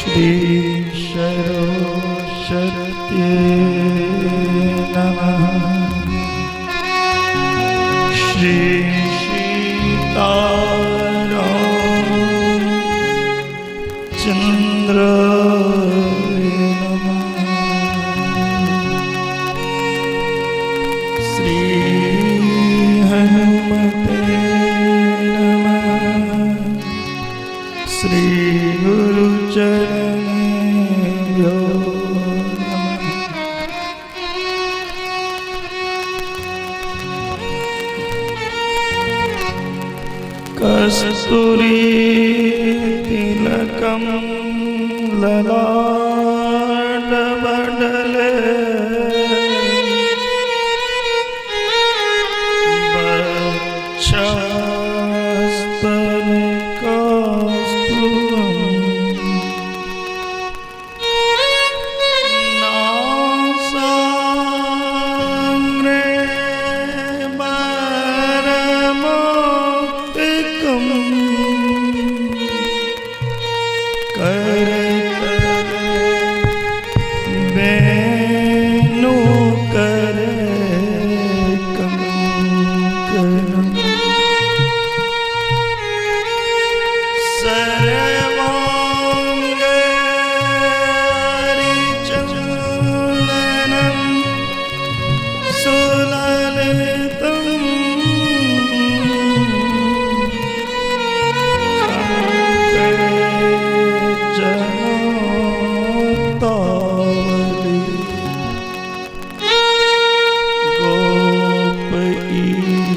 श्री सरस्वती नमः। श्री सीताराम चंद्र नमः। श्री हनुमते नमः। श्री गुरु चरणेभ्यो नमः। कस्तूरी तिलकम ललाट पटले, वक्षस्थले कौस्तुभम्, नासाग्रे वरमौक्तिकम्, करतले वेणु करे कंकणम्, सर्वांग हरिचंदनं सुललितं, कंठे जमुक्तावली, गोप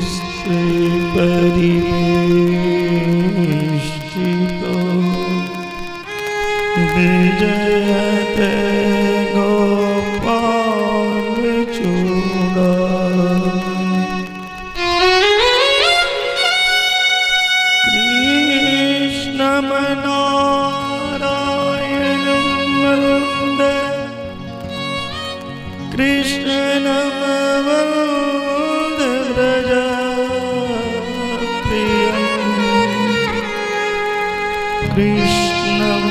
स्त्री परिवेष्टितो विजयते गोपाल चूड़ामणि। कृष्णं नारायणं वन्दे, कृष्णं वन्दे व्रजप्रियं, कृष्णं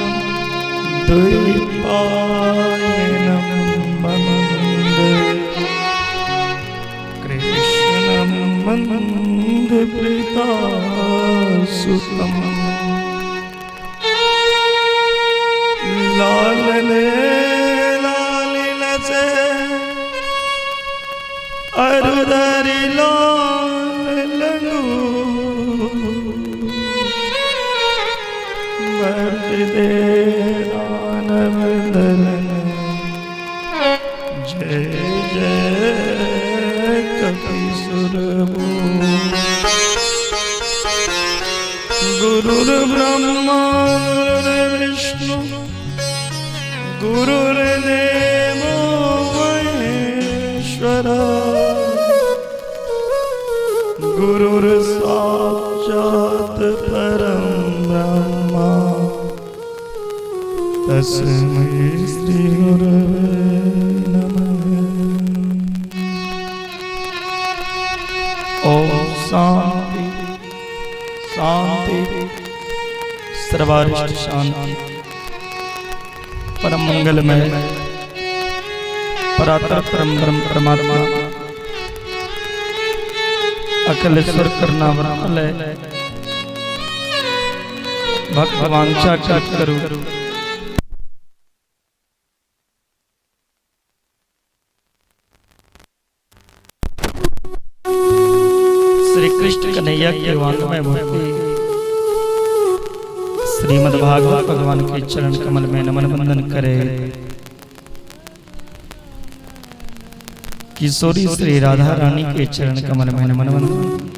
द्वैपायनं वन्दे, कृष्णं वन्दे पृथासुतम्। लाल ले लाल लसे अरुदरी लाल लंगू, दे दानव दलन, जय जय कपीसुर। गुरुर् ब्रह्मा गुरुर्विष्णु गुरुर्देवो महेश्वर, गुरुर् साक्षात् परं ब्रह्म, तस्मै श्री गुरवे नमः। ओम शांति शांति सर्वारिष्ट शांति। परम मंगलमय परात्पर परम ब्रह्म परमात्मा अखिलेश्वर करुणावतार भक्त वांछा करू। श्री कृष्ण कन्हैया के वांग्मय मूर्ति श्रीमद् भागवत भगवान के चरण कमल में नमन वंदन करे। किशोरी श्री राधा रानी के चरण कमल में नमन वंदन।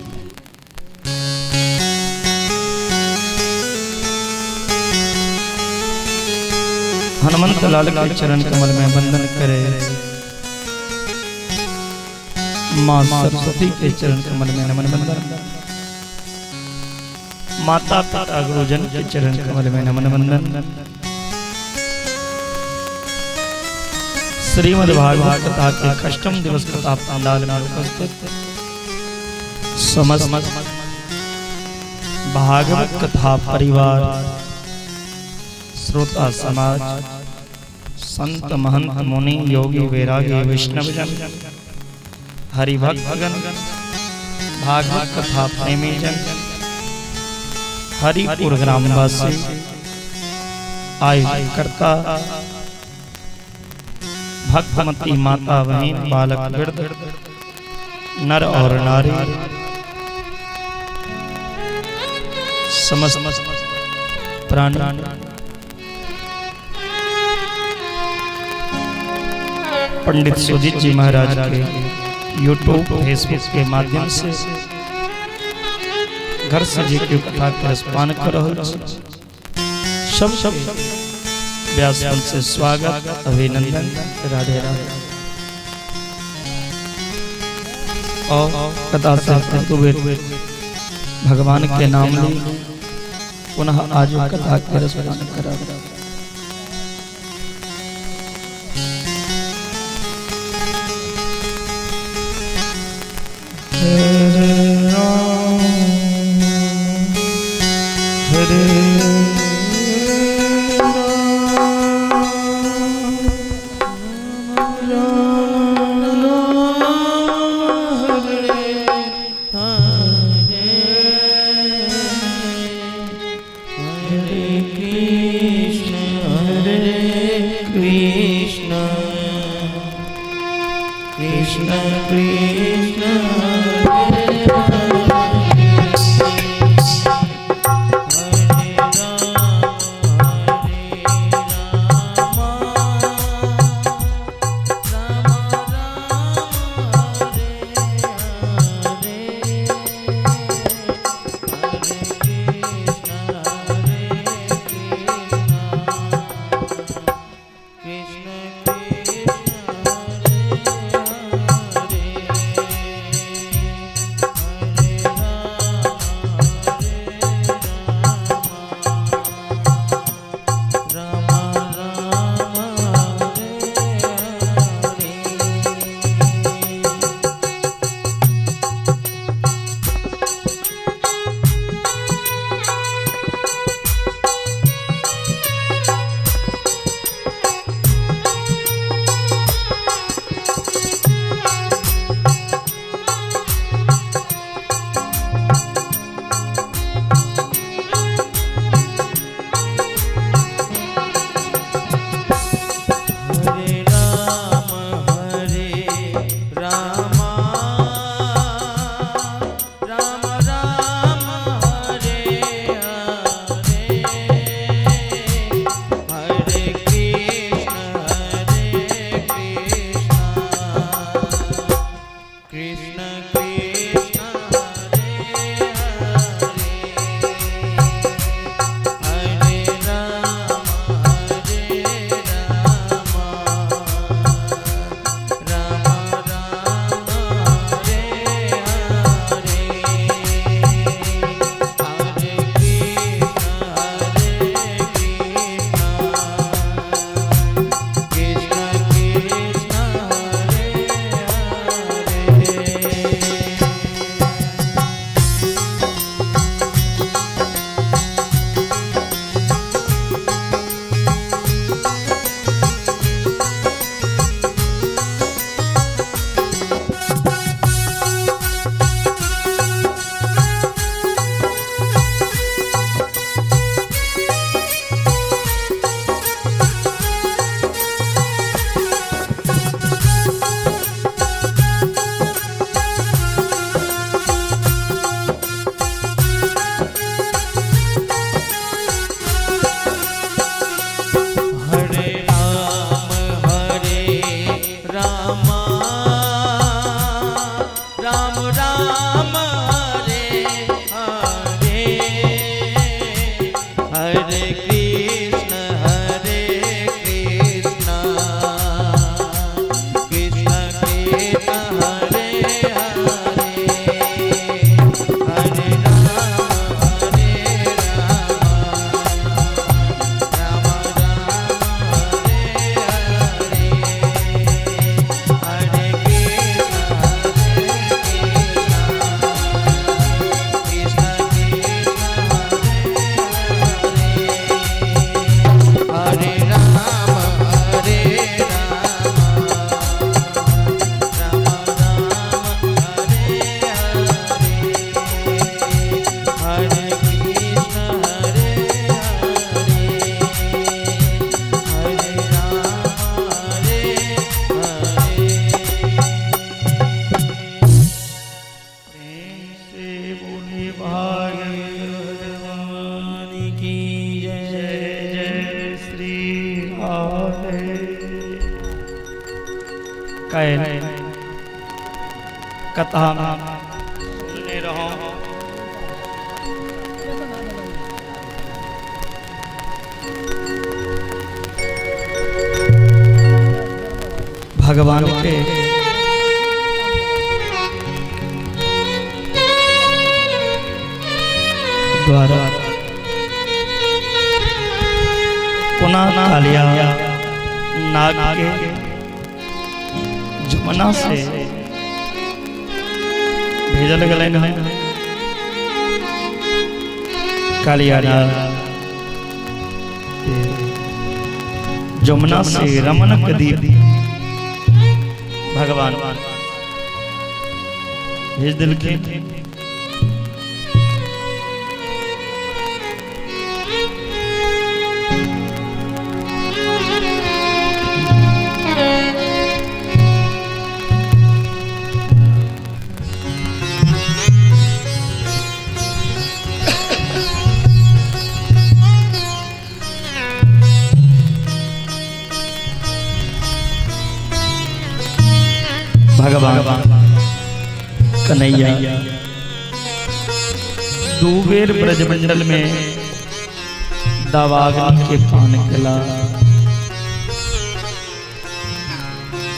हनुमंत लाल के चरण कमल में वंदन करे। माँ सरस्वती के चरण कमल में नमन वंदन। माता पिता गुरुजन के चरण कमल में नमन वंदन। श्रीमद् भागवत कथा के अष्टम दिवस कथा पंडाल में उपस्थित समस्त भागवत कथा परिवार, श्रोता समाज, संत महंत मुनि योगी वैरागी वैष्णव जन, हरिभक्तगण, भागवत कथा प्रेमी जन, हरिपुर ग्रामवासी, आयोजकर्ता, भक्तमती माता बहन, बालक वृद्ध, नर और नारी, समस्त प्राणी, पंडित सुजीत जी महाराज के यूट्यूब फेसबुक के माध्यम से घर से जी के कथा के रसपान कर रहल छी, सब सब व्यास मंच से स्वागत अभिनंदन, राधे राधे। और कथा से दू बेर भगवान के नाम ली, पुनः आज कथा के रसपान करब। हरे राम हरे राम राम राम हरे हरे हरे कृष्ण हरे कृष्ण कृष्ण कृष्ण हरे हरे, हरे राम हरे राम राम राम हरे हरे, हरे कृष्ण हरे कृष्ण कृष्ण कृष्ण हरे हरे। राधे। काल्हि कथा सुनने रहौं। भगवान के द्वारा कोना कालिया नाग के जमुना से भेजल गेलनि हन। कालिया नाग के जमुना से रमणक दीप भगवान भेज देलखिन। भगवान कन्हैया दू बेर ब्रजमंडल में दावाग्नि के पान केला।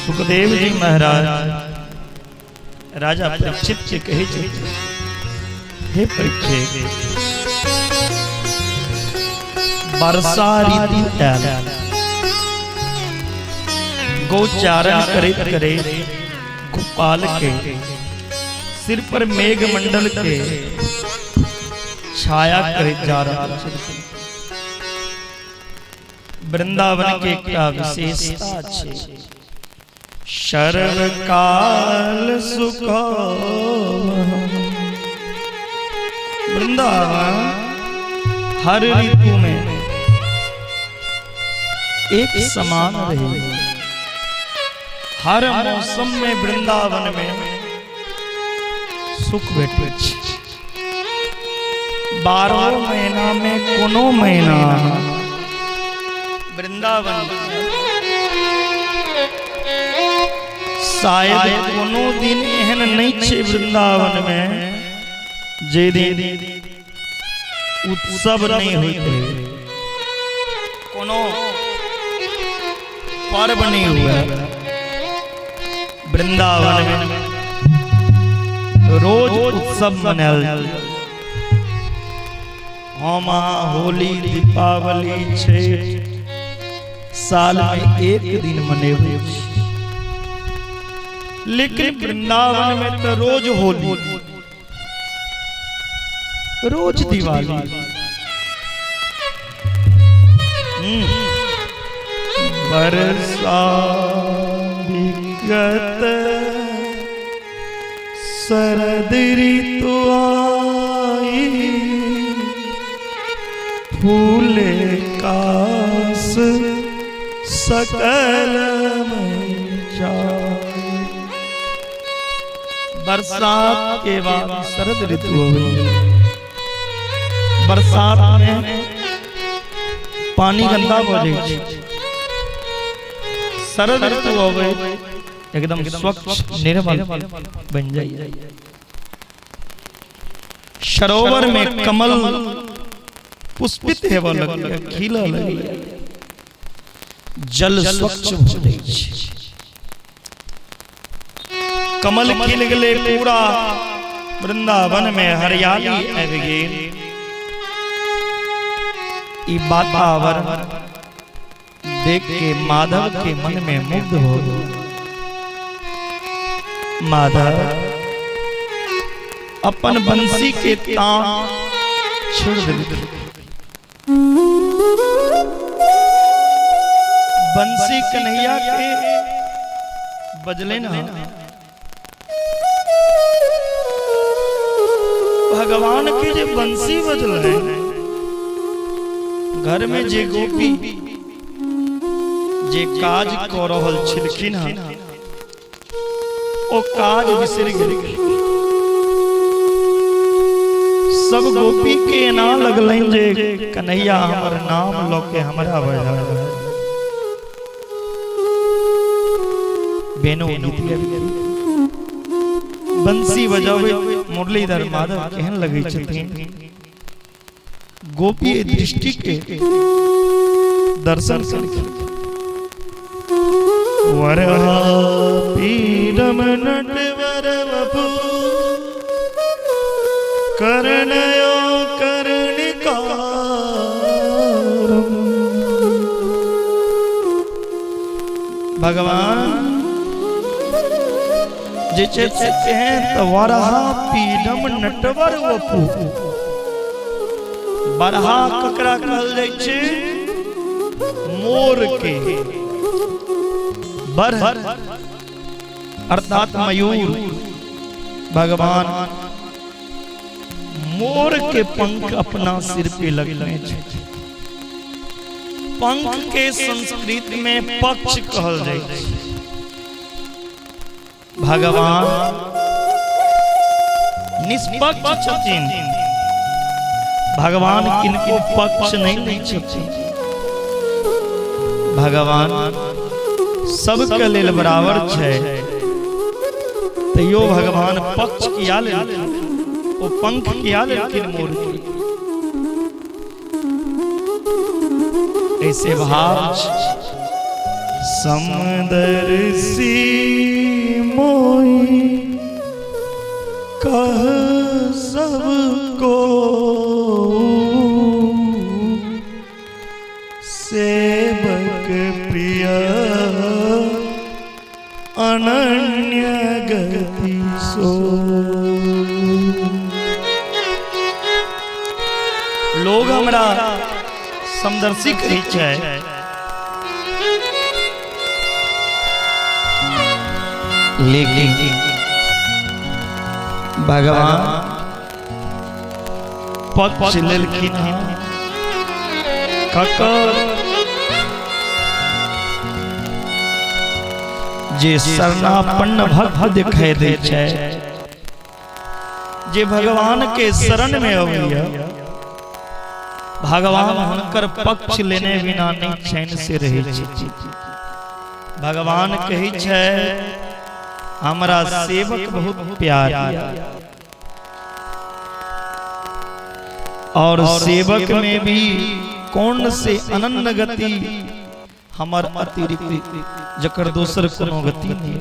सुखदेव जी महाराज राजा परीक्षित के कहै छथिन, हे परीक्षित, वर्षा ऋतु आयल, गौचारण करैत करैत गोपाल के सिर पर मेघ मंडल के छाया करैत जा रहल छलखिन। वृंदावन के एकटा विशेषता छै, सर्वकाल सुख। वृंदावन हर ऋतु में एक समान रहे, हर मौसम में वृंदावन में सुख भेटै छै। 12 महीना में कोनो महीना वृंदावन शायद कोनो दिन एहन नहीं छै वृंदावन में जे दिन उत्सव नहीं होइत है, कोनो पर्व नहीं हुआ। वृंदावन में रोज उत्सव मनायल। हम होली, दीपावली, छठ साल में एक दिन मनेबै छी, लेकिन वृंदावन में तो रोज होली, रोज दिवाली। बरसा विगत शरद ऋतु आई, फूले कास सकल जाई। बरसात के बाद शरद ऋतु हो। बरसात में पानी गंदा हो जाए छै, शरद ऋतु अबै एकदम स्वच्छ निर्मल बन जाइए। सरोवर में कमल पुष्पित हेबऽ लगैए, खिलऽ लगैए, जल स्वच्छ भऽ जाइ छै। कमल खिल गेलै, पूरा वृंदावन में हरियाली आबि गेल। ई वातावरण देख के माधव के मन में मुग्ध हो गए। माधव अपन बंसी के तान छोड़ देलखिन। बंसी कन्हैया के बजले ना, भगवान के जे बंसी बजले, घर में जे गोपी जे काज क रहल छलखिन हन ओ काज बिसरि गेलखिन। सब गोपी के एना लगलनि जे कन्हैया हमर नाम लऽ के हमरा बजा रहल। वेणु गीत गाबि बंसी बजाबैत मुरलीधर माधव केहन लगै छथिन। गोपी दृष्टि के दर्शन केलखिन। वरहा पीडम नटवर वपु कर्णयो कर्णिकारम। भगवान जे छै से केहन तऽ वरहा पीडम नटवर वपु। बरहा ककरा कहल जाइ छै? मोर के। बर अर्थात मयूर। भगवान मोर के पंख अपना सिर पे लगने छै। पंख के संस्कृत में पक्ष कहल जाइ छै। भगवान निष्पक्ष छथिन। भगवान किनको पक्ष नहीं लै छथिन। भगवान सबके लेल बराबर छै। तैयो भगवान पक्ष किया लेलखिन? ओ पंख किया लेलखिन मोर के? ऐसे भाव समदर्शी मोहि कह सबको सेवक प्रिय अनन्य गति सो। लोग हमरा समदर्शी कहै छै, लेकिन भगवान पक्ष लेलखिन हँ ककर? जे शरणापन्न भक्त दिखाई दै छै, जे भगवान के शरण में अबैया, भगवान हुनकर पक्ष लेने बिना नहीं चैन से रहै छै। भगवान कहै छै हमरा सेवक बहुत प्यार, और सेवक में भी कौन से अनन्य गति, हमर अतिरिक्त जकर दोसर कोनो गति नहीं,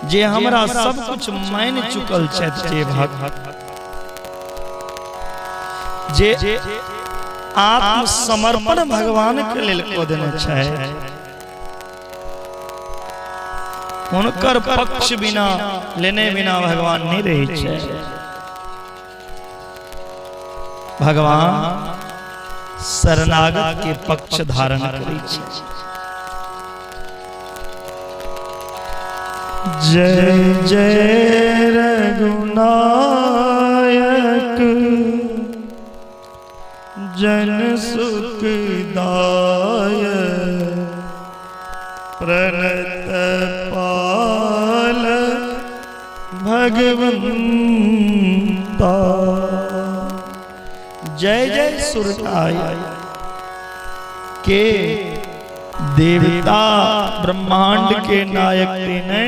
जे हमरा सब कुछ मान चुकल छथि, जे भक्त जे आत्मसमर्पण भगवान के लेल कऽ देने छै, हुनकर पक्ष बिना लेने बिना भगवान नहीं रहै छै। भगवान शरणागत के पक्ष धारण करै छै। जय जय रघुनायक जन सुखदायक प्रणत पाल भगवंता। जय जय सुरनायक के देवता ब्रह्मांड के नायक ने।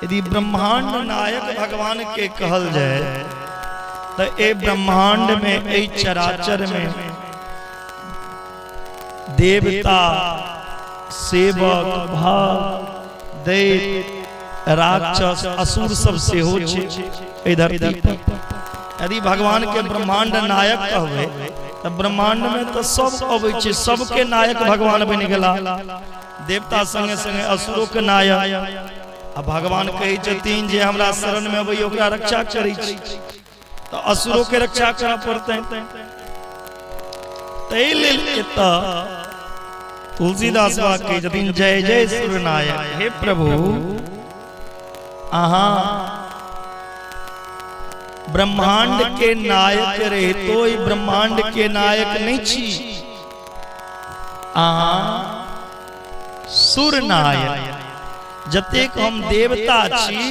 यदि ब्रह्मांड नायक भगवान के कहल जाए तो ए ब्रह्मांड में, ए चराचर में देवता, सेवक, भक्त, दैत्य, राक्षस, असुर सब सेहो छै एहि धरती पर। यदि भगवान के ब्रह्मांड नायक कहबै तऽ ब्रह्मांड में तऽ सब अबै छै, सबके नायक भगवान बनि गेला। देवता संगे संगे असुरो के नायक। आ भगवान कहै छथिन जे हमरा शरण में अबै ओकरा रक्षा करै छी, तऽ असुरो के रक्षा करऽ पड़तै। ताहि लेल एतऽ तुलसीदास बाबा कहै छथिन जय जय सूर्यनायक। हे प्रभु, अहाँ ब्रह्मांड के नायक रहितो ई ब्रह्मांड के नायक नहीं छी, अहाँ सुर नायक। जतेक हम देवता छी,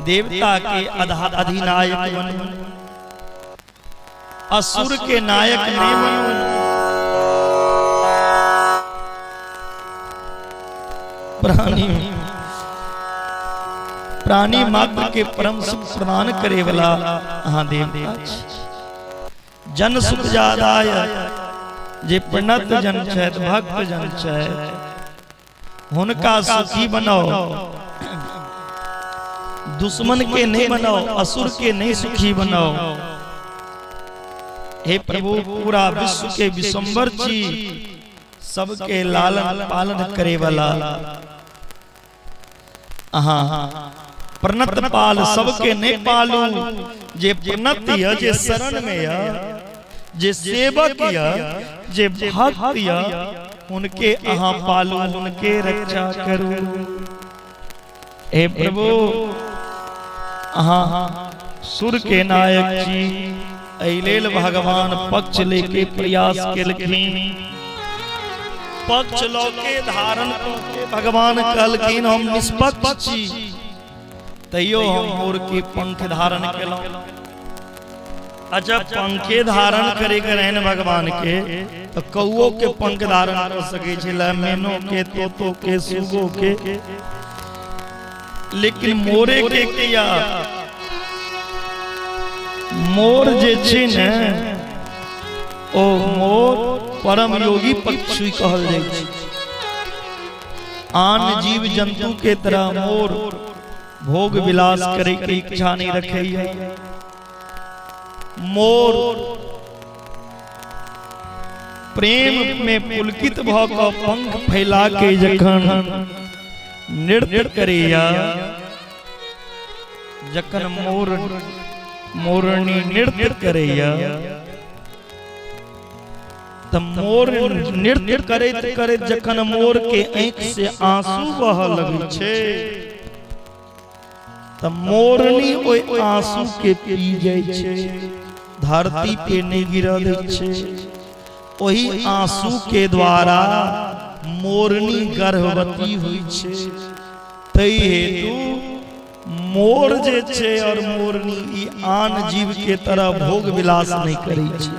देवता के अधिनायक बनू, असुर के नायक नहीं बनू। प्राणी प्राणी मात्र के परम सुख प्रदान करे वाला अहाँ देवता छी। जन सुख जादाय, जे प्रणत जन छथि, भक्त जन छथि, हुनका सुखी बनाओ, दुश्मन के नहीं बनाओ, असुर के नहीं सुखी बनाओ। हे प्रभु, पूरा विश्व के विश्वम्बर छी, सबके लालन पालन करे वाला अहाँ प्रणत पाल, सबके नहीं पालू, जे प्रणत य, जे शरण में य, जे सेवक य, जे भक्त य, उनके अहाँ पालू, उनके रक्षा करू। हे प्रभु, अहाँ सुर के नायक छी। एहि लेल भगवान पक्ष लेके प्रयास केलखिन, पक्ष लऽ के धारण कऽ के भगवान कहलखिन हम निष्पक्ष छी, तैयो हम मोर के पंख धारण केलहुँ। अच्छा, पंखे धारण करे के रहन भगवान के तो कौओ के पंख धारण कर सके छलै, मैनो के, तोतो के, सुगो के, लेकिन मोरे के किया? मोर जे छै ने, ओ मोर परम योगी पक्षी कहल जाइ छै। आन जीव जंतु के तरह मोर भोग विलास करे के इच्छा नहीं रखैया। मोर प्रेम में पुलकित भ क पंख फैला के जखन नृत्य करैया, जखन मोर मोरनी नृत्य करैया, त मोर नृत्य करैत करैत जखन मोर के आँखि से आंसू बहऽ लगै छै, त मोरनी ओहि आंसू के पी जाइ छै, धरती पे नहि गिरऽ दै छै। ओहि आंसू के द्वारा मोरनी गर्भवती होइ छै। ताहि हेतु मोर जे छै और मोरनी ई आन जीव के तरह भोग विलास नहि करै छै,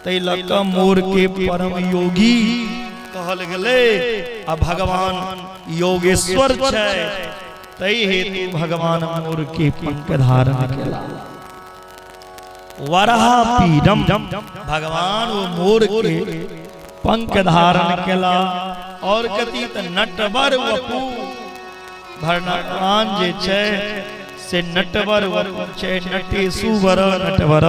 ताहि लऽ कऽ मोर के परम योगी कहल गेलै। आ भगवान योगेश्वर छै, ताहि हेतु भगवान मोर के पंख धारण केला। वराह पीडम, भगवान वो मोर के पंख धारण केला। और कथी? त नटवर वपु, भगवान जे छै से नटवर वपु छै। नटेशु वर नटवर,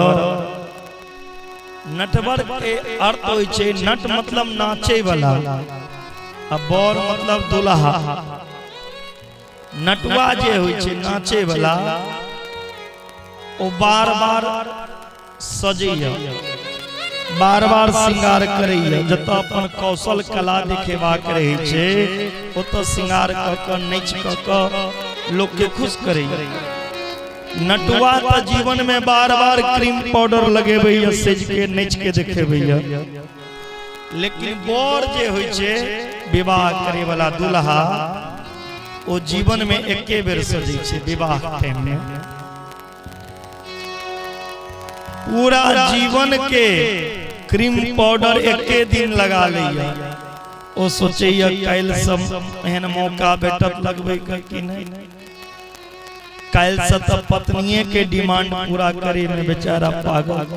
नटवर के अर्थ होइ छै, नट मतलब नाचे वाला आ बर मतलब दुल्हा। नटुआ जे होइ छै नाचे वाला, ओ बार बार सजैया, बार बार श्रृंगार करैया। जतऽ अपन कौशल कला देखेबाक रहै छै, ओतऽ श्रृंगार कऽ कऽ नाचि कऽ कऽ लोकके खुश करैया। नटुआ तऽ जीवन में बार बार क्रीम पाउडर लगेबैया, सेज के नाचि के देखेबैया, लेकिन बर जे होइ छै, विवाह करे वाला दुल्हा, ओ जीवन में एके बेर सजै छै, विवाह टाइम में। पूरा जीवन के क्रीम पाउडर एके दिन लगा लैया। ओ सोचैया काल्हि सब एहन मौका भेटत लगबै के कि नहि। काल्हि से तऽ पत्निये के डिमांड पूरा करे में बेचारा पागल।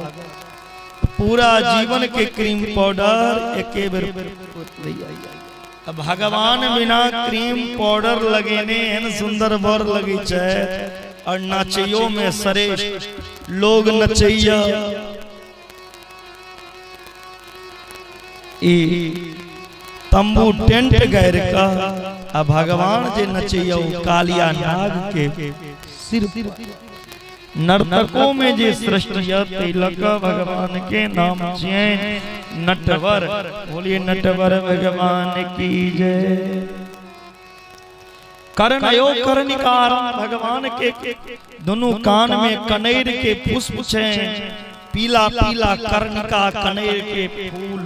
पूरा जीवन के क्रीम पाउडर एके बेर। भगवान बिना क्रीम पाउडर लगेने एहन सुंदर बर लगै छै और नाचैयो में श्रेष्ठ। लोग नचैया ई तंबू टेंट गाड़ि कऽ, आ भगवान जे नचैया ओ कालिया नाग के सिर पर। नर्तकों में जे श्रेष्ठ यऽ, ताहि लऽ कऽ भगवान के नाम छियनि नटवर। बोलिए नटवर भगवान की जय। कर्णयो कर्णिकार, भगवान के दोनों कान में कनेर के पुष्प छै, पीला पीला कर्णिका, कनेर के फूल।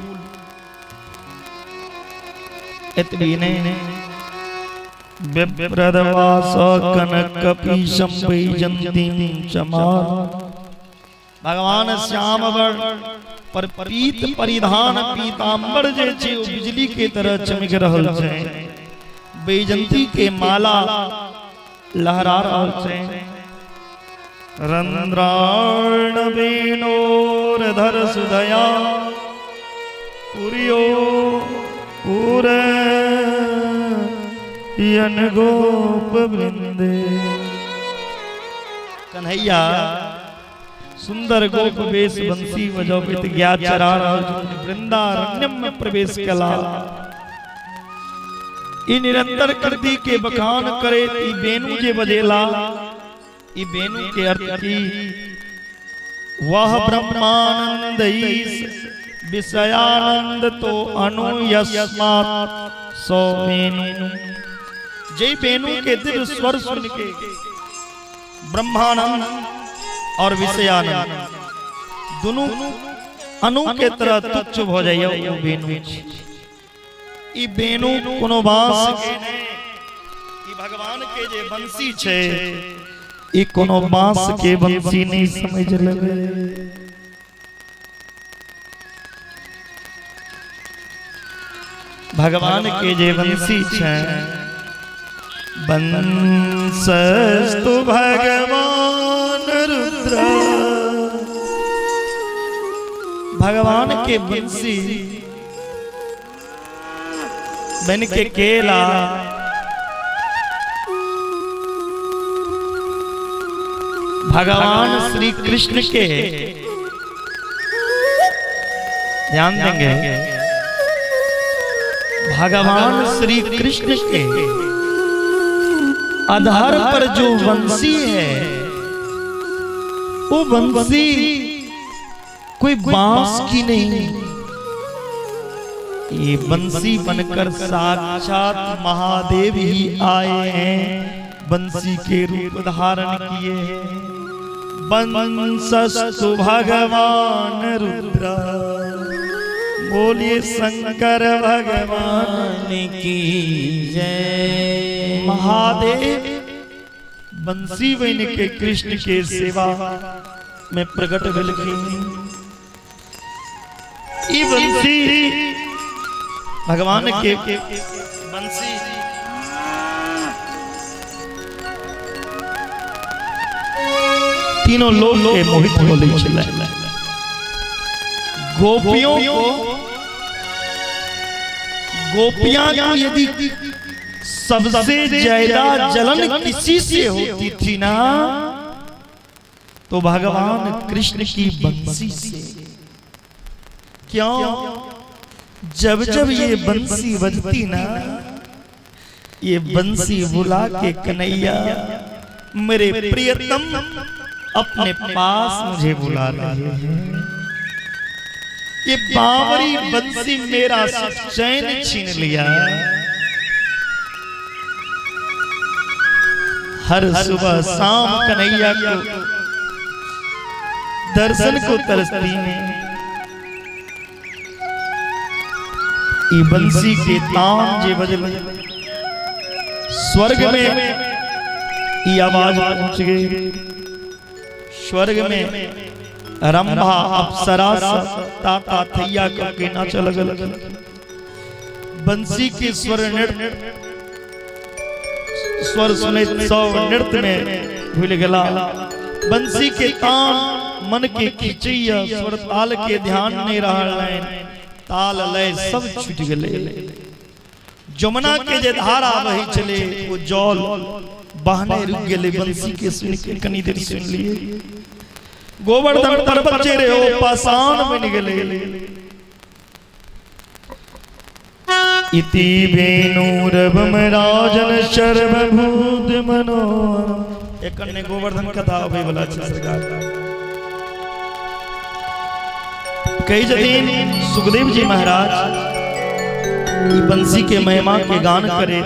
एतबी नहि, विप्रदवास कनक कपीशम वैजंतीं चमार, भगवान श्याम पर पीत परिधान पीतांबर जे छै ओ बिजली के तरह चमक रहल छै। बैजंती के माला लहरा रहल छै। रंध्राण वेणोर धर सुधया पुरियो पुर यन गोप वृंदे। कन्हैया सुंदर गोप वेश बंसी बजबैत गाय चरा रहल छथिन, वृंदारण्यम में प्रवेश कला। ई निरंतर कृति के बखान करे ई बेनु जे बजेला, ई बेनु के अर्थ की? वह ब्रह्मानंद ईश विषयानंद तो अनु यस्मात् सो बेनु। जे बेनु के दिव्य स्वर सुन के ब्रह्मानंद और विषयानंद दुनू अनु के तरह तुच्छ भ जाइए, ओ बेनु छी। ई बेनु कोनो बांस के नहि, ई भगवान के जे बंसी छै ई कोनो बांस के बंसी नहीं समझ लेबै। भगवान के जे बंसी छै, बंसस्तु भगवान रुद्र, भगवान के बंसी बन के केला भगवान श्री कृष्ण के, ध्यान देंगे, भगवान श्री कृष्ण के आधार पर जो वंशी है वो वंशी कोई बांस की नहीं, ये बंसी बनकर साक्षात महादेव ही आए हैं, बंसी के रूप धारण किए हैं। बंसस्तु भगवान रुद्र, बोलिए शंकर भगवान की जय। महादेव बंसी बन के कृष्ण के सेवा में प्रकट भेलखिन। ई बंसी भगवान के बंसी तीनों लोग के मोहित होले छलै। गोपियों को, गोपियां को यदि सबसे ज्यादा जलन किसी से होती थी ना, तो भगवान कृष्ण की बंसी से। क्यों? जब जब ये बंसी बजती ना, ये बंसी बुला के कन्हैया मेरे प्रियतम अपने पास मुझे बुला रहे हैं। ये बावरी बंसी मेरा चैन छीन लिया। हर सुबह शाम कन्हैया को दर्शन को तरसती है। ई बंसी के तान जे बजल, स्वर्ग में ई आवाज पहुंच गई। स्वर्ग में रंभा अप्सरा ताता थैया करके नाच लगल। बंसी के स्वर नृत्य स्वर सुने सब नृत्य में भूल गला। बंसी के तान मन के खींचैया, स्वर ताल के ध्यान नहीं रहल, ताल लय सब छूट गेलै। जमुना के जे धारा बही चले वो जल बहने रुक गेलै। बंसी के सुन के कनी देर सुन लिए। गोवर्धन पर्वत जे रहे ओ पाषाण बन गेलै। इति वेणुरवम राजन सर्वभूत मनोहर। एखन ने गोवर्धन कथा अबै वाला छै सरकार। कही जतिन सुखदेव जी महाराज ई बंसी के महिमा के गान करे,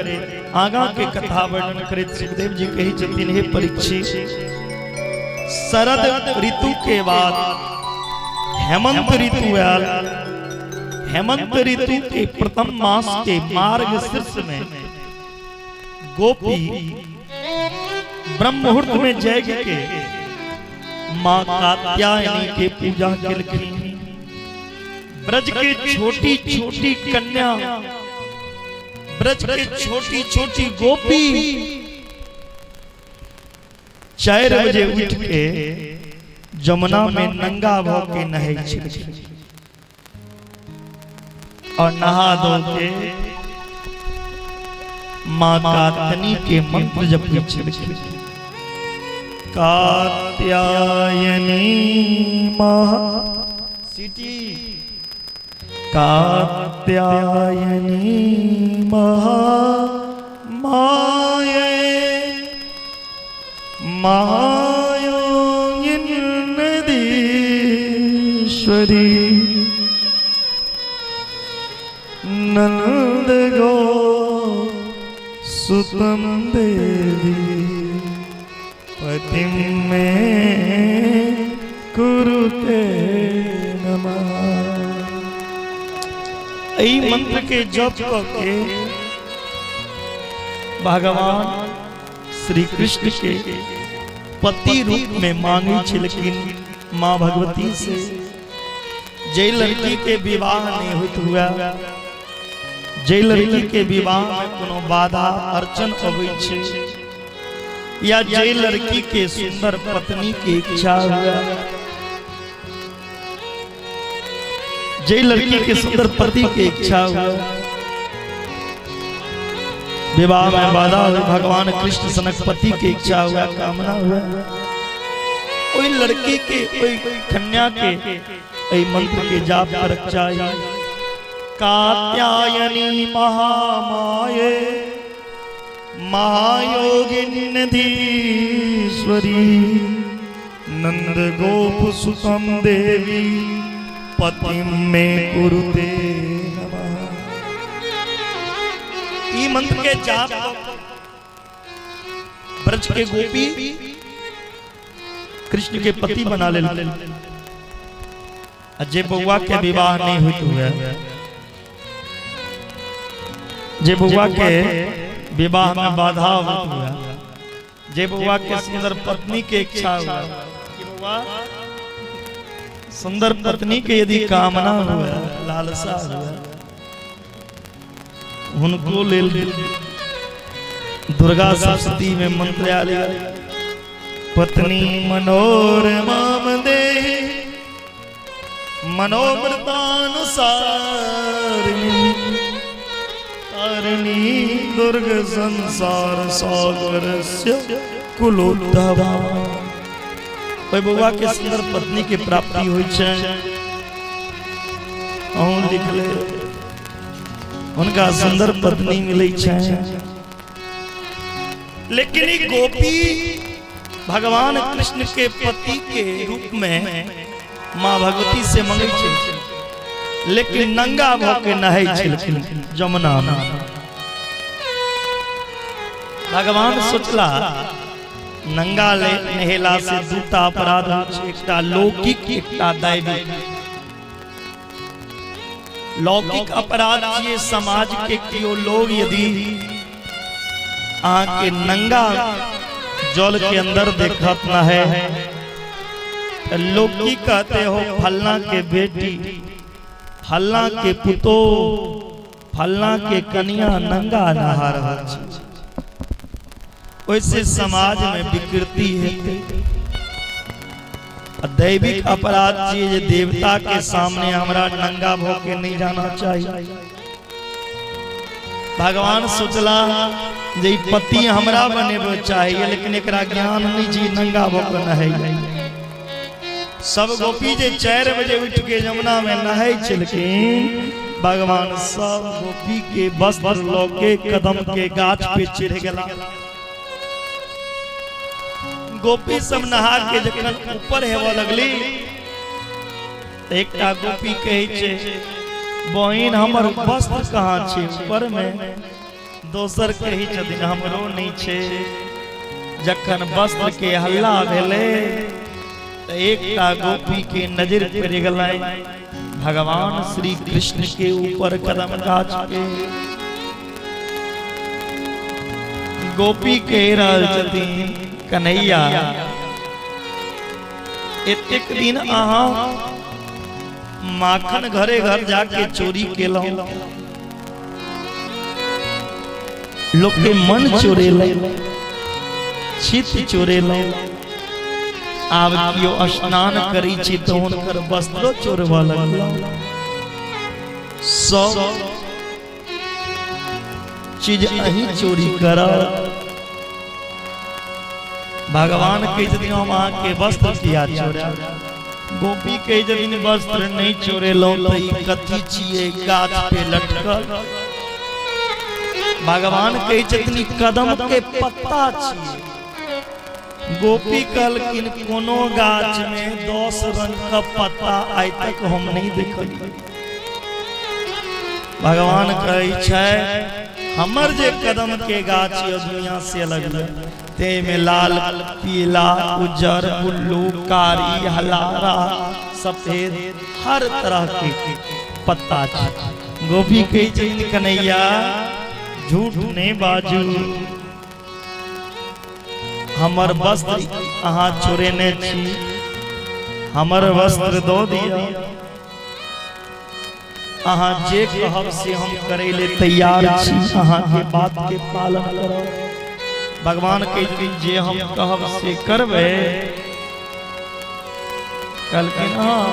आगा के कथा वर्णन करे। सुखदेव जी कही जतिन, हे परीक्षित, शरद ऋतु के बाद हेमंत ऋतु आयल। हेमंत ऋतु के प्रथम मास के मार्ग शीर्ष में गोपी ब्रह्म मुहूर्त में जग के माँ कात्यायनी के पूजा केलखिन। ब्रज के छोटी छोटी कन्या ब्रज के छोटी छोटी गोपी 4 बजे उठ के जमुना में नंगा भ के नहै छलखिन और नहा धो के माँ कात्यायनी के मंत्र जपै छलखिन। कात्यायनी महा सिटी कात्यायनी महा माये महायोगिनदीश्वरी नंद गो सुतम देवी पतिम में कुरुते नमः। एहि मंत्र के जप क के भगवान श्री कृष्ण के पति रूप में मांगे छलखिन माँ भगवती से। जे लड़की के विवाह नहीं होइत हुआ, जे लड़की के विवाह में कोनो बाधा अड़चन अबै छै, या जे लड़की के सुंदर पत्नी के इच्छा हुआ, जे लड़की के सुंदर पति के इच्छा हुआ, विवाह में बाधा हुई, भगवान कृष्ण सनक पति के इच्छा हुआ, कामना हुआ, ओहि लड़की के ओहि कन्या के एहि मंत्र के जाप करक चाही। कात्यायनी महामाये महायोगिन्यधीश्वरी नंद गोप सुतम देवी पतिम में कुरुते नमः। ई मंत्र के जाप ब्रज के गोपी कृष्ण के पति बना लेल। आ जे बउआ के विवाह नहीं होइत हुए, जे बउआ के विवाह में बाधा होइत हुए, जे बउआ के सुंदर पत्नी के इच्छा हुए, कि बउआ सुंदर पत्नी के यदि कामना हुए, लालसा हुए, हुनको लेल दुर्गा सप्तशती में मंत्र आयल, पत्नी मनोरमाम देहि मनोव्रतानुसारिणी तारिणी दुर्ग संसार सागरस्य कुलोद्भवा। ओहि बउआ के सुंदर पत्नी के प्राप्ति होइ छै। अहूँ लिख ले, हुनका सुंदर पत्नी मिलै छै। लेकिन ई गोपी भगवान कृष्ण के पति के रूप में माँ भगवती से मंगै छै, लेकिन नंगा भ के नहै छलखिन जमुना में। भगवान सोचला नंगा ले नहेला से दूटा अपराध होइ छै, एकटा लौकिक एकटा दैविक। लौकिक अपराध छियै समाज के केओ लोग यदि अहाँ के नंगा जल के अंदर देखत न है, लोग की कहते हो फलना के बेटी, फलना के पुतो, फलना के कनिया नंगा नहा रहल छै। ओइसे समाज में विकृति हेतै। आ दैविक अपराध छियै जे देवता के सामने हमरा नंगा भ के नहीं जाना चाहिए। भगवान सोचला जे ई पति हमरा बनेबो चाहिए, लेकिन एकरा ज्ञान नहीं छै नंगा भ के नहै। सब गोपी जे 4 बजे उठ के जमुना में नहै छलखिन, भगवान सब गोपी के वस्त्र ल के कदम के गाछ पे चढ़ गेला। गोपी सब नहा के जखन ऊपर हेबऽ लगली त एकटा गोपी कहै छै, बहिन हमर वस्त्र कहाँ छै ऊपर में? दोसर कहै छथिन हमरो नहीं छै। जखन वस्त्र के हल्ला भेलै त एकटा गोपी के नजर पड़ि गेलै भगवान श्री कृष्ण के ऊपर कदम गाछ पे। गोपी कहि रहल छथिन, कन्हैया एतेक दिन अहाँ माखन घरे घर जाके चोरी केलहुँ, लोक के मन चोरेलहुँ, चित्त चोरेलहुँ। आब केओ स्नान करै छी तऽ हुनकर वस्त्रो चोरबऽ लगलहुँ। सब चीज अहीं चोरी करब। भगवान कहै छथिन हम अहाँके वस्त्र किया चोरायब? गोपी कहै छथिन वस्त्र नहि चोरेलहुँ तऽ ई कथी छियै गाछ पे लटकल? भगवान कहै छथिन ई कदम के पत्ता छियै। गोपी कहलखिन कोनो गाछ में 10 रंग के पत्ता आइ तक हम नहि देखलियै। भगवान कहै छै हमर जे कदम के गाछ यऽ दुनिया से अलग यऽ, ताहिमे लाल पीला उज्जर बुल्लू कारी हलारा सफेद हर तरह के पत्ता छै। गोपी कहै छथिन कन्हैया झूठ नहि बाजू, हमर वस्त्र अहाँ चोरेने छी, हमर वस्त्र दऽ दिअ, अहाँ जे कहब से हम करै ले तैयार छी, अहाँके बात के पालन करब। भगवान कहै छथिन जे हम कहब से करबै। कहलखिन हँ।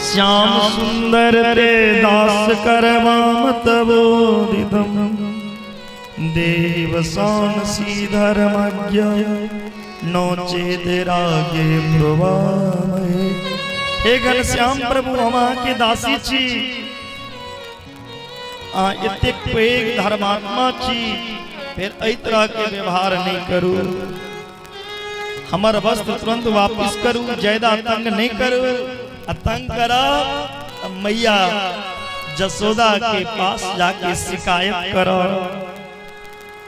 श्याम सुंदर रे दास करवाम तबोदितम देव शान श्रीधर्मज्ञ नो चेत रागे प्रवामहे। हे घनश्याम प्रभु, हम अहाँके दासी छी, अहाँ एतेक पैघ धर्मात्मा छी, फेर एहि तरहके व्यवहार नहि करू। हमर वस्त्र तुरंत वापस करू, ज्यादा तंग नहि करू, आ तंग करब तऽ मैया जसोदा के पास जाके शिकायत करब।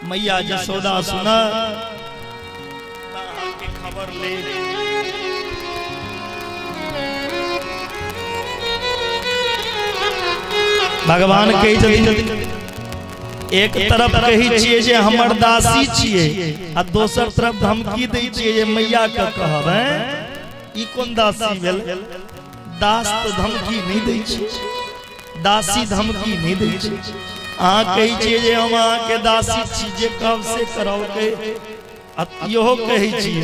मैया जसोदा सुन अहाँके खबर ले। भगवान कहै छथिन एक तरफ कहै छियै जे हमर दासी छियै आ दोसर तरफ धमकी दै छियै जे मैया के कहब, हैं ई कोन दासी भेल? दास तऽ धमकी नहि दै छै, दासी धमकी नहि दै छै। अहाँ कहै छियै जे हम अहाँके दासी छी, जे कहब से करब, के आ इहो कहै छियै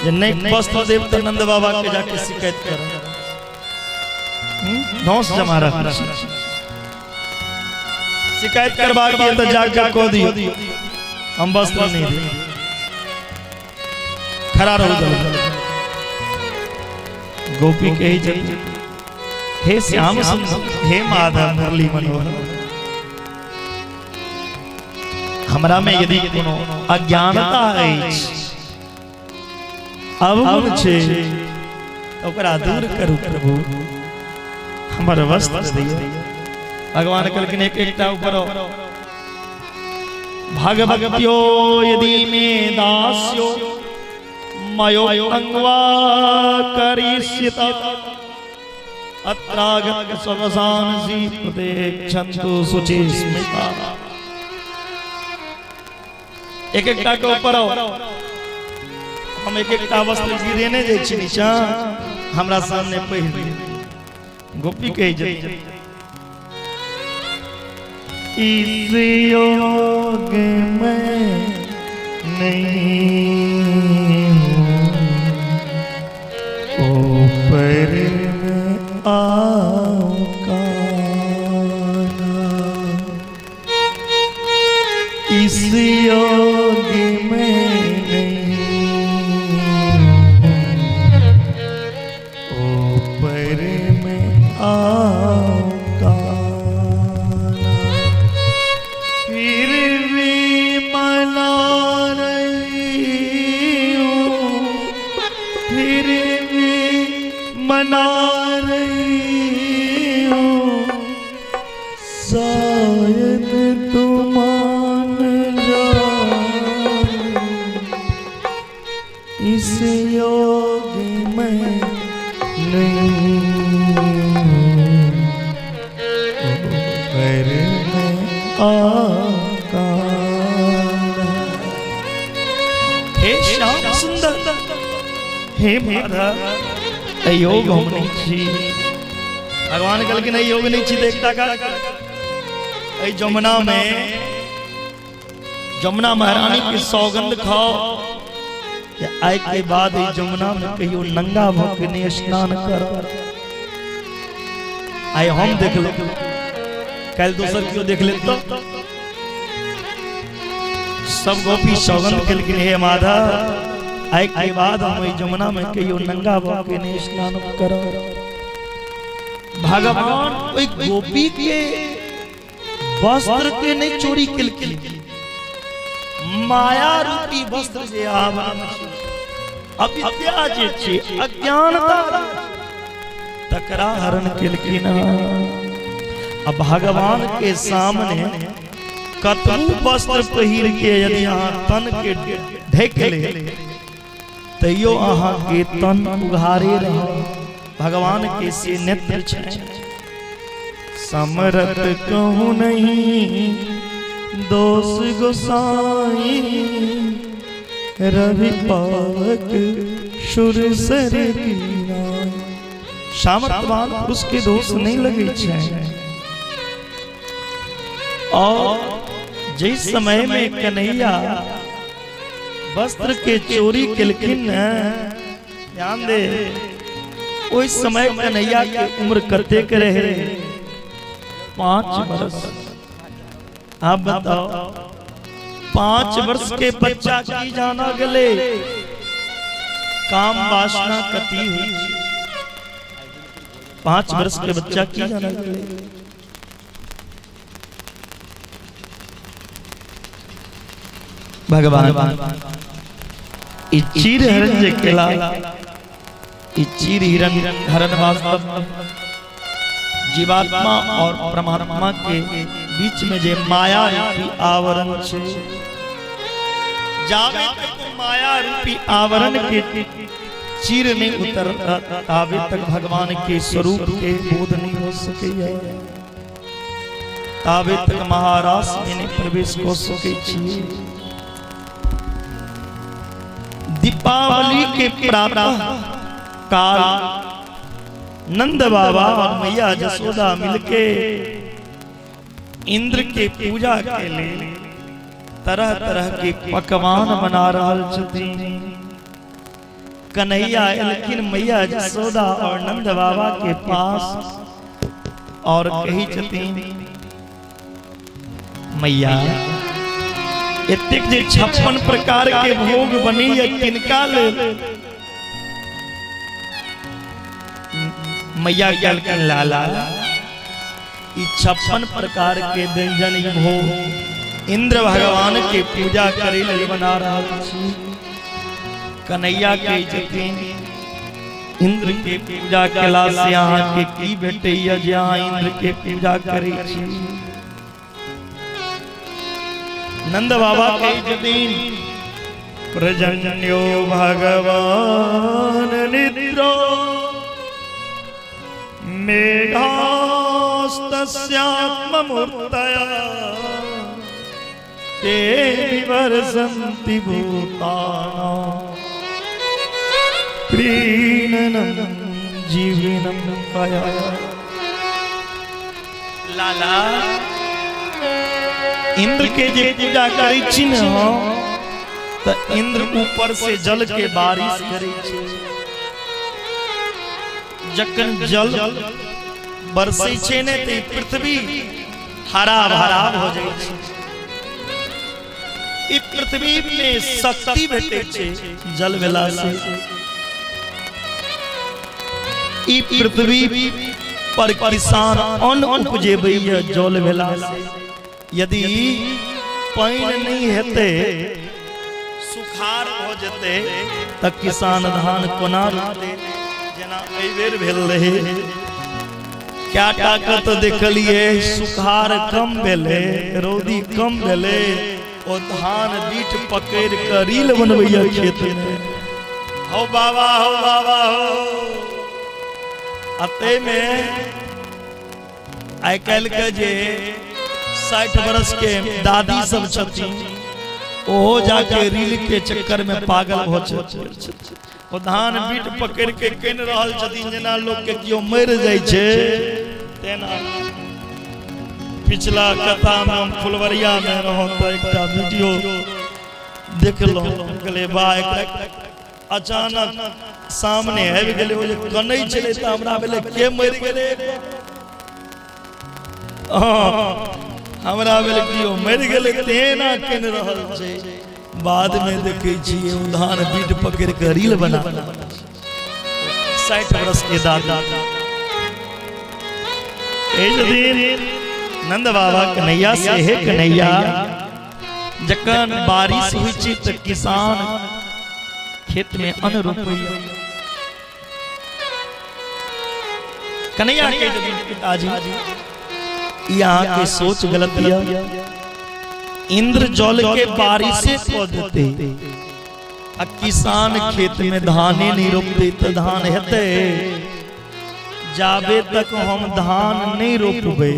जे नहि वस्त्र देब तऽ नंद बाबा के जाके शिकायत करब। धौंस जमा रखै छी, शिकायत करबाक यऽ तऽ जाके कऽ दियौ, हम वस्त्र नहि देब। खड़ा रहू जल्दी। गोपी कहै छथिन हे श्याम सुंदर, हे माधव मुरली मनोहर, हमरा में यदि कोनो अज्ञानता अछि, अवगुण छै, ओकरा दूर करू प्रभु, हमर वस्त्र दियौ। भगवान कहलखिन एक एकटा ऊपर भगवत्यो यदि मे दास्यो मयो अंगवा करिष्यत अत्रागत स्ववसानसि प्रतीक्षन्तु शुचि स्मिता। एक एकटा के ऊपर आओ, हम एक एकटा वस्त्र गिरेने जाइ छी नीचा, हमरा सामने पहिर लिअ। गोपी कहै छथिन इस योग में नहीं हूँ, ऊपर में आओ काना। इस योग में नहीं हूँ, ऊपर में आओ काना। फिर भी मना रही हूँ, फिर भी मना रही हूँ, शायद तुम मान जाओ। इस योग में नहीं ऊपर में आका। हे श्याम सुंदर, हे माधव, योग हम नहीं छी। भगवान कहलखिन योग नहीं छी, देखता का एहि जमुना में जमुना महारानी के सौगंध खाओ कि आइ के बाद एहि जमुना में कहियो नंगा भऽ के नहीं स्नान कर। आइ हम देख ले, काल्हि दोसर केओ देख लेत। तो सब गोपी सौगंध केलखिन, हे माधव, आइ के बाद हम एहि जमुना में कहियो नंगा भऽ के नहीं स्नान करब। भगवान ओहि गोपी के वस्त्र के नहीं चोरी केलखिन, माया रूपी वस्त्र जे आवरण छै, अविद्या जे छै, अज्ञानता तकरा हरण केलखिन। आ भगवान के सामने कतबू वस्त्र पहिर के यदि अहाँ तन के ढकि ले, तैयो अहाँ के तन उघारे रह। भगवान के से नेत्र छै। समरत कहूँ नहीं दोष गोसाई, रवि पावक सुर सर की। सामर्थ्यवान पुरुष के दोष नहीं लगे छै। और जिस समय में कन्हैया वस्त्र के चोरी केलखिन ने, ध्यान दे, ओहि समय कन्हैया के उम्र कतेक रहे? 5 वर्ष। आप बताओ, 5 वर्ष के बच्चा की जाना गेले काम वासना कति हुई? 5 वर्ष के बच्चा की जाना गेले? भगवान ई चीर हरण जे केला, ई चीर हिरण हरण वास्तव जीवात्मा और परमात्मा के बीच में जे माया रूपी आवरण छै, जावे तक माया रूपी आवरण के चीर नहीं उतर तावे तक भगवान के स्वरूप के बोध नहीं हो सके, तावे तक महारास में नहीं प्रवेश कऽ सकै छी। दीपावली के प्रातः काल नंद बाबा और मैया जसोदा मिलके इंद्र के पूजा के लिए तरह तरह के पकवान बना रहल छथिन। कन्हैया एलखिन मैया जसोदा और नंद बाबा के पास और कही छथिन, मैया, एतेक जे 56 प्रकार के भोग बनैया, किनका लेल? मैया कहलखिन, लाला, ई 56 प्रकार के व्यंजन, ई भोग इंद्र भगवान के पूजा करे लेल बना रहल छी। कन्हैया कहै छथिन, इंद्र के पूजा केला से अहाँ के की भेटैया जे अहाँ इंद्र के पूजा करै छी? नंद बाबा कहै छथिन, प्रजन्यो भगवान निद्रो मेघास्तस्यात्ममूर्तया ते विवर्षन्ति भूतानां प्रीणनं जीवनं पया। लाला, इंद्र के जे पूजा करै छी ने हम, तऽ इंद्र ऊपर से जल के बारिश करै छै। जखन जल बरसै छै ने, तऽ ई पृथ्वी हरा भरा भऽ जाइ छै। ई पृथ्वी में शक्ति भेटै छै जल भेला से। ई पृथ्वी पर किसान अन्न उपजेबैया जल भेला से। यदि पानि नहि हेतै, सुखाड़ भऽ जेतै, तऽ किसान धान कोना रोपतै? जेना एहि बेर भेल रहै, कएटा के तऽ देखलियै सुखाड़ कम भेलै, रौदी कम भेलै, ओ धान बीट पकड़ि कऽ रील बनबैया खेतमे, हौ बाबा, हौ बाबा, हौ। आ ताहिमे आइ काल्हि के जे 60 वर्ष के दादी सब छथिन, ओहो जाके रील के चक्कर में पागल भऽ छथिन। ओ धान बीट पकड़ के कानि रहल छथिन, जेना लोक के केओ मरि जाइ छै तेना। पिछला कथा में हम फुलवरिया में रहूं तो एकटा वीडियो देखलहुँ। कहलियै वाह, एकरा अचानक सामने आबि गेलै। ओ जे कनै छलै तऽ हमरा भेलै के मरि गेलै। हँ, हमरा भेलै केओ मरि गेलै तेना केने रहल छै। बाद में देखै छियै ओ धान बीट पकड़ि कऽ रील बना 60 वर्ष के दादा। एहि दिन नंद बाबा कन्हैया से, हे कन्हैया, जखन बारिश होइ छै तऽ किसान खेत में अन्न रोपैया। कन्हैया कहि देथिन, पिताजी, ई अहाँके सोच गलत यऽ। इंद्र जल के बारिशे कऽ देते आ किसान खेत में धाने नहीं रोपते तऽ धान हेतै? जाबे तक हम धान नहीं रोपबै,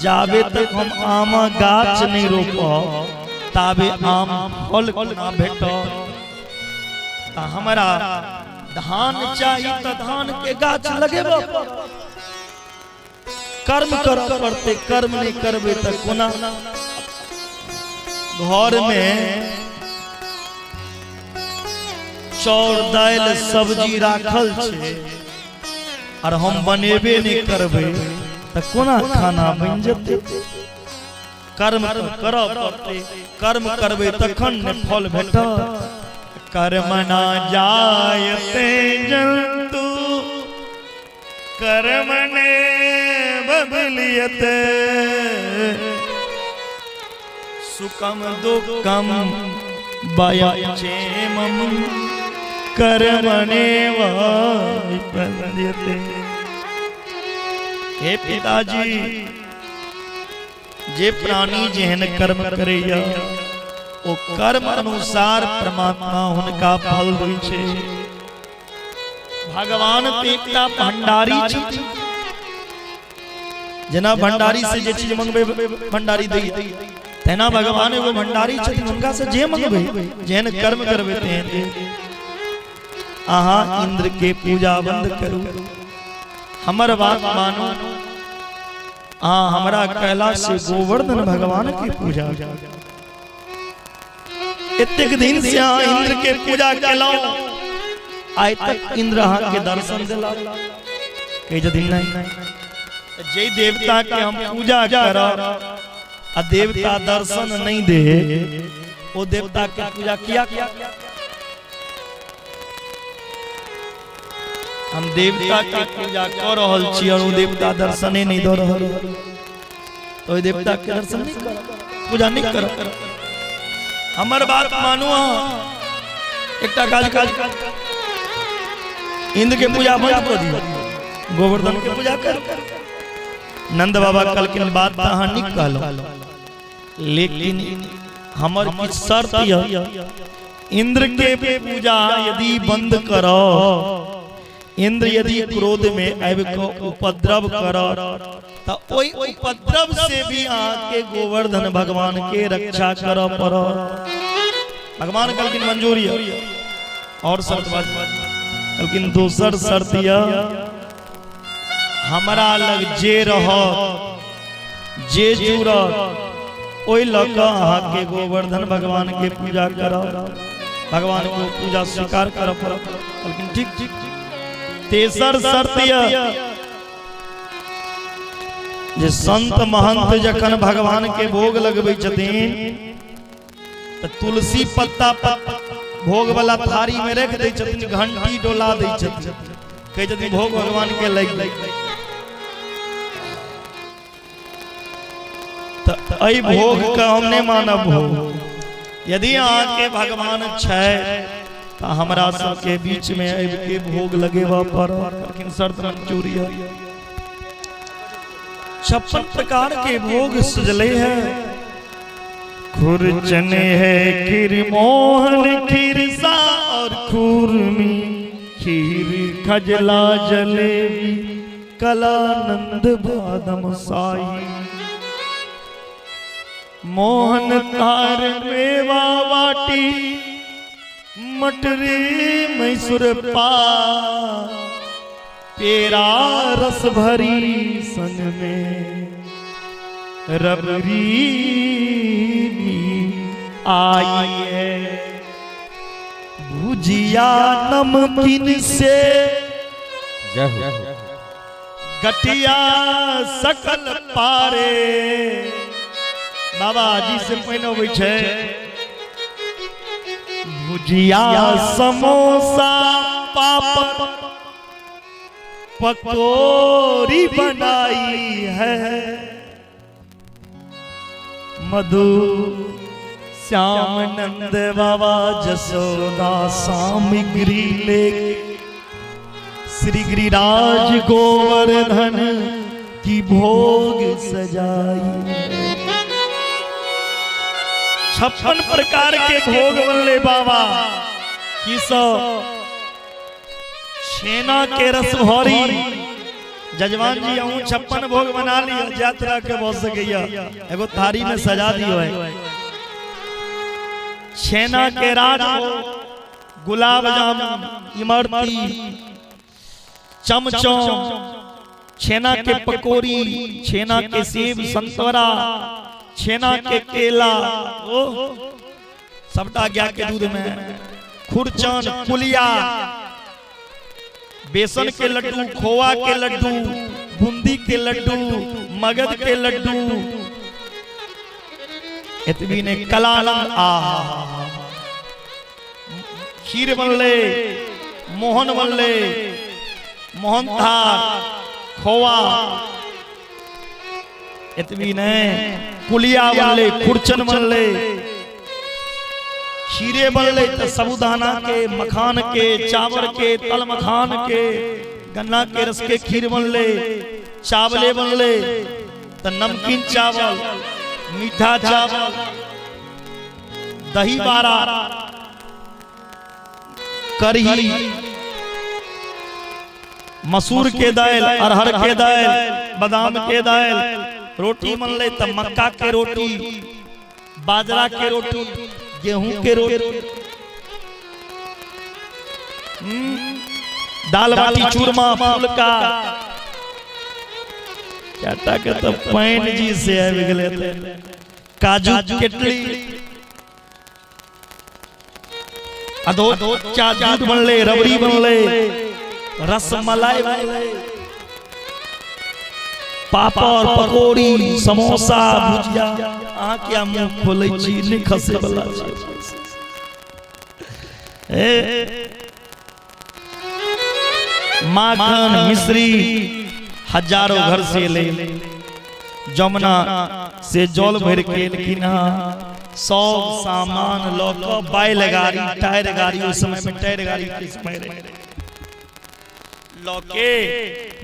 जाबे तक हम आमा गाछ नहीं रोपब, ताबे आम फल कोना भेटत? तऽ हमरा धान चाही तऽ धान के गाछ लगेबऽ, कर्म करऽ पड़तै। कर्म नहि करबै तऽ कोना? घर में चाउर दालि सब्जी राखल छै और हम बनेबे नहि करबै तऽ कोना खाना बनि जेतै? कर्म तऽ करऽ पड़तै। कर्म करबै तखन ने फल भेटत। कर्मणा जायते जन्तु कर्मणे बबलियते सुखम दुःखम भयं क्षेमं कर्मणेव विपद्यते। हे पिताजी, जे प्राणी जेहन कर्म करैया ओ कर्म अनुसार परमात्मा हुनका फल दै छै। भगवान तऽ एकटा भंडारी छथिन। जेना भंडारी से जे चीज मंगबै भंडारी दै, तेना भगवान एगो भंडारी छथिन। हुनका से जे मंगबै, जेहन कर्म करबै तेहन दे। अहाँ इंद्र के पूजा बंद करू, हमर बात मानू। अहाँ हमरा कहला से गोवर्धन भगवान के पूजा करू। एतेक दिन से अहाँ इंद्र के पूजा केलहुँ, आइ तक इंद्र अहाँ के दर्शन देलक? कहै छथिन नहि। जे देवता के हम पूजा करब आ देवता दर्शन नहीं दे, ओ देवता के पूजा किया? हम देवता के पूजा कऽ रहल छी और ओ देवता दर्शने नहीं दऽ रहल, तो ओहि देवता के दर्शन नहीं करब, पूजा नहीं करब। हमर बात मानू अहाँ, एकटा काज काज, इंद्र के पूजा बंद कऽ दियौ, गोवर्धन के पूजा कर। नंद बाबा कहलखिन, बात तऽ अहाँ नीक कहलहुँ, लेकिन हमर किछु शर्त यऽ। इंद्र के पूजा यदि बंद करो, इंद्र यदि क्रोध में आबि कऽ उपद्रव करत, तऽ ओहि उपद्रव से भी अहाँके गोवर्धन भगवान के रक्षा करऽ पड़त। भगवान कहलखिन, मंजूर यऽ। और शर्त बाजू। कहलखिन, दोसर शर्त यऽ, हमरा लग जे रहत, जे जुड़त, ओहि लऽ कऽ अहाँके गोवर्धन भगवान के पूजा करब, भगवान के पूजा स्वीकार करऽ पड़त। कहलखिन, ठीक ठीक। तेसर शर्त यऽ जे संत महंत जखन भगवान के भोग लगबै छथिन तऽ तुलसी पत्ता भोग वाला थारी में रख दै छथिन, घंटी डोला दै छथिन, कहै छथिन भोग भगवान के लागि गेल। तऽ एहि भोग के हम नहि मानब भोग। यदि अहाँके भगवान छै तऽ हमरा सबके बीच में आबि के भोग लगेबऽ पड़त। कहलखिन, शर्त मंजूर यऽ। 56 प्रकार के भोग सजले है। खुरचन है खीर मोहन खीरसा और खुरमी खीर खजला जलेबी कलानंद बादम साई मोहन तार मेवा वाटी मटरी मैसूर पा पेरा रस भरी संग में। रबड़ी भी आई है। भुजिया नमकीन से जय हो। गटिया सकल पारे। बाबा जी से पानि अबै छै। भुजिया समोसा पापड़ पकौड़ी बनाई है। मधु श्याम नंद बाबा जसोदा सामग्री ले श्री गिरिराज गोवर्धन की भोग सजाई। 56 प्रकार के भोग बनले बाबा। की सब? छेना के रस भरी। जजमान जी, अहूँ 56 भोग बना लिया, जा तरह के भऽ सकैया, एगो थारी में सजा दियो है। छेना के राज, गुलाब जामुन, इमरती, चमचम, छेना के पकौड़ी, छेना के सेब संतरा, छेना के केला, ओ सबटा गाय के दूध में, खुरचन, पुलिया, बेसन के लड्डू, खोआ के लड्डू, बूंदी के लड्डू, मगध के लड्डू, एतबी ने कलानंद, आ खीर बनले, मोहन बनले, मोहन थार, खोआ, एतबी ने पुलिया बनले, खुरचन बनले, खीरे बनले तो साबूदाना के, मखान के, चावल के, तल मखान के, गन्ना के रस के खीर बनले। चावले बनले तो नमकीन चावल, मीठा चावल, दही बारा, कढ़ी, मसूर के दाल, अरहर के दाल, बादाम के दाल। रोटी बनले तो मक्का के रोटी, बाजरा के रोटी, गेहूं के रोटी, दाल बाटी चूरमा, फुलका। चाटा के तो पानि जी से आबि गेलै। काजू केटली, अधो चा दूध बनले, रबड़ी बनले, रसमलाई बनले, पापड़, पकौड़ी, समोसा, भुजिया। अहाँ किया मुंह खोलै छी? नहि खसै वाला छै। ए माखन मिश्री हजारों घर से ले, जमुना से जल भर के एलखिन हँ। सब सामान लऽ कऽ बैल गाड़ी, टायर गाड़ी, उस समय में टायर गाड़ी के समय रहे, लऽ के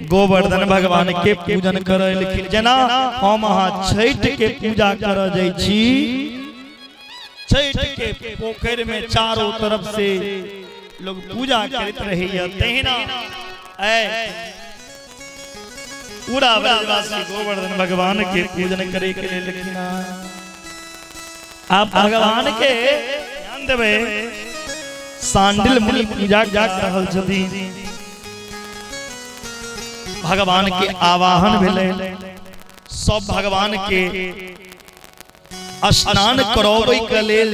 गोवर्धन भगवान के पूजन करऽ एलखिन। जेना हम अहाँ छठि के पूजा करऽ जाइ छी, छठि के पोखरि में चारों तरफ से लोग पूजा करैत रहैया, तहिना ऐ पूरा ब्रजवासी गोवर्धन भगवान के पूजन करे के लेल एलखिन। आप भगवान के ध्यान देबै, सांडिल मुनि पूजा कर रहल छथिन। भगवान के आवाहन भेलै, सब भगवान के स्नान करबै के लेल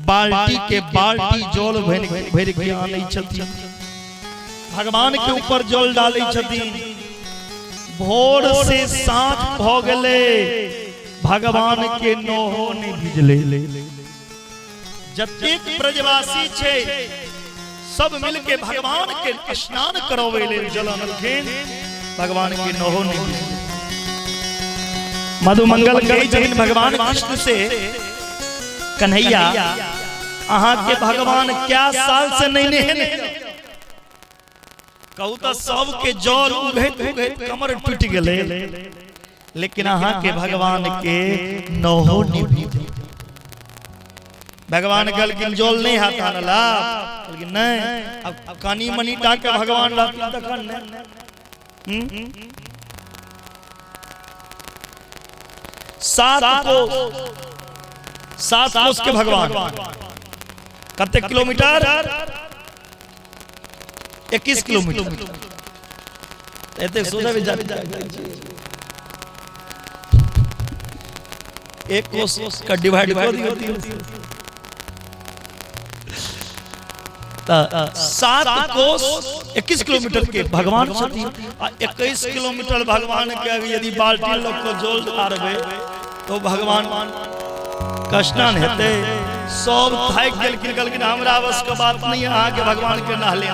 बाल्टी के बाल्टी जल भरि भरि के आनै छथिन, भगवान के ऊपर जल डालै छथिन। भोर से साँझ भ गेलै, भगवान के नहो नहि भिजलै। जतेक ब्रजवासी छै सब मिलके भगवान के स्नान करबै लेल जल अनलखिन, भगवान के नहो नहि भिजलै। मधु मंगल कहै छथिन भगवान कृष्ण से, कन्हैया, अहाँ के भगवान क्या साल से नहीं नहेने? कहू तऽ सबके जल उघैत उघैत कमर टूटि गेलै, लेकिन अहाँ के भगवान के नहो नहि भीजल। भगवान कहलखिन, जल नहि हाथ आनला? कहलखिन, नहि। अब कनी मनी टा के भगवान रहथिन तखन ने। 7 कोस, 7 कोस के भगवान कते किलोमीटर? 21 किलोमीटर। एतेक सोचै भी जा। एक कोस का डिवाइड कऽ दियौ। तऽ 7 कोस 21 किलोमीटर के भगवान छथिन आ 21 किलोमीटर भगवान के यदि बाल्टी लऽ कऽ जल ढारबै तो भगवान स्नान हेतै? सब थाकि गेलखिन। कहलखिन, हमरा बस के बात नहीं है अहाँके भगवान के नहले।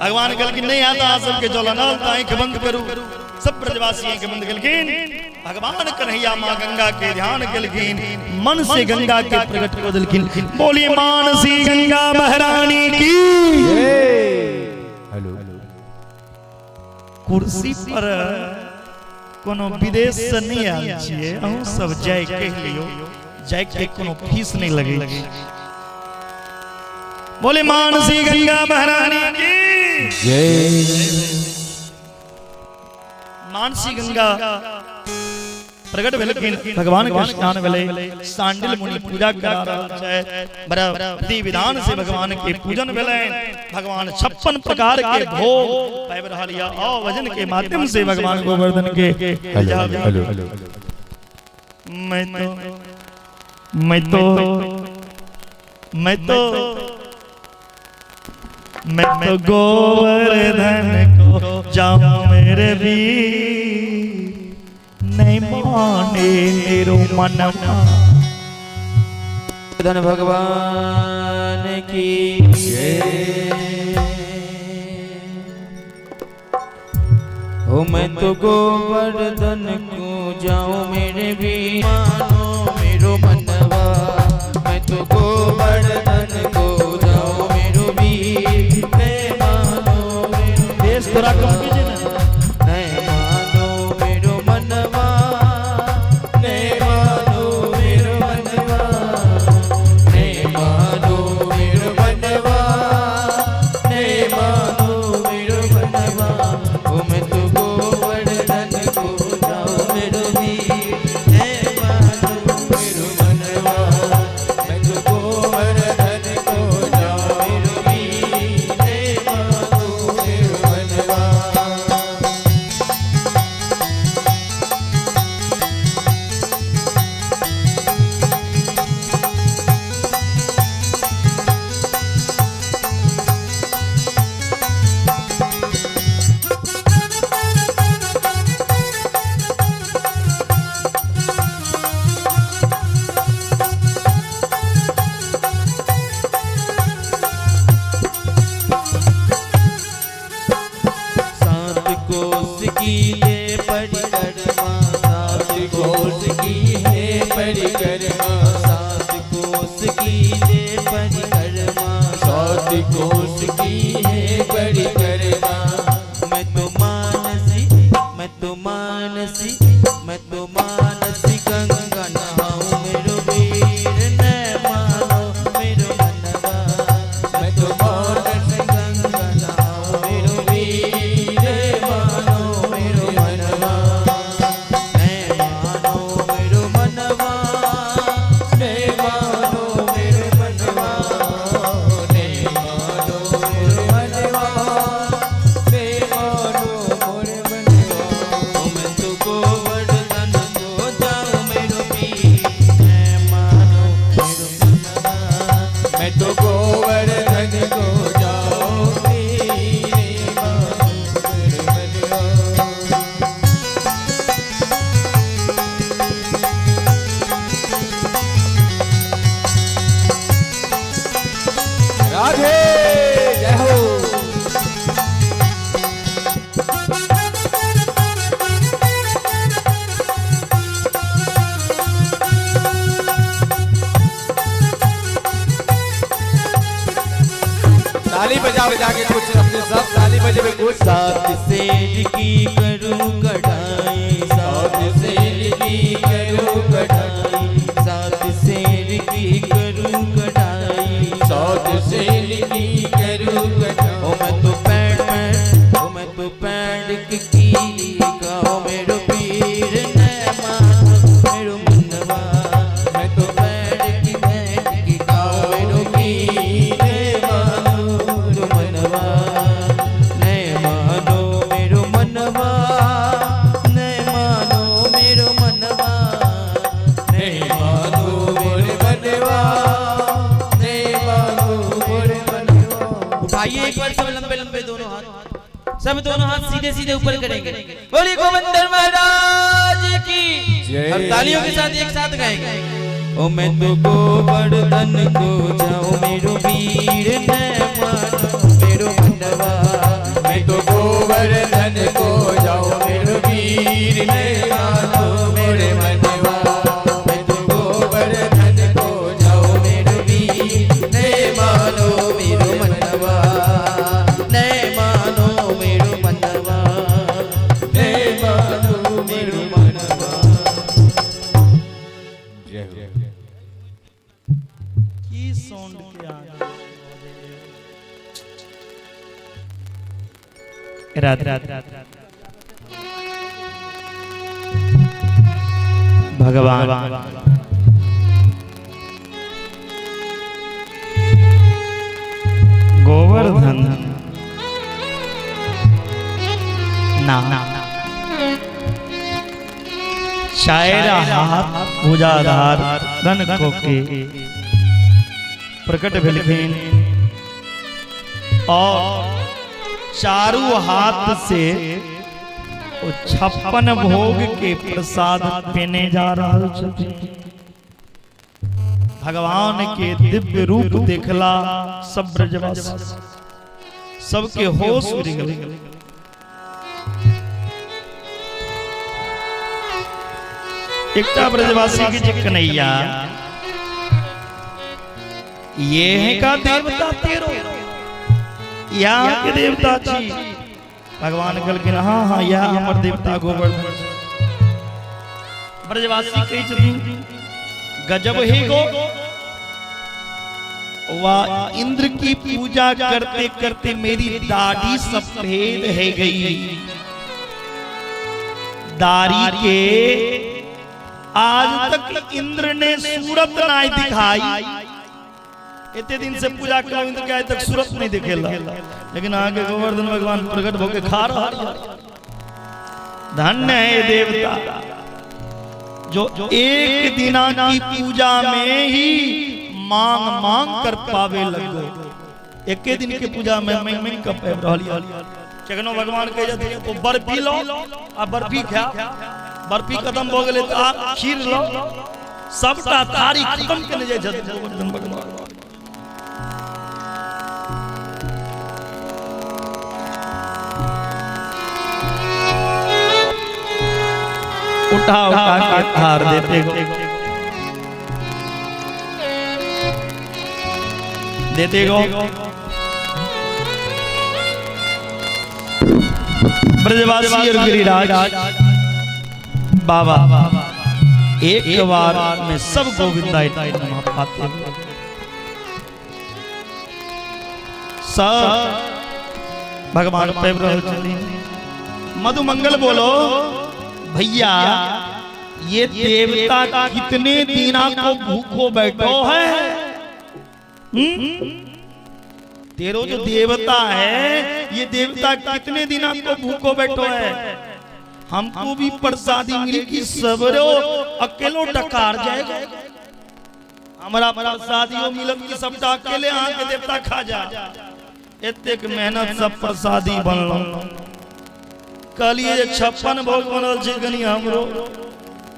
भगवान कहलखिन, नहीं आता अहाँ सबके जल अनल तऽ आँखि बंद करू। सब ब्रजवासी आँखि बंद केलखिन। भगवान कन्हैया माँ गंगा के ध्यान केलखिन, मन से गंगा के प्रकट कऽ देलखिन। बोलिए मानसी गंगा महारानी की। हेलो। कुर्सी पर कोनो विदेश से नहीं आयल छियै। अहूँ सब जाय कहि लियौ, जाय के कोनो फीस नहीं लगै छै। बोले मानसी गंगा महारानी की। जय। मानसी गंगा प्रकट भेलखिन, भगवान के स्नान भेलै। सांडिल मुनि पूजा करा रहल छै। बड़ा विधि विधान से भगवान के पूजन भेलै। भगवान 56 प्रकार के भोग पाबि रहल यऽ। आओ भजन के माध्यम से भगवान गोवर्धन के हेलो, हेलो। मैं तो, मैं तो, मैं तो, मैं तो गोवर्धन को जाऊं मेरे वीर, नहीं माने मेरो मनवा। धन भगवान की जय। हो मैं तो गोवर्धन को जाऊं मेरे वीर, मानो मेरो मनवा। मैं तो गोवर्धन को जाऊं मेरो वीर, नहीं मानो मेरो बेस थोड़ा कम कीजिए ना। नहीं मानो मेरो मनवा, नहीं मानो मेरो मनवा, नहीं मानो मेरो मनवा, नहीं मानो मेरो मनवा। ओ मैं तो गोवर्धन को जाऊं मेरो वीर, नहीं मानो मेरो मनवा। मैं तो गोवर्धन को जाऊं मेरो वीर, नहीं मानो मेरो मनवा। 7 कोस की ये परिक्रमा, 7 कोस की है परिक्रमा, 7 कोस की ये परिक्रमा, 7 कोस की है परिक्रमा। मैं तो मानसी, मैं तो मानसी, मैं तो मानसी गंगा नहाऊं मेरो वीर, न मानो मेरो मनवा। मैं तो मानस गंगा नहाऊं मेरो वीर, मानो मेरो मनवा। न मानो मेरो मनवा, नहीं मानो मेरो मनवा, नहीं मानो मेरो मनवा, नहीं मानो मोर मनवा। मैं तो गोवर्धन को जाऊं मेरो वीर, न मानो मेरो मनवा। मैं तो गोवर्धन को जाऊं नहीं मानो मेरे मनवा। राधे, जय हो। ताली बजा बजा के कुछ अपने सब ताली बजे कुछ। 7 सेर की करूं कढ़ाई, 7 सेर की करूं कढ़ाई, 7 सेर की करूं कढ़ाई, 7 सेर की करूं कढ़ाई। ओ मैं तो पैंट पैंट, ओ मैं तो पैंट की गाओ मेरो पीर, न मानो मेरो मनवा। मैं तो पैंट की पैंट की गाओ मेरो पीर, मानो मेरो मनवा, न मानो मेरो मनवा, न मानो मेरो मनवा, न सब दोनों हाथ सीधे सीधे ऊपर करेंगे। बोलिए गोवर्धन महाराज की। जय। और तालियों के साथ एक साथ गाएंगे। ओ मैं तो गोवर्धन को जाऊं मेरो वीर न मानो मेरो मनवा। मैं तो गोवर्धन को जाऊं मेरो वीर ने मानो मेरे मनवा। मैं तो गोवर्धन को जाऊं मेरो वीर न मानो मेरो मनवा, न मानो मेरो मनवा, ने मानो मेरो मनवा। जय हो। की साउंड के आगे राधे राधे। भगवान गोवर्धन ना शायरा हाथ भुजाधार धन को के प्रकट भेलखिन और चारू हाथ से ओ 56 भोग के प्रसाद पेने जा रहल छथिन। भगवान के दिव्य रूप देखला सब ब्रजवासी सबके होश उड़ गेलै। एकटा ब्रजवासी के जे कन्हैया ये है का देवता तेरो, यहाँ के देवता छी। भगवान कहलखिन हाँ हाँ यह हमर देवता गोवर्धन छी। ब्रजवासी कहै छथिन गजब ही गो, वाह इंद्र की पूजा करते करते मेरी दाढ़ी सफेद है गई। दाढ़ी के आज तक इंद्र ने सूरत नहीं दिखाई। इतने दिन से पूजा करो इंद्र के आज तक सूरत नहीं दिखेला, लेकिन आगे गोवर्धन भगवान प्रकट होके खा रहा। धन्य है देवता जो एक दिना की पूजा में ही मांग मांग कर पावे लगो। एक दिन के पूजा में मांग मांग कर पाबि रहल यऽ। केखनो भगवान कहे छथिन ओ बर्फी लो आ बर्फी खा, बर्फी खत्म भऽ गेलै तऽ आब खीर लो, सबटा थारी खत्म केने जाइ छथिन गोवर्धन भगवान। उठा उठा के थार देते गो, देते गो। ब्रजवासी और गिरिराज बाबा एक बार में सब गोविंदाय नमः पाते सब भगवान पाबि रहल छथिन। मधुमंगल बोलो भैया ये देवता कितने दिना को भूखो बैठो है। तेरो जो देवता है ये देवता कितने दिना को भूखो बैठो है। हमको भी प्रसादी मिली कि सबरो अकेलो डकार जाएगा। हमरा प्रसादियों मिलत कि सबटा अकेले अहाँ के देवता खा जा। एतेक मेहनत सब प्रसादी बनल। कहलिए जे 56 भोग बनल छै कनी हमरो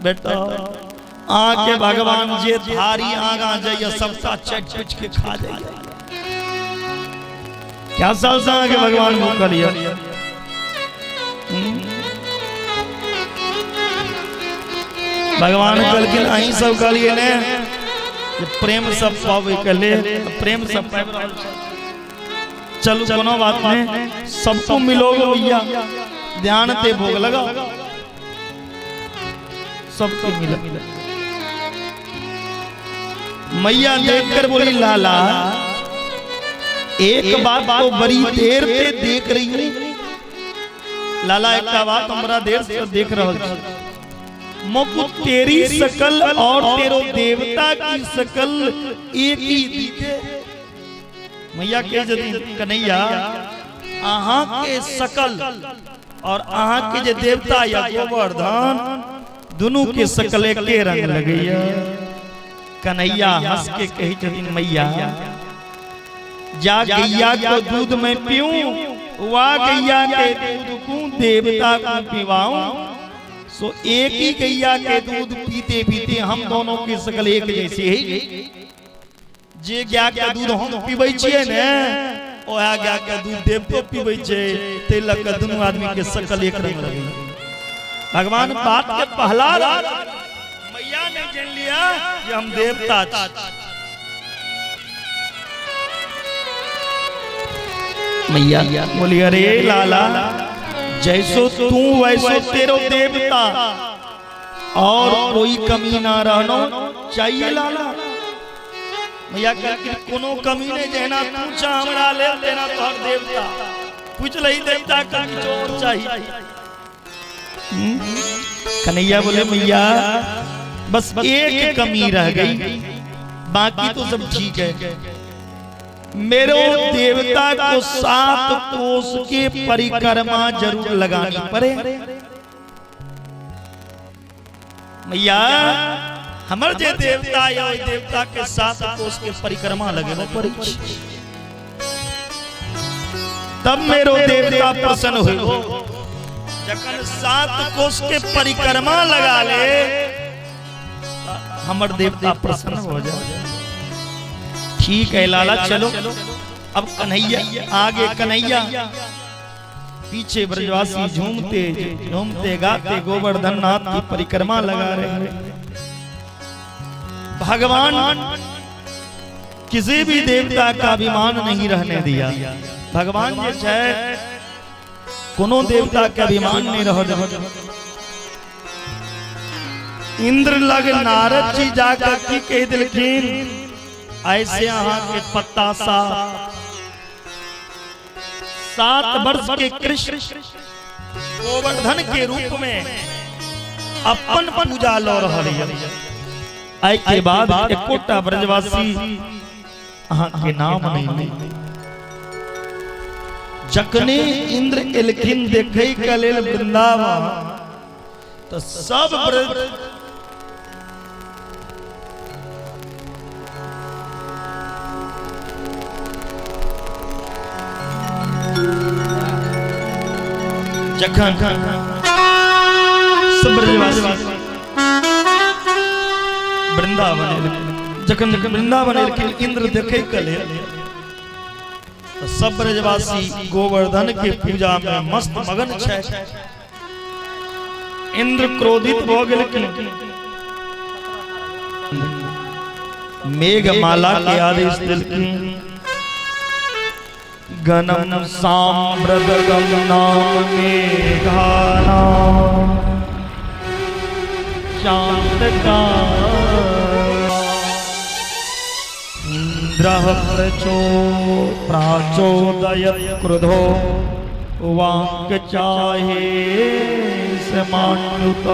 बेटा अहाँ के भगवान जे थारी आगा जाइए सबटा चट पिच के खा जाइए। क्या साल से अहाँ के भगवान भूखल यऽ। भगवान कहलखिन अहीं सब कहलिए ने जे प्रेम सब पाबै के लेल प्रेम सब पाबि रहल छै। चलू कोनो बात नहीं, सबको मिलोगे भैया, ध्यान ते भोग लगाओ, सबको मिला। मैया देखकर बोली लाला एक बात तो बड़ी देर से देख रही हूँ। लाला एक बात हम बड़ा देर से देख रहा हूँ, मोको तेरी शकल और तेरो देवता की शकल एक ही दिखे। मैया कहे छथिन कन्हैया अहाँ के शकल और अहाँ के जे देवता या गोवर्धन दुनू के शकल एके रंग लगैया। कन्हैया हंस के कहे छथिन मैया जा गैया को दूध में पीऊं वा गैया के दूध को देवता को पिवाऊं, सो एक ही गैया के दूध पीते पीते हम दोनों की शकल एक जैसी ही। जे गाय के दूध हम पीबै छियै ने, ओएह गाय के दूध देवतो पीबै छै, ताहि लऽ कऽ दुनू आदमी के शकल एक रंग लगै। भगवान बात के पहला रहल, मैया नहीं जान लिया जे हम देवता छी। मैया बोली, अरे लाला, जैसो तू वैसो तेरो देवता, और कोई कमी ना रहनो चाहिए लाला। मैया कहलखिन, कोनो कमी नहीं, जहिना तू चाह हमरा लेल तेना तोहर देवता। पूछ लही देवता का किछु और चाहिए। कन्हैया बोले, मैया बस एक कमी रह गई, बाकी तो सब ठीक है। मेरो देवता को 7 कोस के परिक्रमा जरूर लगानी पड़े। मैया, हमर जे देवता है ओहि देवता के 7 कोस के परिक्रमा लगेबो पड़े छै, तब मेरो देवता प्रसन्न हो। जखन 7 कोस के परिक्रमा लगा ले, हमर देवता प्रसन्न हो जाए। ठीक है लाला, चलो। अब कन्हैया आगे, कन्हैया पीछे, ब्रजवासी झूमते झूमते गाते गोवर्धन नाथ की परिक्रमा लगा रहे हैं। भगवान किसी भी देवता का अभिमान नहीं रहने दिया। भगवान जे छै कोनो देवता के अभिमान नहीं रह दे। इंद्र लग नारद जी जाकर की कह दिलखिन, ऐसे अहाँ के पत्ता सा 7 वर्ष के कृष्ण गोवर्धन के रूप में अपन पूजा ल रहल यऽ। आइ के बाद एकोटा ब्रजवासी अहाँ के नाम नहीं ले। जखने इंद्र एलखिन देखै के लेल वृंदावन, तऽ सब ब्रज जखन सब ब्रजवासी वृंदावन एलखिन, जखन जखन वृंदावन एलखिन इंद्र देखै के लेल, तऽ सब ब्रजवासी गोवर्धन के पूजा में मस्त मगन छै। इंद्र क्रोधित भऽ गेलखिन, मेघमाला के आदेश देलखिन, गणम साम्प्रदगम नाम मेघाना शांत का इंद्रः प्रचो प्राचोदय क्रोधो वाक चाहे समान्युत।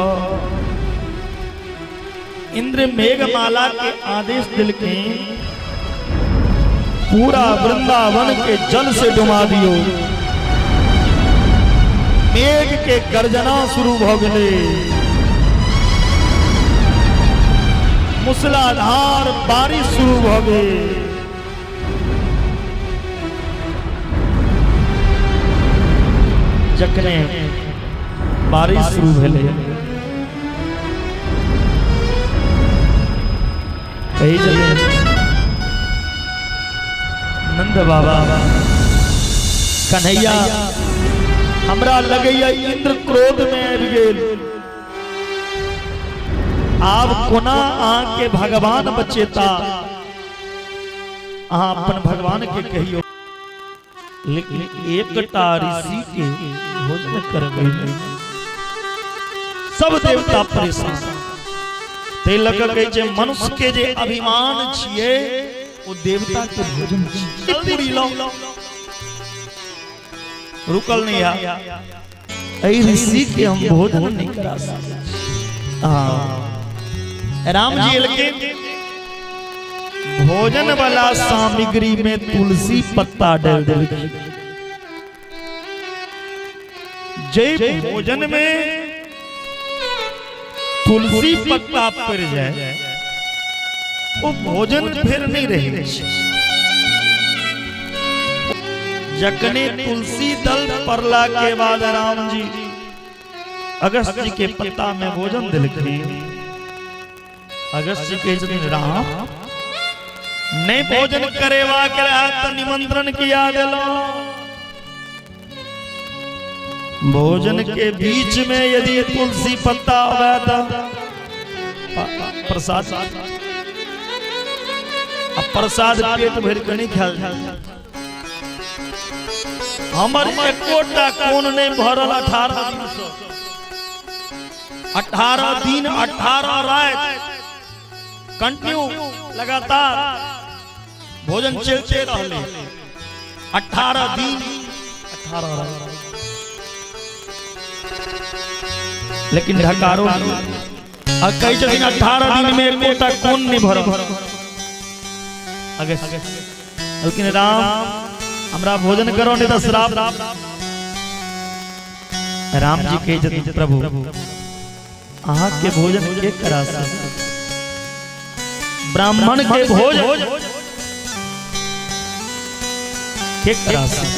इंद्र मेघमाला के आदेश दिलखिन, पूरा वृंदावन के जल से डुबा दियो। मेघ के गर्जना शुरू भ गेलै, मूसलाधार बारिश शुरू भ गेल। जखने बारिश शुरू भेलै, कही चले नंद बाबा, कन्हैया हमरा लगैया इंद्र क्रोध में आबि गेल, आब कोना अहाँ के भगवान बचेता, अहाँ अपन भगवान के कहियो। लेकिन एकटा ऋषि के भोजन करबै नहि। सब देवता परेशान। ताहि लऽ कऽ कहै छै, मनुष्य के जे अभिमान छियै ओ देवता के भोजन छियै। पूरी लाउ, रुकल नहीं है, एहि ऋषि के हम भोजन नहीं करा सकै छी। हाँ, राम जी एलखिन, भोजन वाला सामग्री में तुलसी पत्ता डाल देलखिन। जे भोजन में तुलसी पत्ता पड़ जाए वो भोजन फिर नहीं रहे। जखने तुलसी दल पड़ला के बाद राम जी अगस्त जी के पत्ता में भोजन दिलखिन। अगस्त जी कहै छथिन, राम नहीं भोजन करेवा के रहा तो निमंत्रण किया दिलो। भोजन के बीच में यदि तुलसी पत्ता आवे तो प्रसाद, अब प्रसाद पेट भर के नहीं खाल। हमर एकोटा कोन नहीं भरल 18 दिन से, 18 दिन 18 रात कंटिन्यू लगातार भोजन चलते रहले। 18 दिन 18 रात, लेकिन ढकारो आ कहै छथिन 18 दिन में एकोटा कोन नहीं भरल। लेकिन राम हमरा भोजन करो नहीं तो श्राप। राम जी कहै छथिन, प्रभु अहाँ के भोजन के करा सक, ब्राह्मण के भोजन के करा सक।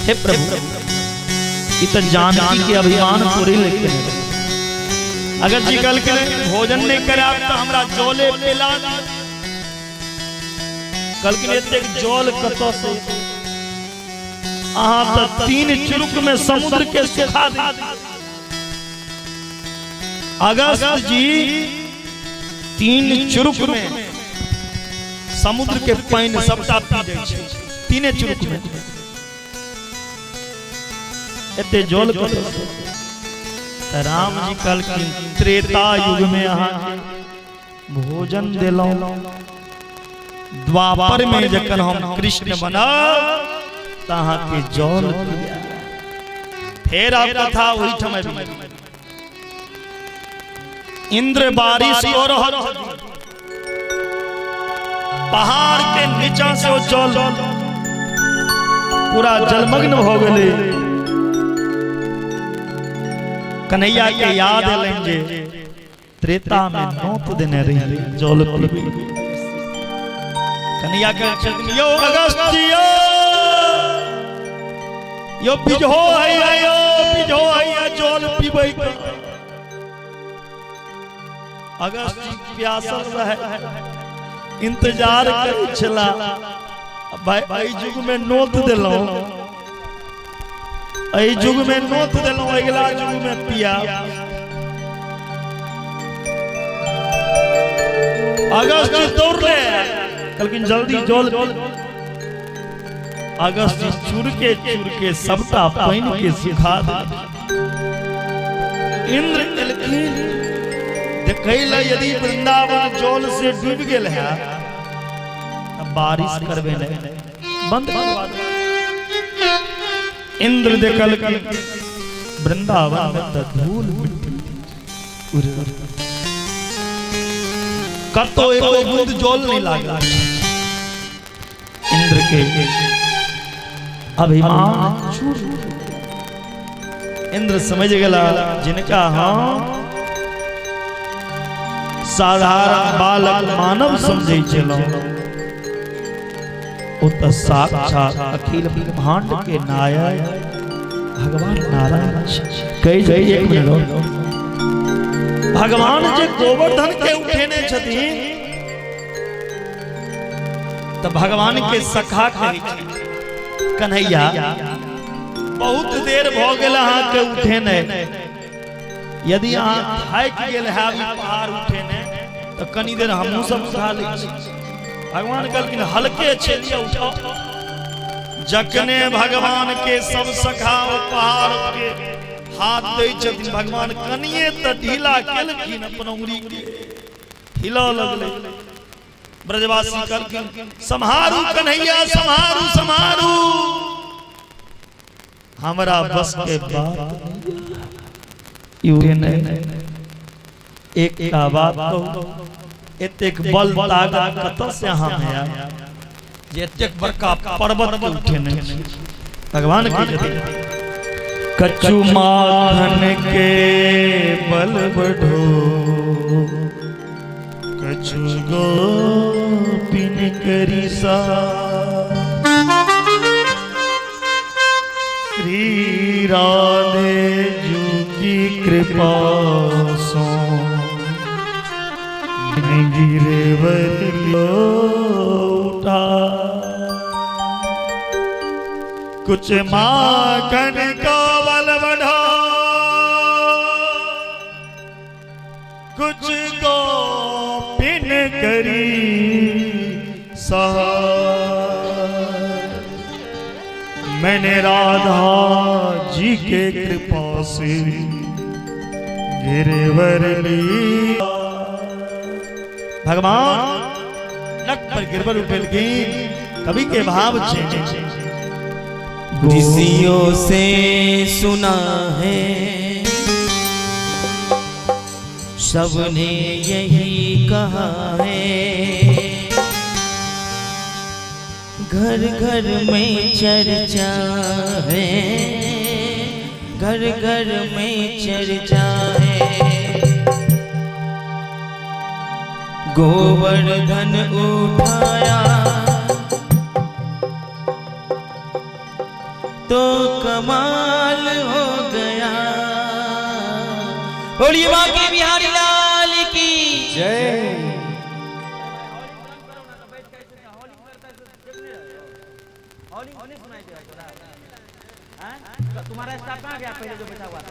हे प्रभु, ई तो जानकी के अभिमान तोड़े लेके। अगर जी कल के भोजन नहीं कराब तो हमरा जले पिला। कल के एतेक जल कतऽ से? अहाँ तो 3 चुरुक में समुद्र के सुखा दे। अगस्त जी 3 चुरुक में समुद्र के पानि सबटा पी जाइ छै, 3 चुरुक में एते जल कतऽ से? तऽ राम जी कहलखिन, त्रेता युग में अहाँ भोजन देलहुं, द्वापर में जखन हम कृष्ण बनब तऽ अहाँके जल पियायब। फेर आब कथा ओहिठाम आबि गेल। इंद्र बारिश कऽ रहल छथिन, पहाड़ के नीचा से ओ जल पूरा जलमग्न भऽ गेलै। कन्हैया के याद एलनि जे त्रेता में नोत देने रही जल पीबी। कन्हैया के छथिन, यो अगस्त जी यो, यो बिजहो है यो बिजहो है जल पीबै के। अगस्त जी प्यासल रहे, इंतजार करै छला, भाई एहि युग में नोत देलहुं, एहि युग में नोत देलहुं, अगिला युग में पिया। अगस्त जी दौड़ले, कहलखिन जल्दी जल। अगस्त जी चुरके चुरके सबटा पानि के सुखा देलखिन। इंद्र एलखिन देखै लए, यदि वृंदावन जल से डूबि गेल है तऽ बारिश करबे नहीं बंद करवा दे। इंद्र देखलखिन वृंदावन में तऽ धूल मिट्टी उड़ि रहल, कतौ एको बूंद जल नहीं लागल। इंद्र के अभिमान चूर, इंद्र समझ गेला जिनका हम साधारण बालक मानव समझै छलहुँ ओ तऽ साक्षात अखिल ब्रह्मांड के नायक भगवान नारायण छै। कहि जाइ एक मिनट रहो। भगवान जे गोवर्धन के उठेने छथिन तऽ भगवान के सखा कहै छै, कन्हैया बहुत देर भऽ गेल अहाँके उठेने, यदि अहाँ थाकि गेल हैब ई पहाड़ उठेने तऽ कनी देर हमहूँ सब उठा लै छी। भगवान कहलखिन हल्के छै लिअ उठाओ। जखने भगवान के सब सखा ओ पहाड़ के हाथ दै छथिन, भगवान कनिए तऽ ढीला केलखिन अपन उंगली के, हिलऽ लगलै। ब्रजवासी कहलखिन सम्हारू कन्हैया सम्हारू सम्हारू, हमरा बस के बात नहीं। नहीं एकटा बात कहू, एतेक बल ताकत कतऽ से अहाँ में आयल जे एतेक बड़का पर्वत के उठेने छी? भगवान के छथिन, कछु माखन के बल बढ़ो, कछु गोपिन करी सा। राधे जू की कृपा सो गिरवर उठा। कुछ माखन का बल बढ़ा, कुछ गोपिन करी सहा। मैंने राधा जी के कृपा से गिरवर लिया। भगवान नक पर गिरवर उठेलखिन। कवि के भाव छै। ऋषियों से सुना है, सबने यही कहा है, घर घर में चर्चा है, घर घर में चर्चा है। गोवर्धन उठाया तो कमाल हो गया। बोलिए बाकी बिहारी लाल की जय। तुम्हारा स्टाफ कहाँ गया? पहले जो बैठा हुआ था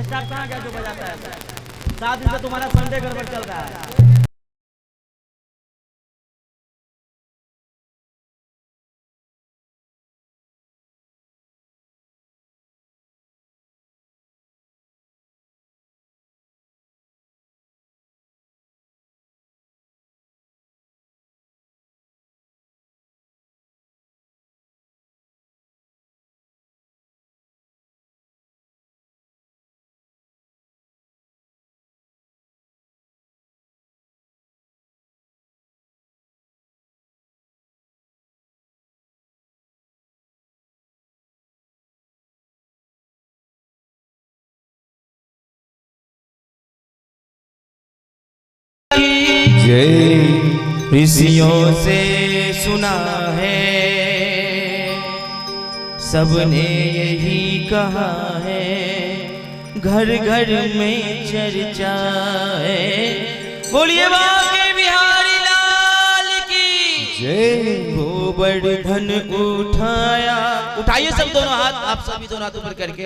स्टाफ कहाँ गया जो बजाता है? 7 दिन से तुम्हारा संडे गड़बड़ चल रहा है। जय। ऋषियों से सुना है, सबने यही कहा है, घर घर में चर्चा है। बोलिए बाके बिहारी लाल की जय। गोवर्धन उठाया, उठाइए सब दोनों हाथ, आप सभी दोनों हाथ ऊपर करके,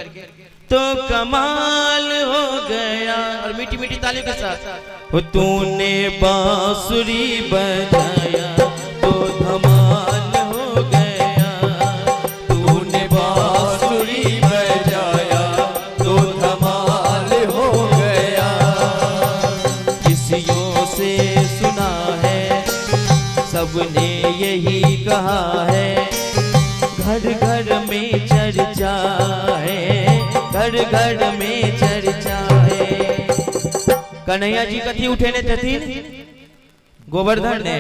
तो कमाल हो गया। और मीठी मीठी तालियों के साथ, वो तूने बांसुरी बजाया तो धमाल हो गया, तूने बांसुरी बजाया तो धमाल हो गया। ऋषियों से सुना है, सबने यही कहा है, घर घर में चर्चा है, घर घर में चर्चा है। कन्हैया जी कथी उठेने छथिन? गोवर्धन ने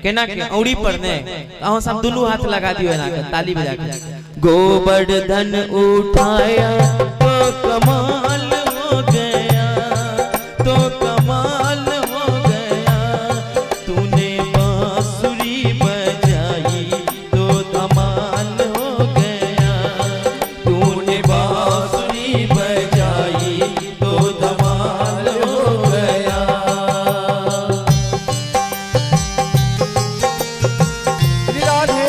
केना के औरी पर ने, अहाँ सब दुनू हाथ लगा दियो एना के ताली बजा के। गोवर्धन उठाया तो कमाल हो गया, तो कमाल हो गया, तूने बांसुरी बजाई तो धमाल हो गया, तूने बांसुरी बजाई तो धमाल हो गया। श्री राधे।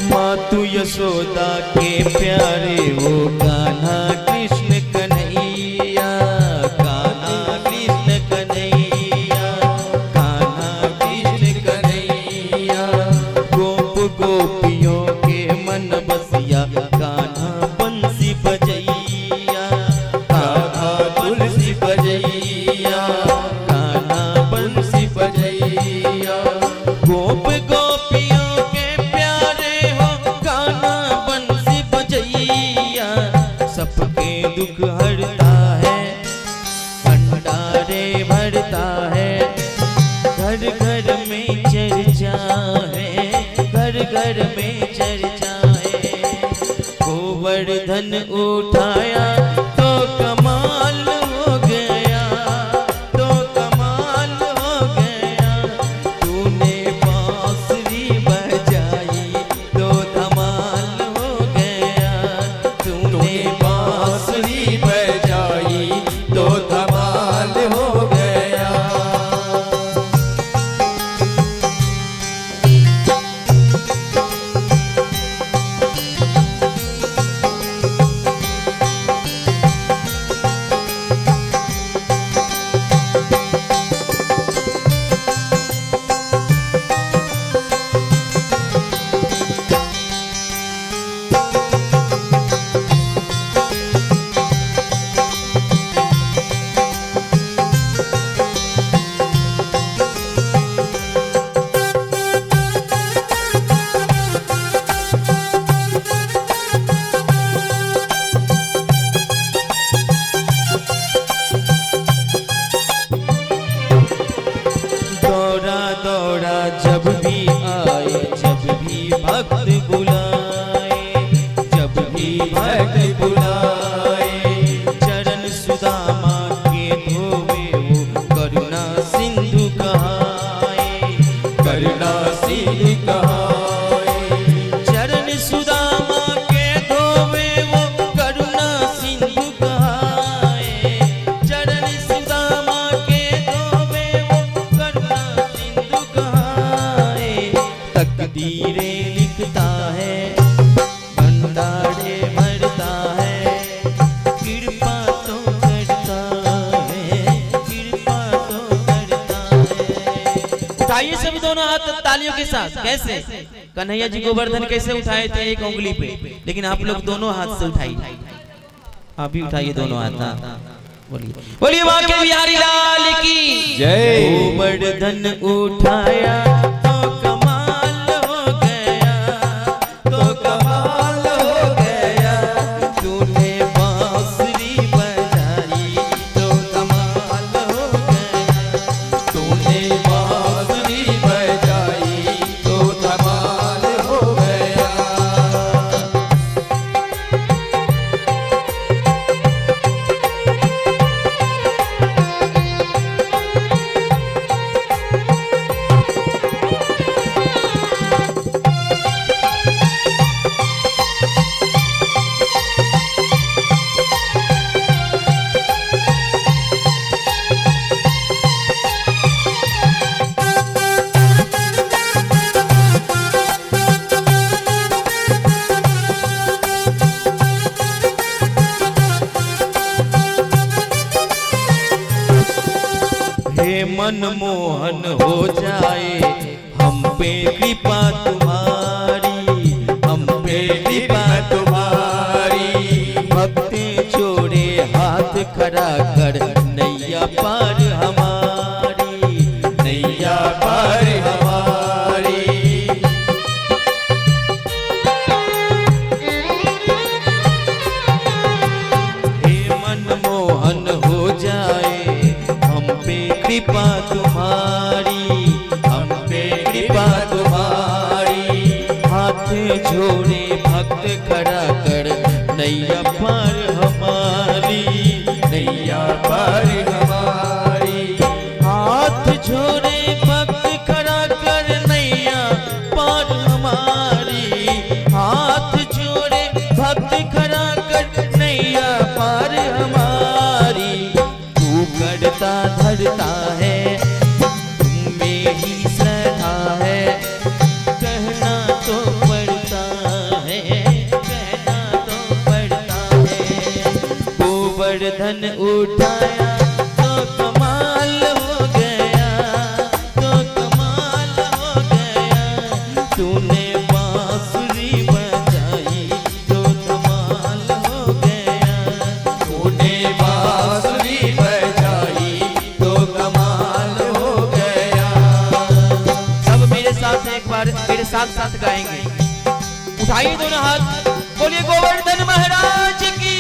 मातु यशोदा के प्यारे वो कान्हा कृष्ण कन्हैया, कान्हा कृष्ण कन्हैया, कान्हा कृष्ण कन्हैया, गोप गोपियों के मन बसिया, कान्हा बंसी बजैया, कान्हा बंसी बजैया, कान्हा बंसी बजैया, गोप गोपियों के प्यारे हो कान्हा बंसी सबके दुख हरता है, भंडारे भरता है। घर घर में चर्चा है, घर घर में चर्चा है। गोवर्धन उठाया तो कमाल हो गया, तो कमाल हो गया। तूने बांसुरी बजाई तो धमाल हो गया, तूने बांसुरी बजाई तो धमाल हो गया। दौड़ा दौड़ा जब भी आए, जब भी भक्त बुलाए, जब भी भक्त बुलाए। चरण सुदामा के धोवे वो करुणा सिंधु कहाए, करुणा सिंधु कहाए। चरण सुदामा के धोवे वो करुणा सिंधु कहाए, चरण सुदामा के धोवे वो करुणा सिंधु कहाए। तकदीरें लिखता है, भंडारे भरता है, कृपा तो करता है, कृपा तो करता है। उठाइए सभी दोनों हाथ तालियों के साथ। कैसे कन्हैया जी गोवर्धन कैसे उठाए थे एक उंगली पे, लेकिन आप लोग दोनों हाथ से उठाइए। आप भी उठाइए दोनों हाथ। हाँ। बोलिए बोलिए बांके बिहारी लाल की जय। गोवर्धन उठाया तो कमाल हो गया, तो कमाल हो गया। तूने बांसुरी बजाई तो कमाल हो गया, तूने बांसुरी बजाई तो धमाल हो गया। हे मनमोहन हो जाए हम पे कृपा तुम्हारी, हम पे कृपा तुम्हारी। भक्ति जोड़े हाथ खड़ा कर नैया पार हमारी, नैया पार हमारी। हे मनमोहन हो जाए हम पे कृपा तुम्हारी, हम पे कृपा तुम्हारी। हाथ जोड़े भक्त खड़ा कर नैया पार हमारी, नैया पार हमारी। हाथ जोड़े भक्त खड़ा कर नैया पार हमारी, हाथ जोड़े भक्त खड़ा कर नैया पार हमारी। तू करता धरता है, तुम में ही श्रद्धा है, कहना तो पड़ता है, कहना तो पड़ता है। गोवर्धन उठाया तो कमाल हो गया, तो कमाल हो गया। तूने बांसुरी बजाई तो धमाल हो गया, तूने बांसुरी बजाई तो कमाल हो गया। सब मेरे साथ एक बार मेरे साथ साथ गाएंगे। उठाइए दोनों हाथ, बोलिए गोवर्धन महाराज की।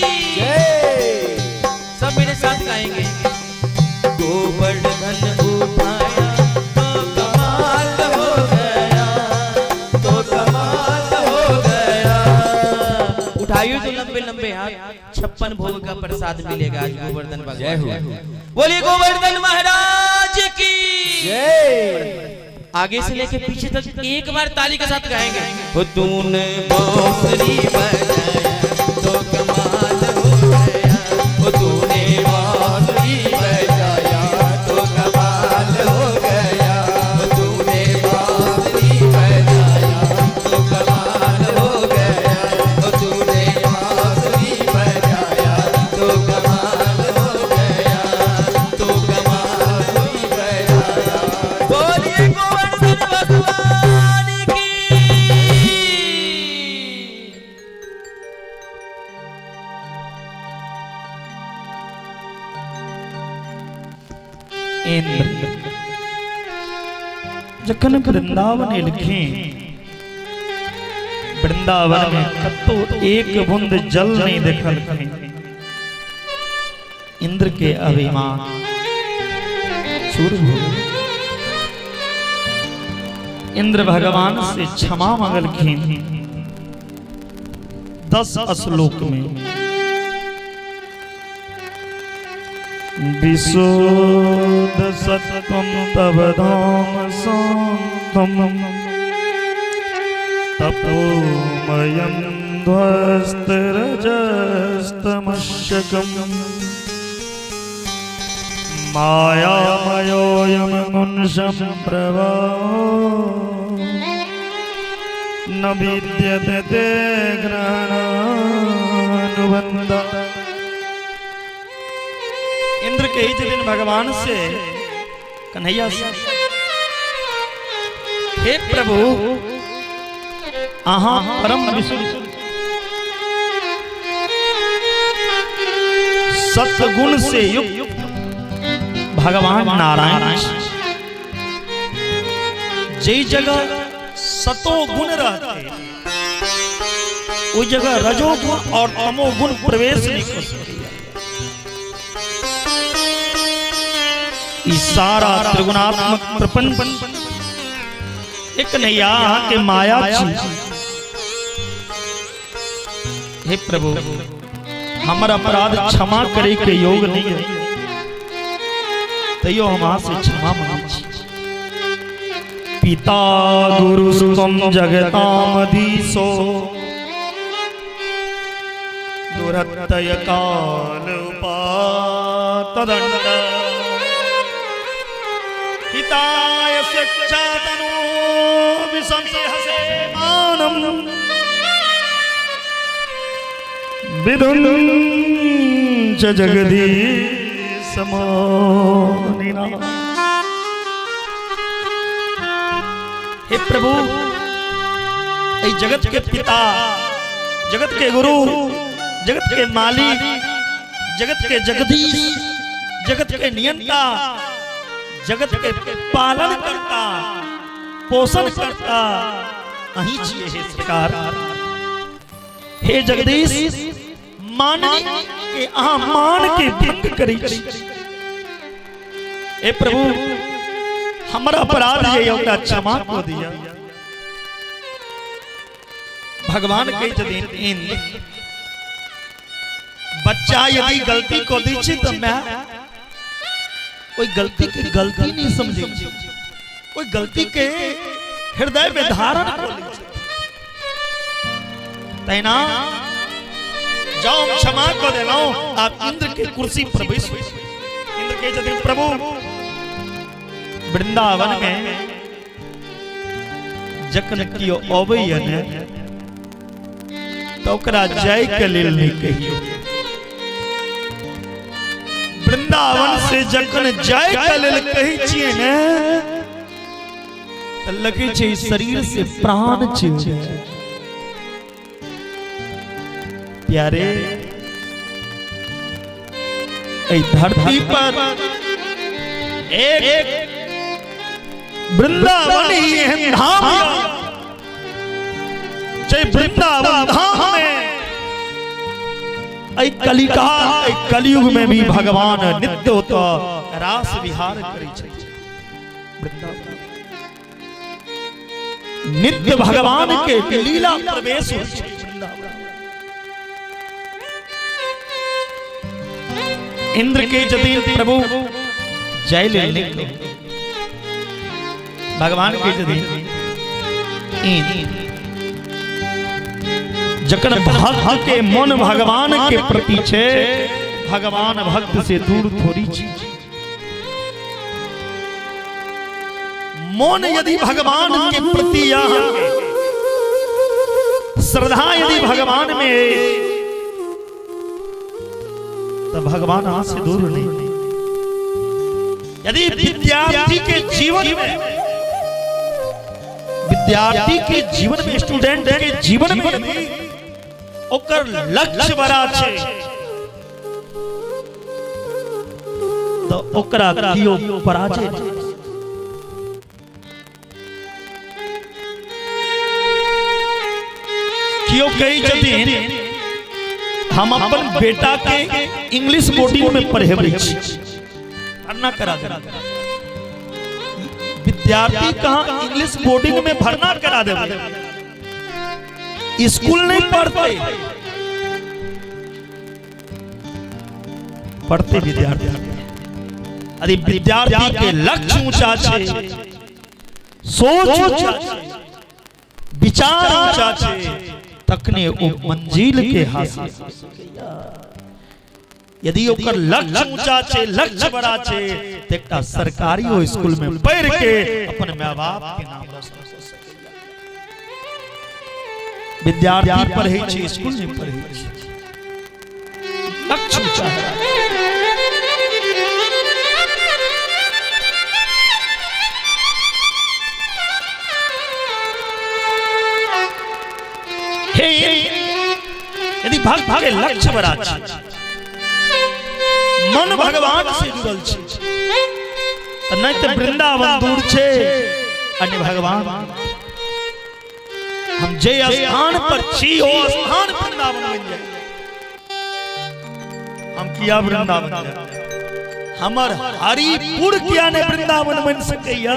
उठाइए तो लंबे लंबे हाथ, 56 भोग का प्रसाद मिलेगा आज गोवर्धन भगवान। जय हो। बोलिए गोवर्धन महाराज की जय। आगे से लेके पीछे तक एक बार ताली के साथ गाएंगे। हो तूने बांसुरी बजाया तो कमाल हो गया, हो तूने बांसुरी बजाया तो कमाल हो गया, हो तूने बांसुरी बजाया तो कमाल हो गया, हो तूने बांसुरी बजाया तो कमाल हो गया, तो कमाल हो गया। बोलिए गोवर्धन भगवान की। इंद्र जखन वृंदावन एलखिन, वृंदावन में कतौ एक बूंद जल नहीं देखलखिन। इंद्र के अभिमान चूर हो गेल। इंद्र भगवान से क्षमा मांगलखिन 10 श्लोक में। विशुद्ध सत्वम तव धाम शांतम तपोमयं ध्वस्त रजस्तमशकम मायामयोऽयं गुणशं प्रवाहो न विद्यते ते ग्रहणानुबंध। इंद्र के ही दिन भगवान से कन्हैया से, हे प्रभु अहाँ परम विशुद्ध सत्गुण से युक्त भगवान नारायण छी। जे जगह सतो गुण रहते ओहि जगह रजोगुण और तमोगुण प्रवेश नहीं कर सकते। ई सारा त्रिगुणात्मक प्रपंच एक नैया के माया छी। हे प्रभु हमर अपराध क्षमा करे के योग नहीं है, तैयो हम अहाँ से क्षमा मांगै छी। पिता गुरु त्वं जगतामधीशो दुरत्यय काल उपातदंड हिताय स्वेच्छातनो विसंहसे मानम विधुं च जगदीश मोनिना। हे प्रभु ए जगत के पिता, जगत के गुरु, जगत के मालिक, जगत के जगदीश, जगत के नियंता, जगत के पालन करता, पोषण करता अहीं छियै हे सरकार। हे जगदीश माननी के अहाँ मान के भंग करै छी। हे प्रभु हमर अपराध जे ओकरा क्षमा कऽ दिअ। भगवान कहै छथिन इंद्र बच्चा यदि गलती कऽ दै छै तऽ my ओहि गलती के गलती नहीं समझै छै, ओहि गलती के हृदय में धारण कऽ लै छै। तहिना जाओ क्षमा कऽ देलहुँ, आब इंद्र के कुर्सी पर बैसू। इंद्र कहै छथिन प्रभु वृंदावन में जखन केओ अबैया ने तऽ ओकरा जाय के लेल नहीं कहियौ। वृंदावन से जखन जाय के लेल कहै छियै ने तऽ लगै छै शरीर से प्राण चलि जाय। प्यारे एहि धरती पर एक वृंदावन ही एहन धाम जय वृंदावन धाम में एहि कलिकाल एहि कलयुग में भी भगवान नित्य ओतऽ रास विहार करै छै। वृंदावन नित्य भगवान के लीला प्रवेश होइ छै वृंदावन। इंद्र के जदिन प्रभु जय लेल नहि कहू, भगवान के जदिन इंद्र, जखन भक्त के मन भगवान के प्रति छे, भगवान भक्त से दूर थोड़ी छी। मन यदि भगवान के प्रति श्रद्धा यदि भगवान में है, तो भगवान अहाँ से दूर नहीं। यदि विद्यार्थी के जीवन में, विद्यार्थी के जीवन में, स्टूडेंट के जीवन में यदि ओकर लक्ष्य बड़ा छे, तो ओकरा कियो पराजय नहीं। कियो कहै छथिन हम अपन बेटा के इंग्लिश बोर्डिंग में पढ़ेबै छी, भरना करा देबै। विद्यार्थी कहाँ इंग्लिश बोर्डिंग में भरना करा देबै, स्कूल नहीं पढ़ते, पढ़ते विद्यार्थी। अरे विद्यार्थी के लक्ष्य ऊंचा छे, सोच ऊंचा छे, विचार ऊंचा छे, तखने ओ मंजिल के हासिल। यदि ओकर लक्ष्य ऊंचा छे, लक्ष्य बड़ा छे, त एकटा सरकारी स्कूल में पढ़ के अपन माय बाप के नाम रोशन कर सकैया। विद्यार्थी पढ़े छे, स्कूल में पढ़े छे, लक्ष्य ऊंचा है। हे यदि भक्त के लक्ष्य बड़ा छे, मन भगवान से जुड़ल छे, त नहीं त वृंदावन दूर छे अन्य भगवान। हम जे स्थान पर छी ओ स्थान वृंदावन बन जाए। हम किया वृंदावन जाए, हमर हरिपुर किया ने वृंदावन बन सकैया।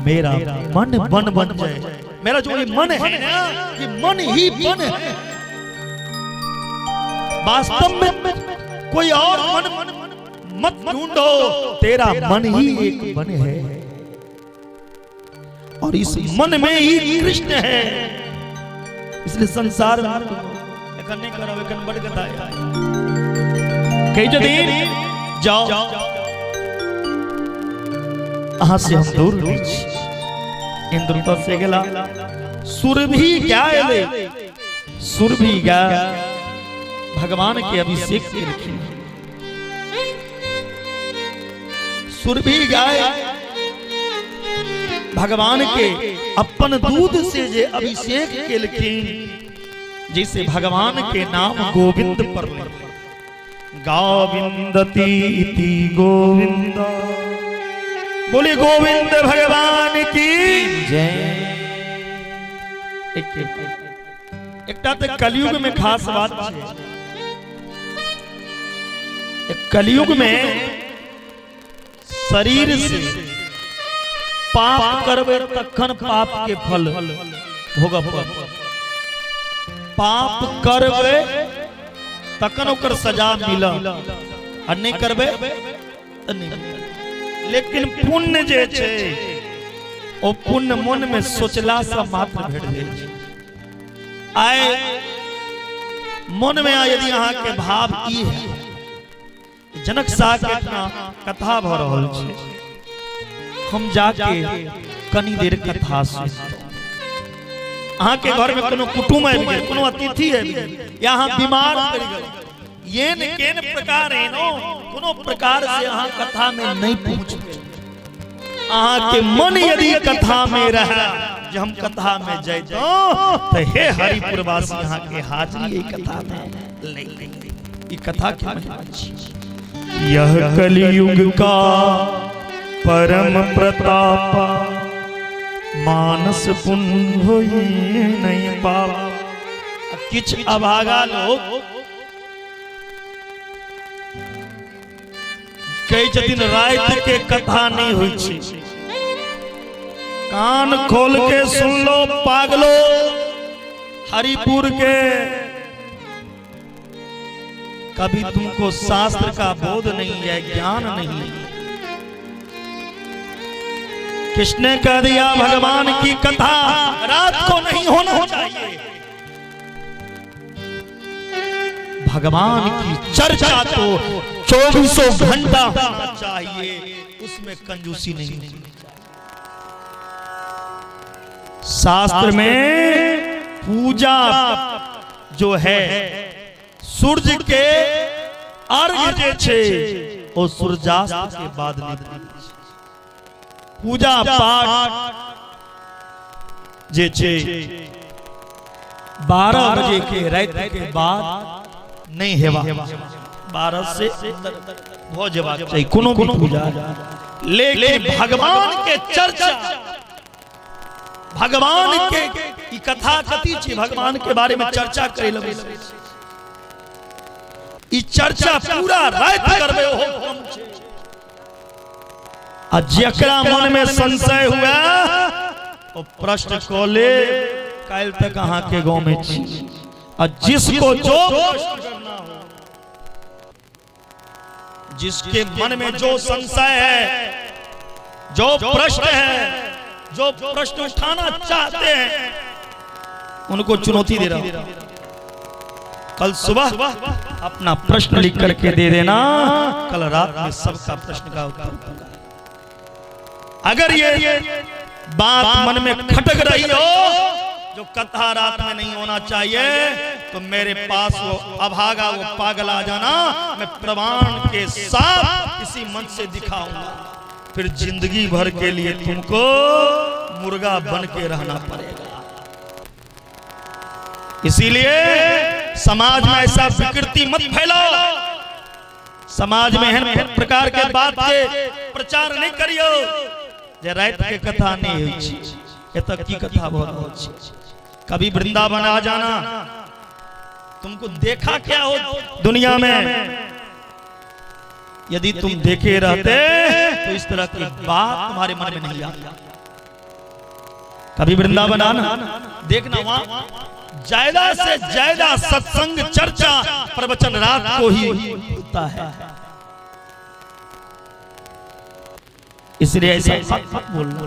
मेरा मन बन बन जाए, मेरा जो ये मन है ना, ये मन ही बन है। वास्तव में कोई और मन मत ढूंढो, तेरा मन ही एक मन है और इस मन में ही कृष्ण है। इसलिए संसार में एखन नहीं करब, एखन बड़ कथा है। कही छथिन जाओ अहाँ से हम दूर नहीं छी। इंद्र तो से गेला, सुरभि गाय एलै, सुरभि गाय भगवान के अभिषेक केलखिन। सुरभि गाय भगवान के अपन दूध से जे अभिषेक केलखिन, जैसे भगवान के नाम गोविंद पड़लै। गोविंदती इति गोविंद, बोले गोविंद भगवान की जय। एकटा तऽ कलयुग में खास बात छै, कलयुग में शरीर से पाप करबै तखन पाप के फल भोगऽ पड़त। पाप करबै तखन ओकर सजा मिलत, आ नहि करबै तऽ नहि मिलत। लेकिन पुण्य जे छै ओ पुण्य मन में सोचला से मात्र भेट जाइ छै। आइ मन में यदि अहाँ के भाव ई है, जनक शाह के अपना कथा भ रहल छै, हम जाके कनी देर कथा सुनतहुँ। अहाँ के घर में कोनो कुटुम्ब आबि गेल, कोनो अतिथि आबि गेल, या अहाँ बीमार पड़ि गेल, येन केन प्रकार एनो कोनो प्रकार से अहाँ कथा में नहीं पहुँच गेल। अहाँ के मन यदि कथा में रहे जे हम कथा में जैतहुँ, तऽ हे हरिपुरवासी अहाँ के हाजिरी एहि कथा में ले। ई कथा के महिमा छी। यह कलयुग का परम प्रतापा, मानस पुण्य होई नहीं पाप। किछ अभागा लोग कहै छथिन राति के कथा नहीं होइ छै। कान खोल के सुन लो पागलो, हरिपुर के कभी तुमको शास्त्र का बोध नहीं है, ज्ञान नहीं है। किसने कह दिया भगवान की कथा रात को नहीं होना चाहिए? भगवान की चर्चा तो चौबीसों घंटा होना चाहिए, उसमें कंजूसी नहीं होनी चाहिए। शास्त्र में पूजा जो है सूर्य के अर्घ जे छे ओ सूर्यास्त के बाद नहीं। पूजा पाठ जे छे 12 बजे के रात के बाद नहीं हेवा, 12 से भ जेबाक चाही कोनो भी पूजा। लेकिन भगवान के चर्चा, भगवान के ई कथा कथी छी, भगवान के बारे में चर्चा करे लगै छै। ई चर्चा पूरा रात करबै ओहो कम छै। आ जकरा मन में संशय हुआ ओ प्रश्न क ले, काल्हि तक अहाँ के गांव में छी। आ जिसको जो प्रश्न करना हो, जिसके मन में जो संशय है, जो प्रश्न है, जो प्रश्न उठाना चाहते हैं, उनको चुनौती दे रहा हूं, कल सुबह अपना प्रश्न लिख करके दे देना, कल रात में सबका प्रश्न का उत्तर दूंगा। अगर ये बात मन में खटक रही हो जो कथा रात में नहीं होना चाहिए, तो मेरे पास वो अभागा वो पागल आ जाना, मैं प्रमाण के साथ इसी मंच से दिखाऊंगा। फिर जिंदगी भर के लिए तुमको मुर्गा बन के रहना पड़ेगा। इसीलिए समाज में ऐसा विकृति मत फैलाओ, समाज में एहन प्रकार के बात के प्रचार नहीं करियो जे रात के कथा नहीं होइ छै, एतऽ की कथा भऽ रहल छै। कभी वृंदावन आ जाना, तुमको देखा क्या हो दुनिया में, यदि तुम देखे रहते तो इस तरह की बात तुम्हारे मन में नहीं आती। कभी वृंदावन आना, देखना वहां ज्यादा से ज्यादा सत्संग चर्चा प्रवचन रात को ही होता है। इसलिए ऐसा मत बोलना।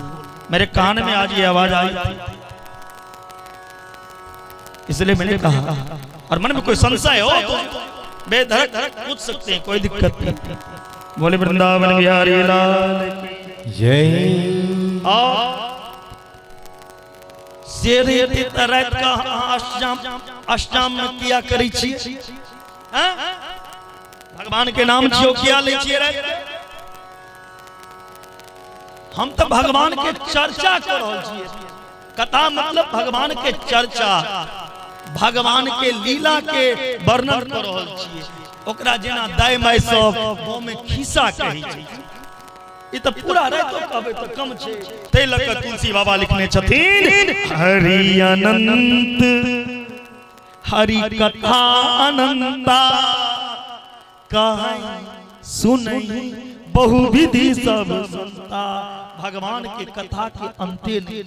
मेरे कान में आज ये आवाज आई थी, इसलिए मैंने कहा। और मन में कोई संशय हो तो बेधड़क पूछ सकते हैं, कोई दिक्कत नहीं। बोले वृंदावन बिहारी लाल जय। और से रीति रात का अष्टजाम अष्टजाम में किया करै छी, भगवान के नाम छियो किया लै छियै रात के? हम तो भगवान के चर्चा कर रहल छियै। कथा मतलब भगवान के चर्चा, भगवान के लीला के वर्णन कर रहल छियै। ओकरा जेना दाय माय सब गाँव में खिस्सा कहै छै, ई तऽ पूरा राति कहबै तऽ कम छै। ताहि लऽ कऽ तुलसी बाबा लिखने छथिन हरि अनंत हरि कथा अनंता कहै सुनई बहुविधि सब संता। भगवान के कथा के अंते नहीं,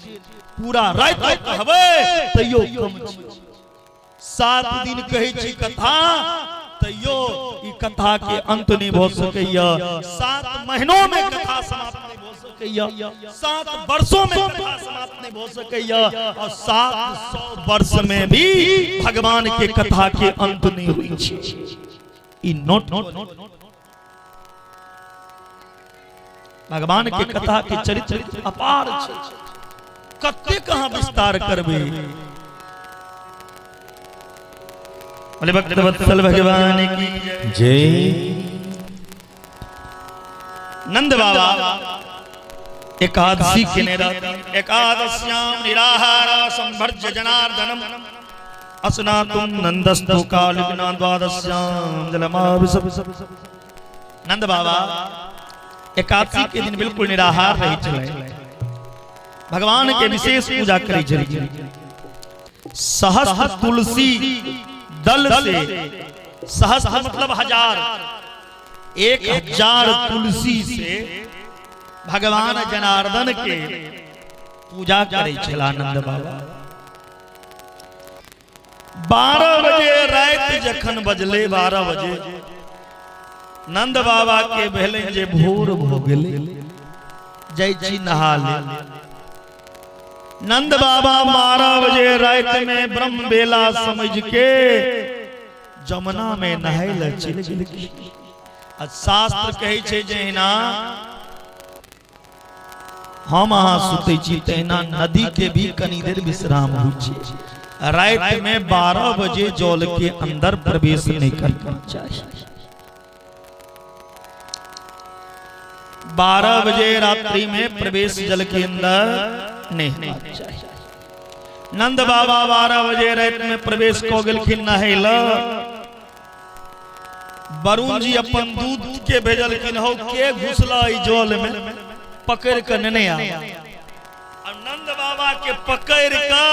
पूरा राति कहबै तैयो कम छै। 7 दिन कहै छी कथा तैयो ई कथा के अंत नहीं भऽ सकैया। 7 महीनों में कथा समाप्त नहीं भऽ सकैया, 7 वर्षों में कथा समाप्त नहीं भऽ सकैया, और 700 वर्ष में भी भगवान के कथा के अंत नहीं होइ छै। ई नोट भगवान के कथा के चरित्र अपार छै, कतेक अहाँ विस्तार करबै। बोले भक्त वत्सल भगवान की जय। नंद बाबा एकादशी के एकादश्याम निराहार संभर्ज जनार्दनम अस्नातुम नंदस्तु कालिना द्वादश्याम जलमाभिसप। नंद बाबा एकादशी के दिन बिल्कुल निराहार रही छलै, भगवान के विशेष पूजा करै छलै। सहस्त्र तुलसी दल से, सहस्त्र मतलब हजार, 1000 तुलसी से भगवान जनार्दन के पूजा करै छला नंद बाबा। 12 बजे रात राति जखन बजले 12 बजे, नंद बाबा के भेलनि जे भोर भऽ गेलै, जाइ छी नहा ले। नंद बाबा 12 बजे राति में ब्रह्म बेला समझ के जमुना में नहाय लए चलि गेलखिन। आ शास्त्र कहै छै जहिना हम अहाँ सुतै छी तहिना नदी के भी कनी देर विश्राम होइ छै। राति में 12 बजे जल के अंदर प्रवेश नहीं करना चाहिए। 12 बजे रात्रि में प्रवेश जल के अंदर नहीं होना चाहिए। नंद बाबा 12 बजे रात में प्रवेश कऽ गेलखिन नहाय लए। वरुण जी अपन दूध के भेजलखिन, हौ के घुसला ई जल में, पकड़ के नेने आ। नंद बाबा के पकड़ के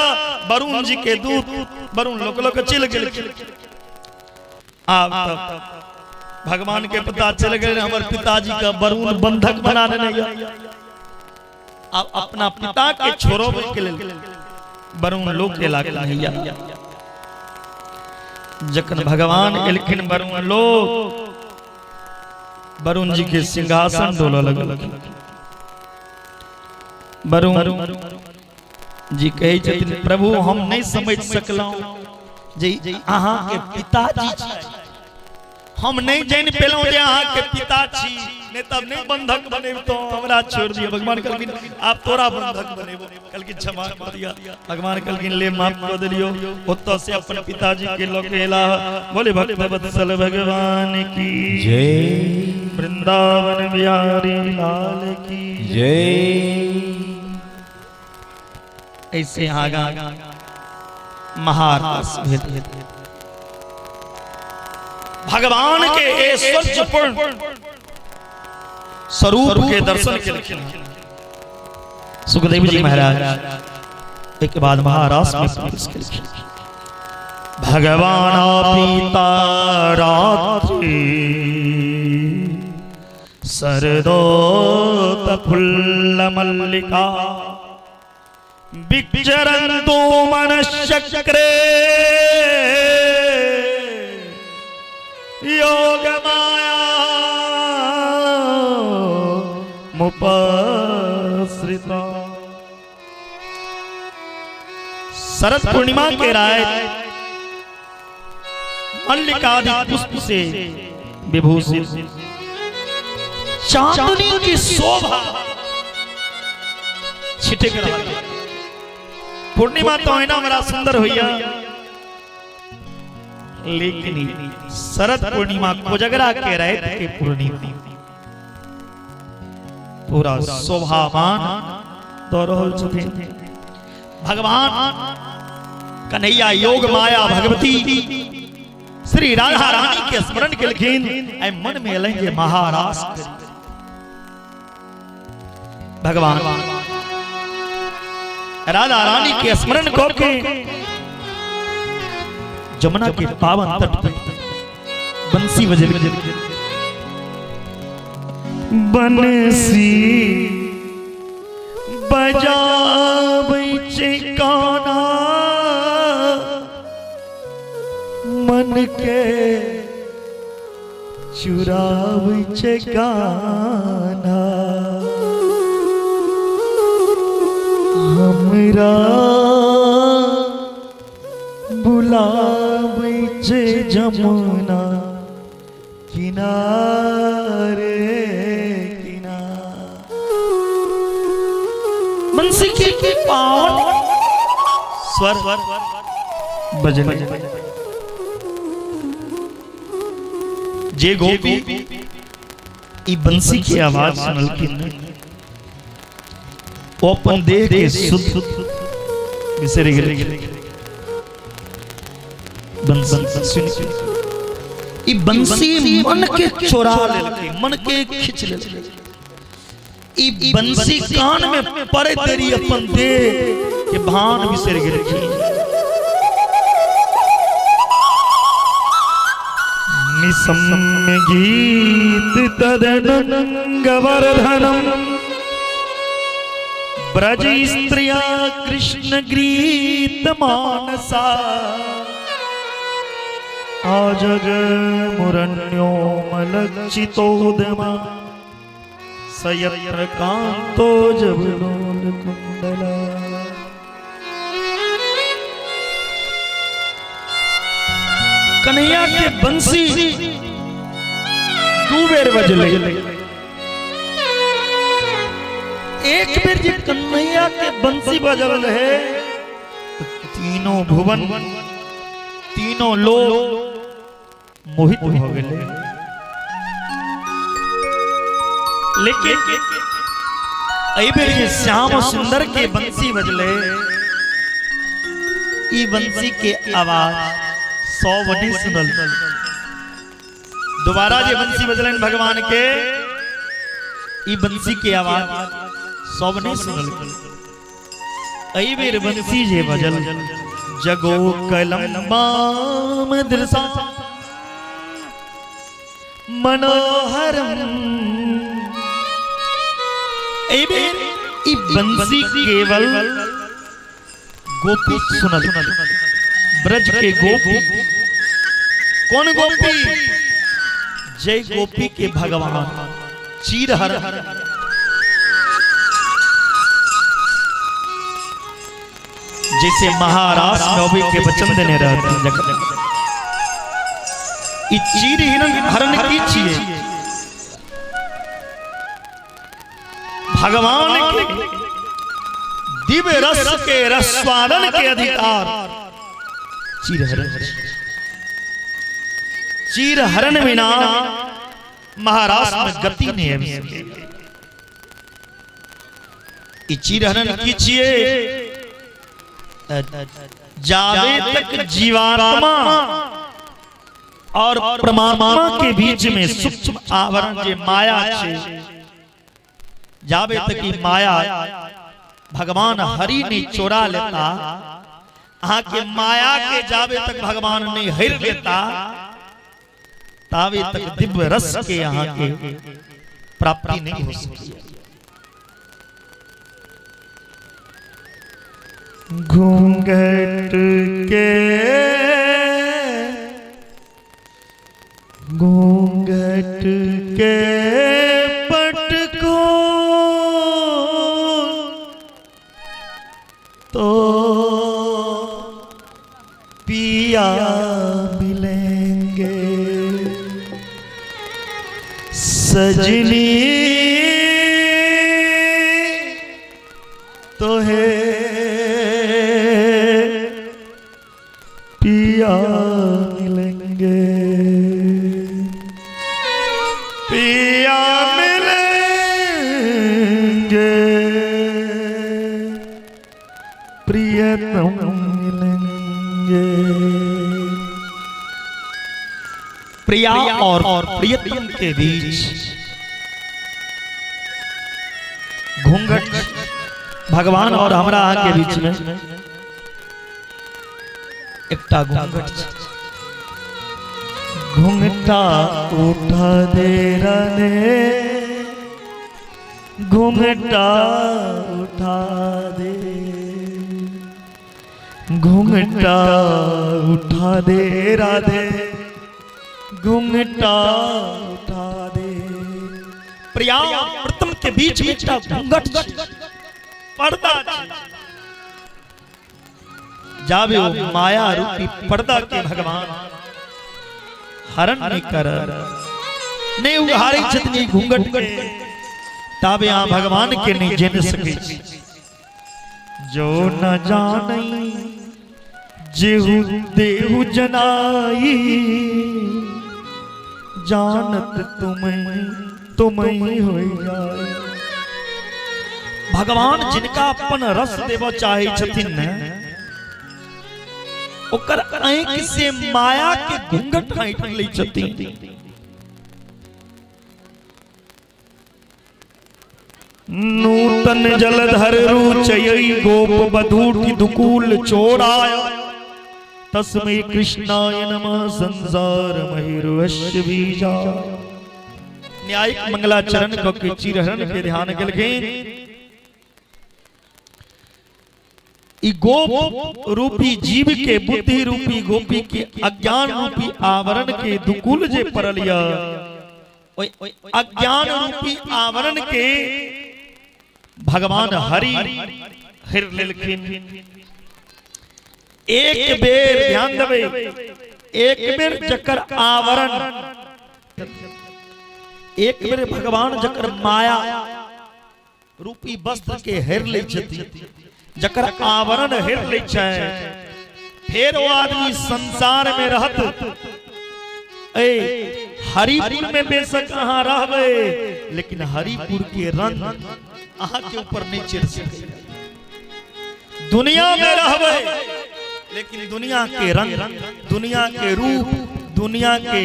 वरुण जी के दूध वरुण लोक लोक चलि गेलखिन। आब तब भगवान के पता चल गए हमर पिताजी का वरुण बंधक बना देने। अब अपना पिता के छोड़ोबे के लेल वरुण लोक एला कन्हैया। जखन भगवान एलखिन वरुण लोक, वरुण जी के सिंहासन डोलऽ लगल। वरुण जी कहै छथिन, प्रभु हम नहीं समझ सकलहुं जे अहाँ के पिताजी छी, हम नहीं जानि पेलहुं जे अहाँ के पिता छी, नहीं तब नहीं बंधक बनेबतो, हमरा छोड़ दिया। भगवान कहलखिन आप तोरा बंधक बनेबो। कहलखिन क्षमा कर दिया। भगवान कहलखिन ले माफ कर दिलियो। ओतऽ से अपन पिताजी के लऽ के एला। बोले भक्त वत्सल भगवान की जय, वृंदावन बिहारी लाल की जय। ऐसे आगा महारास भेल। भगवान के ऐश्वर्यपूर्ण स्वरूप के दर्शन केलखिन सुखदेव जी महाराज। एक बाद महारास में प्रवेश केलखिन। भगवान पिता रात्रि सरदोत फुल्ल मल्लिका विचरन्तु मनश्चक्रे योग माया मुपसृता। शरद पूर्णिमा के राय मल्लिकादि पुष्प से विभूषित चांदनी की शोभा छिटक रहा। पूर्णिमा तो ऐना बड़ा सुंदर होइया, लेकिन शरद पूर्णिमा कोजगरा के रात के पूर्णिमा पूरा शोभामान दऽ रहल छथिन भगवान कन्हैया। योग माया भगवती श्री राधा रानी के स्मरण केलखिन। आई मन में एलनि जे महारास करी। भगवान राधा रानी के स्मरण कऽ के जमुना के पावन तट पर बंसी बजेलखिन। बंसी बजाबै छै काना, मन के चुराबै छै काना, हमरा बुलाबै छै जमुना किनारे किनारे। बंसी के पावन स्वर बजने, जे गोपी ई बंसी के आवाज सुनलखिन, ओ अपन देह के शुद्ध बिसरि गेल। बंसी सुनि के ई बंसी मन के चोरा लेलकै, मन के खींच लेलकै। ई बंसी कान में पड़े देरी अपन देह के भान बिसरि गेलखिन। निसम्य गीत तदनंगवर्धनम ब्रज स्त्रिया कृष्ण गीत मानसा। आजग मुरण्यो मलक्षितोदमा सयत्र कांतो जबलोल कुंडला। कन्हैया के बंसी दू बेर बजले। एक बेर जे कन्हैया के बंसी बजल रहे तो तीनों भुवन तीनों लोग मोहित हो गए। लेकिन एहि बेर जे श्याम सुंदर के बंसी बजले, ई बंसी के आवाज सब नहीं सुनल। दोबारा जे बंसी बजलन भगवान के, ई बंसी के आवाज सब नहीं सुनल। एहि बेर बंसी जे बजल जगो कलम्बाम दृशा मनोहरम। एहि बेर ई बंसी केवल गोपी सुनल, ब्रज के गोपी। कौन गोपी? जय गोपी के भगवान चीरहर। जैसे महाराज नौबी के वचन देने रहते ई चीर हरण की छिए भगवान के दिव्य रस के रसवादन के अधिकार चीरहरण। चीरहरण बिना महाराष्ट्र में गति नहीं है। ई चीरहरण की छिए जावे तक जीवात्मा और परमात्मा के बीच में सूक्ष्म आवरण जे माया छे, जावे तक ई माया भगवान हरि ने चोरा लेता, अहाँ के माया के जावे तक भगवान नहीं हर लेता, तावे तक दिव्य रस के यहाँ के प्राप्ति नहीं हो सकती। घूंघट के घूंघट के पटको तो पिया मिलेंगे सजनी तो है पिया मिलेंगे पिया मिलेंगे प्रियतम मिलेंगे। प्रिया और प्रियतम के बीच घूंघट भगवान और हमरा के बीच में एकटा घूंघट। घूंघटा उठा दे रने घूंघटा उठा दे घूंघटा उठा दे राधे घूंघटा उठा दे। प्रिया प्रथम के बीच में एकटा घूंघट पर्दा जावे वो माया रूपी पर्दा के भगवान हरण नहीं कर नहीं उघारे छथिन घूंघट के, ताबे अहाँ भगवान के नहीं जान सकै छी। जो न जानई जेहु देहु जनाई जानत तुम्हें तुम्हें हो जाए। भगवान जिनका अपन रस देव चाहे छथिन ने ओकर आँखि से माया के घूंघट हटि लै छथिन। नूतन जलधर रुचयई गोप बधूटि दुकूल चोराय तस्मै कृष्णाय नमः संसार महिर्वश्य बीजा। न्यायिक मंगलाचरण क के चिरहरण के ध्यान केलखिन। ई गोप रूपी जीव के बुद्धि रूपी गोपी के अज्ञान रूपी आवरण के दुकुल जे पड़ल य, ओहि अज्ञान रूपी आवरण के भगवान हरि हरि लेलखिन। एक बेर ध्यान देबै, एक बेर जकर आवरण, एक बेर भगवान जकर माया रूपी वस्त्र के हेर लै छथिन, जकर आवरण हेर लै छै, फेर ओ आदमी संसार में रहत। ए हरिपुर में बेशक अहाँ रहबै, लेकिन हरिपुर के रंग अहाँ के ऊपर नहीं चढ़ सकै। दुनिया में रहबै, लेकिन दुनिया के रंग, दुनिया के रूप, दुनिया के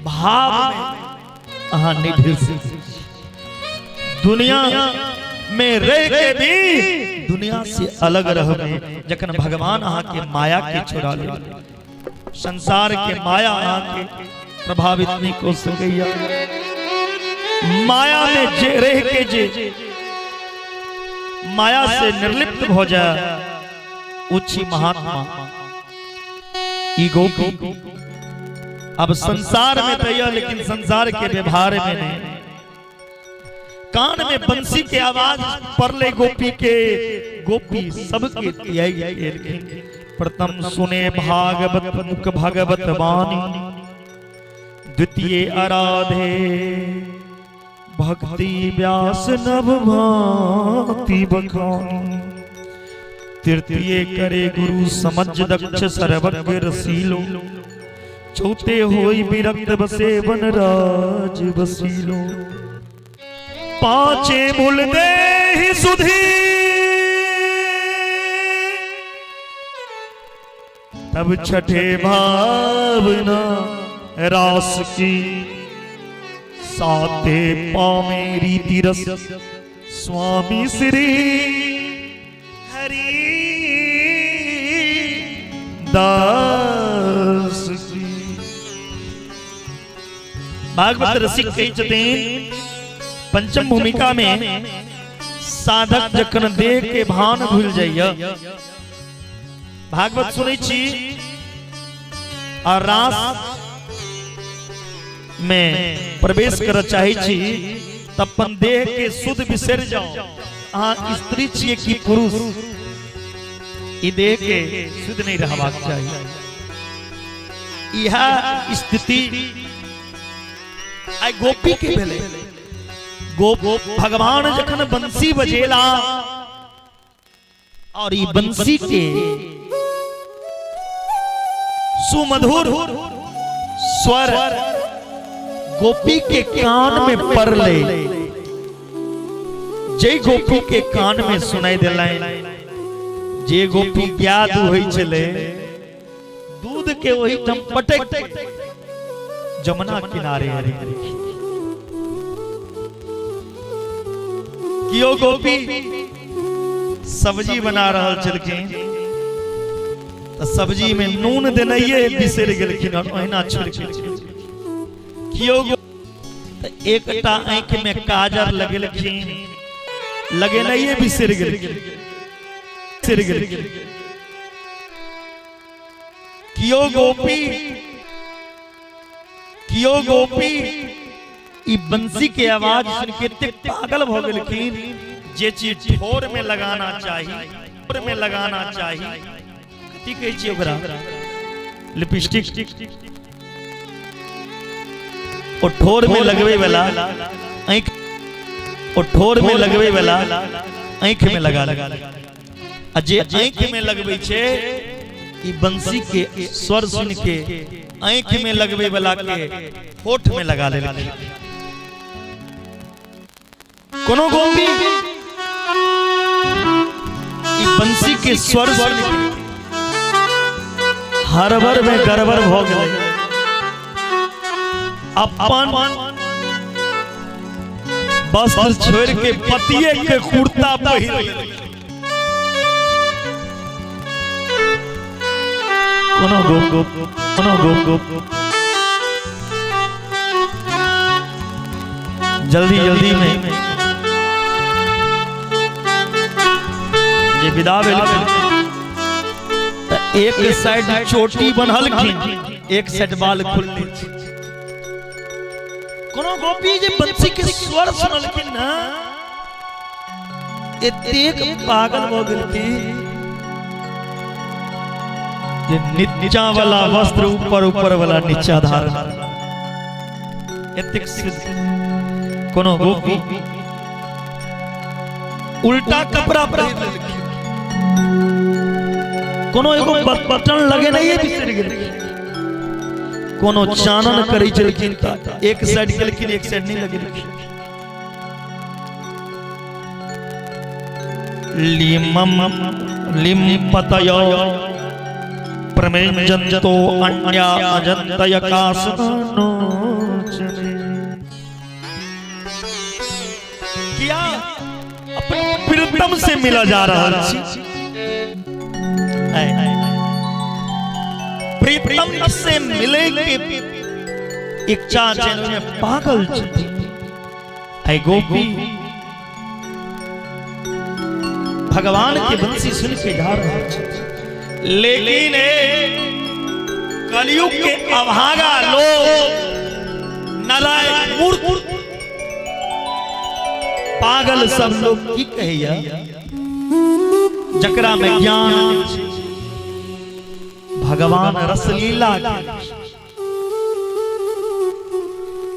भाव में अहाँ नहीं ढिल सकै। दुनिया में रह के भी दुनिया से अलग रहबै, जखन भगवान अहाँ के माया के छोड़ा ले, संसार के माया अहाँ के प्रभावित नहीं कर सकैया। माया में जे रह के जे माया से निर्लिप्त हो जाए, उच्ची महात्मा। ई गोपी अब संसार में तो यह, लेकिन संसार के व्यवहार में नहीं। कान में बंसी के आवाज पड़ले गोपी के, गोपी सबके त्याग। प्रथम सुने भागवत मुख भगवत वाणी, द्वितीय आराधे भक्ति व्यास नव भांति बखानी, तृतीय करे गुरु समझ दक्ष सर्वज्ञ रसीलो, चौथे होई विरक्त बसे वनराज बसीलो, पांचे मूल देहि सुधी, तब छठे भावना रास की, साते पावे रीति रस स्वामी श्री हरि दास की। भागवत रसिक कहै छथिन पंचम भूमिका में, साधक जखन देह के भान भूल जाइए, भागवत सुनै छी और रास में प्रवेश कर चाहे छी, त अपन देह के शुद्ध बिसरि जाओ। अहाँ स्त्री छियै कि पुरुष, ई देह के शुद्ध नहीं रहबाक चाही। इह स्थिति आइ गोपी के भेलै। गोप भगवान जखन बंसी बजेला और ई बंसी के सुमधुर स्वर गोपी के कान में पड़ले, जे गोपी के कान में सुनाई देलनि, जे गोपी गाय दुहै छलै, दूध के ओहि ठाम पटक जमुना किनारे आबि गेलखिन। कियो गोपी सब्जी बना रहल छलखिन, तऽ सब्जी में नून देनाइए बिसरि गेलखिन और ओहिना छोड़ि गेलखिन। कियो तऽ एकटा आँखि में काजर लगेलखिन, लगेनाइए बिसरि गेलखिन, बिसरि गेलखिन। कियो गोपी, कियो गोपी ई बंसी के आवाज सुन के एतेक पागल भ गेलखिन, जे चीज ठोर में लगाना चाही, ठोर में लगाना चाही, कथी कहै छियै ओकरा, लिपस्टिक, ओ ठोर में लगबै वाला आँखि, ओ ठोर में लगबै वाला आँखि में लगा लगा, आ जे आँखि में लगबै छै, ई बंसी के स्वर सुन के आँखि में लगबै वाला के होठ में लगा लेलखिन। कोनो गोपी ई बंसी के स्वर सुन के हड़बड़ में गड़बड़ भ गेलै, अपन वस्त्र छोड़ के पतिये के कुर्ता पहिर लेलखिन। कोनो गोप गोप, कोनो गोप गोप, जल्दी जल्दी में जे विदा भेल, एक साइड चोटी बनलखिन, एक साइड बाल खुलले छै। कोनो गोपी जे बंसी के स्वर सुनलखिन ना, एतेक पागल भऽ गेलखिन जे नीचा वाला वस्त्र ऊपर, ऊपर वाला नीचा धारण, एतेक सिद्ध। कोनो गोपी उल्टा कपड़ा पहिर लेलखिन, कोनो एगो बटन लगे नहीं बिसरि गेलखिन, कोनो चानन करै छलखिन तऽ एक साइड गेलखिन, एक साइड नहीं लगेलखिन। लिमम लिम्पतय प्रमेंजन्तो अन्या अजन्तय कासनो। किया अपन प्रीतम से मिला जा रहा छी, प्रीतम से मिले के इच्छा छै, पागल छथिन। ऐ गोपी भगवान के बंसी सुन के जा रहा छै, लेकिन कलयुग के अभागा लोग, नालायक, मूर्ख, पागल सब लोग की कहैया, जकरा में ज्ञान छै, भगवान रसलीला के।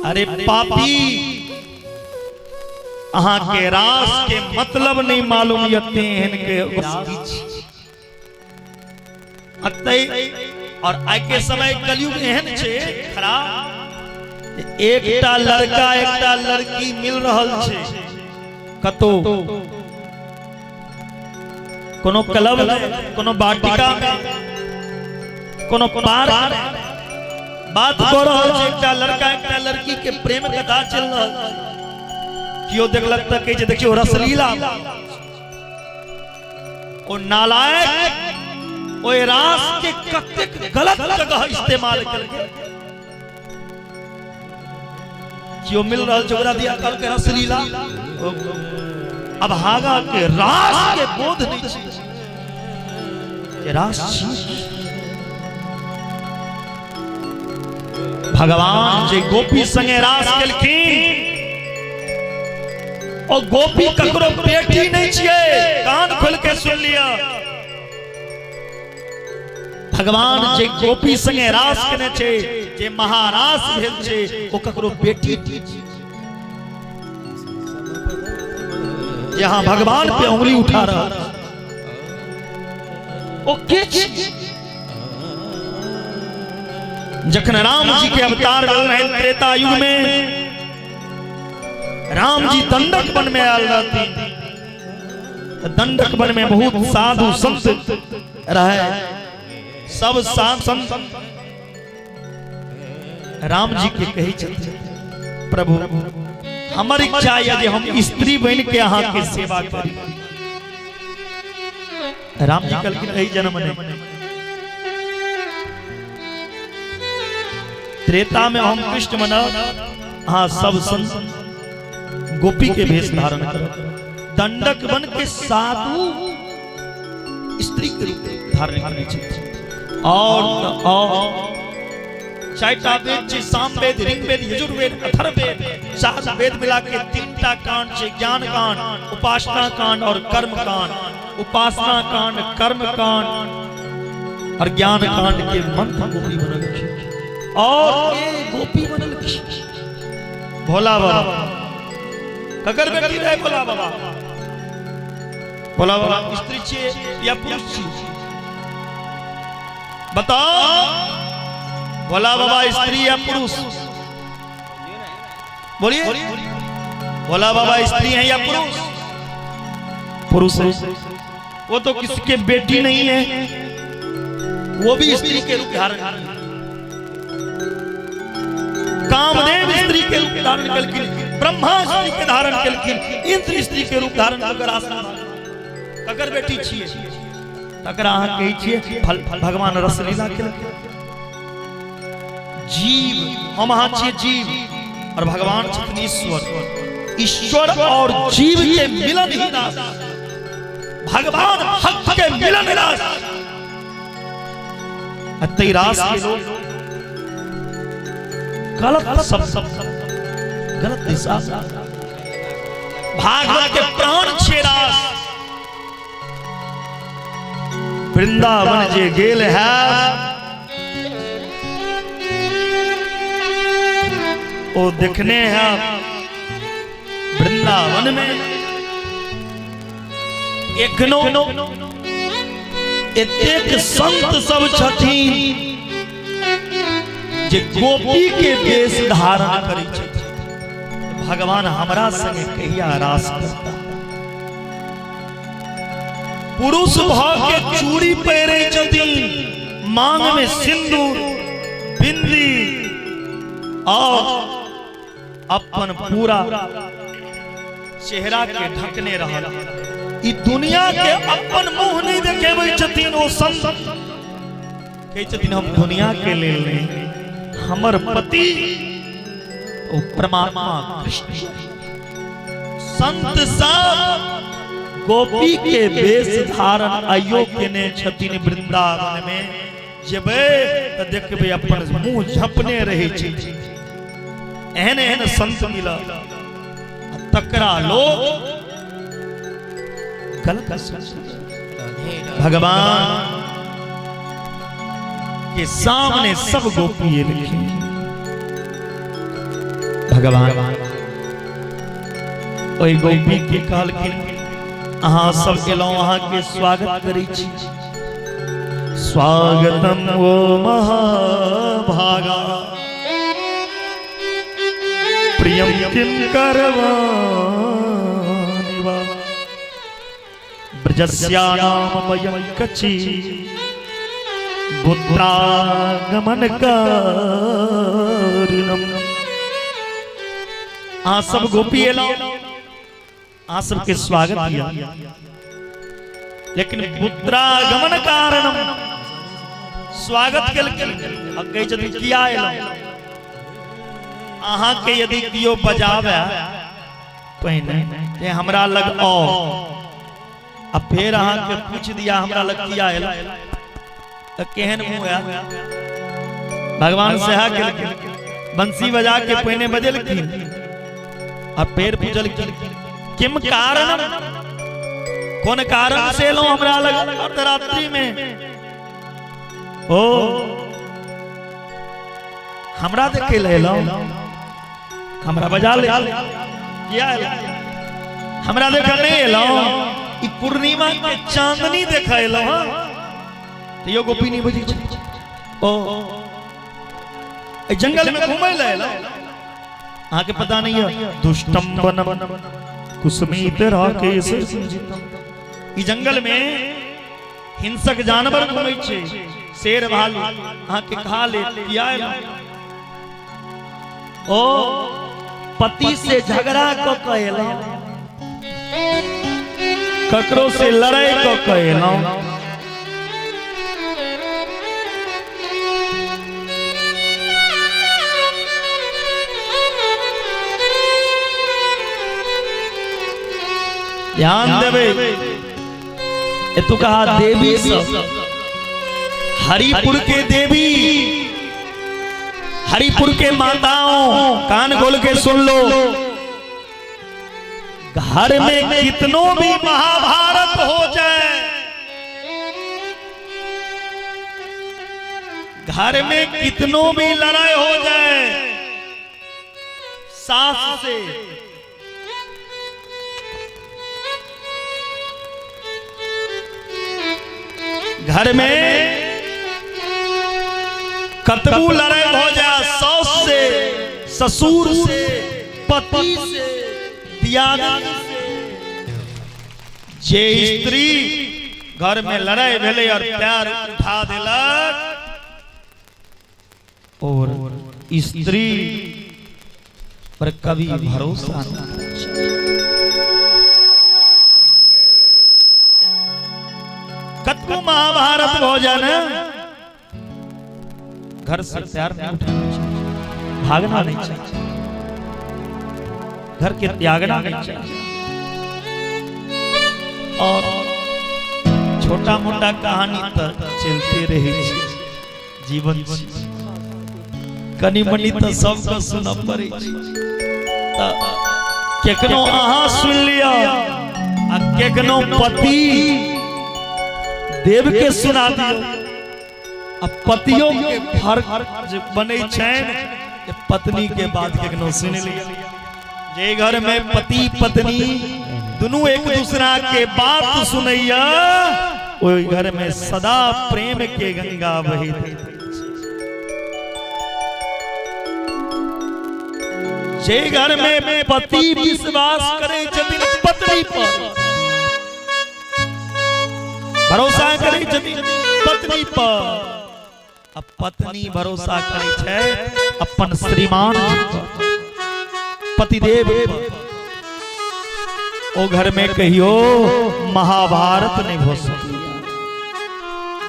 अरे पापी, अहाँ के रास के मतलब नहीं मालूम यते एहन के अतै। और आइ के समय कलयुग एहन छै खराब, एकटा लड़का एकटा लड़की मिल रहल छै कतौ, कोनो क्लब में, कोनो वाटिका में, कोनो पार्क में बात कऽ रहल छै एकटा लड़का एकटा लड़की के, प्रेम कथा चलि रहल छै। केओ देखलक तऽ कहै छै देखियौ रसलीला। ओ नालायक ओहि रास के कतेक गलत जगह इस्तेमाल केलकै। केओ मिल रहल छै ओकरा दिया कहलकै रसलीला। अभागा के रास के बोध नहीं छै जे रास छी। भगवान जे गोपी संगे रास केलखिन, ओ गोपी ककरो बेटी नहीं छियै। कान खोल के सुन लिया, भगवान जे गोपी संगे रास केने छै, जे महारास भेल छै, ओ ककरो बेटी नहीं छियै। यहाँ भगवान पे उंगली उठा रहा ओ के छी? जखन राम जी के अवतार भेल रहनि त्रेता युग में, राम जी दंडक वन में आयल रहथिन, तऽ दंडक वन में बहुत साधु संत रहे। सब साधु संत राम जी के कहै छथिन, प्रभु, हमर इच्छा यऽ जे हम स्त्री बनि के अहाँ के सेवा करी। राम जी कहलखिन एहि जन्म नहि, त्रेता में हम कृष्ण बनब, अहाँ सब संत गोपी के भेष धारण करब। दंडक बन के साधु स्त्री के रूप धारण करै छथिन। और तऽ और चारिटा वेद छै, सामवेद, ऋग्वेद, यजुर्वेद, अथर्ववेद। चार वेद मिला के तीनटा कांड छै, ज्ञान कांड, उपासना कांड और कर्म कांड। उपासना कांड, कर्म कांड और ज्ञान कांड के मंत्र गोपी बनल छै। और ए गोपी बनल छै भोला बाबा। ककर बेटी रहे भोला बाबा? भोला बाबा स्त्री छियै या पुरुष छियै? बताओ, भोला बाबा स्त्री या पुरुष? बोलिए, भोला बाबा स्त्री है या पुरुष? पुरुष है। वो तो किसी के बेटी नहीं है, वो भी स्त्री के रूप धारण। कामदेव स्त्री के रूप धारण कलखिन, ब्रह्मा स्त्री के धारण कलखिन, इंद्र स्त्री के रूप धारण ककर आसन, ककर बेटी छियै तकरा अहाँ कहै छियै फल भगवान रसलीला केलखिन। जीव हम अहाँ छियै जीव, और भगवान छथिन ईश्वर। ईश्वर और जीव के मिलन ही रास, भगवान भक्त के मिलन रास। आ तै रास के लोग गलत सब गलत दिशा। भागवत के प्राण छे रास। वृंदावन जे गेल है ओ देखने है वृंदावन में एखनो एतेक संत सब छथिन जे गोपी के वेश धारण करै छथिन। भगवान हमरा संगे कहिया रास करता? पुरुष भ के चूड़ी पहिरै छथिन, मांग में सिंदूर बिंदी और अपन पूरा चेहरा के ढकने रहल। ई दुनिया के अपन मुंह नहीं देखेबै छथिन। ओ संत कहै छथिन हम दुनिया के लेल नहीं, हमर पति ओ परमात्मा कृष्ण। संत सब गोपी के वेश धारण आइयो केने छथिन। वृंदावन में जेबै तऽ देखबै अपन मुंह झपने रहै छै। एहन एहन संत मिलल, तकरा लोग गलत। भगवान के सामने सब गोपी एलखिन। भगवान ओहि गोपी के कहलखिन, अहाँ सब एलहुँ, अहाँ के स्वागत करै छी। स्वागतम वो महाभागा, प्रियम किम करवाणि वा, ब्रजस्यानाम वयं कचि पुत्रागमन कारिणम। अहाँ सब गोपी एलहुँ, अहाँ सबके स्वागत किया, लेकिन पुत्रागमन कारणम स्वागत केलखिन आ कहै छथिन किया एलहुँ? अहाँके यदि केओ बजावे पहिने ते हमरा लग आओ आ फेर अहाँके पूछ दिया हमरा लग किया एलहुँ, तऽ केहन मुँह आयत? भगवान सएह केलखिन। बंसी बजा के पहिने बजेलखिन आ फेर पूछलखिन, किम कारण, कोन कारण से एलहुँ हमरा लग अर्धरात्रि में? ओ हमरा देखे ले एलहुँ, हमरा बजा ले किया एलहुँ? हमरा देखे नहीं एलहुँ, ई पूर्णिमा के चांदनी देखे एलहुँ। हाँ, तैयो गोपी नहीं बुझै छै। ओ एहि जंगल में घूमै ले एलहुँ, अहाँके पता नहीं है? दुष्टम वनम कुसुमित राकेश, ई जंगल में हिंसक जानवर घूमै छै, शेर भालू, अहाँके खा ले। किया एलहुँ? ओ पति से झगड़ा कऽ के एलहुँ, ककरो से लड़ाई कऽ के एलहुँ। ध्यान देबै, एतुका देवी सब, हरिपुर के देवी, हरिपुर के माताओं, कान खोल के सुन लो। घर में कितनों भी महाभारत हो जाए, घर में कितनों भी लड़ाई हो जाए, सास से, घर में कतबू लड़ाई हो जाए, सास से, ससुर से, पति से, दियादनी से, जे स्त्री घर में लड़ाई भेलै और पैर उठा देलक और स्त्री पर कभी भरोसा नहीं करना चाहिए। कतबू महाभारत हो जाए ना, घर से पैर नहीं उठाना चाहिए, भागना नहीं चाहिए, घर के त्यागना नहीं चाहिए। और छोटा मोटा कहानी तो चलते रहे छै। जीवन छी, कनि मनि तऽ सबके सुनऽ पड़ै छै। तऽ केकनो अहाँ सुनि लिअ आ केकनो पति देव के सुना दियौ। आ पतियों के फर्क जे बनै छनि जे पत्नी के बात केकनो सुनि लिअ। जे घर में पति पत्नी दुनू एक दूसरा के बात सुनैया, ओहि घर में सदा प्रेम के गंगा बहैत रहै छै। जे घर में पति विश्वास करै छथिन पत्नी पर, भरोसा करै छथिन पत्नी पर, आ पत्नी भरोसा करै छै अपन श्रीमान जी पर, पतिदेव पर, ओ घर में कहियो महाभारत नहीं हो सकती।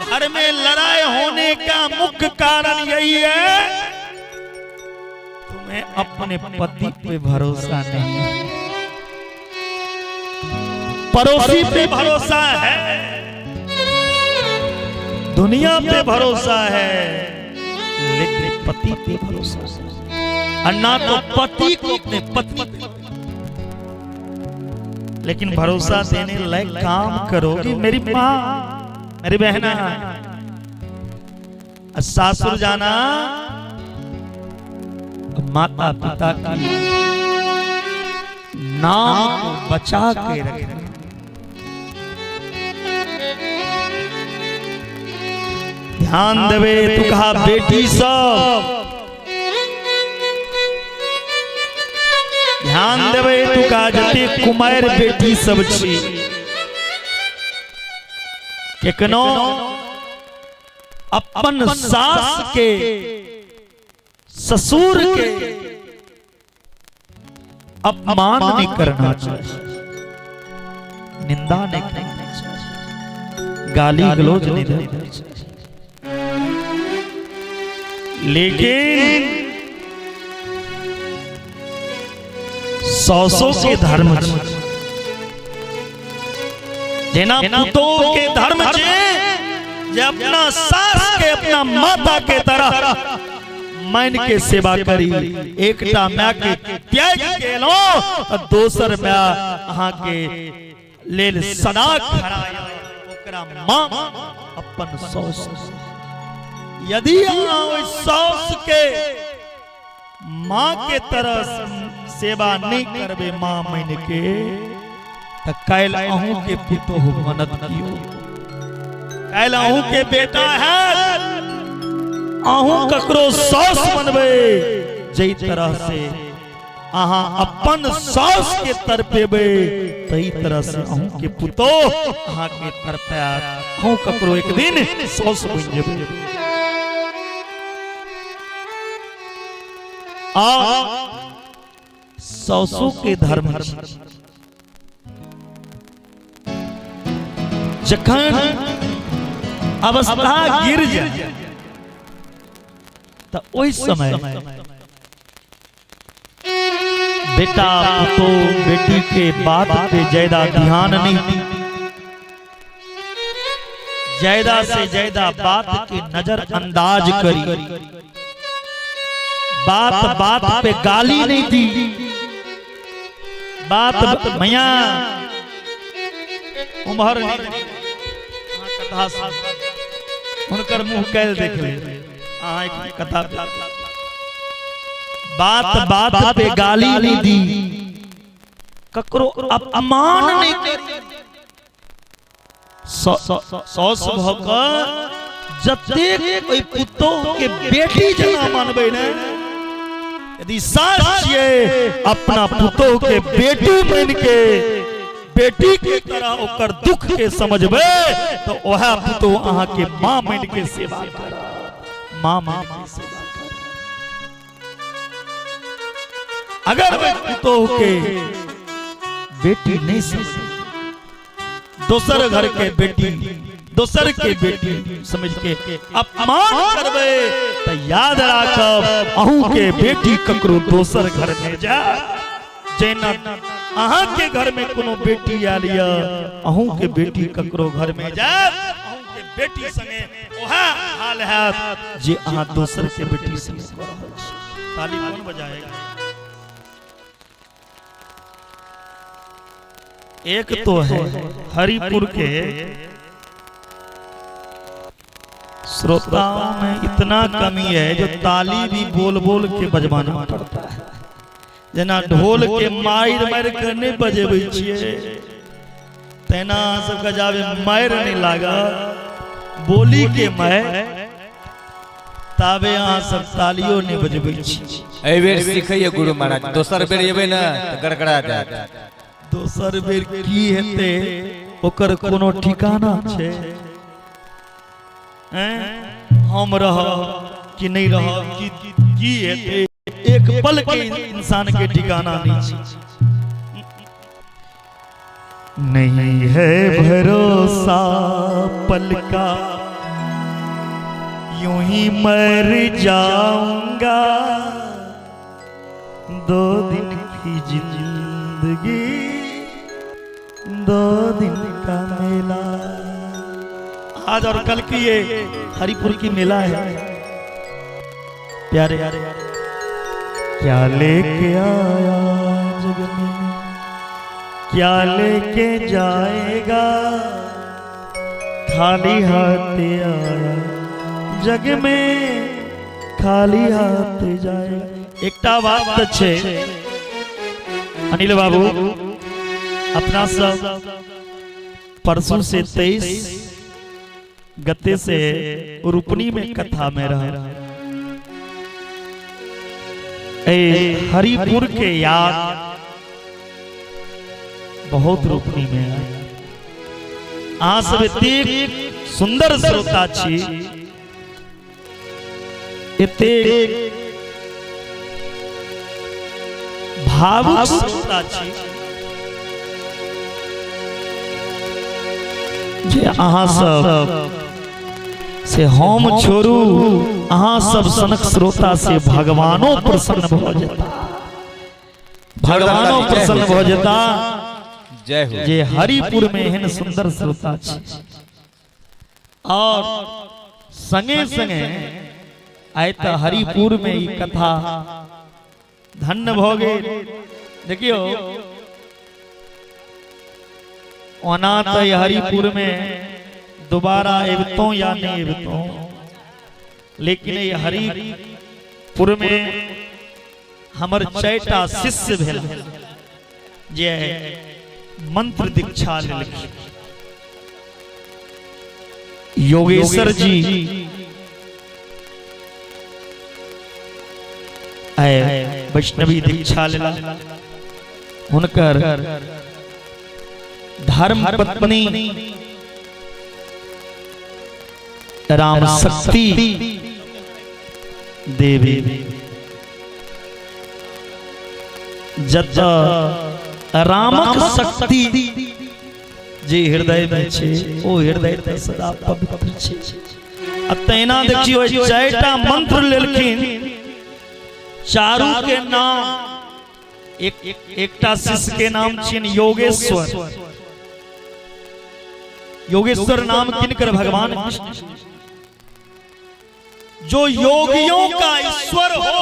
घर में लड़ाई होने का मुख्य कारण यही है, तुम्हें अपने पति पे भरोसा नहीं है, पड़ोसी पे भरोसा है, दुनिया पे भरोसा है, लेकिन पति पे भरोसा नहीं। और ना तो पति को अपने पत्नी पे, लेकिन भरोसा देने लायक काम करोगी मेरी माँ, मेरी बहना। सासुर जाना माता पिता की नाम को बचा के रखना। ध्यान देवे तू कहा बेटी सब, ध्यान देवे तू कहा जते कुमार बेटी सब छी, केकनो अपन सास के ससुर के अपमान नहीं करना चाहिए, निंदा नहीं करना चाहिए, गाली गलौज नहीं देना चाहिए। लेकिन सौ सौ के धर्म छै, जेना पुतोह के धर्म छै जे अपना सास के अपना माता के तरह मान के सेवा करी। एकटा माय के त्याग के एलहुं तऽ दोसर माय अहाँ के लेल सदा खड़ा यऽ, ओकरा माँ अपन साउस। यदि अहाँ ओहि साउस के माँ के तरह सेवा नहीं करबे माँ मान के, तऽ काल्हि अहूँ के पुतोहु बनत कियो, काल्हि अहूँ के बेटा हैत, अहूँ ककरो साउस बनबै। जै तरह से अहाँ अपन साउस के तड़पेबै, तही तरह से अहूँ के पुतोहु अहाँ के तड़पायत, अहूँ ककरो एक दिन साउस बनि जेबै। आ सासु के धर्म जखन अवस्था गिर जाए तो ओहि समय बेटा पुतो बेटी के बात पे ज्यादा ध्यान नहीं दी, ज्यादा से ज्यादा बात के नजर अंदाज करी, बात बात पे गाली नहीं दी, बात मैया उम्हर कथा हुनकर मुंह कैल देख ले, अहाँ एक कथा बात बात पे गाली नहीं दी, ककरो अपमान नहीं करी। सौस भऽ कऽ जतेक ओहि पुतोह के बेटी जेना मानबै ने, यदि सास छियै अपना पुतोह के बेटी मानि के बेटी के तरह ओकर दुख के समझबै, तो वएह पुतोह अहाँ के माँ मानि के सेवा करत, माँ मानि के सेवा करत। अगर ओहि पुतोह के बेटी नहीं समझ, दोसर घर के बेटी, दोसर के बेटी समझ के अपमान करबै, त याद राखब अहूँ के बेटी ककरो दोसर घर में जा। जेना अहाँ के घर में कोनो बेटी आयल यऽ, अहूँ के बेटी ककरो घर में जायत, अहूँ के बेटी संगे ओहा हाल हैत जे अहाँ दोसर के बेटी संगे कऽ रहल छी। ताली कौन बजाएगा? एक तो है हरिपुर के श्रोताओं में इतना कमी है जो ताली भी बोल बोल के बजवाना पड़ता है। जेना ढोल के मारि मारि के नहि बजेबै छियै तेना अहाँ सबके जाबे मारि नहि लागत बोली के मारि ताबे अहाँ सब तालियो नहि बजबै छी। एहि बेर सीखैये गुरु महाराज, दोसर बेर एबै ने तऽ गड़गड़ा जायत। दोसर बेर की हेतै ओकर कोनो ठिकाना छै? हम रहब कि नहि रहब, कि की हेतै, एक पल के इंसान के ठिकाना नहीं छै। नहीं है भरोसा पल का, यूं ही मर जाऊंगा, दो दिन की जिंदगी दो दिन का मेला। आज और कल की ये हरिपुर की मेला है। प्यारे क्या लेके आया जग में, क्या लेके जाएगा, खाली हाथ आया जग में, खाली हाथ जाएगा। एकटा बात तऽ छै अनिल बाबू, अपना सब परसों से 23 गते से रूपनी में कथा में रह ए हरिपुर के याद बहुत रूपनी में आए। अहाँ सब एतेक सुंदर श्रोता छी, एतेक भावुक श्रोता छी जे अहाँ सब से हम छोड़ू, अहाँ सब सनक श्रोता से भगवानो प्रसन्न भऽ जेता, भगवानो प्रसन्न भऽ जेता जय हो जे हरिपुर में एहन सुंदर श्रोता छी। और संगे संगे आइ तऽ हरिपुर में ई कथा धन्य भऽ गेल। देखियौ ओना तऽ हरिपुर में दोबारा अबितहुँ या नहि अबितहुँ, लेकिन ई हरिपुर में हमर चारिटा शिष्य भेल जे मंत्र दीक्षा लेलखिन। योगेश्वर जी आए वैष्णवी दीक्षा लेला, हुनकर धर्म पत्नी राम शक्ति देवी जत रामक शक्ति जे हृदय में छै ओ हृदय तऽ सदा पवित्र छै। आ तहिना देखियौ चारिटा मंत्र लेलखिन, चारू के नाम एक एकटा शिष्य के नाम छियनि योगेश्वर। योगेश्वर नाम किनकर? भगवान कृष्ण। जो योगियों का ईश्वर हो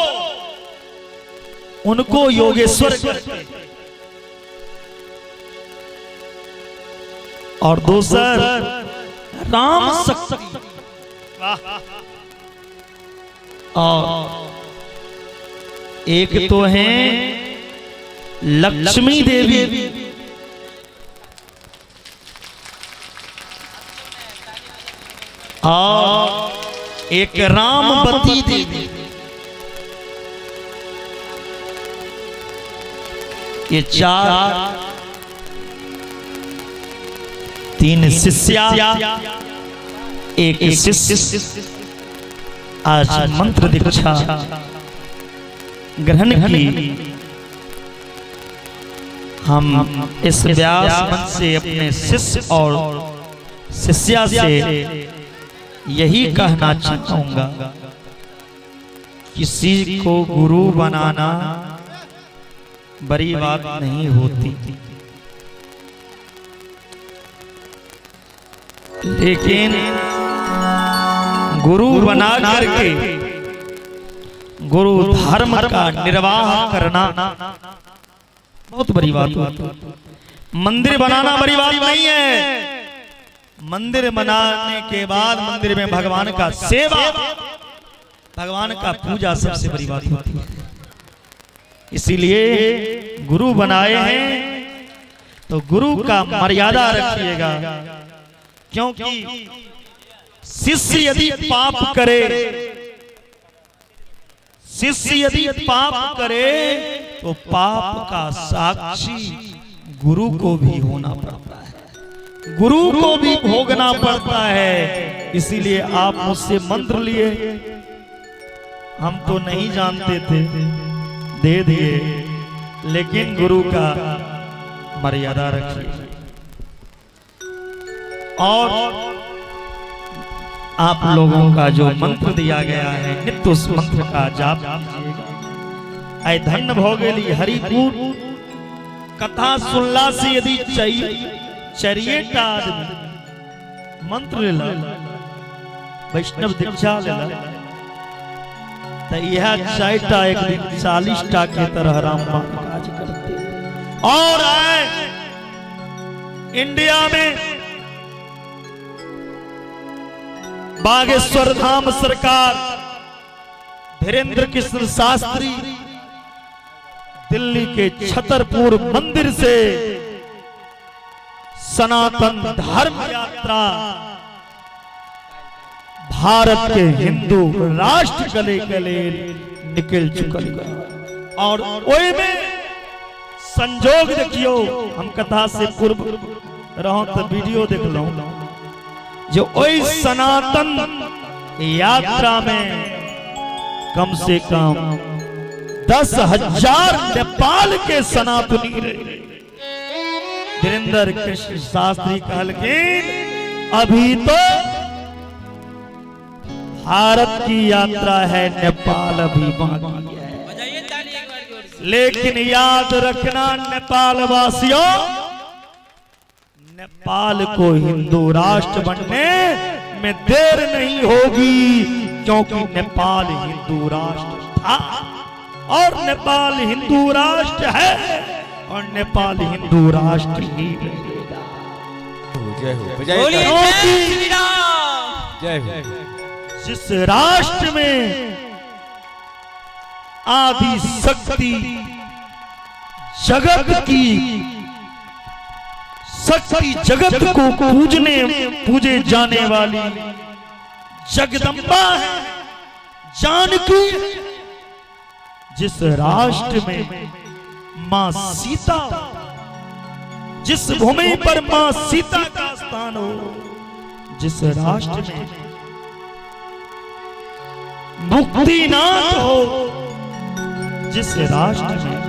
उनको योगेश्वर कहते हैं। और दोसर राम शक्ति, और एक तो है लक्ष्मी देवी। और एक रामवती देवी। ये चार, तीन शिष्या, एक शिष्य आज मंत्र दीक्षा ग्रहण की। हम इस व्यास मंच से अपने शिष्य और शिष्या से यही कहना चाहूंगा, किसी को गुरु बनाना बड़ी बात नहीं होती, लेकिन गुरु बना करके गुरु धर्म का निर्वाह करना बहुत बड़ी बात होती है। मंदिर बनाना बड़ी बात नहीं है। मंदिर बनाने के बाद मंदिर में भगवान का सेवा, भगवान का पूजा सबसे बड़ी बात होती है। इसीलिए गुरु बनाए हैं तो गुरु का मर्यादा रखिएगा, क्योंकि शिष्य यदि पाप करे, शिष्य यदि पाप करे तो पाप का साक्षी गुरु को भी होना पड़ता है, गुरु को भी भोगना पड़ता है। इसीलिए आप मुझसे मंत्र लिए, हम तो नहीं जानते थे, दे दिए, लेकिन गुरु का मर्यादा रखिए। और आप लोगों का जो मंत्र दिया गया है, नित्य उस मंत्र का जाप कीजिएगा। आइ धन्य भ गेली हरिपुर कथा सुनला से यदि चारिएटा आदमी मंत्र लेलक, वैष्णव दीक्षा लेलक, तो यह चारिटा एक दिन 40 टा के तरह रामबाण काज करते। और आए इंडिया में बागेश्वर धाम सरकार धीरेन्द्र कृष्ण शास्त्री दिल्ली के छतरपुर मंदिर से सनातन धर्म यात्रा भारत के हिंदू राष्ट्र गले के लिए निकल चुकल बा। और ओहि में संजोग देखियो, हम कथा से पूर्व रहो तो वीडियो देखलहुं जो ओहि सनातन यात्रा में कम से कम 10,000 नेपाल के सनातनी रहे। धीरेन्द्र कृष्ण शास्त्री कहलखिन अभी तो भारत की यात्रा है, नेपाल अभी बाकी है, लेकिन याद रखना नेपाल वासियों, नेपाल को हिंदू राष्ट्र बनने में देर नहीं होगी, क्योंकि नेपाल हिंदू राष्ट्र था और नेपाल हिंदू राष्ट्र है और नेपाल हिंदू राष्ट्र ही रहेगा। जय हो, बजाइए बोलिए ताली। जय श्री राम। जय हो। जिस राष्ट्र में आदि शक्ति जगत की शक्ति जगत को पूजने पूजे जाने वाली जगदम्बा है, जानकी, जिस राष्ट्र में मां सीता, जिस भूमि पर मां सीता का स्थान हो, जिस राष्ट्र में मुक्तिनाथ हो, जिस राष्ट्र में,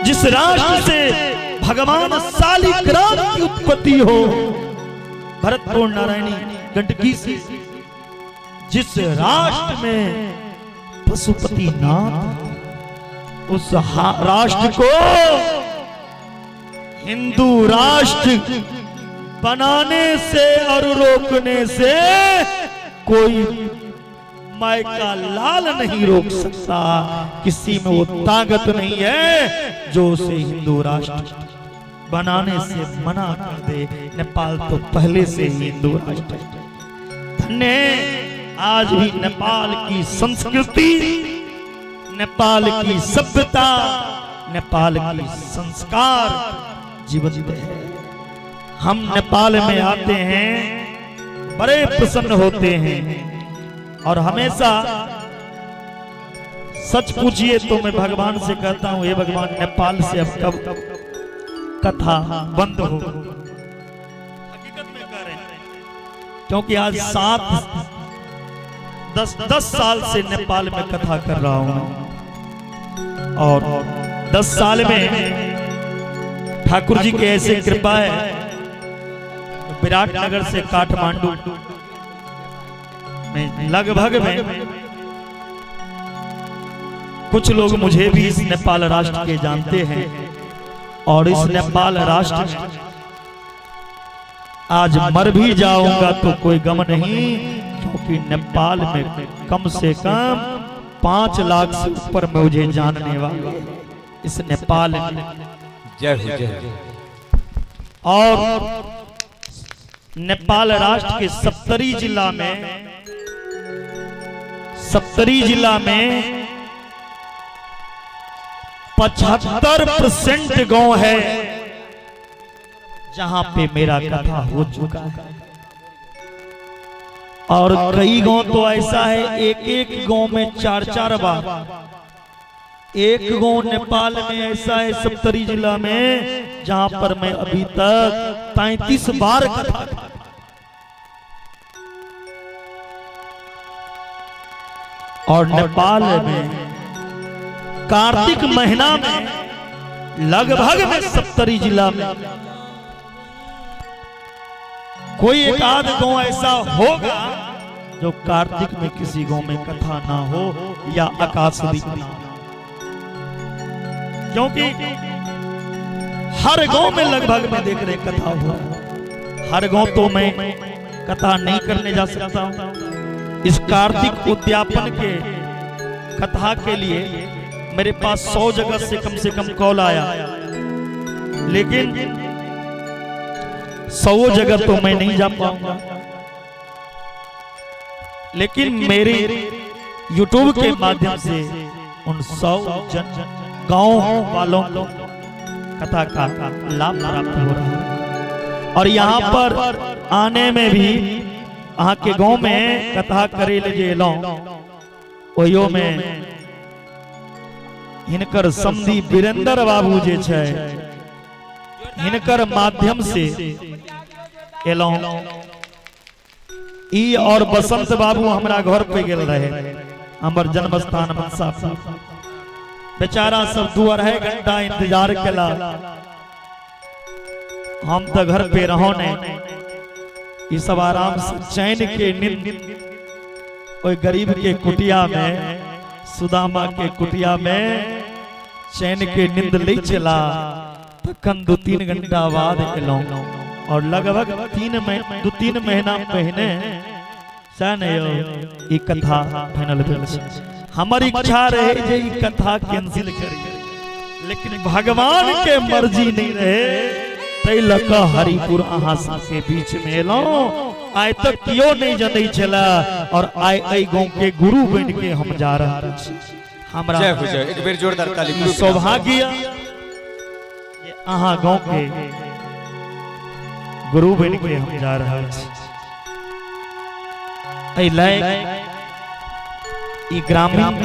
जिस राष्ट्र से भगवान शालिग्राम की उत्पत्ति हो, भरतपुर नारायणी गंडकी से, जिस राष्ट्र में पशुपतिनाथ, उस राष्ट्र को हिंदू राष्ट्र बनाने से और रोकने से कोई माई का लाल नहीं रोक सकता। किसी में वो ताकत नहीं है जो उसे हिंदू राष्ट्र बनाने से मना कर दे। नेपाल तो पहले से ही हिंदू राष्ट्र है। धन्य आज भी नेपाल की संस्कृति, नेपाल की सभ्यता, नेपाल की संस्कार जीवंत है। हम नेपाल में आते हैं, बड़े प्रसन्न होते हैं और हमेशा सच पूछिए तो मैं भगवान से कहता हूं, हे भगवान, नेपाल से अब कब कथा बंद हो। हकीकत में कह रहे हैं, क्योंकि आज 7-10 साल से नेपाल में कथा कर रहा हूं और 10 साल में ठाकुर जी के ऐसे कृपा है, विराटनगर से काठमांडू में लगभग में कुछ लोग मुझे भी इस नेपाल राष्ट्र के जानते हैं और इस नेपाल राष्ट्र में आज मर भी जाऊंगा तो कोई गम नहीं, क्योंकि नेपाल में कम से कम 5 लाख से ऊपर मुझे जानने वाले इस नेपाल में। जय हो जय हो। और नेपाल राष्ट्र के सप्तरी जिला में, सप्तरी जिला में 75% गांव है जहां पे मेरा कथा हो चुका है। और कई गांव तो ऐसा है एक एक गांव में 4-4 बार। एक गांव नेपाल में ऐसा है सप्तरी जिला में जहां पर मैं अभी तक 33 बार कथा। और नेपाल में कार्तिक महीना में लगभग में सप्तरी जिला में कोई एक आध गांव ऐसा होगा जो कार्तिक में किसी गांव में कथा ना हो या आकाशदीप ना हो, क्योंकि हर गांव में लगभग में देख रहे कथा हो। हर गांव तो मैं कथा नहीं करने जा सकता हूं। इस कार्तिक उद्यापन के कथा के लिए मेरे पास 100 जगह से कम कॉल आया, लेकिन 100 जगह तो मैं नहीं जा पाऊंगा। लेकिन मेरे YouTube के माध्यम से उन 100 जन गांव वालों को कथा का लाभ प्राप्त हो रहा है। और यहाँ पर आने में भी अहाँ के गांव में कथा करे ले जे एलहुं, ओहियो में हिनकर समधी वीरेंद्र बाबू जे छै हिनकर माध्यम से एलहुं। ई और बसंत बाबू हमरा घर पे गेल रहे, हमर जन्म स्थान मनसापुर। बेचारा सब 2-2.5 घंटा इंतजार केला, हम तो घर पे रहो नहीं। ई सब आराम से चैन के नींद ओई गरीब के कुटिया में, सुदामा के कुटिया में चैन के नींद ले चला। तखन 2-3 घंटा बाद एलहुं और लगभग 2-3 महीना पहिने सह नहीं यौ ई कथा फाइनल भेल छै। हमर इच्छा रहे जे ई कथा कैंसिल करी, लेकिन भगवान के मर्जी नहीं रहे, तै लऽ कऽ हरिपुर अहाँ सबके बीच में एलहुं। आइ तक केओ नहीं जनै छला और आइ एहि गांव के गुरु बनि के हम जा रहल छी। हमरा जय हो जय, एक बेर जोरदार ताली। गुरु के नाम पर। सौभाग्य जे अहाँ गांव के गुरु बनि के हम जा रहल छी। एहि लायक ई ग्रामीण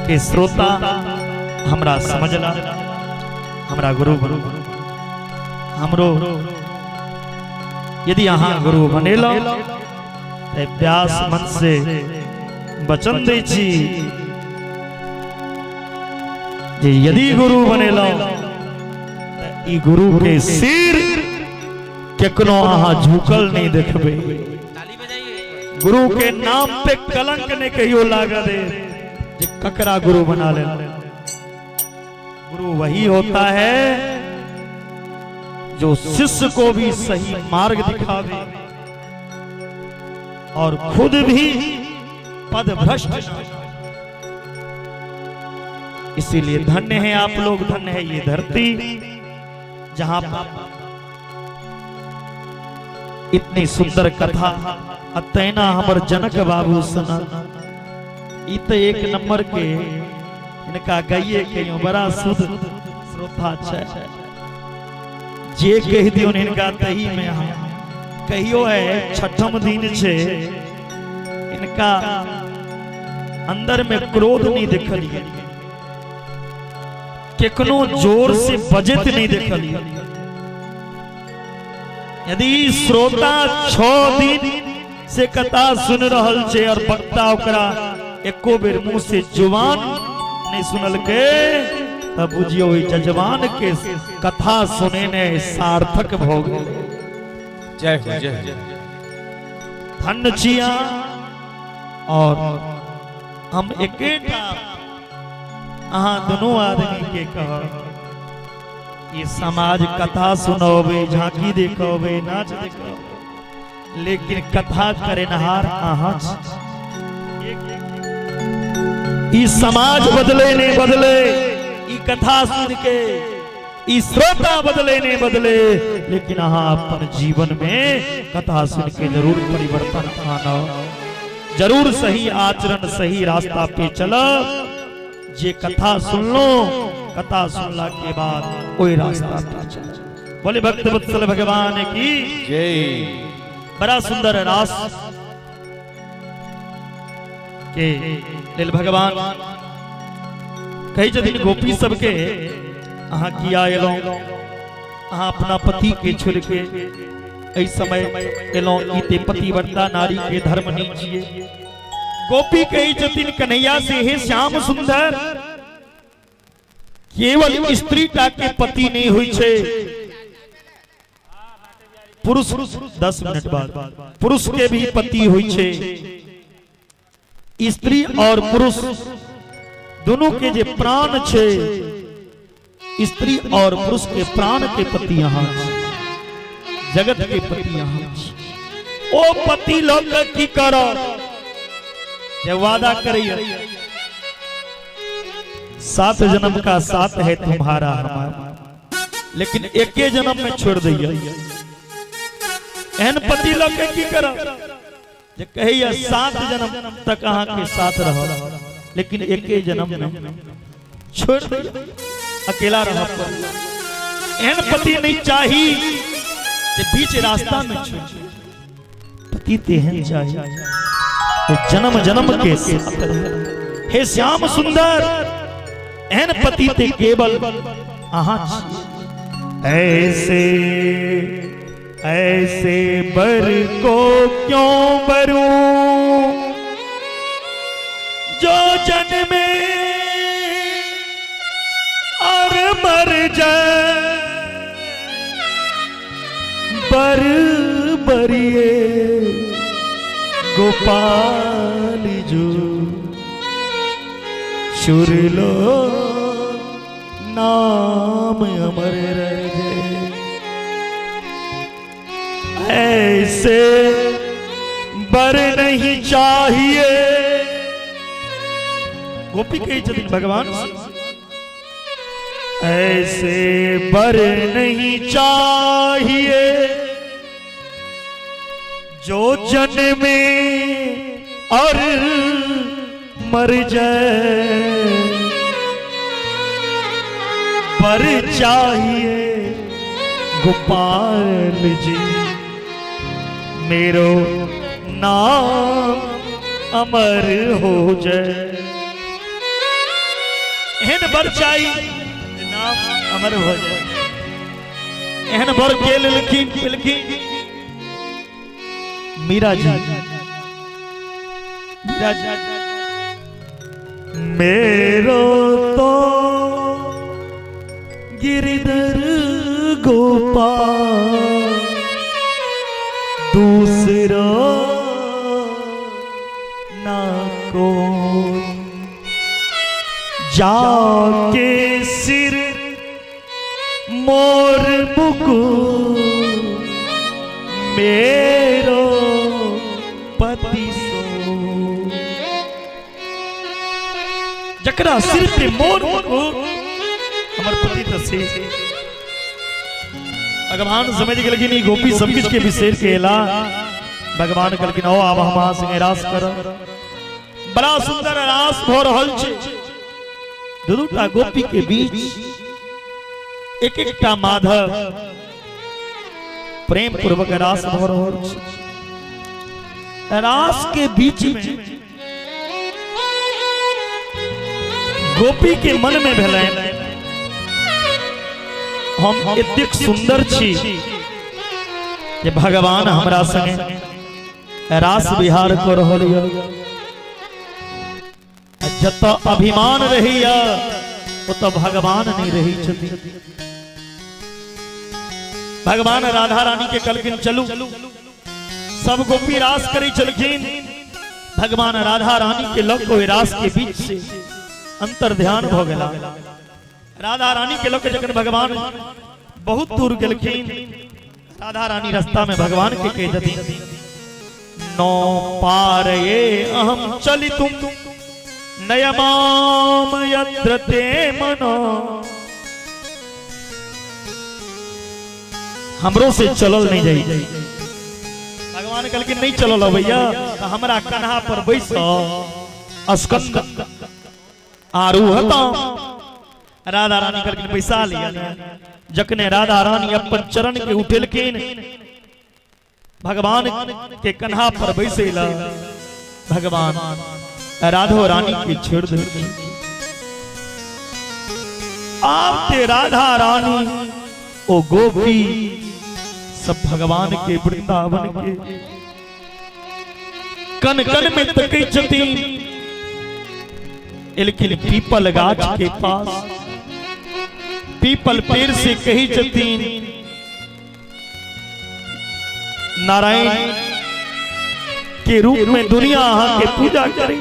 के श्रोता हमरा समझला, हमरा गुरु बन हमरो यदि अहाँ गुरु बनेलहुं तऽ व्यास मन से वचन दै छी जे यदि गुरु बनेलहुं तऽ ई गुरु के सिर केकनो अहाँ झुकल नहीं देखबै। गुरु के नाम पे कलंक नहीं कहियो लागऽ दे जे ककरा गुरु बना ले। गुरु वही होता है जो शिष्य को भी सही मार्ग दिखावे और खुद भी पद भ्रष्ट न हो। इसीलिए धन्य है आप लोग, धन्य है ये धरती जहां पर इतनी सुंदर कथा। आ तैना हमर जनक बाबू सुना ई तो एक नंबर के इनका गाइए के यूं बड़ा शुद्ध श्रोता छै। जे कहि दियो इनका तही में हम कहियो है छठम दिन छे इनका अंदर में क्रोध नहीं देखलिए, केकनो जोर से बजत नहीं देखलिए। यदि श्रोता 6 दिन से कथा सुन रहल छे और वक्ता ओकरा एको बेर मुंह से जुबान नहीं सुनलके, तब बुझियो ओहि जजमान के कथा सुनेने सार्थक भ गेल। जय हो जय हो। धन्य छी अहाँ। और हम एकेटा अहाँ दोनों आदमी के कहब ई समाज कथा सुनबे, झांकी देखबे, नाच देखबे, लेकिन कथा करेनहार अहाँ छी। ई समाज बदले नहीं बदले, ई कथा सुन के ई श्रोता बदले नहीं बदले, लेकिन अहाँ अपन जीवन में कथा सुन के जरूर परिवर्तन आनो, जरूर सही आचरण सही रास्ता पे चलो। जे कथा सुनलो, कथा सुनला के बाद ओहि रास्ता पे चलो। बोले भक्त वत्सल भगवान की जय। बड़ा सुंदर रास के लेल भगवान कहै छथिन गोपी सबके, अहाँ किया एलहुँ? अहाँ अपना पति के छोड़ के एहि समय एलहुँ, ई ते पतिव्रता नारी के धर्म नहीं छियै। गोपी कहै छथिन कन्हैया से, हे श्याम सुंदर, केवल स्त्री टा के पति नहीं होइ छै, पुरुष, 10 मिनट बाद, पुरुष के भी पति होइ छै। स्त्री और पुरुष दोनों के जे प्राण छै, स्त्री और पुरुष के प्राण के पति अहाँ छी, जगत के पति अहाँ छी। ओ पति लऽ के की करब जे वादा करैया 7 जन्म का साथ है तुम्हारा हमारा, लेकिन एके जन्म में छोड़ दैया। एहन पति लऽ के की करब जे कहैया 7 जन्म तक अहाँ के साथ रहब, लेकिन एके जन्म में छोड़ दैया, अकेला रहब। एहन पति नहीं चाही जे बीच रास्ता में छोड़। पति तेहन चाही जे जन्म जन्म के साथ रहे। हे श्याम सुंदर, एहन पति ते केवल अहाँ छी। ऐसे ऐसे बर को क्यों बरूं जो जन्मे और मर जाए, बर बरिए गोपाल जो सुर लो नाम अमर रह जाए। ऐसे बर नहीं चाहिए। गोपी कहै छथिन भगवान से, ऐसे बर नहीं चाहिए जो जन्मे और मर जाए, बर चाहिए गोपाल जी मेरो नाम अमर हो जाए। एहन बर चाही जे नाम अमर हो जाए। एहन बर के लेलखिन? पेलखिन मीरा जी। मीरा जी मेरो तो गिरधर गोपाल दूसरा ना कोई, जाके सिर मोर मुकु मेरो पति सो। जकरा सिर पे मोर मुकुट हमर पति त से। भगवान समझ गेलखिन ई गोपी सब किछु के बिसरि के एला। भगवान कहलखिन ओ आब हम अहाँ संगे रास करब। बड़ा सुंदर रास भऽ रहल छै। दू दूटा गोपी के बीच एक एकटा माधव प्रेम पूर्वक रास भऽ रहल छै। रास के बीच में गोपी के मन में भेलनि, हम एतेक सुंदर छी जे भगवान हमरा संगे रास विहार कऽ रहल यऽ। आ जतऽ अभिमान रहैया ओतऽ भगवान नहीं रहै छथिन। भगवान राधा रानी के कहलखिन चलू। सब गोपी रास करै छलखिन, भगवान राधा रानी के लग ओहि रास के बीच से अंतर ध्यान भऽ गेला। राधा रानी के लऽ जखन भगवान बहुत दूर गेलखिन, राधा रानी रास्ता में भगवान के कह देथिन, नौ पार ये अहम चलितुम नयमाम यत्र ते मनो। हमरो से चलल नहीं जाई। भगवान कहलखिन नहीं चलल भैया, तो हमरा कन्हा पर बैस स्कंद आरूहता। राधा रानी कहलखिन बैसा लिया। जखने राधा रानी अपन चरण के उठेलखिन, भगवान के कन्हा पर बैसेला, भगवान राधो रानी के छोड़ देलखिन। आप ते राधा रानी ओ गोपी सब भगवान के वृंदावन के कन कन में तकै छथिन। लेकिन पीपल गाछ के पास पीपल पेड़ से कही छथिन, नारायण के रूप में दुनिया अहाँ के पूजा करे,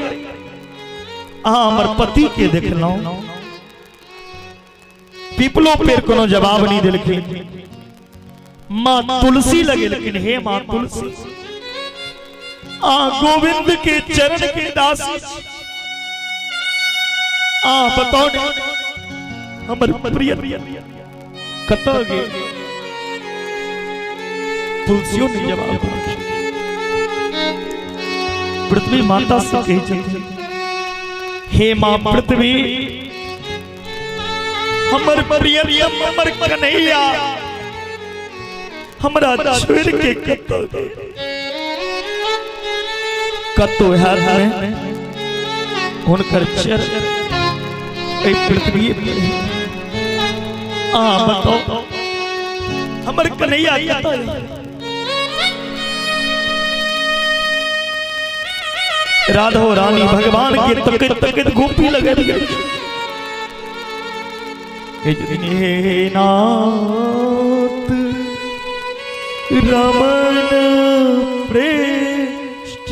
अहाँ हमर पति के देखलहुं। पीपलो पेड़ कोनो जवाब नहीं देलखिन। माँ तुलसी लगेलखिन, हे माँ तुलसी, आ गोविंद के चरण के दासी, आ बताओ ने हमर प्रिय कतऽ गेल? तुलसियों ने जवाब देलखिन। पृथ्वी माता से कही छथिन, हे माँ पृथ्वी, हमर प्रियतम हमर कन्हैया हमरा छोड़ के कतौ गेल? कतौ हैत ने हुनकर चरण एहि पृथ्वी पर। अहाँ बताओ हमर कन्हैया कतऽ? राधो रानी भगवान के तकैत तकैत गोपी लगल गेल। हे नाथ रमन प्रेष्ठ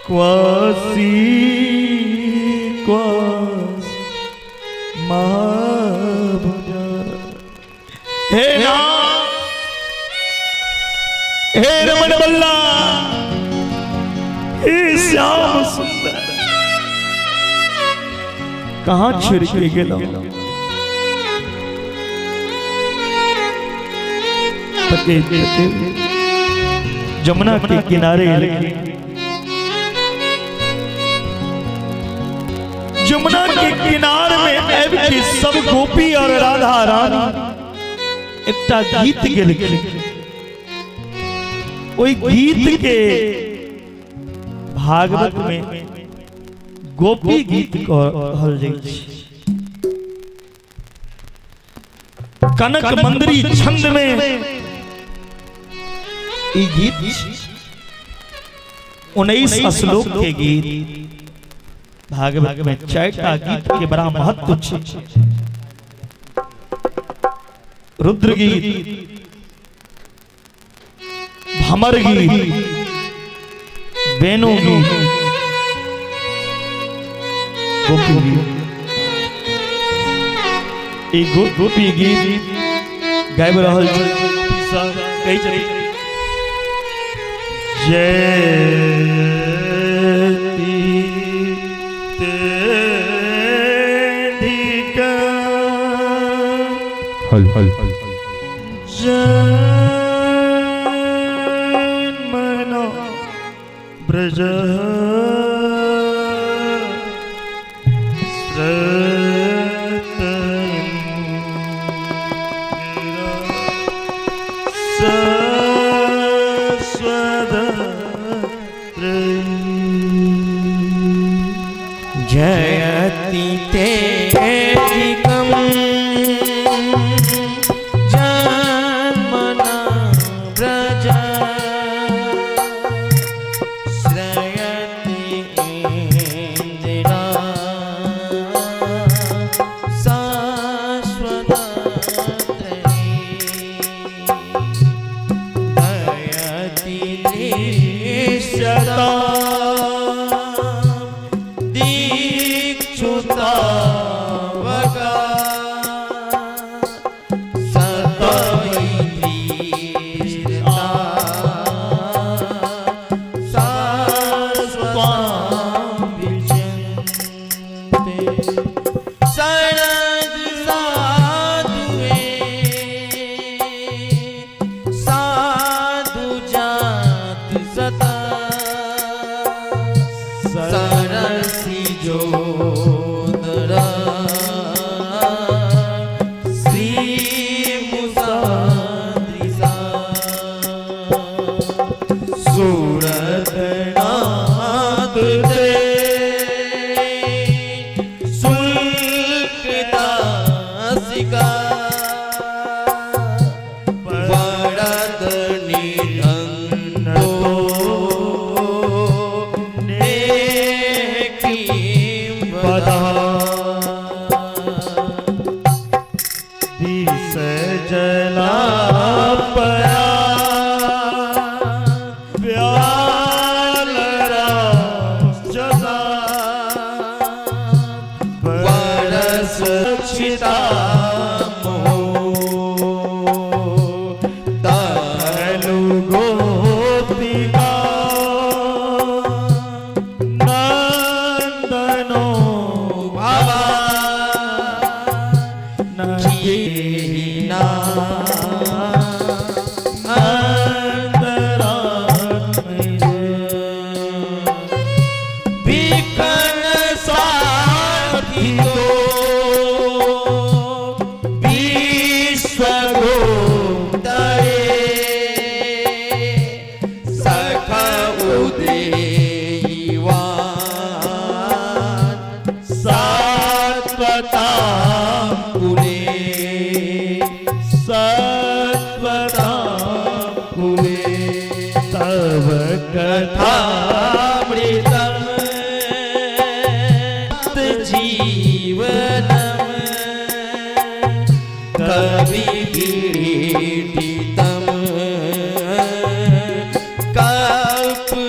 क्वासी क्वास महाभुज। हे नाथ, हे रमन बल्ला, हे श्याम सुंदर, कहाँ छोड़ के गेलौं? तके तके जमुना के किनारे एलखिन। जमुना के किनार में आबि के सब गोपी और राधा रानी एकटा गीत गेलखिन। ओहि गीत के भागवत में गोपी गीत कहल जाइ छै। कनक मंदरी छंद में ई गीत 19 श्लोक के गीत। भागवत में चारिटा गीत के बड़ा महत्व छै। रुद्र गीत, भमर गीत, वेणु गीत, गोपी गीत। ई गोपी गीत गाबि रहल छै सब, कहै छथिन जयति तेधिक हल हल जन्मनो ब्रज जयति तेजिकम जन्मना व्रज श्रयति इंदिरा शाश्वतत्रयी दयति दृश्यता दीक्षितां पदा दिस जला पया प्याल जदा परस छिता तलु गोपिका नंदनो भावा नदीना भीखन साथी तो विश्व को तरे सख उदयवान सात्वता कुले सत्वता कुले तव कथा कथामृतम जीवनम कविभिरीडितम कल्पसाप्रहम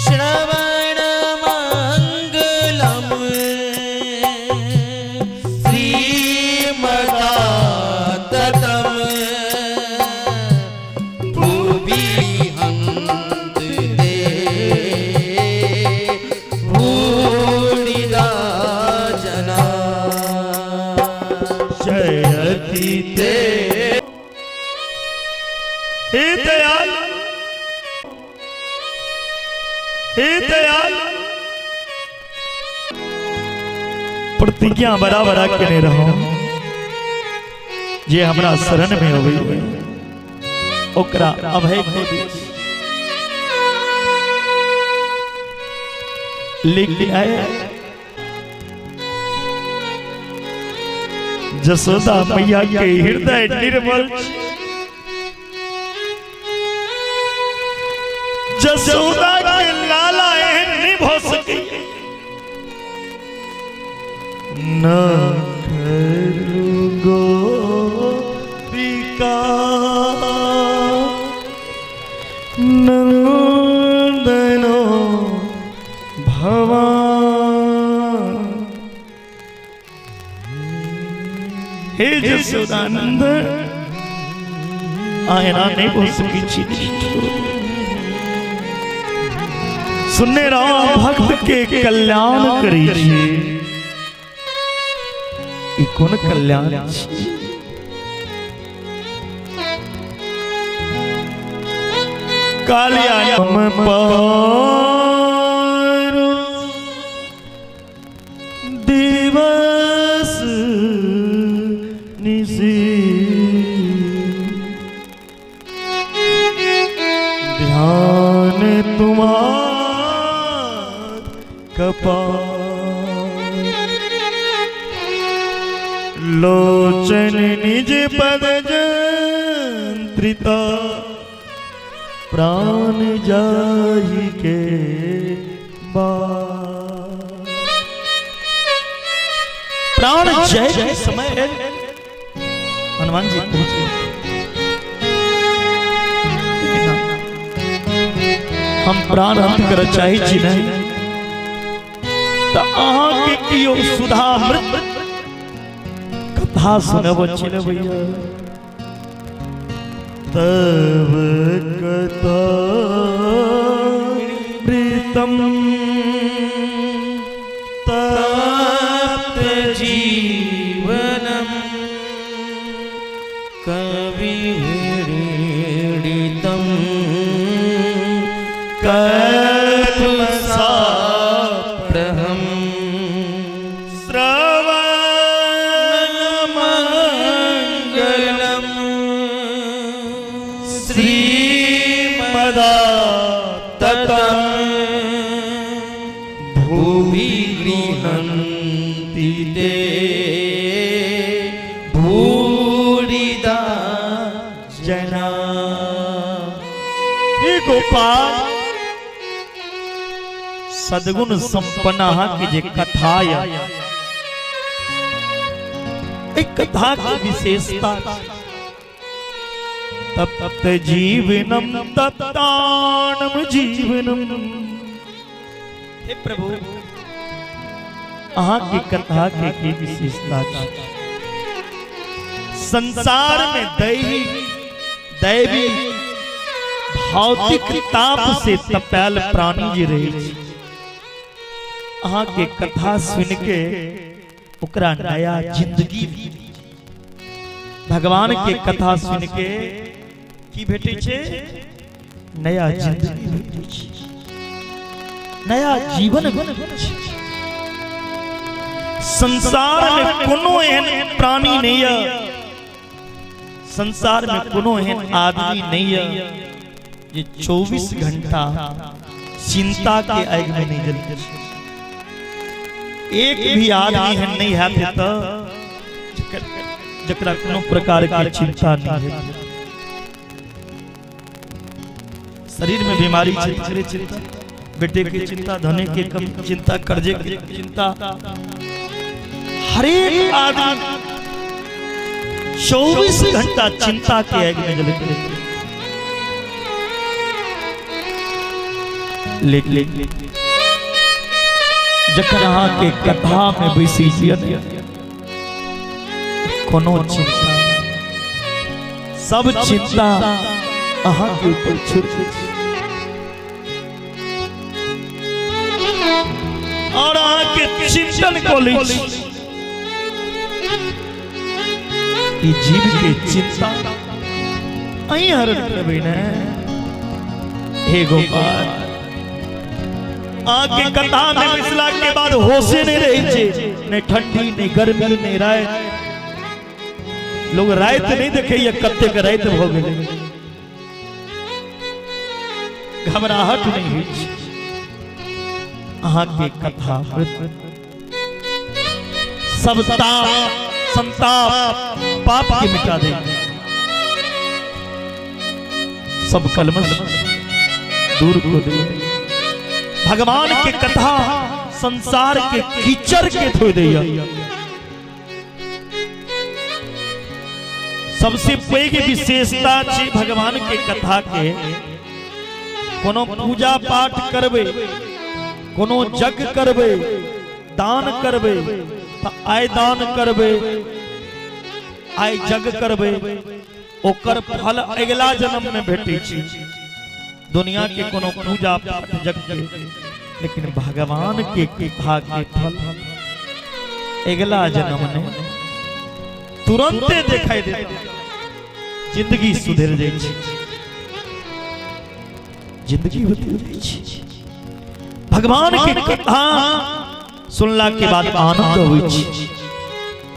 श्रवणमङ्गलम् श्रीमदाततम् भुवि हन्ते भूरिदा जना जयति ते हे दयाल, हे दयाल, प्रतिज्ञा बड़ा बड़ा केने रहो जे हमरा शरण में अबै ओकरा अभय के दै छी। लेकिन आए जसोदा मैया के हृदय निर्मल छै। जसोदा के लाला एहन नहीं भऽ सकैए न करू गोपिका नंदनो भवान। हे जसोदानंद, आयना नहीं बोल सकी छी। सुनने रहो भक्त के कल्याण करी छी। ई कोन कल्याण छी? कालिया हम पर दिवस निशी ध्यान तुम्हार कपाल लोचन निज पद जंत्रिता प्राण जाहि के बाद। प्राण जय के समय है। हनुमान जी पहुंच गए। हम प्राण अंत कर चाहे छी नहीं त अहाँ के कियो सुधा मृत कथा सुनब चलबैया तब कथा प्रीतम तप्त जीवनम कविरीडितम कल्पसाप्रहम् श्रवण मङ्गलम् श्रीमदाततम् भुवि गृह्णन्ति ते भूरिदा जना। हे गोपाल, सद्गुण संपन्न अहाँके जे कथा यऽ, एहि कथा के विशेषता तप्त जीवनम तप्तानम जीवनम। हे प्रभु, अहाँ के कथा के की विशेषता छै? संसार में दैवी दैवी भौतिक ताप से तपायल प्राणी जे रहे छै, अहाँ के कथा सुन के ओकरा नया जिंदगी। भगवान के कथा सुन के की भेटै छै? नया जिंदगी भेटै छै, नया जीवन भेटै छै। संसार में कोनो एहन प्राणी नहीं है, संसार में कोनो एहन आदमी नहीं है जे 24 घंटा चिंता के आग में नहीं जलते। एक भी आदमी एहन नहीं है तो जकरा कोनो प्रकार के चिंता नहीं है। शरीर में बीमारी छै तकरे चिंता, बेटे के चिंता, धने के कम चिंता, कर्जे के चिंता। हरेक आदमी 24 घंटा चिंता के आग में जलते रहते। लेकिन जखन अहाँ के कथा में बैसै छियै, कोनो चिंता, सब चिंता अहाँ के ऊपर छोड़ दै छी और अहाँ के चिंतन कऽ लै छी। ई जीव के चिंता अहीं हरण करबै ने हे गोपाल। आके कथा में बैसला के बाद होशे नहीं रहे छे, नहीं ठंडी, नहीं गर्मी, नहीं रात। लोग रात नहीं देखे कतेक रात भ गेलै, घबराहट नहीं होइ छै। अहाँ के कथा सब ताप संताप पाप के मिटा दे, सब कलमश दूर को दे। भगवान के कथा संसार के कीचड़ के धो दैया। सबसे पैघ विशेषता छै भगवान के कथा के, कोनो पूजा पाठ करबै, कोनो यज्ञ करबै, दान करबै, तऽ आइ दान करबै, आइ यज्ञ करबै, ओकर फल अगिला जन्म में भेटै छै। दुनिया के कोनो पूजा पाठ यज्ञ के, लेकिन भगवान के कथा के फल अगिला जन्म में तुरंते दिखाई देता, जिंदगी सुधर जाइ छै, जिंदगी बदल जाइ छै। भगवान के कथा सुनला के बाद आनंद अबै छै,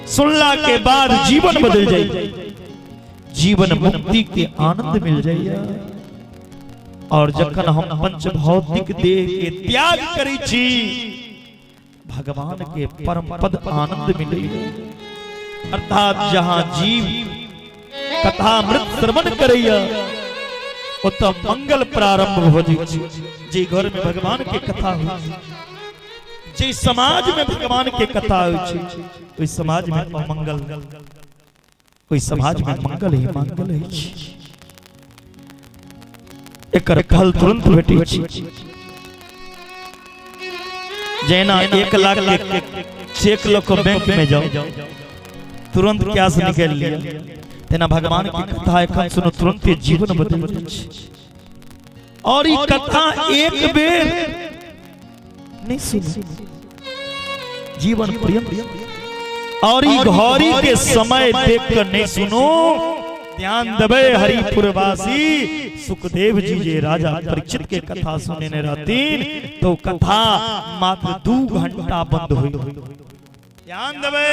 सुनला के बाद जीवन बदल जाइ, जीवन मुक्ति के आनंद मिल जाइए। और जखन हम पंच भौतिक देह के त्याग करै छी, भगवान के परम पद आनंद मिले। अर्थात जहां जीव कथामृत श्रवण करैया, ओतऽ मंगल प्रारंभ भऽ जाइ छै। जे घर में भगवान के कथा होइ छै, जे समाज में भगवान के कथा होइ छै, ओहि समाज में अमंगल, ओहि समाज में मंगल ही मंगल होइ छै। एकर फल तुरंत भेटै छै। जेना 1 लाख के चेक लऽ कऽ बैंक में जाओ, तुरंत कैश निकालि लिअ, तेना भगवान के कथा एखन सुनू, तुरंते जीवन बदलि जाइ छै। और ई कथा एक बेर नहीं सुनू, जीवन पर्यंत। और ई घड़ी के समय देख कर नहीं सुनो। ध्यान देबै हरिपुरवासी, सुखदेव जी जे राजा परीक्षित के कथा सुनेने रहतीन, तो कथा मात्र 2 घंटा बंद हुई। ध्यान देबै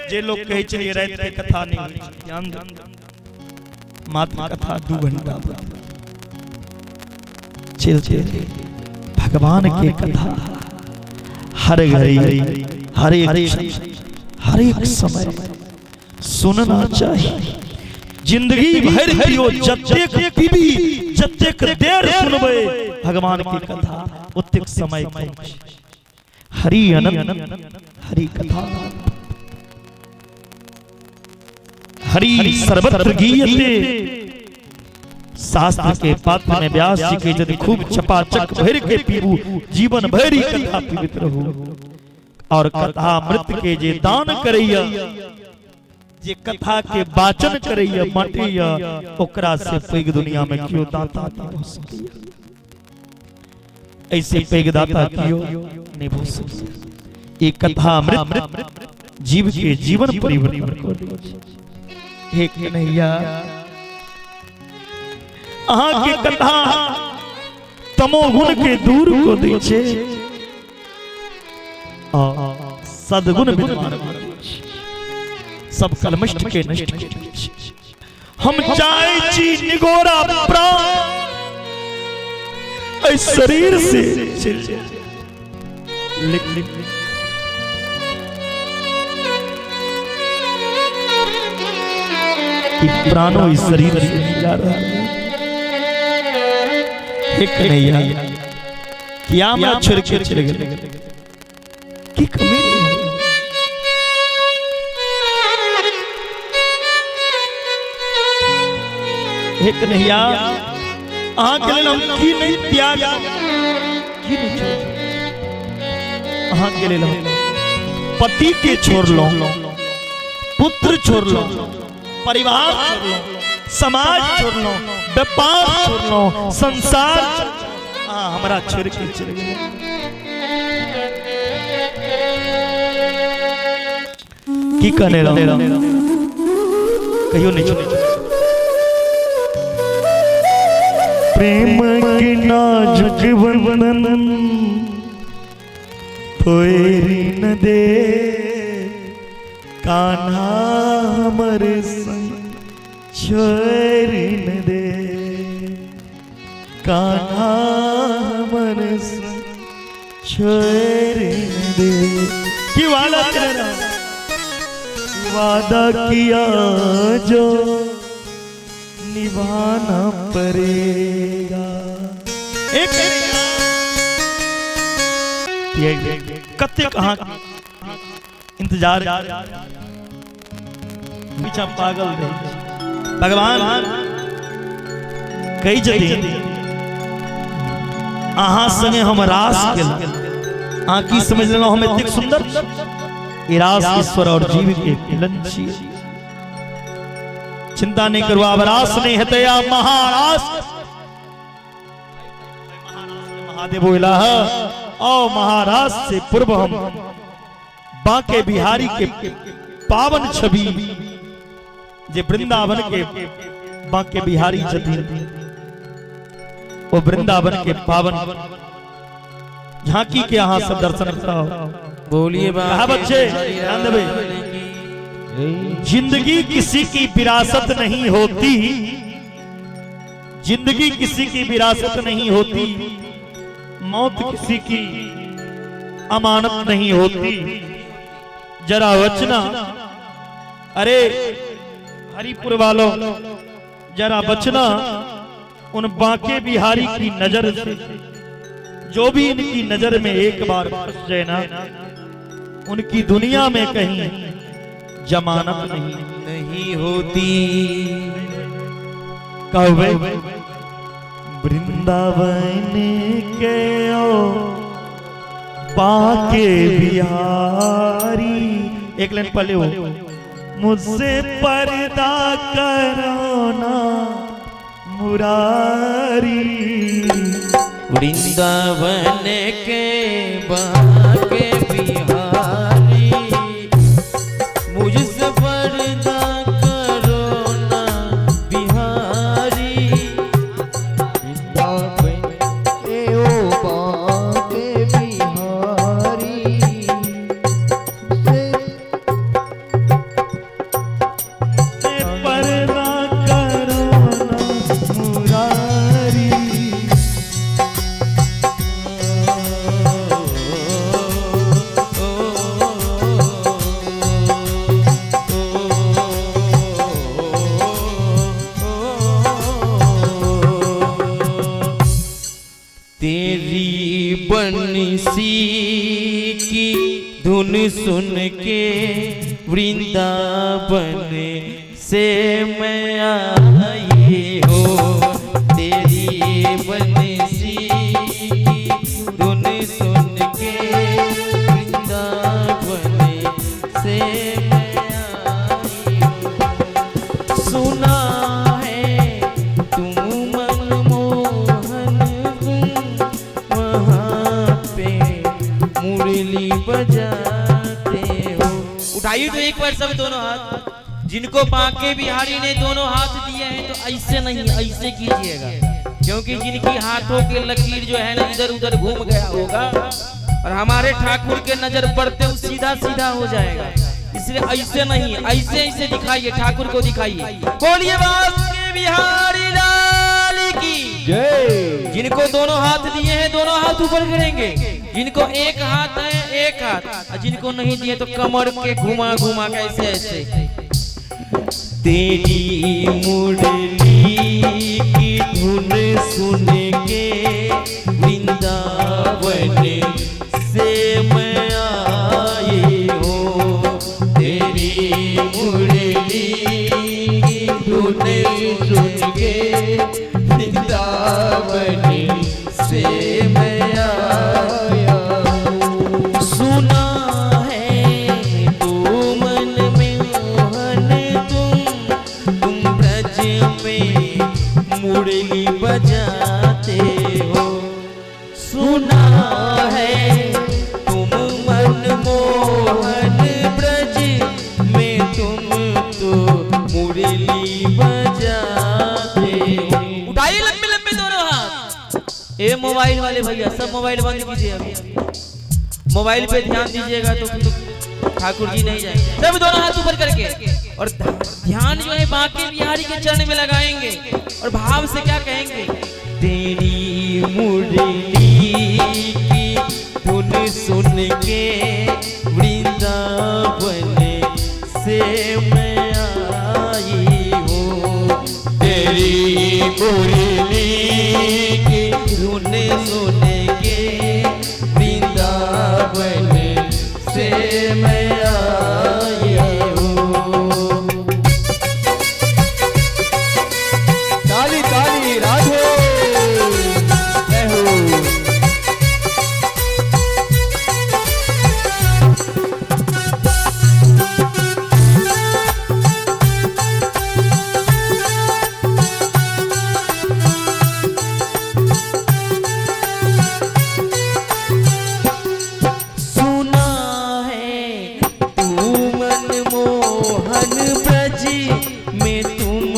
जे लोग कहै छै राति के कथा नहीं होइ छै, ध्यान देबै, मात्र कथा 2 घंटा बंद। चलते भगवान के कथा हर घड़ी, हर एक क्षण, हर एक समय सुनना चाहिए। जिंदगी भर पियो, जतेक पीबी, जतेक देर सुनबै, भगवान के कथा ओतेक समय कम छै। हरि अनंत हरि कथा हरि सर्वत्र गीयते। शास्त्र के पात्र में व्यास जी के यदि खूब चपाचक भर के पीबू, जीवन भरि कथा पीबैत रहू। और कथा अमृत के जे दान करैया, जे कथा के वाचन करैया, बांटैया, ओकरा से पैघ दुनिया में केओ दाता नहीं भऽ सकैया। ऐसे पैघ दाता केओ नहीं भऽ सकैया। ई कथा अमृत जीव के जीवन परिवर्तन कऽ दै छै। हे कन्हैया, अहाँ के कथा तमोगुण के दूर कऽ दै छै आ सद्गुण विद्यमान कऽ दै छै, सब कलमष्ट के नष्ट कऽ दै छै। हम चाहै छी निगोरा प्राण एहि शरीर से चलि जाय, लेकिन कि प्राणों इस शरीर से नहीं जा रहा है। हे कन्हैया, किया हमरा छोड़ के चले गेले? की कमी रही हमरा? हे कन्हैया, अहाँ के लेल हम की नहीं त्याग, की नहीं छोड़, अहाँ के लेल हम पति के छोड़लहुँ, पुत्र छोड़लहुँ, परिवार छोड़लहुँ, समाज छोड़लहुँ, व्यापार छोड़लहुँ, संसार छोड़लहुँ, अहाँ हमरा छोड़ के चलि गेलहुँ। की कहने रहौ? कहियो नहीं छोड़। प्रेम के नाजुक बंधन तोरी न दे, कान्हा हमर संग छोड़ी न दे, कान्हा हमर संग छोड़ी न दे। की वादा केने रहौ? वादा किया जो निभाना पड़ेगा। एक कतेक अहाँ इंतजार पीछा पागल रही। भगवान कही छथिन, अहाँ संगे हम रास केलहुँ, अहाँ की समझ लेलहुँ हम एतेक सुंदर? ई रास ईश्वर और जीव के मिलन छियै। चिंता नहीं करू, आब रास नहीं हेतै, आब महारास। महादेव इलाह आओ, महारास से पूर्व हम बांके बिहारी के पावन छवि, जे वृंदावन के बांके बिहारी छथिन, ओ वृंदावन के पावन झांकी के अहाँ सब दर्शन कराओ। बोलिए कहावत छै, ध्यान देबै, जिंदगी किसी की विरासत नहीं होती, जिंदगी किसी की विरासत नहीं होती, मौत किसी की अमानत नहीं होती। जरा बचना, अरे हरिपुर वालों, जरा बचना उन बांके बिहारी की नजर से। जो भी इनकी नजर में एक बार फंस जाए ना, उनकी दुनिया में कहीं जमानत नहीं नहीं होती। कहबे वृंदावन के ओ बांके बिहारी, एक लाइन पहले हो, मुझसे पर्दा करो ना मुरारी। वृंदावन के बांके बिहारी, मुझसे पर्दा करो ना बिहारी। वृंदावन के ओ बांके बिहारी, से पर्दा करो ना मुरारी। तेरी बंसी की धुन सुन के वृंदावन से मैं आई हो। तेरी बंसी की धुन सुन के वृंदावन से मैं आई हूँ। सुना है तुम मनमोहन गुण वहाँ पे मुरली बजाते हो। उठाइए तो एक बार सब दोनों हाथ। जिनको बांके बिहारी ने दोनों हाथ दिए हैं तो ऐसे नहीं, ऐसे कीजिएगा, क्योंकि जिनकी हाथों की लकीर जो है ना इधर उधर घूम गया होगा और हमारे ठाकुर के नजर पड़ते वो सीधा सीधा हो जाएगा। इसलिए ऐसे नहीं, ऐसे ऐसे दिखाइए, ठाकुर को दिखाइए। बोलिए बांके बिहारी लाल की जय। जिनको दोनों हाथ दिए हैं दोनों हाथ ऊपर करेंगे, जिनको एक हाथ है एक हाथ, और जिनको नहीं दिए तो कमर के घुमा घुमा के ऐसे ऐसे। तेरी मुरली की धुन सुन के वृंदावन से मैं आई हूँ। तेरी मुरली की धुन सुन के वृंदावन से मैं आया हूँ। सुना है तू मन में मोहन तुम ब्रज में मुरली बजाते हो। सुना है तुम मन मोहन ब्रज में तुम तो मुरली बजाते हो। उठाइए लंबे लंबे दोनों हाथ। ए मोबाइल वाले भैया सब मोबाइल बंद कीजिए, अभी मोबाइल पे ध्यान दीजिएगा तो ठाकुर जी नहीं जाएंगे। सब दोनों हाथ ऊपर करके और ध्यान जो है बांके बिहारी के चरण में लगाएंगे और भाव से क्या कहेंगे। तेरी मुरली की धुन सुन के वृंदावन से मैं आई हूँ। तेरी मुरली की धुन सुन के वृंदावन से मैं आई हूँ। ताली ताली राधे जय हो। सुना है तू मनमोहन ब्रज में तुम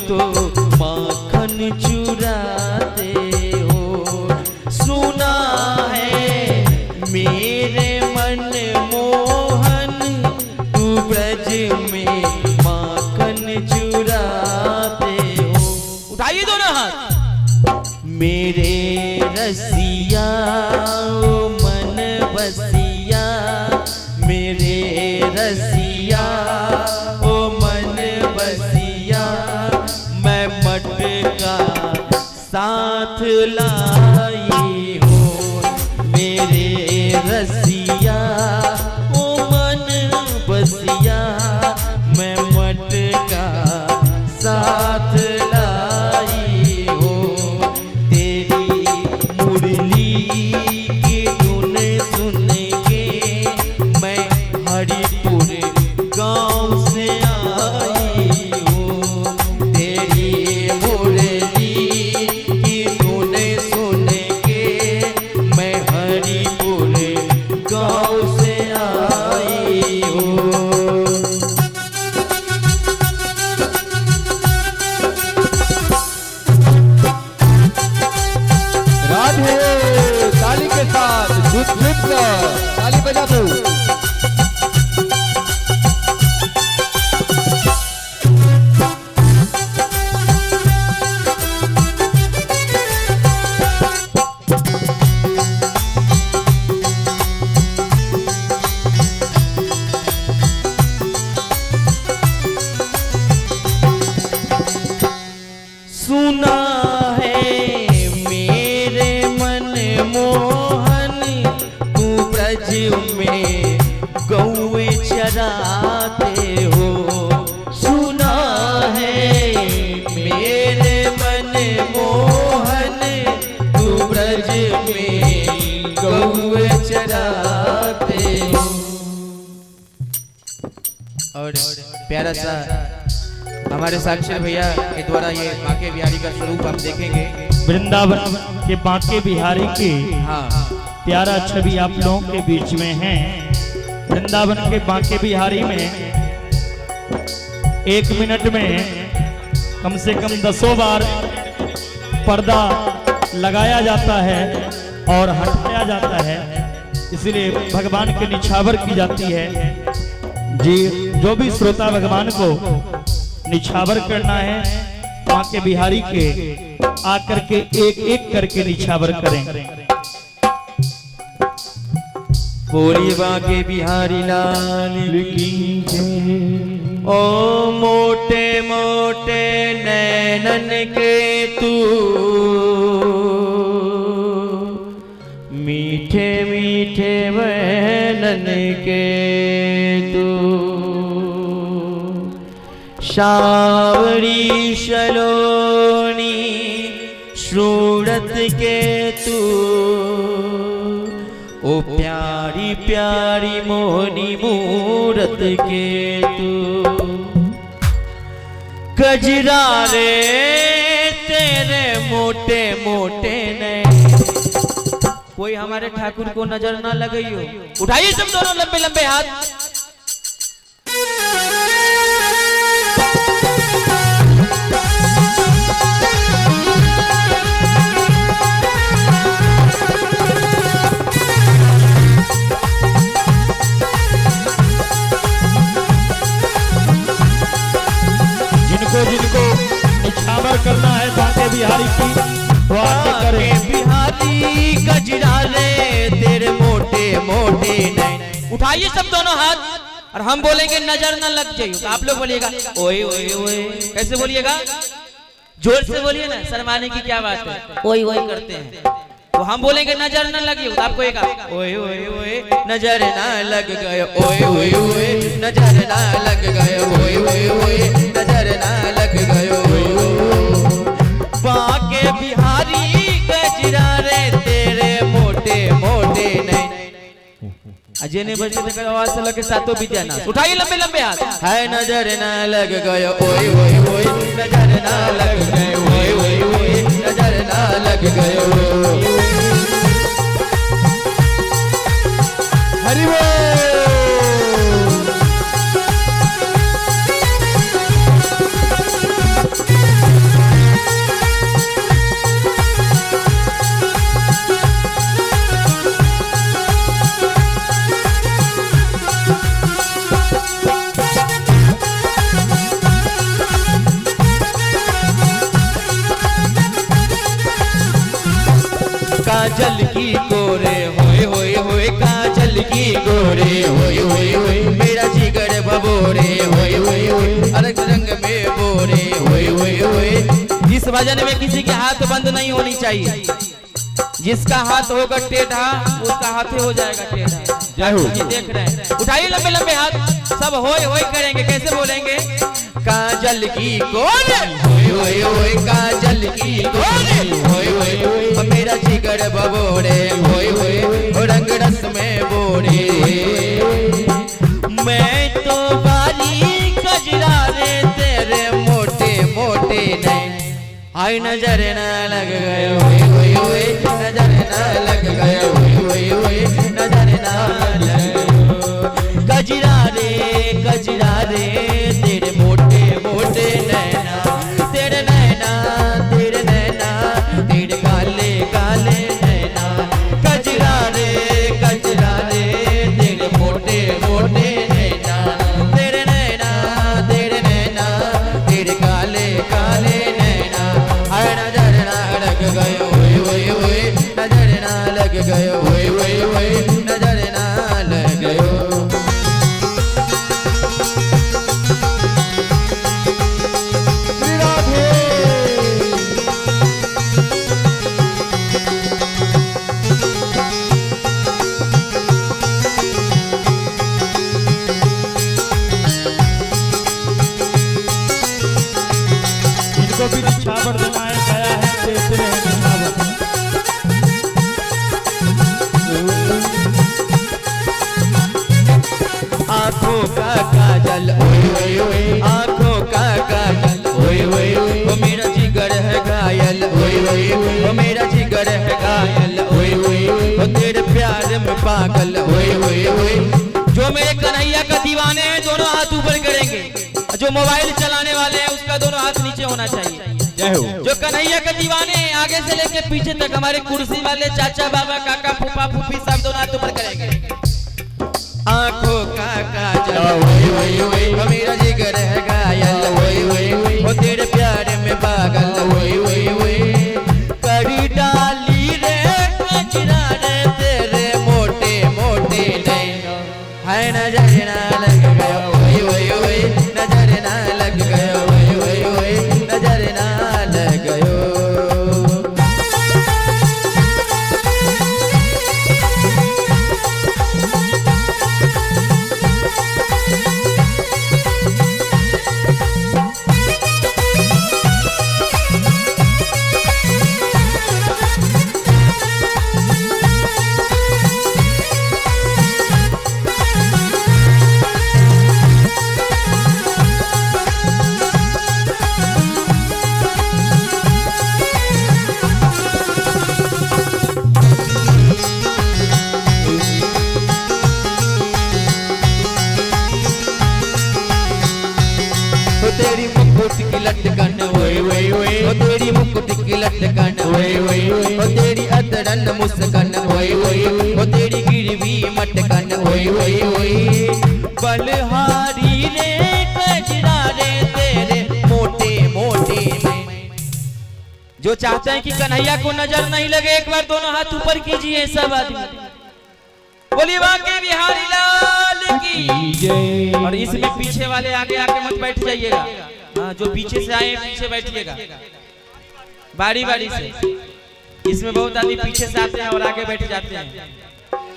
तो माखन चुराते हो। सुना है मेरे मन मोहन तू ब्रज में माखन चुराते हो। उठाइए दोनों हाथ। मेरे रसिया ओ मन बसिया, मेरे रसिया ओ मन बसिया, मैं मटका साथ लाई हूँ। मेरे रसिया ओ मन बसिया, मैं मटका साथ लाई हूँ। तेरी मुरली की धुन सुन के मैं हरिपुर गांव से आई हूँ। तेरी मुरली की धुन सुन के मैं हरिपुर गांव से प्यारा सा हमारे साक्षर भैया के द्वारा ये बांके बिहारी का स्वरूप आप देखेंगे। वृंदावन के बांके बिहारी के हाँ प्यारा छवि आप लोगों के बीच में है। वृंदावन के बांके बिहारी में 1 मिनट में कम से कम 10 बार पर्दा लगाया जाता है और हटाया जाता है, इसलिए भगवान के निछावर की जाती है। जी जो भी श्रोता भगवान को निछावर करना है बांके बिहारी के आकर के एक एक करके निछावर करें। बोली बांके बिहारी लाल की जय। ओ मोटे मोटे नैनन के तू, मीठे मीठे वैनन के तू, शावरी सलोनी सूरत के तू, ओ प्यारी प्यारी मोहनी मूरत के तू, कजरा रे तेरे मोटे मोटे नैन। कोई हमारे ठाकुर को नजर ना लगइयो। उठाइए सब दोनों लंबे लंबे हाथ। जिनको जिनको निछावर करना है बांके बिहारी की वो आके करें। बिहारी गजरा रे तेरे मोटे मोटे नैन। उठाइए सब दोनों हाथ और हम बोलेंगे नजर ना लग जाइयो, तो आप लोग बोलिएगा ओए ओए ओए। कैसे बोलिएगा? जोर से बोलिए ना, शर्माने की क्या बात है। ओए ओए करते हैं तो हम बोलेंगे नजर ना लगी, तो आपको एक ओए ओए ओए नजर ना लग गए, ओए ओए ओए नजर ना लग गए, ओए ओए ओए नजर ना लग गए। बांके बिहारी गजरा रे तेरे मोटे मोटे नैन। अजय ने बजने तक आवाज से लगे सातों विद्या। उठाइए लंबे लंबे हाथ। है नजर ना लग गए, ओए ओए ओए नजर ना लग गए, ओए ओए ओए नजर ना लग गए। हरि बोल। काजल की गोरे होए होए होए, काजल की गोरे होए होए होए, मेरा जिगर बबोरे होए होए होए, अलग रंग में बोरे होए होए होए। इस भजन में किसी के हाथ बंद नहीं होनी चाहिए। जिसका हाथ होगा टेढ़ा उसका हाथ हो जाएगा टेढ़ा। जय हो। जी देख रहे हैं, उठाइए लंबे लंबे हाथ, सब होए होए करेंगे। कैसे बोलेंगे? काजल की गोरे होए होए होए, काजल की गोरे होए होए होए, मेरा जिगर बबोरे होए होए, रंग रस में बोरे। मैं तो बारी कजरा रे तेरे मोटे मोटे नैन। हाय नजर ना लग गए, ओए ओए ओए नजर ना लग गए, ओए ओए ओए नजर ना लग गए। कजरा रे तेरे मोटे मोटे नैना, तेरे नैना तेरे नैना तेरे काले काले नैना। कजरा रे तेरे मोटे मोटे नैना, तेरे नैना तेरे नैना तेरे काले काले नैना। हाय नजर ना लग गए, ओए ओए ओए नजर ना लग गए, ओ मेरा जिगर है घायल ओए ओए, ओ तेरे प्यार में पागल ओए ओए ओए। जो मेरे कन्हैया का दीवाने हैं दोनों हाथ ऊपर करेंगे, जो मोबाइल चलाने वाले हैं उसका दोनों हाथ नीचे होना चाहिए। जय हो। जो कन्हैया के दीवाने हैं आगे से लेके पीछे तक, हमारे कुर्सी वाले चाचा बाबा काका फूफा फूफी सब दोनों हाथ ऊपर करेंगे। आंखों का काजल ओए ओए ओए, ओ मेरा जिगर है घायल ओए ओए, ओ तेरे प्यार में पागल ओए ओए ओए। करी डाली रे कजरा रे तेरे मोटे मोटे नैन, है नजर ना लग गयो ओए ओए ओए, नजर ना लग गयो ओए ओए ओए, नजर ना लग गयो। ओ तेरी मुकुट की लटकन ओए ओए ओए, ओ तेरी मुकुट की लटकन ओए ओए ओए, ओ तेरी अदरन मुस्कन ओए ओए, ओ तेरी गिरवी मटकन ओए ओए ओए। बलहारी रे कजरा रे तेरे मोटे मोटे में। जो चाहते हैं कि कन्हैया को नजर नहीं लगे एक बार दोनों हाथ ऊपर कीजिए सब आदमी, बोलिए बाके बिहारी लाल की। और इसमें पीछे वाले आगे आके मत बैठ जाइएगा, हाँ जो पीछे से आए पीछे बैठिएगा बारी बारी से। इसमें बहुत आदमी पीछे से आते हैं और आगे बैठ जाते हैं,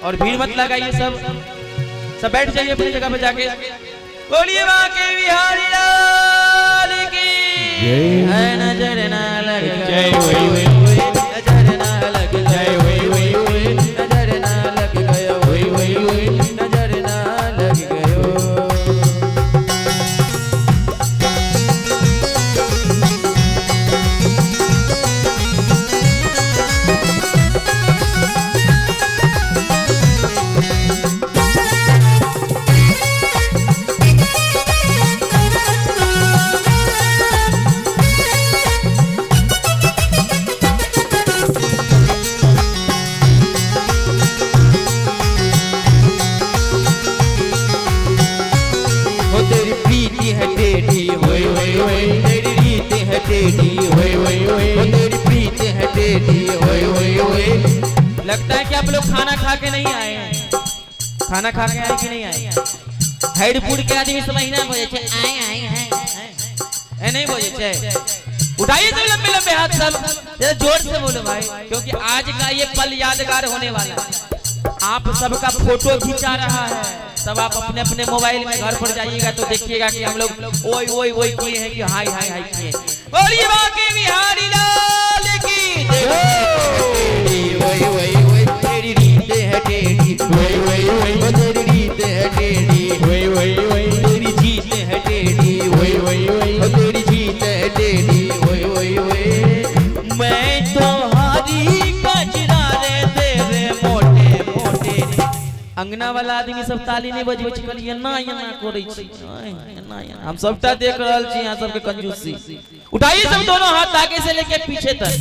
और भीड़ मत लगाइए, सब सब बैठ जाइए अपनी जगह पे जाके। बोलिए बाके बिहारी लाल की है नजर ना लगे, जय ओए ओए, नजर ना लग जय ओए ओए ओए, नजर ना लग गयो ओए ओए ओए, नजर ना लग गयो। हो तेरी प्रीति है टेढ़ी होए होए होए, तेरी रीत है टेढ़ी होए होए होए, हो तेरी प्रीति है टेढ़ी होए होए होए। लगता है कि आप लोग खाना खा के नहीं आए हैं। खाना खा के आए कि नहीं आए? हैडपुर के आदमी से महीना बोले छे आए आए आए आए नहीं बोले छे। उठाइए सब लंबे लंबे हाथ, सब जरा जोर से बोलो भाई, क्योंकि आज का ये पल यादगार होने वाला है। आप सबका फोटो खींचा रहा है, सब आप अपने अपने मोबाइल में घर पर जाइएगा तो देखिएगा कि हम लोग ओए ओए ओए किए हैं कि हाय हाय हाय किए। बोलिए बाके बिहारी लाल की जय। ओए ओए ओए, तेरी रीत है टेढ़ी ओए ओए ओए, हो तेरी रीत है टेढ़ी ओए ओए ओए, तेरी जीत है टेढ़ी ओए ओए ओए, हो तेरी जीत है टेढ़ी ओए ओए ओए। मैं तो हारी कजरा रे तेरे मोटे मोटे। अंगना वाला आदमी सब ताली नहीं बजबै छै, कहलिए एना एना करै छी, एना एना। हम सबटा देख रहल छी यहाँ सबके कंजूसी। उठाइए सब दोनों हाथ आगे से लेके पीछे तक,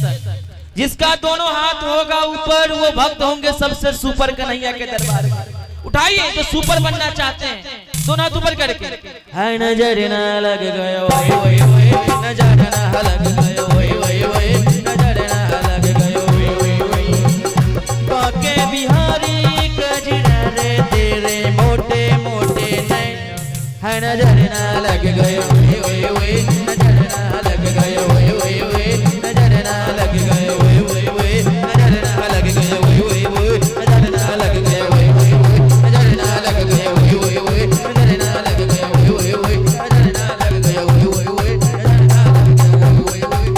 जिसका दोनों हाथ होगा ऊपर वो भक्त होंगे सबसे सुपर कन्हैया के दरबार में। उठाइए जो सुपर बनना चाहते हैं, दोनों हाथ ऊपर करके। है नजर ना लग गयो ओए ओए ओए, नजर ना लग गयो ओए ओए ओए, नजर ना लग गयो ओए ओए ओए। बाके बिहारी कजरा रे तेरे मोटे मोटे नैन, है नजर ना लग गयो ओए ओए ओए, नजर ना लग गयो ओए ओए ओए, नजर ना लग गयो ओए ओए ओए, नजर ना लग गयो ओए ओए ओए, नजर ना लग गयो ओए ओए ओए, नजर ना लग गयो ओए ओए ओए, नजर ना लग गयो ओए ओए ओए, नजर ना लग गयो ओए ओए ओए, नजर ना लग गयो ओए ओए ओए।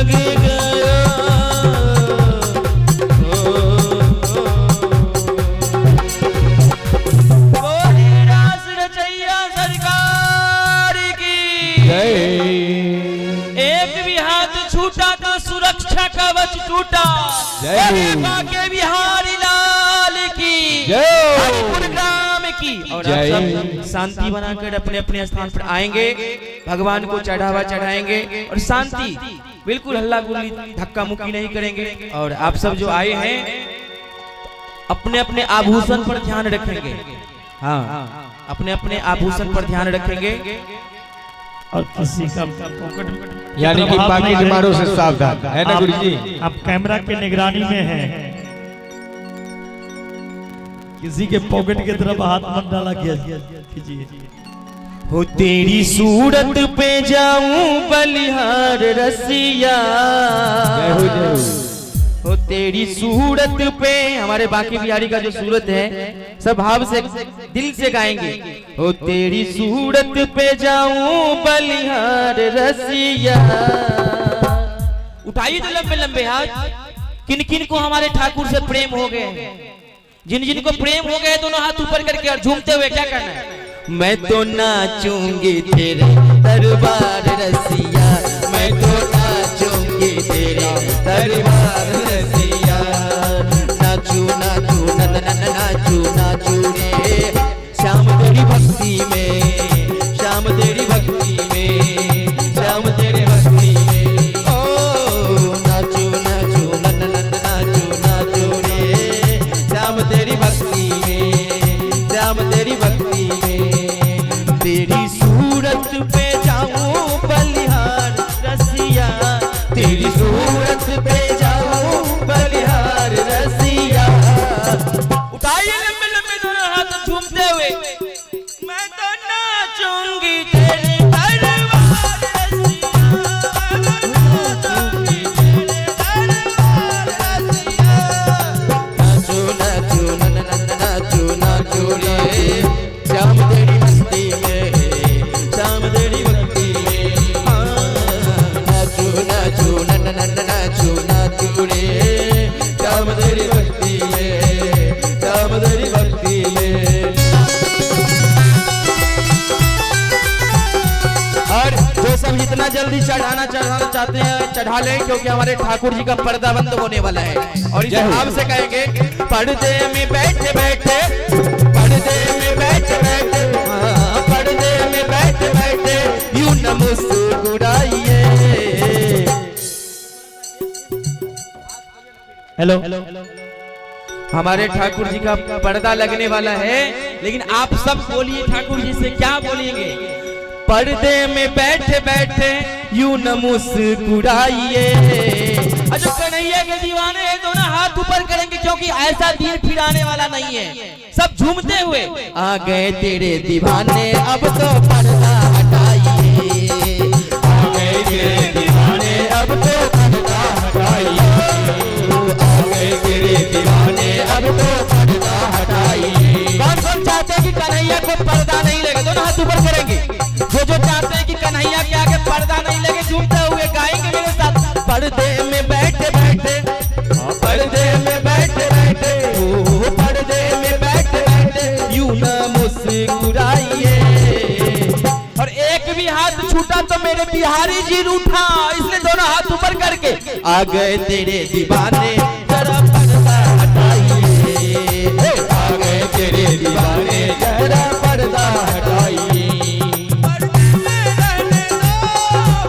लग गया। बोले रास रचैया सरकार की जय। एक भी हाथ छूटा तो सुरक्षा कवच टूटा। जय बोले हो। बांके बिहारी लाल की जय हो। हरिपुर ग्राम की। और आप जय। सब शांति बनाकर अपने अपने स्थान पर आएंगे, भगवान को चढ़ावा चढ़ाएंगे और शांति, बिल्कुल हल्ला गुल्ली धक्का मुक्की नहीं करेंगे। और आप सब जो आए हैं अपने अपने आभूषण पर ध्यान रखेंगे। हाँ, अपने अपने आभूषण पर ध्यान रखेंगे। और किसी का पॉकेट यानी कि हाथ नहीं पाकिट दे। मारो से सावधान है ना गुरु जी। आप कैमरा के निगरानी में हैं, किसी के पॉकेट की तरफ हाथ मत डाला कीजिए। हो तेरी सूरत पे जाऊं बलिहार रसिया। जय हो जय हो। हो तेरी सूरत पे, हमारे बाकी बिहारी का जो सूरत है सब भाव से दिल से गाएंगे। हो तेरी सूरत पे जाऊं बलिहार रसिया। उठाइए तो लंबे लंबे हाथ। किन किन को हमारे ठाकुर से प्रेम हो गए? जिन जिन को प्रेम हो गए दोनों हाथ ऊपर करके और झूमते हुए क्या करना है? मैं तो नाचूंगी तेरे दरबार रसिया, मैं तो नाचूंगी तेरे दरबार रसिया। नाचू नाचू न न न नाचू नाचू रे श्याम तेरी भक्ति में, श्याम तेरी भक्ति में, श्याम तेरी भक्ति में। ओ नाचू नाचू न न न नाचू नाचू रे श्याम तेरी भक्ति में, श्याम तेरी भक्ति में। तेरी सूरत पे जाऊं बलिहार रसिया, तेरी सूरत पे जाऊं बलिहार रसिया। उठाइए लंबे लंबे दोनों हाथ झूमते हुए। मैं तो नाचूंगी तेरे दरबार रसिया, नाचूंगी तेरे दरबार रसिया। नाचू नाचू न न न नाचू नाचू रे श्याम तेरी मस्ती में, श्याम तेरी भक्ति में। हाँ, नाचू नाचू न न न नाचू नाचू रे श्याम तेरी भक्ति में, श्याम तेरी भक्ति में। और जो सब जितना जल्दी चढ़ाना चढ़ाना चाहते हैं चढ़ा लें, क्योंकि हमारे ठाकुर जी का पर्दा बंद होने वाला है। और इस जय हो। भाव से कहेंगे, पर्दे में बैठे बैठे, पर्दे में बैठे बैठे, हाँ, पर्दे में बैठे बैठे यूं न मुस्कुराइए। हेलो, हमारे ठाकुर जी का पर्दा लगने वाला है, लेकिन आप सब बोलिए ठाकुर जी से क्या बोलेंगे? पर्दे में बैठे बैठे यूं न मुस्कुराइए। अच्छा कन्हैया के दीवाने हैं दोनों हाथ ऊपर करेंगे, क्योंकि ऐसा दिन फिर आने वाला नहीं है। सब झूमते हुए आ गए तेरे दीवाने अब तो पर्दा हटाइए, आ गए तेरे दीवाने अब तो पर्दा हटाइए, आ गए तेरे दीवाने अब तो पर्दा हटाइए। कौन कौन चाहते हैं कि कन्हैया को पर्दा नहीं लगे? दोनों हाथ ऊपर करेंगे। जो जो चाहते हैं कि कन्हैया के आगे पर्दा नहीं लगे, झूमते हुए गाएंगे मेरे साथ। पर्दे में बैठे बैठे, पर्दे में बैठे बैठे, ओ पर्दे में बैठे बैठे यूं न मुस्कुराइए। और एक भी हाथ छूटा तो मेरे बिहारी जी रूठा, इसलिए दोनों हाथ ऊपर करके आ गए तेरे दीवाने जरा पर्दा हटाइए, आ गए तेरे दीवाने जरा पर्दा हटाइए।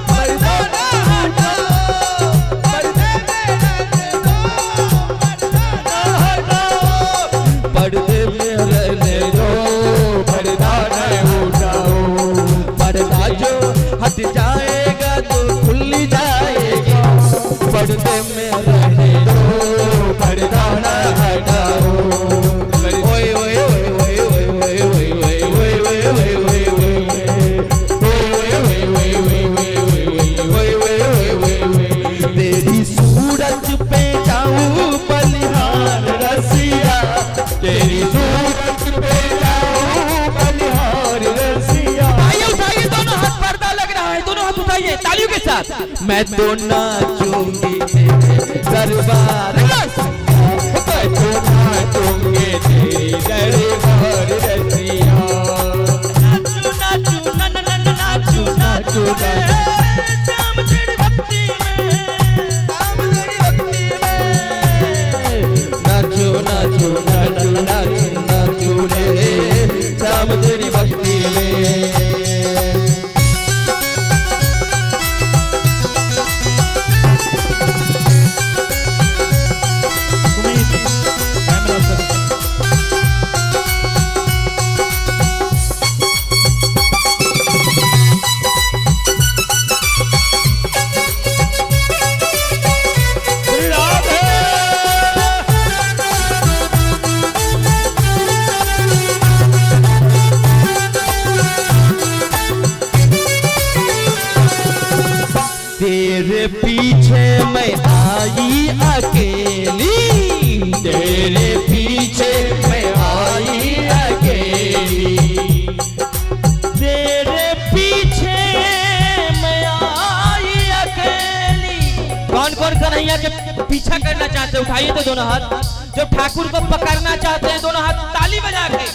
पर्दा ना हटाओ, पर्दे में रहने दो, पर्दा ना हटाओ, पर्दे में रहने दो, पर्दा न उठाओ। पर्दा जो हट जाएगा तो खुल जाएगी, पर्दे में रहने दो, पर्दा न हटाओ। ओए ओए ओए ओए ओए ओए ओए ओए ओए ओए ओए ओए ओए ओए ओए ओए ओए। तेरी सूरत पे जाऊं बलिहार रसिया, तेरी सूरत पे जाऊं बलिहार रसिया। उठाइए उठाइए दोनों हाथ, पर्दा लग रहा है, दोनों हाथ उठाइए तालियों के साथ। मैं तो नाचूंगी तेरे दरबार रसिया, मैं तो नाचूंगी तेरे दरबार रसिया। नाचू नाचू न न न नाचू नाचू रे श्याम तेरी भक्ति में, श्याम तेरी भक्ति में। नाचो नाचो नाचो नाचो नाचो रे श्याम तेरी भक्ति में। श्री राधे। तेरे पीछे मैं आई अकेली, तेरे पीछे मैं आई अकेली, तेरे पीछे मैं आई अकेली। कौन कौन कन्हैया के पीछा करना चाहते हैं? उठाइए तो दोनों हाथ। जो ठाकुर को पकड़ना चाहते हैं दोनों हाथ ताली बजा के।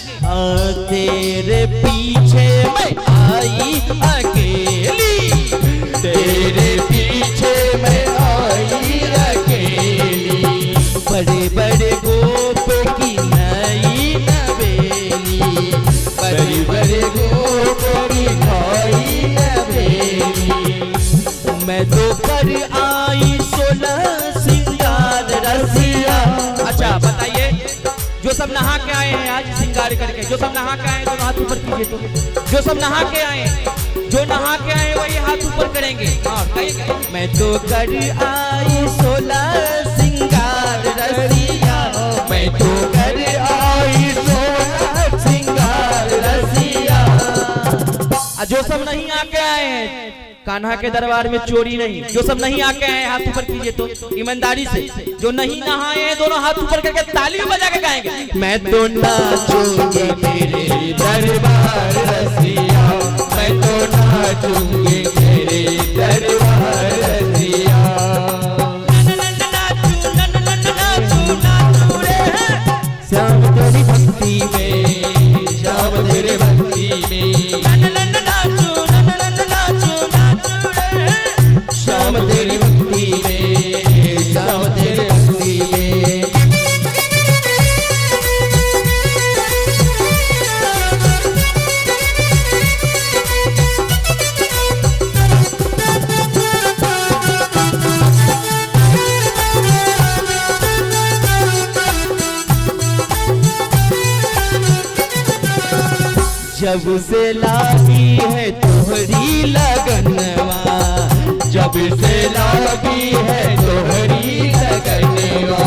तेरे पीछे मैं आई अकेली, तेरे पीछे मैं आई अकेली, बड़े बड़े गोप की नई नवेली, बड़े बड़े गोप की नई नवेली। मैं तो कर आई 16 सिंगार रसिया। अच्छा बताइए, जो सब नहा के आए हैं आज श्रृंगार करके, जो सब नहा के आए हैं दोनों हाथ ऊपर कीजिए। तो जो सब नहा के आए हैं, जो नहा के आए वही हाथ ऊपर करेंगे। हाँ, मैं तो कर आई 16 सिंगार रसिया, मैं तो कर आई 16 सिंगार रसिया। जो सब नहीं आके आए हैं कान्हा के दरबार में चोरी नहीं, जो सब नहीं आके आए हाथ ऊपर कीजिए तो ईमानदारी से। जो नहीं नहाए हैं दोनों हाथ ऊपर करके ताली बजा के गाएंगे। मैं तो नाचूंगी तेरे दरबार रसिया, मैं तो नाचूंगी तेरे दरबार रसिया। श्याम तेरी भक्ति में, श्याम तेरे भक्ति में, श्याम तेरी भक्ति में, श्याम तेरी भक्ति में। जब से लागी है तोहरी लगनवा, जब से लागी है तोहरी लगनवा,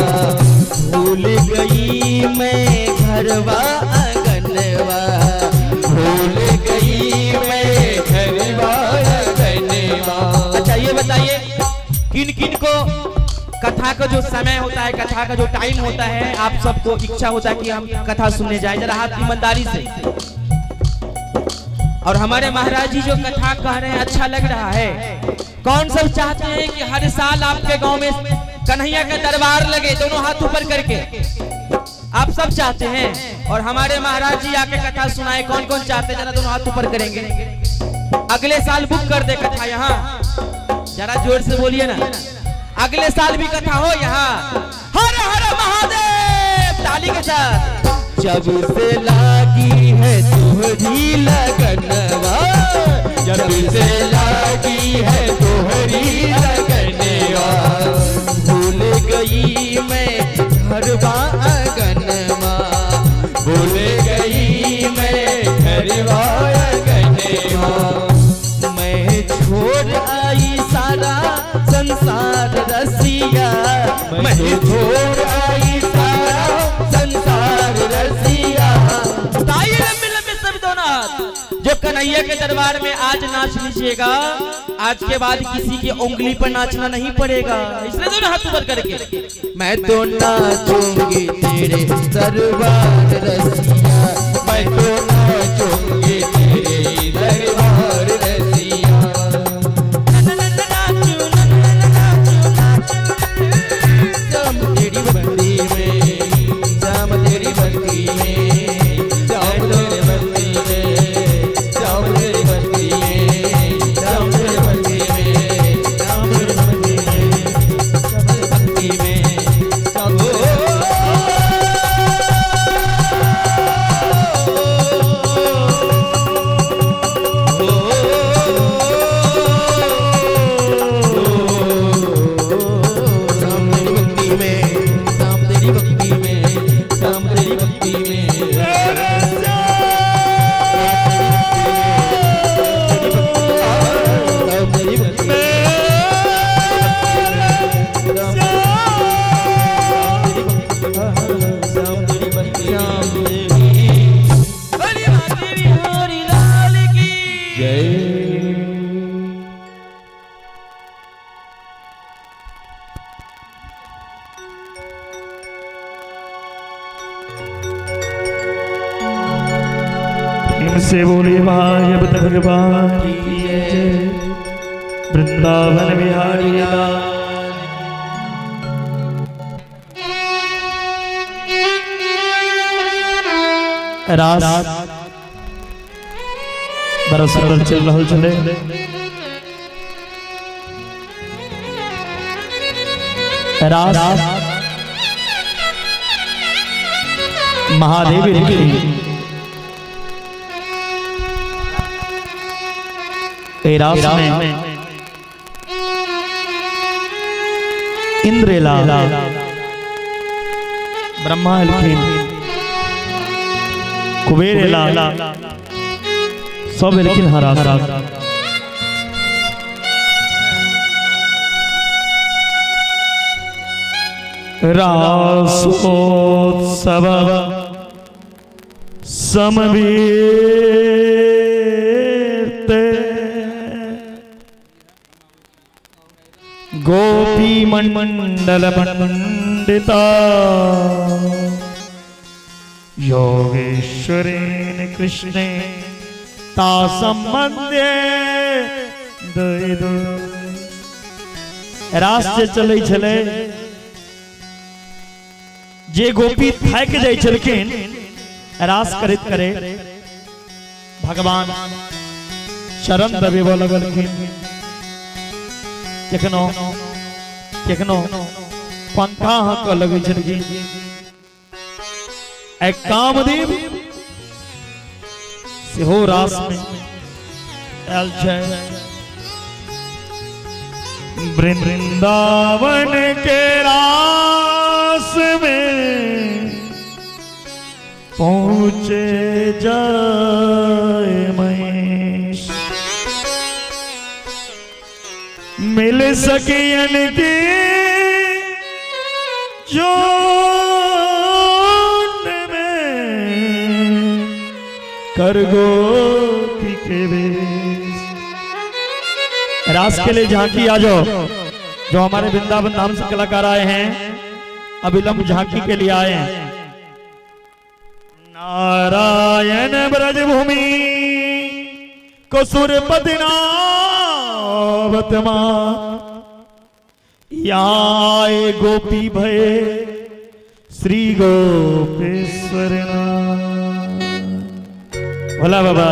भूल गई मैं घरवा आंगनवा, भूल गई मैं घरवा आंगनवा। अच्छा ये बताइए, किन किन को कथा का जो समय होता है, कथा का जो टाइम होता है, आप सबको इच्छा होता है कि हम कथा सुनने जाए? जरा हाथ ईमानदारी से। और हमारे महाराज जी जो कथा कह रहे हैं अच्छा लग रहा है। कौन सब चाहते हैं कि हर साल आपके गांव में कन्हैया का दरबार लगे? दोनों हाथ ऊपर करके आप सब चाहते हैं। और हमारे महाराज जी आके कथा सुनाए, कौन कौन चाहते हैं? जरा दोनों हाथ ऊपर करेंगे। अगले साल बुक कर दे कथा यहाँ, जरा जोर से बोलिए ना, अगले साल भी कथा हो यहाँ। हर हर महादेव ताली के साथ। जब से लागी है तोहरी लगनवा, जब से लागी है तोहरी लगनवा, भूल गई मैं घरवा आंगनवा, भूल गई मैं घरवा आंगनवा। मैं छोड़ आई सारा संसार रसिया, मैं छोड़ आई सारा संसार रसिया। ताई लंबे लंबे सब दोनों हाथ। जो कन्हैया के दरबार में आज नाच लीजिएगा, आज के बाद किसी की उंगली पर नाचना नहीं पड़ेगा, इसलिए दोनों हाथ ऊपर करके। मैं तो नाचूंगी तेरे दरबार रसिया, मैं तो नाचूंगी तेरे दरबार रसिया। प्रेम से बोले भागवत भगवान की जय। वृंदावन बिहारी लाल। रास बड़ा सुंदर चल रहल छलै। रास महादेव एलखिन। एहि रास में इंद्र एला, ब्रह्मा एलखिन, कुबेर एला, सब एलखिन हँ रास। रासोत्सव समवेत गोपी मंडल मंडिता योगेश्वरेण कृष्णे तासं वन्दे दयितो। रास जे चलै छलै, जे गोपी थाकि जाइ छलखिन रास करैत करैत भगवान चरण दबेबऽ लगलखिन। केखनो केखनो पंखा हाँकऽ लगै छलखिन। आइ कामदेव सेहो रास में आयल छै। वृंदावन के रास में पहुँचे जाए महेश, मिल सकियन की जोन में कर गोपी के वेश। रास के लिए झांकी आ जाओ। जो हमारे वृंदावन धाम से कलाकार आए हैं, अविलंब झांकी के लिए आए हैं। नारायण ब्रजभूमि कसुर पदनावत मां, आए गोपी भये श्री गोपेश्वर नाथ। भोला बाबा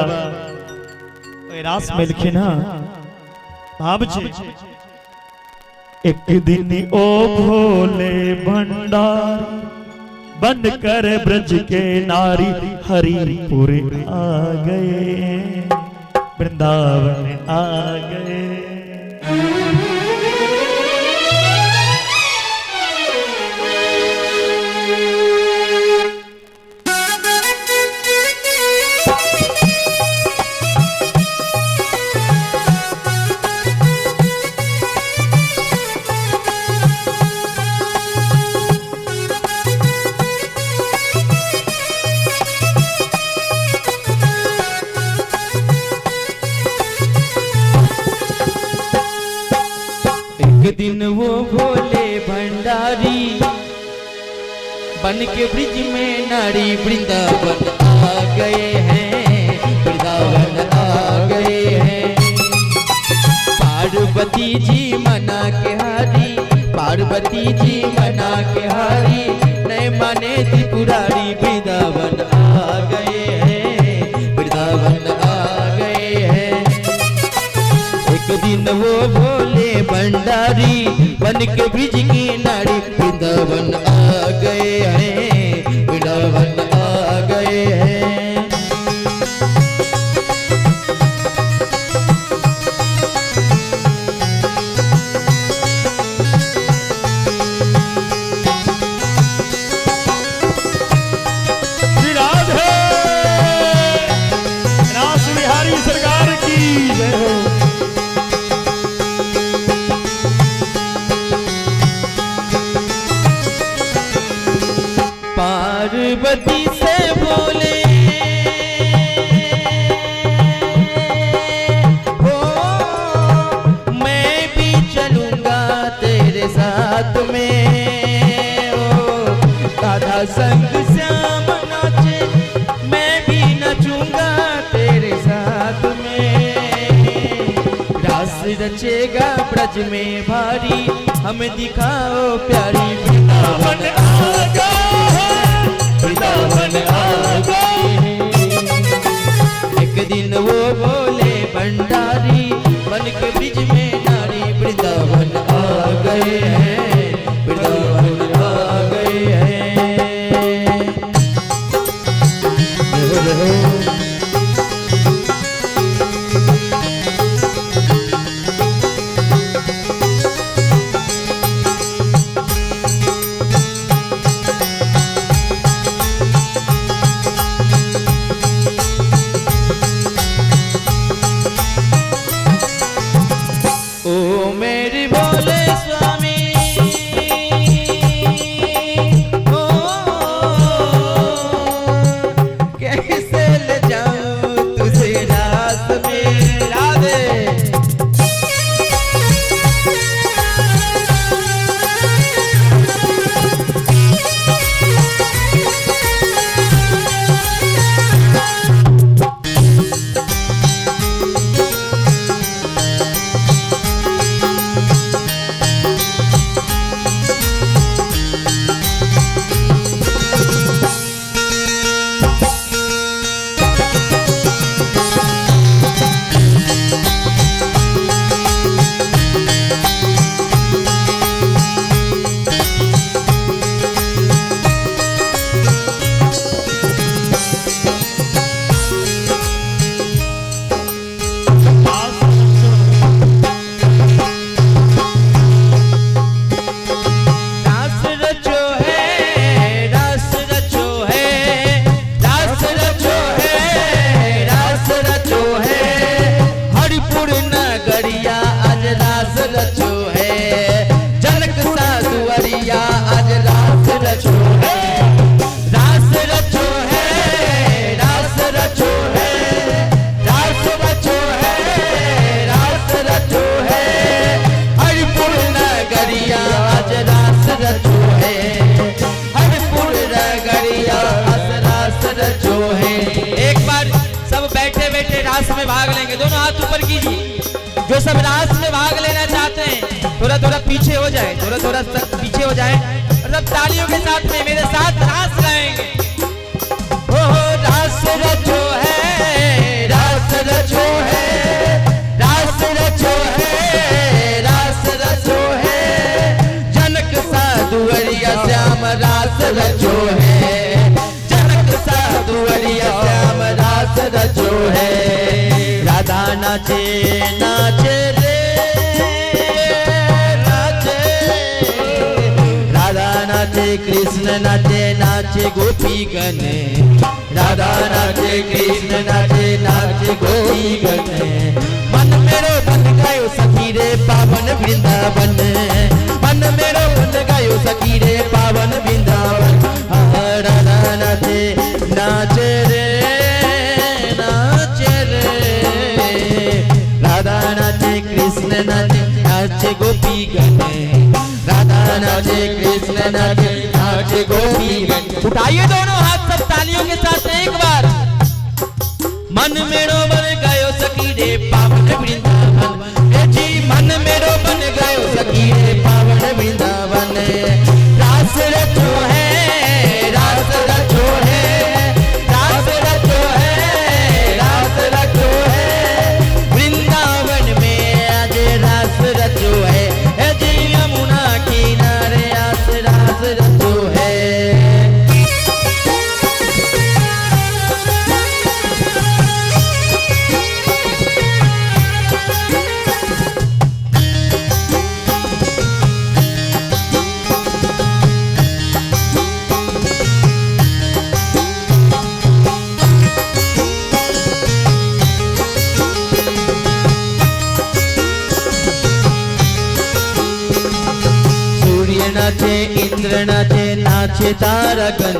ओहि रास में एलखिन हँ। भाव छै, एक दिन ओ भोले भंडार बन कर ब्रज के नारी हरिपुर आ गए, वृंदावन आ गए। एक दिन वो भोले भंडारी बन के ब्रिज में नारी वृंदावन आ गए हैं, वृंदावन आ गए हैं। पार्वती जी मना के हारी, पार्वती जी मना के हारी, नहीं माने त्रिपुरारी वृंदावन आ गए हैं, वृंदावन आ गए हैं। एक दिन वो भोले भंडारी बन के ब्रिज की नारी वृंदावन आ गए हैं, वृंदावन आ गए हैं। श्री राधे रास बिहारी सरकार की जय हो। ब्रज में भारी, हमें दिखाओ प्यारी वृंदावन आ गए हैं, वृंदावन आ गए हैं। एक दिन वो बोले भंडारी, बन के ब्रिज में नारी, वृंदावन आ गए हैं, वृंदावन आ गए हैं। ओ मेरी भोले स्वामी, ओ कैसे ले जाऊं तुझे रास में, राधे। रास रचो है, रास रचो है, रास रचो है, रास रचो है, हरिपुर नगरिया आज रास रचो है, जनक साधुअरिया आज रास रचो है, रास रचो है, रास रचो है, रास रचो है, रास रचो है, हरिपुर नगरिया आज रास रचो है, हरिपुर नगरिया आज रास रचो है। एक बार सब बैठे बैठे रास में भाग लेंगे, दोनों हाथ ऊपर कीजिए। जो सब रास में भाग लेना चाहते हैं थोड़ा थोड़ा पीछे हो जाए, थोड़ा थोड़ा सब पीछे हो जाए और सब तालियों के साथ में मेरे साथ रास गाएंगे। ओ रास रचो है, रास रचो है, रास रचो है, रास रचो है, जनक साधुअरिया श्याम रास रचो है, जनक साधुअरिया श्याम रास रचो है। राधा नाचे नाचे रे नाचे, राधा नाचे कृष्ण नाचे नाचे गोपीगण, राधा नाचे कृष्ण नाचे नाचे गोपीगण। मन मेरो बन गयो सखी रे पावन वृंदावन, मन मेरो बन गयो सखी रे पावन वृंदावन। राधा नाचे नाचे रे नाचे रे, राधा नाचे कृष्ण नाचे नाचे गोपीगण, राधा नाचे कृष्ण नाचे नाचे गोपीगण। उठाइए दोनों हाथ सब तालियों के साथ एक बार। मन मेरो बन गयो सखी रे पावन वृंदावन, ए जी मन मेरो बन गयो सखी रे पावन वृंदावन। रास रचो है, रास रचो है, रास रचो है, रास रचो है, वृंदावन में आज रास रचो है, ए जी यमुना किनारे आस रास रचो है। सूर्य नाचे इंद्र नाचे नाचे तारागण,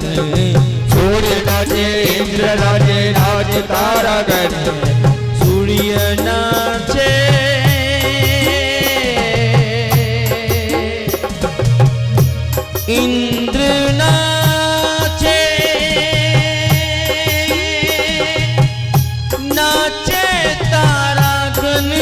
सूर्य नाचे इंद्र नाचे नाचे तारागण, सूर्य नाचे इंद्र नाचे नाचे तारागण।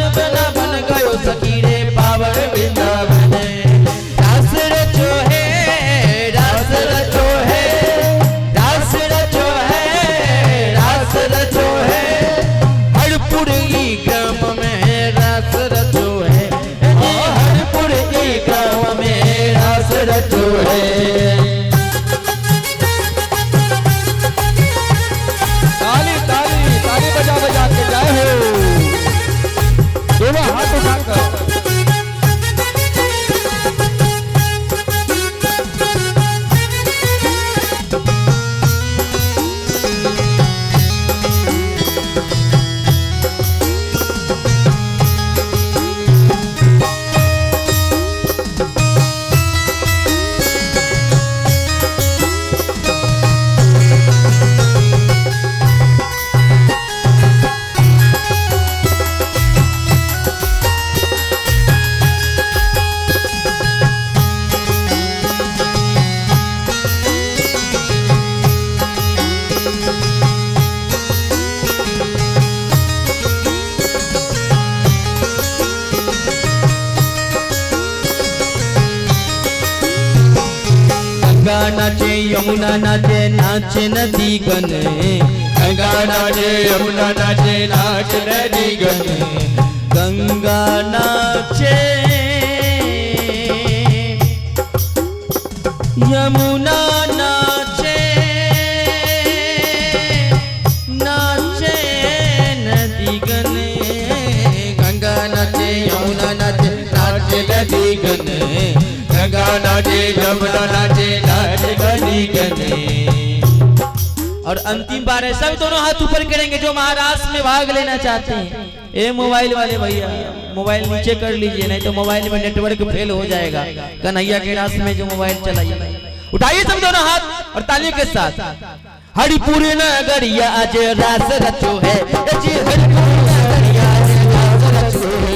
वृंदावन गयो सखी रे पावन वृंदावन। रास रचो है, रास रचो है, रास रचो है, रास रचो है, हरपुर ई ग्राम में रास रचो है, हरपुर ई ग्राम में रास रचो है। ताली ताली ताली बजा बजा के जय हो, दोनों हाथ उठाकर। गंगा नाचे यमुना नाचे नाचे नदी गन, गंगा नाचे यमुना नाचे नाच नदी गन, गंगा नाचे यमुना नाचे नाचे नदी गन, गंगा नाचे यमुना नाचे नाचे नदी गन, गंगा नाचे यमुना नाचे नाच नदी गन। और अंतिम बार है, सब दोनों हाथ ऊपर करेंगे जो महाराष्ट्र में भाग लेना चाहते हैं। ए मोबाइल वाले भैया मोबाइल नीचे कर लीजिए, नहीं तो मोबाइल में नेटवर्क फेल हो जाएगा। कन्हैया के रास में जो मोबाइल चलाइए, उठाइए सब दोनों हाथ और तालियों के साथ। हरिपुर नगरिया आज रास रचो है, जी हरिपुर नगरिया आज रास रचो है,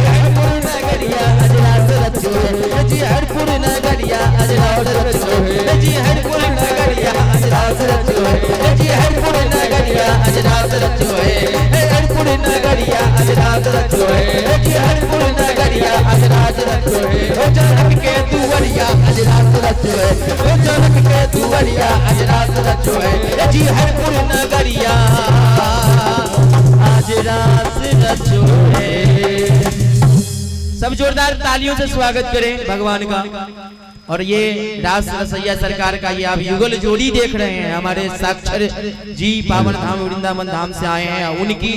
हरिपुर नगरिया आज रास रचो है, जी हरिपुर नगरिया आज रास रचो है, जी हरिपुर नगरिया आज रास रचो है, जी हरिपुर नगरिया आज रास रचो है, हरिपुर नगरिया आज रास रचो है, जी हरिपुर नगरिया आज रास रचो है, ओ जनक के दुवरिया आज रास रचो है, ओ जनक के दुवरिया आज रास रचो है, जी हरिपुर नगरिया आज रास रचो है। सब जोरदार तालियों से स्वागत करें भगवान का। और ये रास रसैया सरकार का ये आप युगल जोड़ी देख रहे हैं, हमारे साक्षर जी पावन धाम वृंदावन धाम से आए हैं, उनकी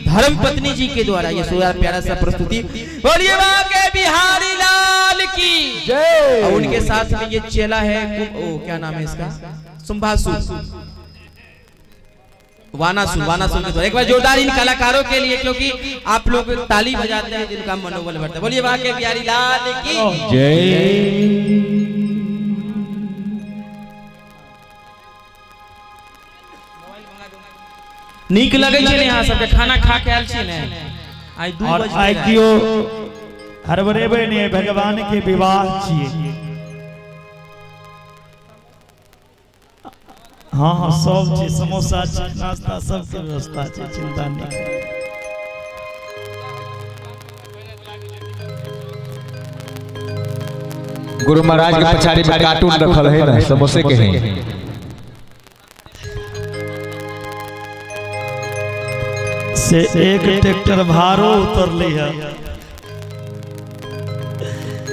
धर्म पत्नी जी के द्वारा ये सुंदर प्यारा सा प्रस्तुति। बोलिए बाके बिहारी लाल की जय। और उनके साथ में ये चेला है, ओ क्या नाम है इसका, सुम्भासु वानासु, वानासु के द्वारा। एक बार जोरदार इन कलाकारों के लिए, क्योंकि आप लोग ताली बजाते हैं जिनका मनोबल बढ़ता है। बोलिए बाके बिहारी लाल की जय। नीक लगै छै ने अहाँ सबके खाना खा के आयल छी ने? आइ 2 और बज आइ गेल। कियो हड़बड़ेबै नहि, भगवान के विवाह छियै। हाँ हाँ सब छै, समोसा छै, नाश्ता सबके व्यवस्था छै, चिंता नहीं। गुरु महाराज के पछाड़ी में कार्टून रखल है ना, समोसे के हैं। से एक ट्रैक्टर भारो उतरले है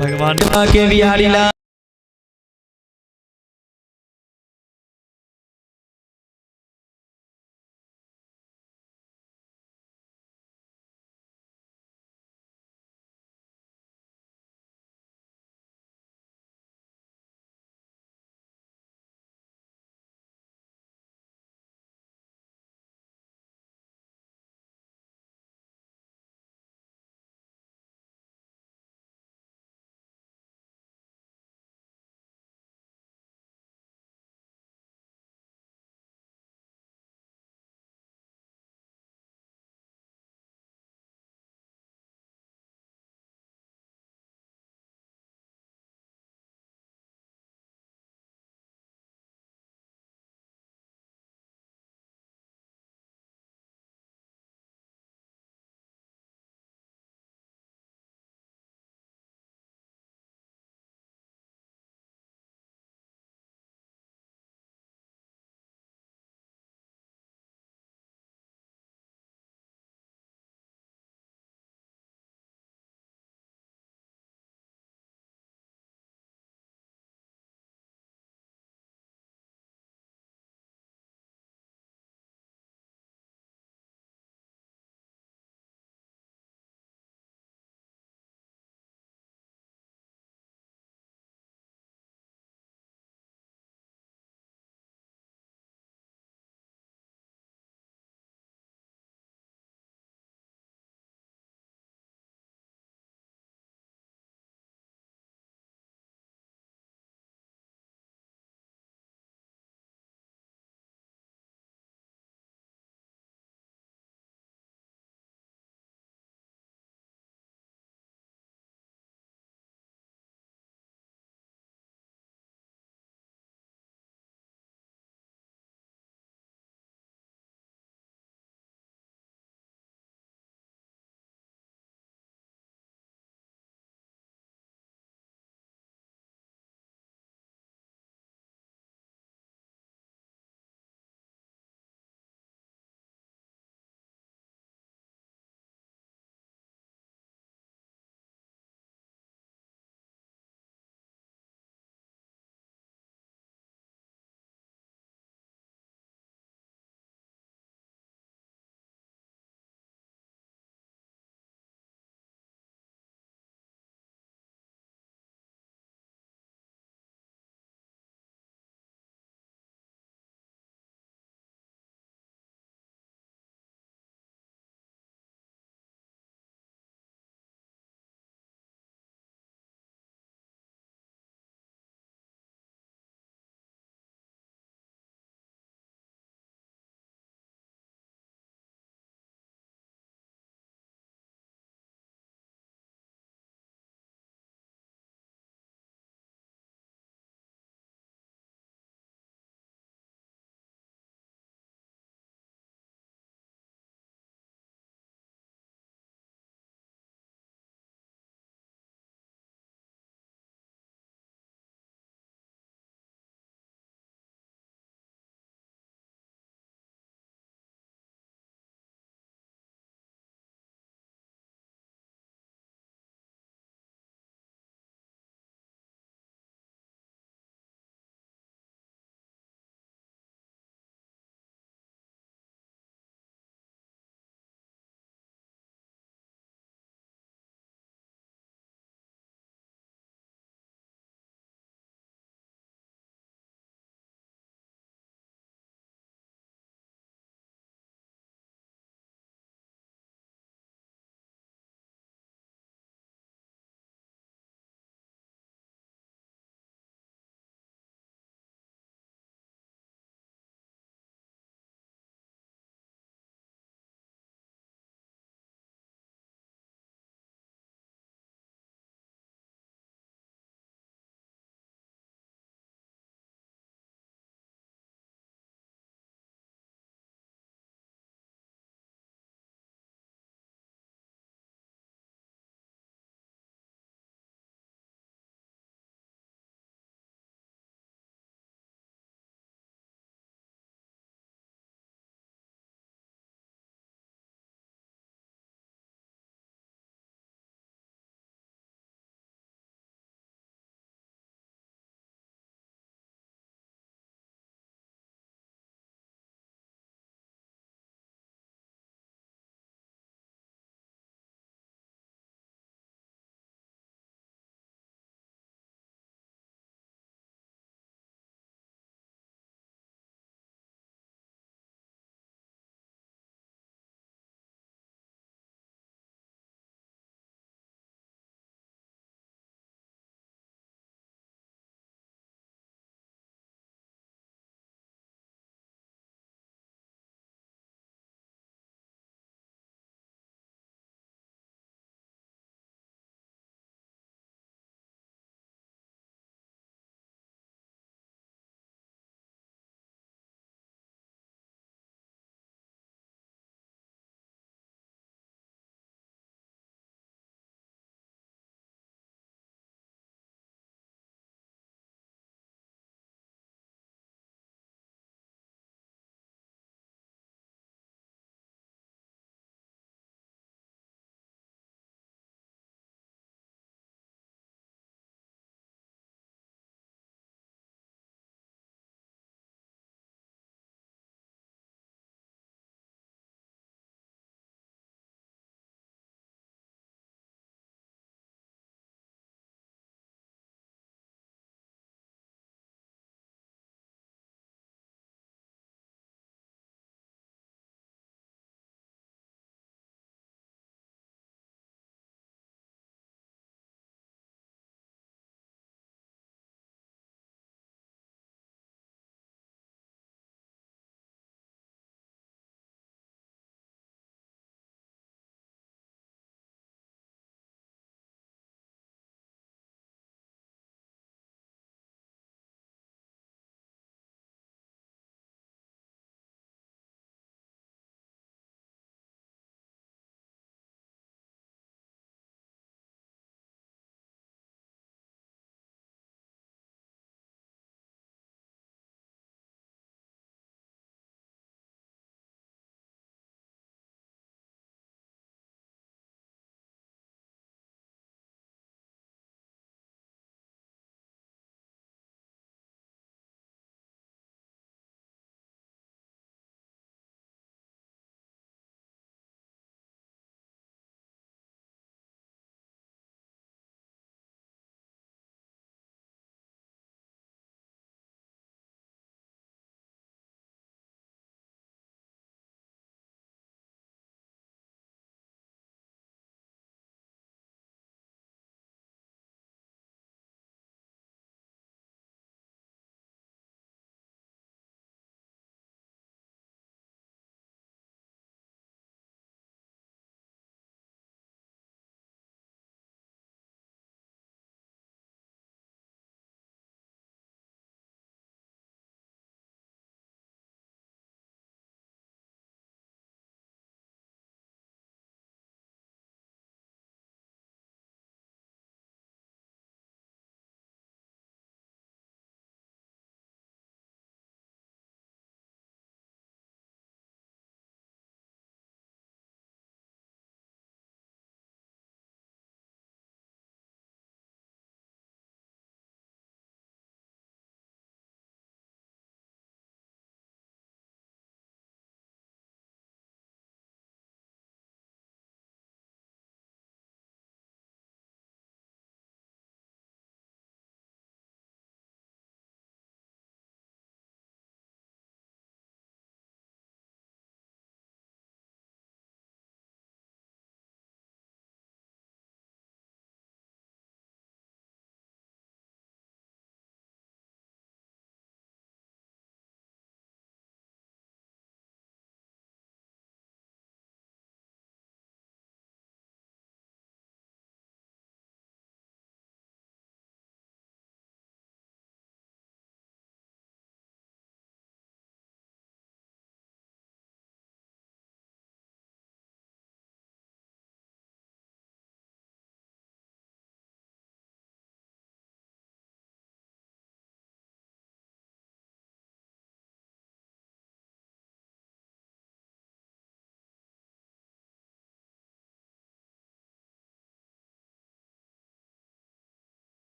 भगवान के बिहारी लाल।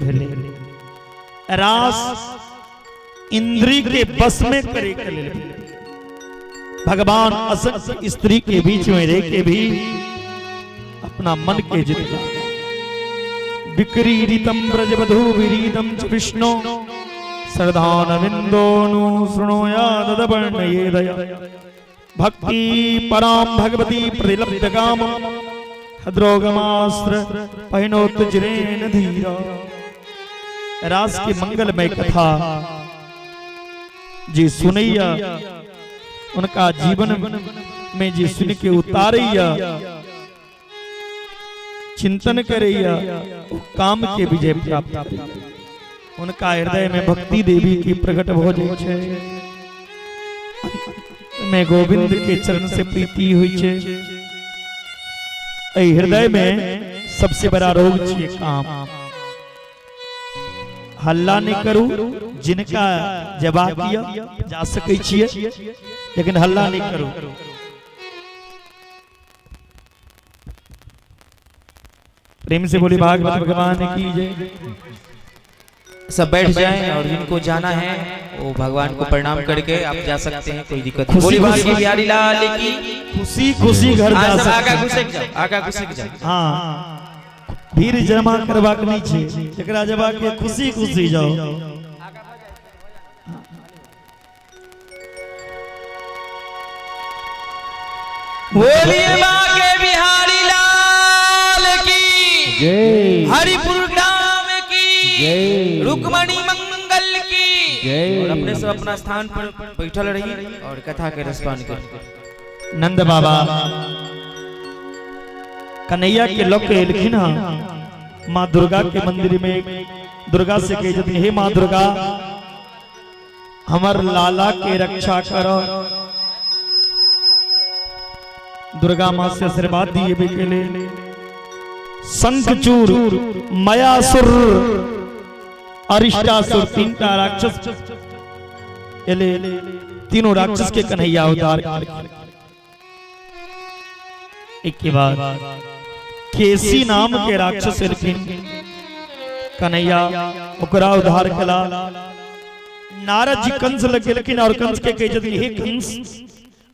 भेलै। रास इंद्री के बस में करे के लेल भेलै। भगवान असंख्य स्त्री के बीच में रह के भी अपना मन के जीतला। विक्रीडितं ब्रजवधू विरीदं च विष्णु श्रद्धानविन्दोनु शृणोया ददवर्णयेदय भक्ति परां भगवती प्रतिलब्ध कामं हद्रोगमास्त्र पहिनोत चिरेण धीरा। रास की मंगलमय कथा जी सुनैया, उनका जीवन में जी सुन के उतारैया, चिंतन करैया, वो काम के विजय प्राप्त करैया। उनका हृदय में भक्ति देवी की प्रकट हो जाइ छै, में गोविंद के चरण से प्रीति हुई छै। एहि हृदय में सबसे बड़ा रोग छियै काम। हल्ला नहीं करू, जिनका जवाब दिया जा सकै छियै, लेकिन हल्ला नहीं करू। प्रेम से बोली भागवत भगवान की जय। सब बैठ जाएं और जिनको जाना है वो भगवान को प्रणाम करके आप जा सकते हैं, कोई दिक्कत नहीं। खुशी बोली खुशी बांके बिहारी लाल की। खुशी खुशी घर हाँ, जा सब सकते आगा हैं। घुसक जाओ, आगा घुसक जाओ। हाँ, भीड़ जमा करबाक नहीं छै, जकरा जबाक के खुशी खुशी जाओ। बोलिए बांके बिहारी लाल की जय, हरिपुर ग्राम की जय, रुक्मणी मंगल की जय। और अपने सब अपना स्थान पर बैठल रही और कथा के रसपान करी। नंद बाबा कन्हैया के लग के एलखिन हँ माँ दुर्गा के मंदिर में। दुर्गा से कहे छथिन, हे माँ दुर्गा, हमर लाला के रक्षा करो। दुर्गा माँ से आशीर्वाद दिए के लिए शंखचूर, मयासुर, अरिष्टासुर, तीनटा राक्षस एले, तीनों राक्षस के कन्हैया उद्धार कर। एक के बाद केसी नाम के राक्षस एलखिन, कन्हैया ओकरा उद्धार कला। नारद जी कंस लग गेलखिन और कंस के कहे छथिन, हे कंस,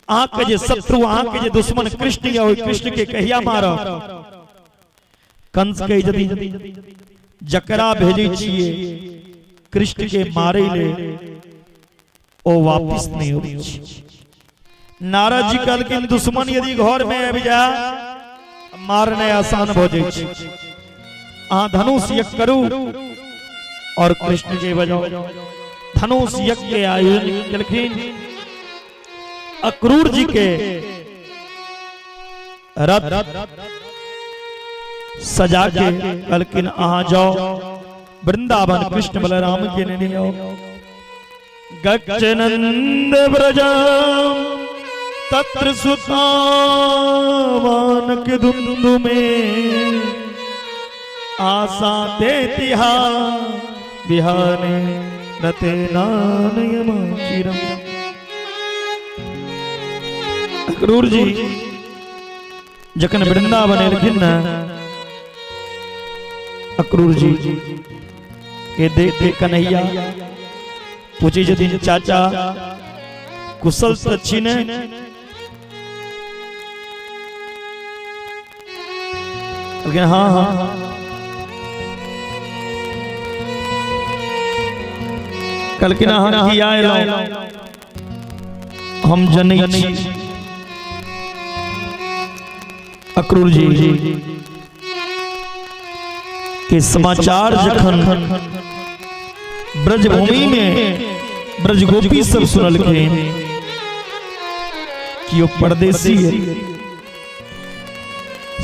अहाँ के जे शत्रु, अहाँ के जे दुश्मन कृष्ण या, ओहि कृष्ण के कहिया मारब? कंस कहे छथिन, जकरा भेजै छियै कृष्ण के मारै ले, ओ वापिस नहीं अबै छै। नारद जी कहलखिन, दुश्मन यदि घर में आबि जाए, मारनाइ आसान भऽ जाइ छै। अहाँ धनुष यज्ञ करू और कृष्ण के बजाओ। धनुष यज्ञ के आयोजन केलखिन। अक्रूर जी के रथ सजा के कहलखिन, अहाँ जाओ वृंदावन, कृष्ण बलराम के लेने आओ। गच्छनंद व्रज तत्र सुतावानक धुंधु में आशा ते तिहा बिहाने रते नानयमाचिरम। अक्रूर जी जखन वृंदावन एलखिन ने, अक्रूर जी के देख के कन्हैया पूछे छथिन, चाचा, कुशल तऽ छी ने? कहलखिन, हाँ हाँ। कहलखिन, अहाँ किया एलहुँ? हम जनै छी। अक्रूर जी के समाचार जखन ब्रजभूमि में ब्रजगोपी सब सुनलखिन कि ओ परदेसी है,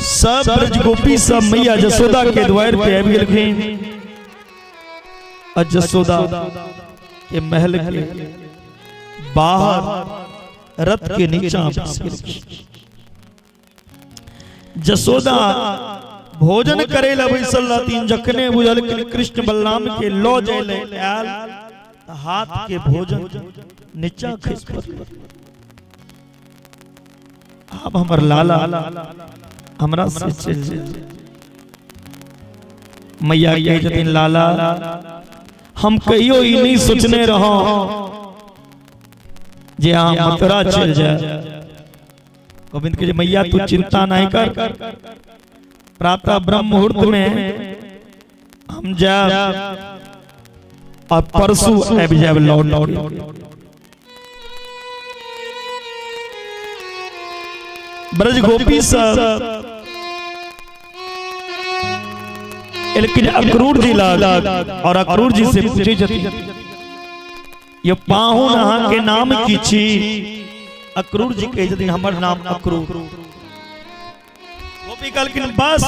सब ब्रजगोपी सब मैया जसोदा के द्वार पे आबि गेलखिन आ जसोदा के महल के बाहर रथ के नीचा बैस गेलखिन। जसोदा भोजन करे ला बैसल रहथिन, जखने बुझलखिन कृष्ण बलराम के लऽ जाय ले आयल, तऽ हाथ के भोजन नीचा खसि पड़ल। आब हमर लाला हमरा से चलि जेतै। मैया कहै छथिन लाला हम कहियो ई नहीं सोचने रहो जे अहाँ मथुरा चलि जाए। गोविंद के मैया तू चिंता नहीं कर, प्रातः ब्रह्म मुहूर्त में हम जाए और परसू आबि जाए लौट लौट। ब्रज गोपी सब लेकिन अक्रूर जी लाग और अक्रूर जी से पूछे छथिन ये पाहुन अहाँ के नाम की छी? अक्रूर जी कहै छथिन हमर नाम अक्रूर। गोपी कहलखिन बस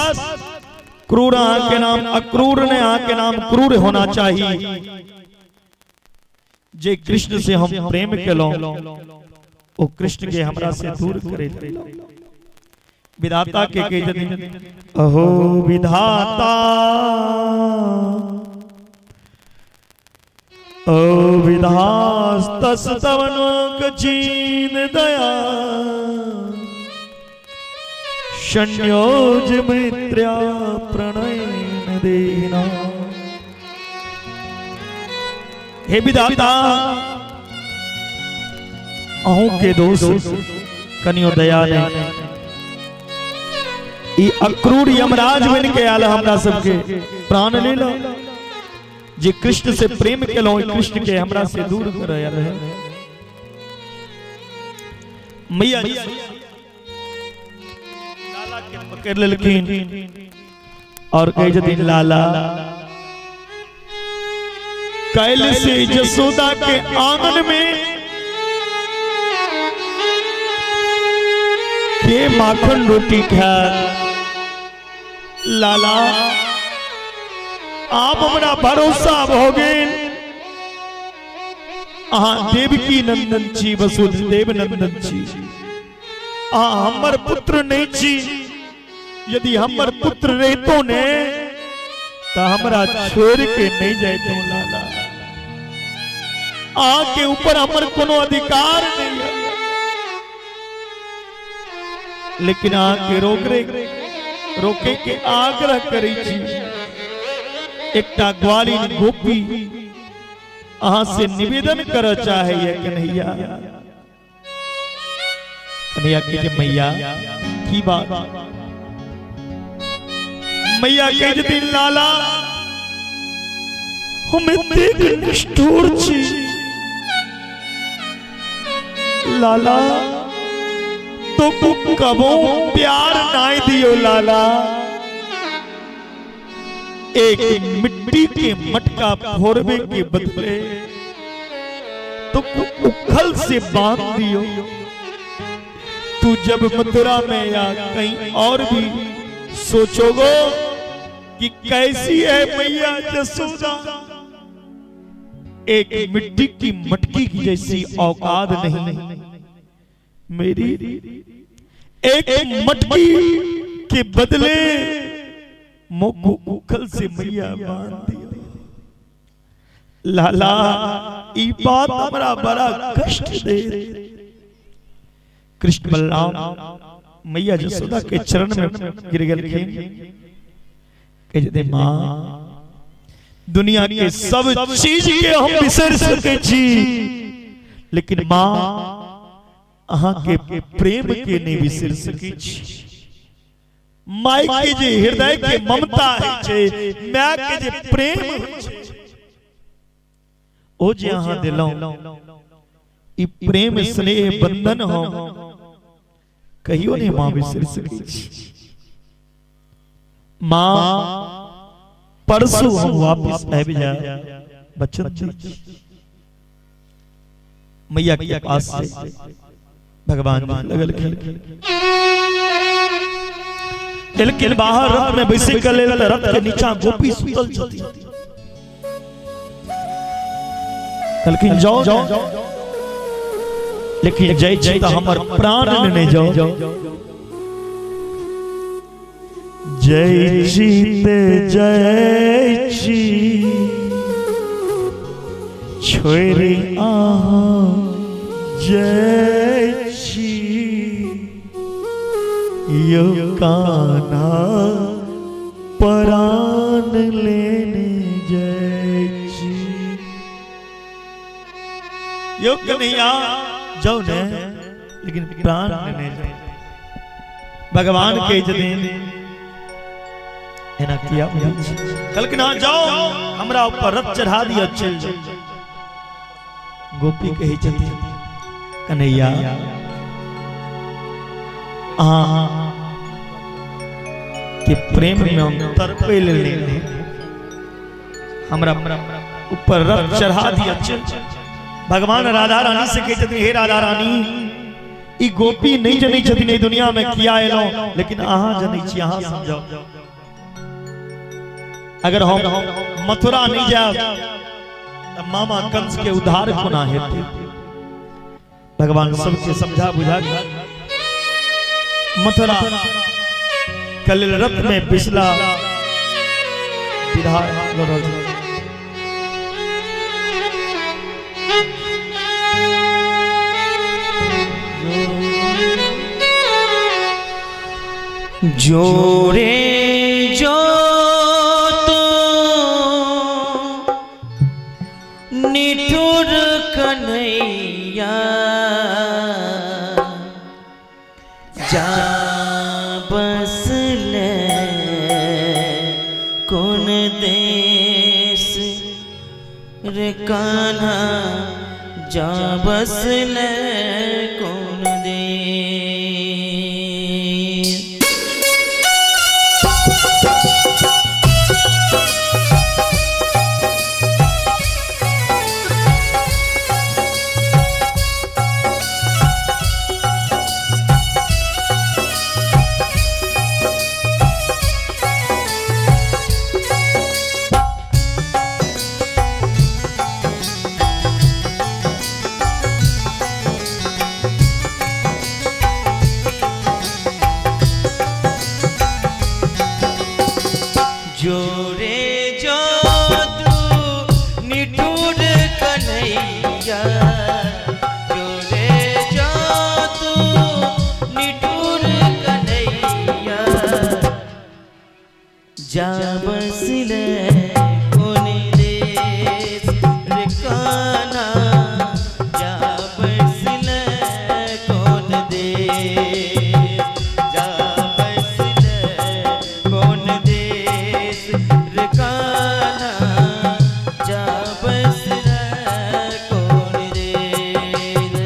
क्रूर अहाँ के नाम अक्रूर ने अहाँ के नाम क्रूर होना चाहिए। जे कृष्ण से हम प्रेम केलहुं ओ कृष्ण के हमरा से दूर करे। विधाता के कहै छथिन अहो विधाता ओ विधास्तस तवनोक चीन दया संयोज मित्र्या प्रणयन देना। हे विधाता अहूं के दोष कनियो दया नहीं। ई अक्रूर यमराज बन के आयल हमरा सबके प्राण ले लो। जे कृष्ण से प्रेम केलहुं कृष्ण के हमरा से दूर करे रहे। मैया जी लाला के पकड़ लेलखिन और कहे छथिन लाला कैल से जसोदा के आंगन में के माखन रोटी खाए। लाला आप हमरा भरोसा भ गेल, अहाँ देवकी नंदन छी, वसुदेव नंदन छी, अहाँ हमर पुत्र नहीं छी। यदि हमर पुत्र रहितो ने तो हमरा छोड़ के नहीं जाइतो लाला। अहाँ के ऊपर हमर कोनो अधिकार नहीं है, लेकिन अहाँ के रोके के आग्रह करै छी। एकटा ग्वालिन गोपी अहाँ से निवेदन करऽ चाहैया कन्हैया। कन्हैया कहै मैया की बात? मैया कहै छथिन लाला हम एतेक निष्ठुर छी लाला, तो कबो प्यार नहीं दियो लाला। एक मिट्टी के मटका फोड़वे के बदले तो उखल से बांध दियो। तू जब मथुरा में या कहीं और भी सोचोगो कि कैसी है मैया जसोदा, एक मिट्टी की मटकी की जैसी औकात नहीं मेरी, एक मटकी के बदले मोको उखल से मैया बांध दियो। लाला ई बात हमरा बड़ा कष्ट दे। कृष्ण बलराम मैया जसोदा के चरण में गिर गेलखिन। कहे मां दुनिया के सब चीज के हम बिसर सके छी, लेकिन मां अहाँ के प्रेम के नहीं बिसर सके छी। माय के जे हृदय के ममता है छे, my के जे प्रेम होइ छे, ओ जे अहाँ दिलौं ई प्रेम स्नेह बंधन हम कहियो नहीं मां बिसर सके छी। मां परसों हम वापस आबि जाए बचन दी। मैया के पास से भगवान लगल लेकिन बाहर रथ में बैसे के लेल रथ के नीचा गोपी सुतल छथि। कहलखिन जाओ, लेकिन जय छी त हमर प्राण लेने जाओ। जय छी ते जय छी छोड़ि अहाँ जय छी यो कान्हा परान प्राण लेने जाइ छी। यौ कन्हैया जाउ ने, लेकिन प्राण लेने जाउ। भगवान कहै छथिन एना किया बुझै छी? कहलखिन हँ जाओ, हमरा ऊपर रथ चढ़ा दिअ, चलि जाउ। गोपी कहै छथिन कन्हैया अहाँ के प्रेम में हम तड़पै लेल नहि, हमरा ऊपर रथ चढ़ा दिअ, चल। भगवान राधा रानी से कहै छथिन हे राधा रानी, ई गोपी नहीं जनै छथिन एहि दुनिया में किया एलहुँ, लेकिन अहाँ जनै छी, अहाँ समझाउ। अगर हम मथुरा नहीं जायब तऽ मामा कंस के उद्धार कोना हेतै? भगवान सबके समझा बुझा के मथुरा के लेल रथ में पिछला विधा लऽ रहल छै। जोरे जो तो निठुर कन्हैया जा बस ले कौन देश रे कान्हा, जा बस ले कौन देश। जोरे जो तू निठुर कन्हैया, जोरे जो तू निठुर कन्हैया, जा बसले कोन देश रे कान्हा, जा बसले कोन देश, जा बसले कोन देश रे कान्हा, जा बसले कोन देश।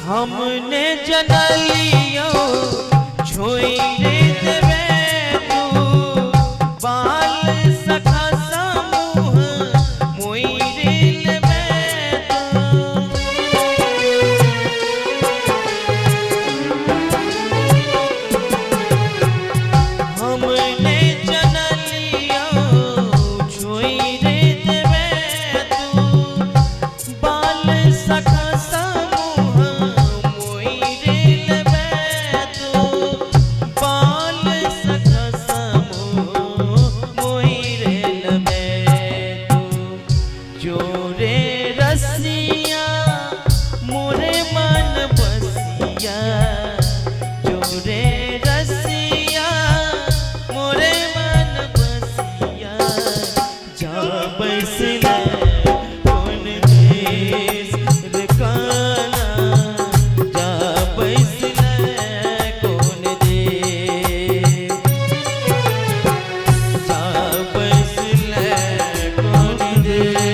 हमने जनलियो छोड़ देवे तू बाल सखा समूह मोइर लेबे तू। हमने जनलियो छोड़ देवे तू बाल सखा समूह मोइर लेबे तू, बाल सखा समूह मोइर लेबे तू। जोरे रसिया मोरे मन बसिया, जोरे रसिया मोरे मन बसिया, जा बसले कौन देश रे कान्हा, जा बसले कौन देश, जा बसले कौन देश।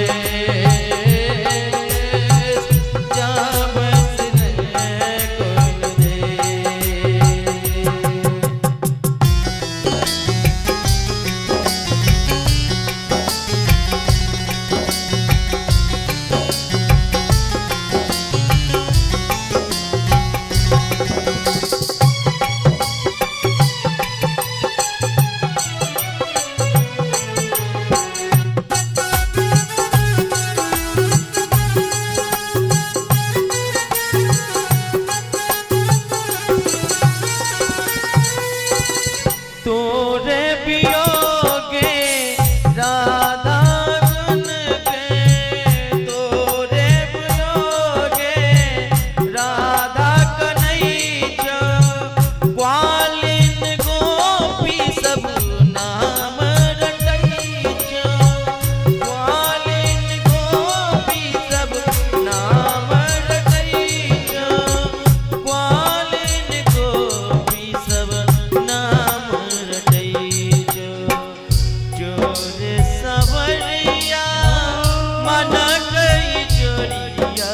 जोड़िया,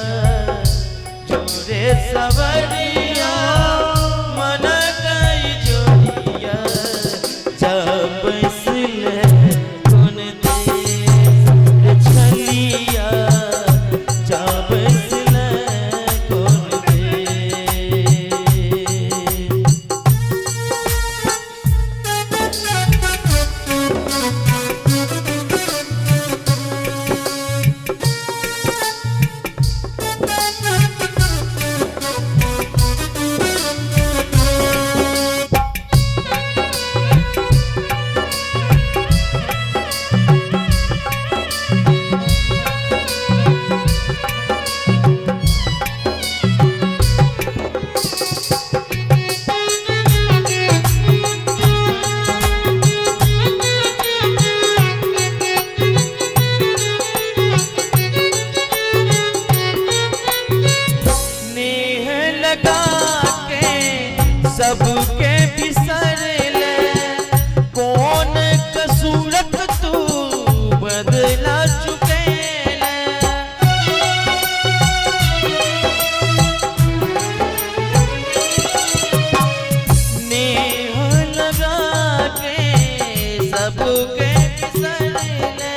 जोरे सवरिया मन कई जोड़िया, जब बैसले कोन देश रे छलिया, जा बैसले कोन देश। नेह लगा के सबके बिसर ले, कौन कसूरत तू बदला चुके ले। नेह लगा के सबके बिसर ले,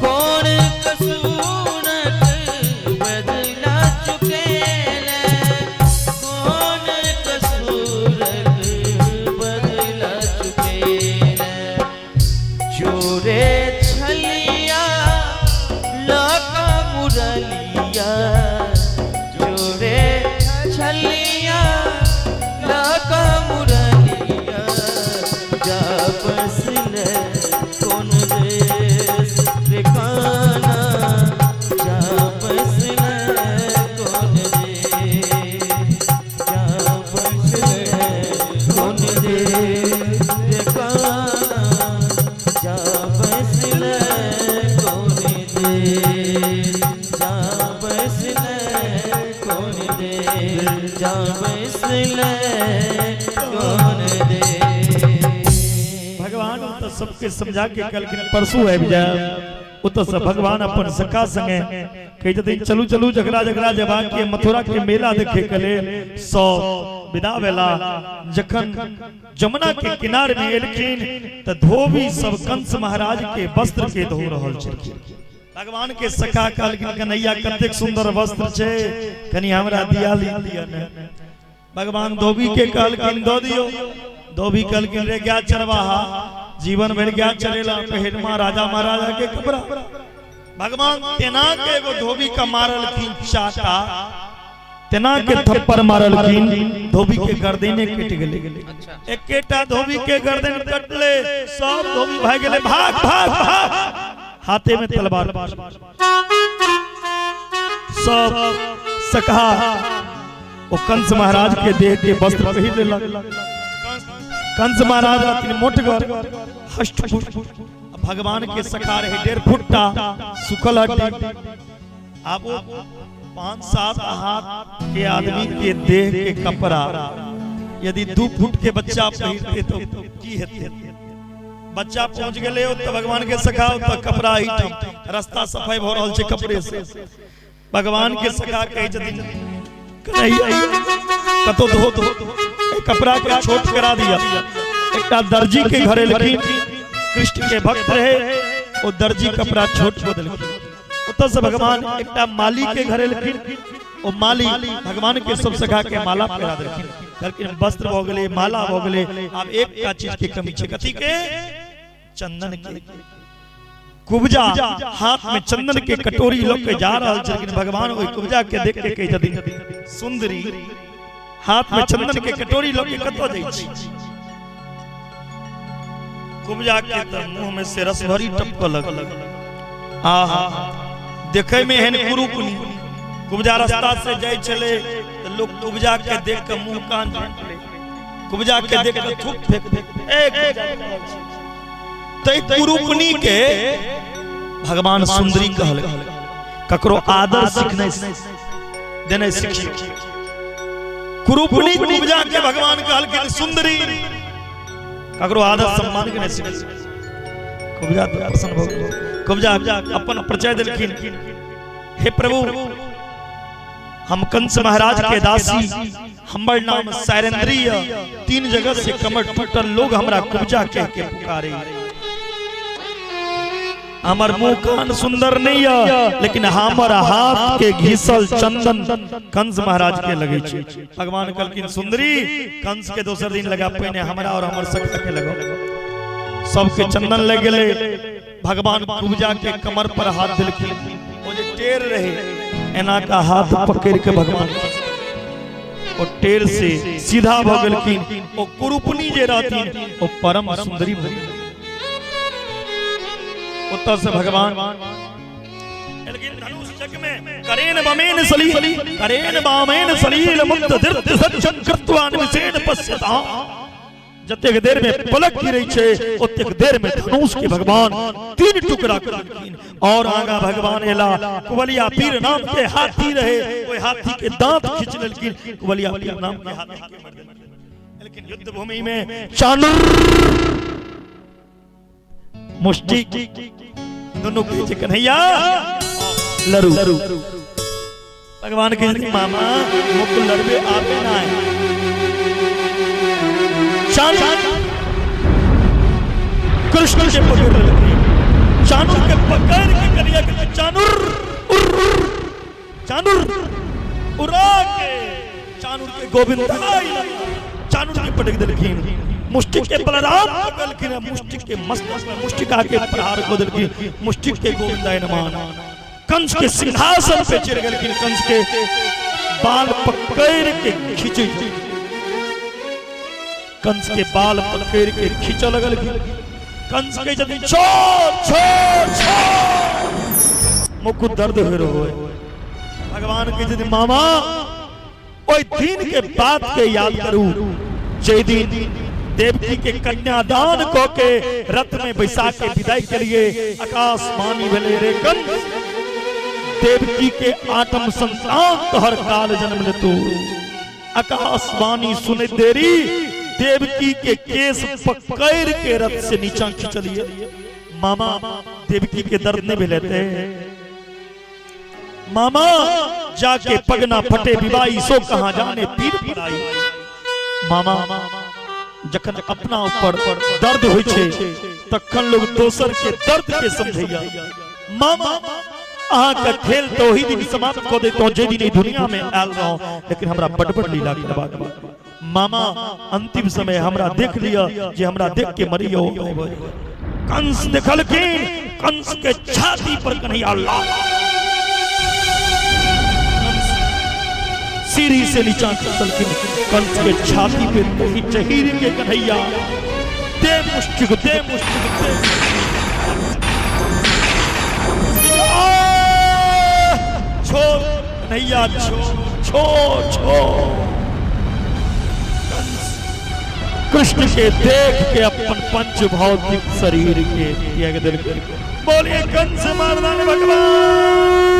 कौन कसूरत बदला चुके ले, कौन कसूरत बदला चुके ले। चोरे छलिया लका मुरलिया, चोरे छलिया लका मुरलिया, जा बसले कोन देश रे काना, जा बसले कोन देश, जा बसले कोन देश रे काना, जा बसले कोन देश, जा बसले कोन देश, जा बसले कोन देश। भगवान तो सबके समझा के कहलखिन परसू आबि जाए। ओतऽ से भगवान अपन सखा संगे कहै छथिन चलू चलू जकरा जकरा जेबाक के मथुरा के मेला देखे के लेल सब विदा भेला। जखन जमुना के किनार में एलखिन तऽ धोबी सब कंस महाराज के वस्त्र के धो रहल छलखिन। भगवान के सखा कहलखिन कन्हैया कतेक सुंदर वस्त्र छै, कनि हमरा दिया लिअ ने। भगवान धोबी के कहलखिन दऽ दियौ। धोबी कहलखिन रे गाय चरवाहा, जीवन भरि गाय चरेला, पहिरमा राजा महाराजा के कपड़ा। भगवान तेना के एगो धोबी के मारलखिन चाटा, तेना के थप्पड़ मारलखिन, धोबी के गर्दने कटि गेलै। एकेटा धोबी के गर्दन कटले, सब धोबी भागि गेलै, भाग भाग भाग, हाथे में तलवार। सब सखा ओ कंस महाराज के देह के वस्त्र पहिर लेलक। कंस महाराज रहथिन मोटगर हष्ट पुष्ट, भगवान के सखा रहे 1.5 फुट्टा सुखल हड्डी। आब वो 5-7 हाथ के आदमी के देह के कपड़ा यदि 2 फुट के बच्चा पहिरते तो की हेतै। बच्चा पहुंच गेलै ओतऽ भगवान के सखा, ओतऽ कपड़ा ही रास्ता सफाई भऽ रहल छै कपड़े से। भगवान के सखा कहै छथिन कन्हैया कतौ धो धो कपड़ा के छोट करा दिया। एकटा दर्जी के घर एलखिन, कृष्ण के भक्त रहे, ओ दर्जी कपड़ा छोट कऽ देलखिन। ओतऽ से भगवान एकटा माली के घर एलखिन, ओ माली भगवान के सब सखा के माला पहिरा देलखिन। कहलखिन वस्त्र भऽ गेलै, माला भऽ गेलै, आब एकटा चीज के कमी छै, कथी के? चंदन के। कुब्जा हाथ में चंदन के कटोरी लऽ के जा रहल छलखिन। भगवान ओहि कुब्जा के देख के कहै छथिन सुंदरी, हाथ में चंदन के कटोरी लऽ के कतऽ जाइ छी? कुब्जा के तऽ मुंह में से रस भरी टपकऽ लगल। आहा, देखै में एहन कुरुपनी। कुब्जा रास्ता से जाइ छलै तऽ लोक कुब्जा के देख के मुंह कान झाँपि लै, कुब्जा के देख के थूक फेंक दे। ए कुब्जा, तै कुरुपनी के भगवान सुंदरी कहल। ककरो आदर सीखने देने सीखियो। कुरुपनी कुब्जा के भगवान कहलखिन सुंदरी, ककरो आदर सम्मान के नहि सीखियो। कुब्जा तऽ प्रसन्न भऽ गेल। कुब्जा अपन परिचय देलखिन। हे प्रभु, हम कंस महाराज के दासी, हमर नाम शैलेंद्री है। 3 जगह से कमर टूटल, लोग हमरा कुब्जा कह के पुकारे। हमर मुंह कान सुंदर नहीं है, लेकिन हमर हाथ के घिसल चंदन कंस महाराज के लगे छे। भगवान कहलखिन सुंदरी, कंस के दोसर दिन लगा, पहिने हमरा और हमर सखा के लगाओ। सबके चंदन लग गेलै। भगवान कुब्जा के कमर पर हाथ देलखिन, ओ जे टेर रहे एना का हाथ पकड़ के भगवान ओ टेर से सीधा भ गेलखिन। ओ कुरूपनी जे रहथिन ओ परम सुंदरी भ गेलखिन। ओतऽ से भगवान एलखिन धनुष चक में करेन बमेन सलील, करेन बामेन सलील मुक्त धृत सज्जन कृत्वा निशेन पश्यता। जतेक देर में पलक गिरै छै ओतेक देर में धनुष के भगवान 3 टुकड़ा कर देलखिन। और आगा भगवान एला, कुवलिया पीर नाम के हाथी रहे, ओहि हाथी के दांत खींच लेलखिन, कुवलिया पीर नाम के हाथी के मारि देलखिन। लेकिन युद्ध भूमि में चाणूर मुष्टि दोनों के जे कन्हैया लड़ू। भगवान के मामा मुख लड़बे आबे ना है। कृष्ण के पकड़ लेलखिन, चाणूर के पकड़ के कन्हैया के चाणूर चाणूर उड़ा के चाणूर के गोविंद चाणूर के पटक देलखिन। मुष्टिक के बलराम पकड़लखिन, मुष्टिक के मस्तक में मुष्टिका के प्रहार को देलखिन, मुष्टिक के गोविंदाय नमः। कंस के सिंहासन पे चढ़ गेलखिन, कंस के बाल पकड़ के खींचे, कंस के बाल पकड़ के खींचे लगलखिन। कंस के जदि छोड़ छोड़ छोड़ मुख दर्द हो रहो है। भगवान के जदि मामा ओई दिन के बात के याद करू जे दिन देवकी के कन्यादान क के रथ में बैसा के विदाई के लिए आकाशवाणी भेलै रे कंस, देवकी के आठम संतान तोहर काल जन्म लेतू। आकाशवाणी सुने देरी देवकी के केस पकड़ के रथ से नीचा खिंचलिए। मामा देवकी के दर्द नहीं भेले थे। मामा जाके पगना फटे विवाही सो कहाँ जाने पीर पराई। मामा जखन अपना ऊपर दर्द होइ छै तखन लोग दोसर के दर्द के समझैया। मामा अहाँ के खेल तो ओही दिन समाप्त कऽ दैतहुँ जे दिन ई दुनिया में आयल रहौं, लेकिन हमरा बड बड लीला करबाक बा। मामा अंतिम समय हमरा देख लिअ जे हमरा देख के मरियो। कंस देखलखिन, कंस के छाती पर कन्हैया लाल सीढ़ी से नीचा खसलखिन, कंस के छाती पे तही चहीर के कन्हैया दे मुष्टिक दे मुष्टिक दे। छोड़ कन्हैया छोड़ छोड़ छोड़। कृष्ण के देख के अपन पंच भौतिक शरीर के त्याग देलखिन। बोलिए कंस मर्दान भगवान।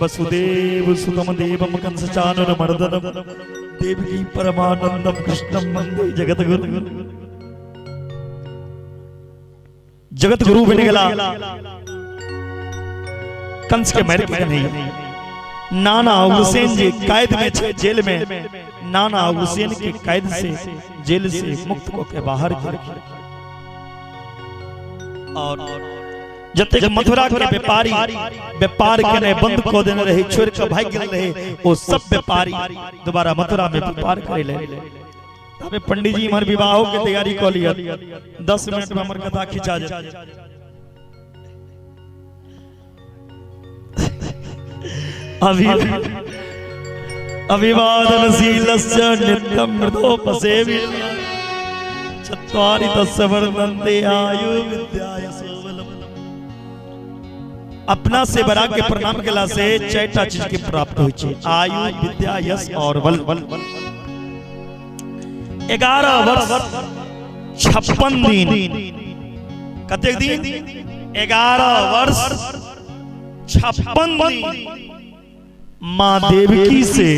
वसुदेव सुतम देवम कंस चाणूर मर्दनम देवकी परमानंदम कृष्णम वंदे जगत गुरु। जगत गुरु बन गेला कंस के मार के नहीं। नाना उग्रसेन जी कैद में छे जेल में, नाना उग्रसेन के कैद से जेल से मुक्त को के बाहर कर और जतेक मथुरा के व्यापारी व्यापार के ने बंद को देने रहे, छोड़ के भाग गेल रहे, वो सब व्यापारी दोबारा मथुरा में व्यापार करे ले। तबे पंडित जी इमहर विवाहो के तैयारी क लिया, 10 मिनट में हमर कथा खिंचा जाए। अभी अभिवादनशीलस्य नित्यं मृदोपसेवि चत्वारि तस्य वर्धन्ते आयु विद्या यशो बलम्। अपना से बड़ा के प्रणाम केला से चारिटा चीज के प्राप्त होइ छै, आयु विद्या यश और बल। 11 वर्ष 56 दिन, कतेक दिन? 11 वर्ष 56 दिन माँ देवकी से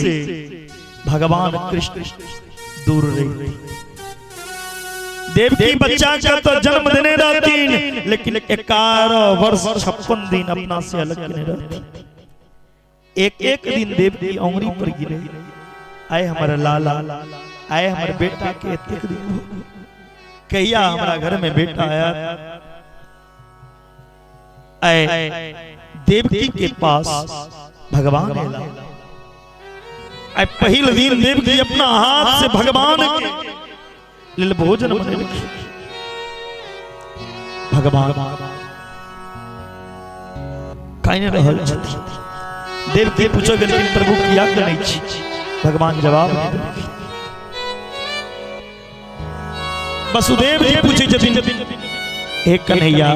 भगवान कृष्ण दूर रहे। देवकी बच्चा के तो जन्म देने रहतीन, लेकिन 11 वर्ष 56 दिन अपना से अलग केने रहतीन। एक एक दिन देवकी अंगुरी पर गिरे, आए हमारे लाला, आए हमारे बेटा के एतेक दिन हो गेल। कहिया हमारा घर में बेटा आया। आए देवकी के पास भगवान आया। आए पहिल दिन देवकी अपना हाथ से भगवान के लेल भोजन बनेलखिन। भगवान कानि रहल छथिन। देवकी पूछऽ गेलखिन, प्रभु किया कनै छी? भगवान जवाब नहि देलखिन। वसुदेव जी पूछै छथिन, हे कन्हैया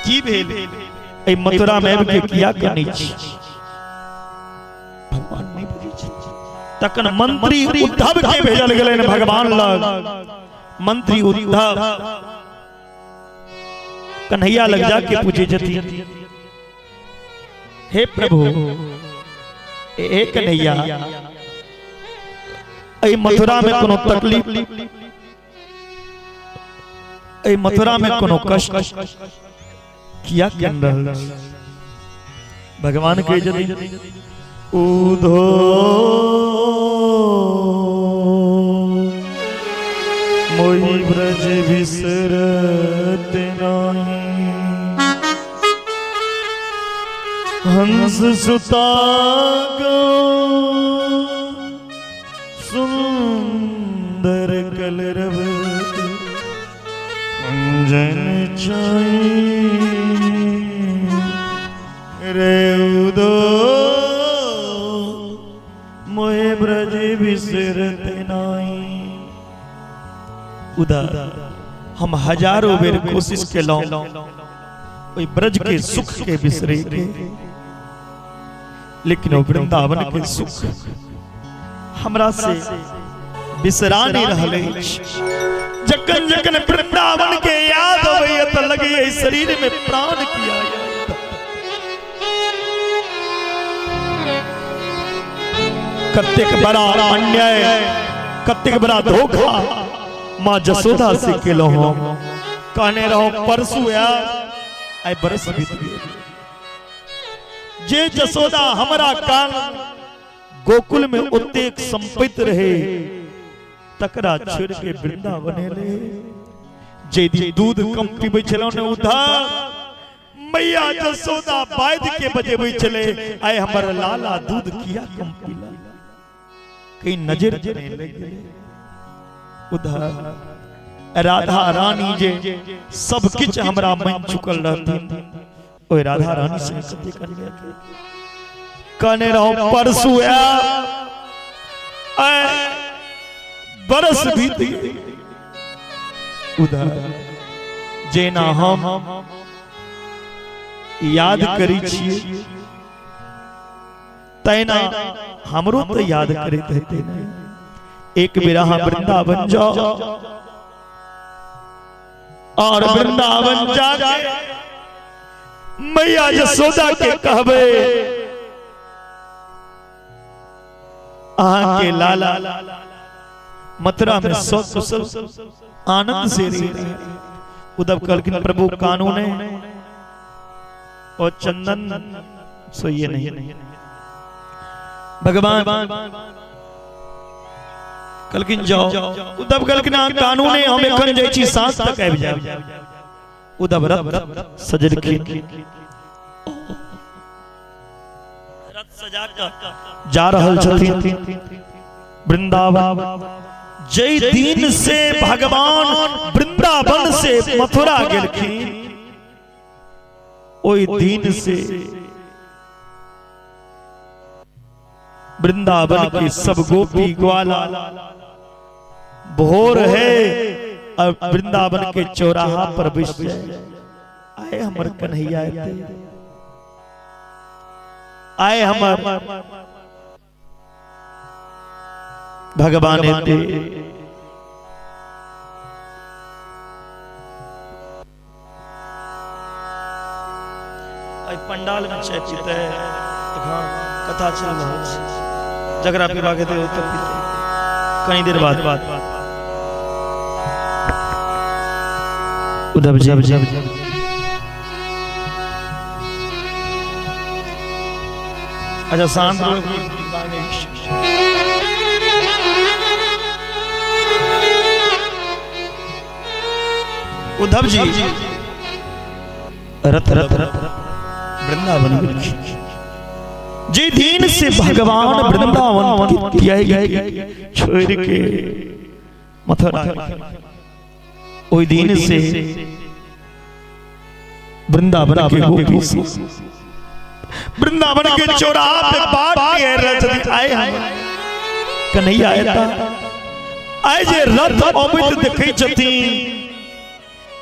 की भेल, एहि मथुरा में आबि के किया कनै छी? भगवान नहि बजै छथिन। तखन मंत्री उद्धव के भेजल गेलनि भगवान लग। मंत्री उद्धव कन्हैया लग जाके पूछै छथिन, हे प्रभु, हे कन्हैया, एहि मथुरा में कोनो तकलीफ, एहि मथुरा में कोनो कष्ट किया कन रहल छी? भगवान कहै छथिन, उधो मोहि ब्रज बिसरत नाही, हंस सुता गो सुंदर कलरव कुंजन चाई रे उदो मोहे ब्रज बिसरत नाही। उधर हम हजारों बेर कोशिश केलहुं ओहि ब्रज के सुख के बिसरे के, लेकिन ओ वृंदावन के सुख हमरा से बिसरा नहीं रहल अछि। जखन जखन वृंदावन के याद अबैया त लगैया शरीर में प्राण किया। कतेक बड़ा अन्याय, कतेक बड़ा धोखा माँ जसोदा से केलहुं हम। कहने रहो परसू आयब, आइ बरस बीत गेल। जे जसोदा हमरा काल गोकुल में ओतेक संपत्ति रहे, तकरा छोड़ के वृंदावन एलै। जे दिन दूध कम पीबै छलहुँ ने उधर मैया जसोदा बाइद के बजेबै छलै, आइ हमर लाला दूध किया कम पीला, कहीं नजर नहीं लग गेलै। उधर राधा रानी जे सब किछु हमरा मानि चुकल रहथिन, ओहि राधा रानी से कतेक अन्याय कहने रहो परसू आयब, आइ बरस बीत गेल। उधर जेना हम याद करै छियै तैना हमरो तो याद करैत हेतै ने। एक बेर अहाँ वृंदावन जाओ और वृंदावन जाके मैया यशोदा के कहबै अहाँ के लाला मथुरा में सकुशल आनंद से रही रहे। उद्धव कहलखिन प्रभु कानून है और चंदन सो ये नहीं। भगवान कहलखिन जाओ। उद्धव कहलखिन अहाँ कानून है, हम एखन जाइ छी, साँझ तक आबि जायब। उद्धव रथ सजलखिन, रथ सजा कऽ जा रहल छथिन वृंदावन। जै दिन से भगवान वृंदावन से मथुरा गेलखिन, ओहि दिन से वृंदावन के सब गोपी ग्वाला भोर है और वृंदावन के चौराहा पर बैस जाए, आए हमर कन्हैया एते, आए हमर भगवान एते। एहि पंडाल में चाय पीते, एखन कथा चलि रहल छै, जकरा पीबाक हेतै ओतऽ पीतै कनी देर बाद। उद्धव जी अच्छा शांत उद्धव जी रथ रथ रथ वृंदावन जे दिन से भगवान वृंदावन के त्याग छोड़ के मथुरा ओहि दिन से वृंदावन के गोपी से वृंदावन के चौराहा पे बाट के रथ आए हम कन्हैया एता आए जे रथ अबैत देखै छथिन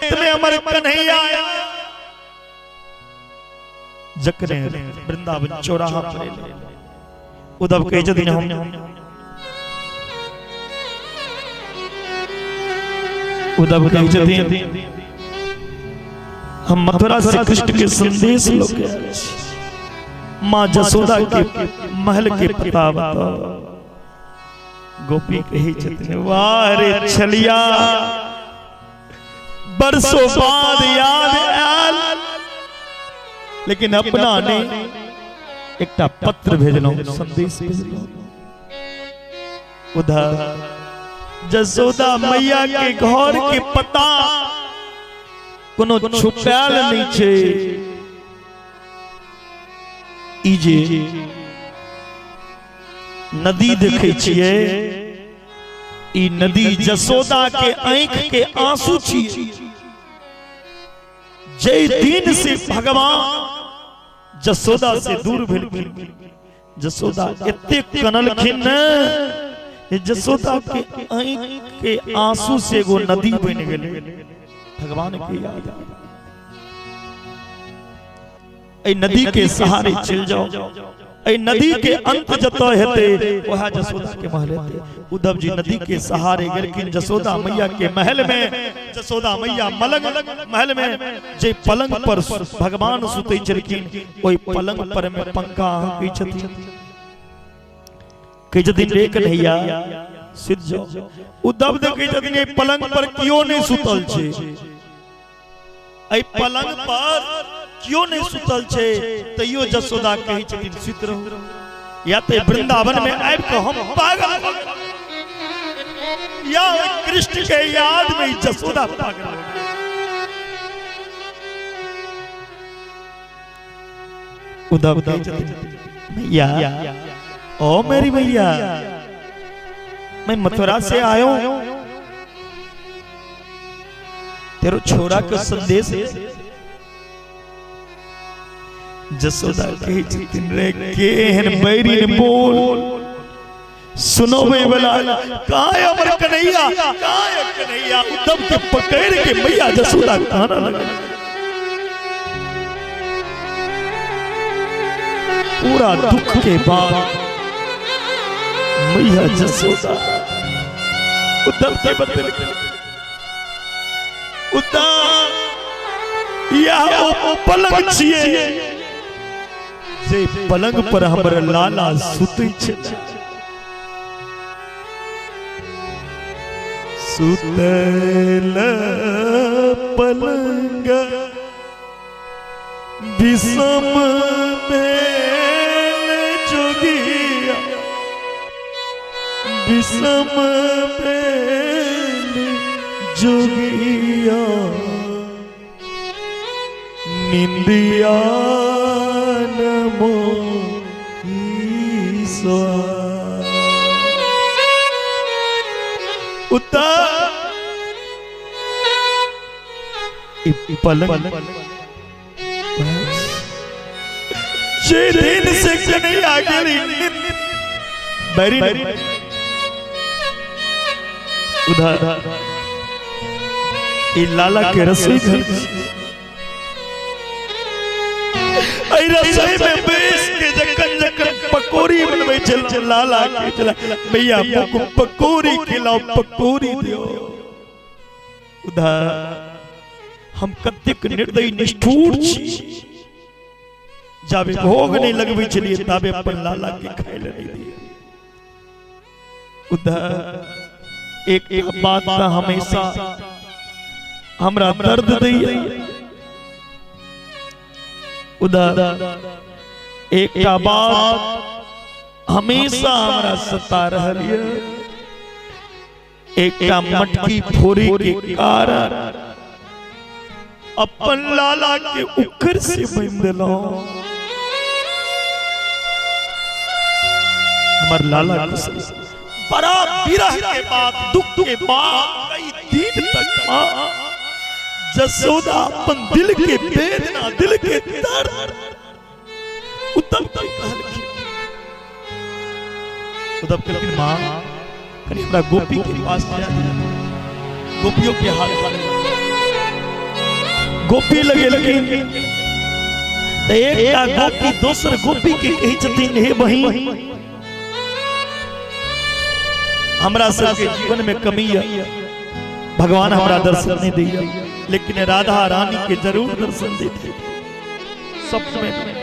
तमे हमर कन्हैया जकरे वृंदावन चौराहा पर एलै उद्धव कहै छथिन हम उद्धव कहै छथिन हम मथुरा से कृष्ण के संदेश लऽ के आयल छी माँ जसोदा के महल के पता बताओ गोपी कहै छथिन वाह रे छलिया बरसों बाद याद आयल लेकिन अपना ने एकटा पत्र भेजलहुँ संदेश भेजलहुँ उधर जसोदा मैया के घर के पता कोनो छुपायल नहीं छै ई जे नदी देखै छियै ई नदी जसोदा के आंख के आंसू छियै जे दिन से भगवान जसोदा से दूर भेलखिन जसोदा एते कनलखिन ने जे जसोदा के आंख के आंसू से एगो नदी बनि गेलै भगवान के याद एहि नदी के सहारे चलि जाओ एहि नदी के अंत जतऽ हेतै वएह जसोदा के महल हेतै उद्धव जी नदी के सहारे गेलखिन जसोदा मैया के महल में जसोदा मैया मलंग महल में जे पलंग पर भगवान सुतै छलखिन ओहि पलंग पर में पंखा हंकै छथिन कहै छथिन रे कन्हैया सुति जाओ उद्धव देखै छथिन एहि पलंग पर कियो नहि सुतल छै एहि पलंग पर कियो नहि सुतल छै तैयो जसोदा कहै छथिन सुति रहू या तऽ वृंदावन में आबि कऽ हम पागल भऽ गेलहुँ। या ओहि कृष्ण के याद में ई जसोदा पागल भऽ गेल। उद्धव कहै छथिन मैया ओ मेरी मैया मैं मथुरा से आया हूं तेरो छोरा के संदेश जसोदा कहै छथिन रे केहन बैरी ने बोल सुनोबे वाला कहाँ है हमर कन्हैया कहाँ है कन्हैया उद्धव के पकड़ के मैया जसोदा काना लगल पूरा दुख के बाद मैया जसोदा उद्धव के बदल उद्धव यह ओ पलंग छिए जे पलंग पर हमर लाला सुतै छै सुतल पलंग विषम मेल जोगिया विषम मेल जोगिया निंदिया नमो ईश्वर उतर ई पलंग जे दिन से कन्हैया गेली बैरी उधर ई लाला के रसोई घर एहि रसोई में बैस के जखन जखन पकौड़ी बनबै छल लाला के छल भैया मोको पकौड़ी खिलाओ पकौड़ी दियो उधर हम कतेक निर्दयी निष्ठुर छी जाबे भोग नहीं लगबै छलियै ताबे अपन लाला के खाय लए नहीं दियै उधर एक एक बात तऽ हमेशा हमरा दर्द दैया। उधर एकटा बात हमेशा हमरा सता रहल ये, एकटा मटकी फोड़ी के कारण अपन लाला के उखड़ से बांधि देलहुं। हमर लाला कुशल बड़ा विरह के बाद, दुख के बाद, कई दिन तक मां जसोदा अपन दिल के वेदना, दिल के दर्द उद्धव के कहलखिन। उद्धव कहलखिन मां कनि हमरा गोपी के पास जा, गोपियों के हाल गोपी लगेलखिन। तऽ एकटा गोपी दोसर गोपी के कहै छथिन, हे बहिन, हमरा सबके जीवन में कमी है, भगवान हमरा दर्शन नहीं दैया, लेकिन राधा रानी के जरूर दर्शन देते सपने में।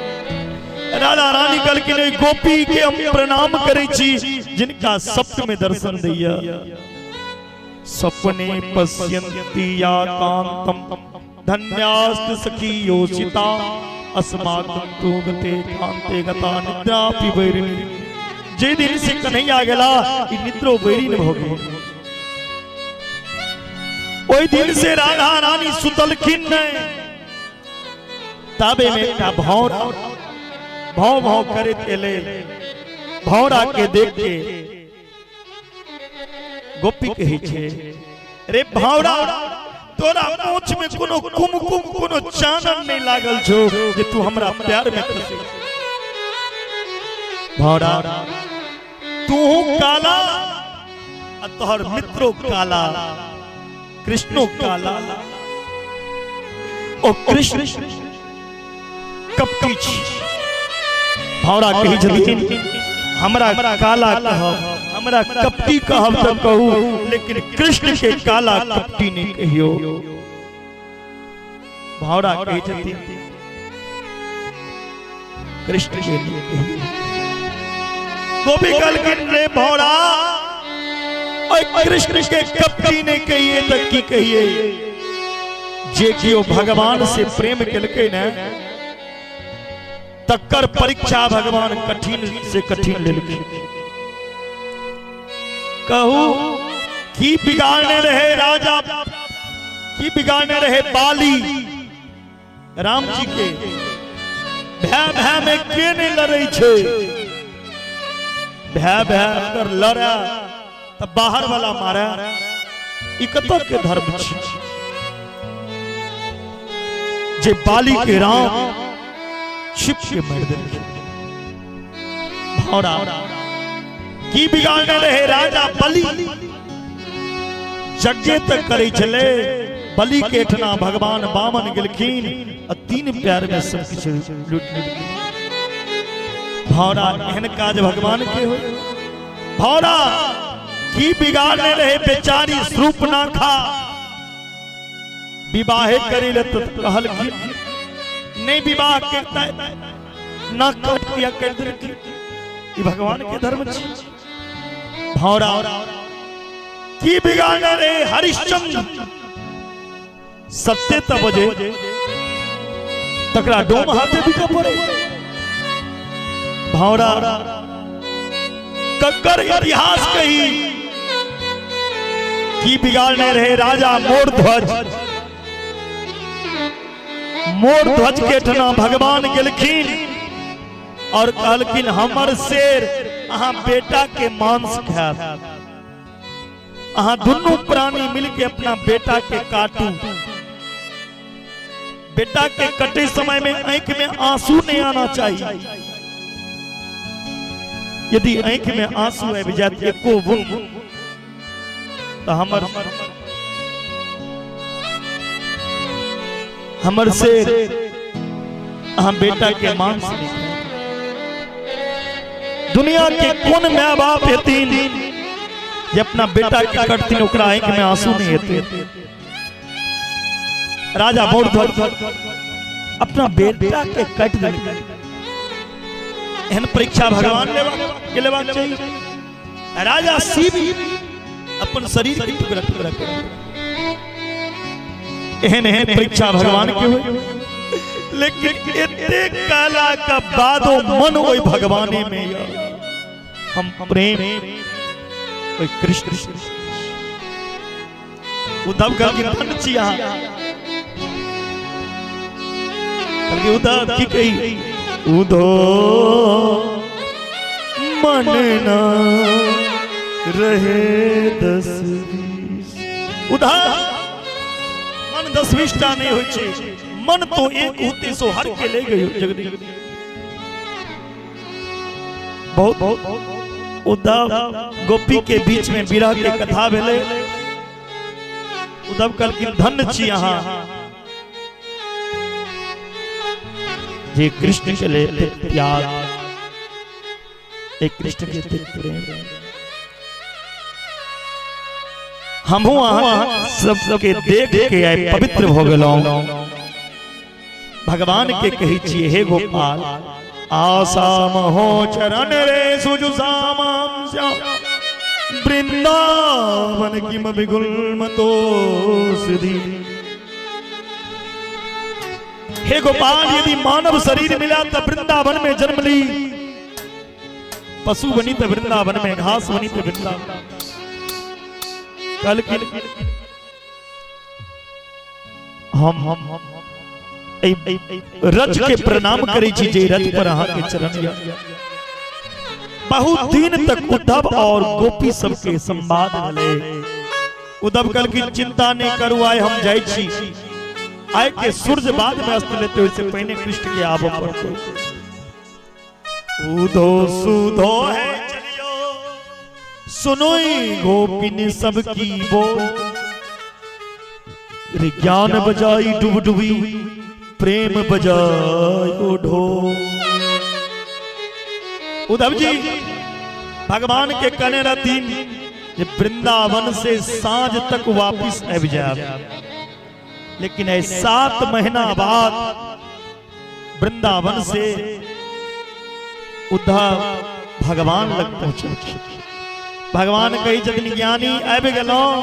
राधा रानी कहलखिन, ओहि गोपी के हम प्रणाम करै छी जिनका सपने में दर्शन दैया। सपने पश्यन्ति या कांतम धन्यास्त सखी योषिता अस्माकं तु गते कांते गता निद्रा वैरिणी। जे दिन से कन्हैया गेला ई निद्रो वैरिण भ गेल। ओहि दिन से राधा रानी सुतलखिन नहीं। ताबे में एकटा भौरा भाव भाव करैत एलै। भौरा के देख के गोपी कहै छै, रे भौरा, तोरा पूछ में कोनो कुमकुम कोनो चानन नहीं लागल छौ जे तू हमरा प्यार में फंसे। भौरा, तू काला आ तोहर मित्रो काला, कृष्णो काला। ओ कृष्ण कपटी छी। भौरा कहै छथिन, हमरा काला कहब, हमरा कपटी कहब तऽ कहू, लेकिन कृष्ण के काला कपटी नहीं कहियो। भौरा कहै छथिन, कृष्ण के लिए कहियो। गोपी कहलखिन, रे भौरा, ओइ कृष्ण के कपटी नहीं कहिए तऽ की कहिए? जे केओ भगवान से प्रेम केलकै ने तकर परीक्षा भगवान कठिन से कठिन लेलखिन। कहू की बिगाड़ने रहे राजा, की बिगाड़ने रहे बाली राम जी के? भय भय में के नहीं लड़ै छै? भय भय अगर लड़े तऽ बाहर वाला मारे, ई कतऽ के धर्म छै? जे बाली के राम छिप के मारि देलखिन। भौरा, की बिगाड़ने रहे राजा बलि? यज्ञ तक करै छलै बलि के एठना भगवान बामन गेलखिन आ तीन प्यार में सब किछु लूट लेलखिन। भौरा, एहन काज भगवान के हो? भौरा, की बिगाड़ने रहे बेचारी शूर्पणखा? विवाहे करे ले तो कहलखिन नहीं विवाह करता ना काट दिया कर देलखिन। ई भगवान के धर्म छी? भौरा, की बिगाड़ने रहे हरिश्चंद्र? सत्य त बजे तकरा डोम हाथे बिक पड़े। भौरा, ककर इतिहास कही? की बिगाड़ने रहे राजा मोरध्वज? मोरध्वज के ठना भगवान गेलखिन और कहलखिन, हमर शेर अहाँ बेटा के मांस खायत, अहाँ दुनू प्राणी मिलके अपना बेटा के काटू। बेटा के कटे समय में आंख में आंसू नहीं आना चाहिए। यदि आंख में आंसू आबि जात एको बूंद तो हमर हमर शेर अहाँ बेटा के मांस नहीं खायब। दुनिया के कोन my बाप हेथिन जे अपना बेटा के कटथिन ओकरा आंखि में आंसू नहीं हेतै? राजा मोरध्वज अपना बेटा के काटि देलकै। एहन परीक्षा भगवान लेबाक के लेबाक चाही? राजा शिव अपन शरीर के टुकड़ा टुकड़ा कर एहन एहन परीक्षा भगवान के होय, लेकिन एते काला का बादो मन ओहि भगवाने में या हम प्रेम ओहि कृष्ण। उद्धव कहलखिन धन्य छी अहाँ। कहलखिन उद्धव की कही, उधो मन न रहे 10-20। उद्धव मन 10-20 टा नहीं होइ छै, मन तो एक होते सो हर के ले गयो जगदीश। बहुत उद्धव गोपी के बीच में विरह के कथा भेलै। उद्धव कहलखिन धन्य छी अहाँ जे कृष्ण के लिए एतेक त्याग, एक कृष्ण के एतेक प्रेम। हमहूँ अहाँ सबके देख के आइ पवित्र भऽ गेलहुँ। भगवान के कहै छियै हे गोपाल, आसाम हो चरण रे सुजु सामाम श्याम, वृंदावन किम बिगुल मतो सिद्धि। हे गोपाल, यदि मानव शरीर मिला तो वृंदावन में जन्म ली, पशु बनी तो वृंदावन में, घास बनी तो वृंदावन। कल की हम रज के प्रणाम करै छी जे रज पर अहाँ के चरण या। बहुत दिन तक उद्धव और गोपी सबके संवाद भेलै। उद्धव कहलखिन चिंता नहीं करू, आइ हम जाइ छी, आइ के सूर्य बाद में अस्त लेते ओहिसे पहिने कृष्ण के आबऽ पड़तै। उधो सुधो है चलियो, सुनोई गोपिन सबकी बोल, रे ज्ञान बजाई डुब डुबी, प्रेम बजाई ओढ़ो। उद्धव जी भगवान के कहने रहथिन जे वृंदावन से साँझ तक वापिस आबि जायब, लेकिन ऐ 7 महीना बाद वृंदावन से उद्धव भगवान लग पहुंचल। भगवान कही छथिन ज्ञानी आबि गेलहुँ।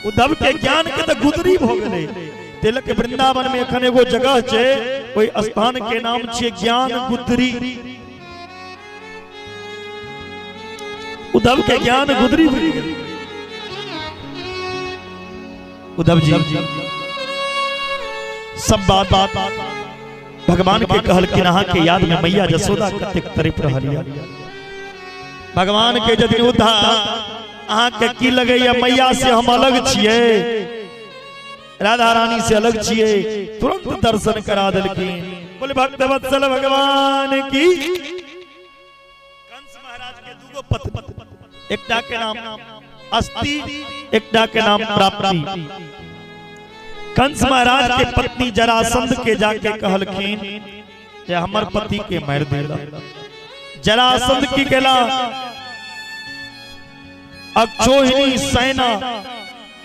उद्धव के ज्ञान के तो गुदरी भ गेलै। तिलक वृंदावन में एखन एगो जगह छै, ओहि स्थान के नाम छै ज्ञान गुदरी। उद्धव के ज्ञान गुदरी भऽ गेलै। उद्धव जी सब बात भगवान के कहलखिन अहाँ के याद में मैया जसोदा कतेक तड़प रहल यऽ। भगवान के जदिन उद्धव अहाँ के की लगैया मैया से हम अलग छियै, राधा रानी से अलग छियै, तुरंत दर्शन करा देलखिन। बोले भक्त वत्सल भगवान की। कंस महाराज के दूगो पत्नी, एकटा के नाम अस्ति, एकटा के नाम प्राप्ति। कंस महाराज के पत्नी जरासंध के जाके कहलखिन जे हमर पति के मारि देला। जरासंध की केला, अक्षोहिणी सेना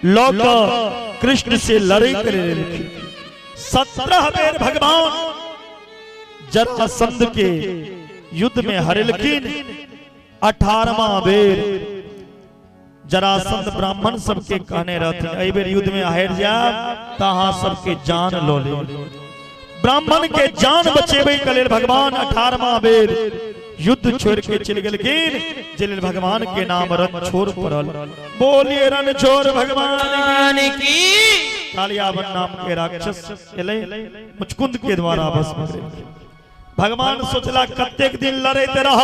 लऽ कऽ कृष्ण से लड़ै करे लेलखिन। 17 बेर भगवान जरासंध के युद्ध में हरेलखिन। 18वां बेर जरासंध ब्राह्मण सबके कहने रहथिन एहि बेर युद्ध में हारि जायब तऽ अहाँ सबके जान लऽ लेब। ब्राह्मण के जान बचेबै के लेल भगवान 18वां बेर युद्ध छोड़ के चलि गेलखिन, जे लेल भगवान के नाम रणछोड़ पड़ल। बोलिए रणछोड़ भगवान की। कालियावन नाम के राक्षस एलै, मुचकुंद के द्वारा भस्म करेलखिन। भगवान सोचला कतेक दिन लड़ैत रह,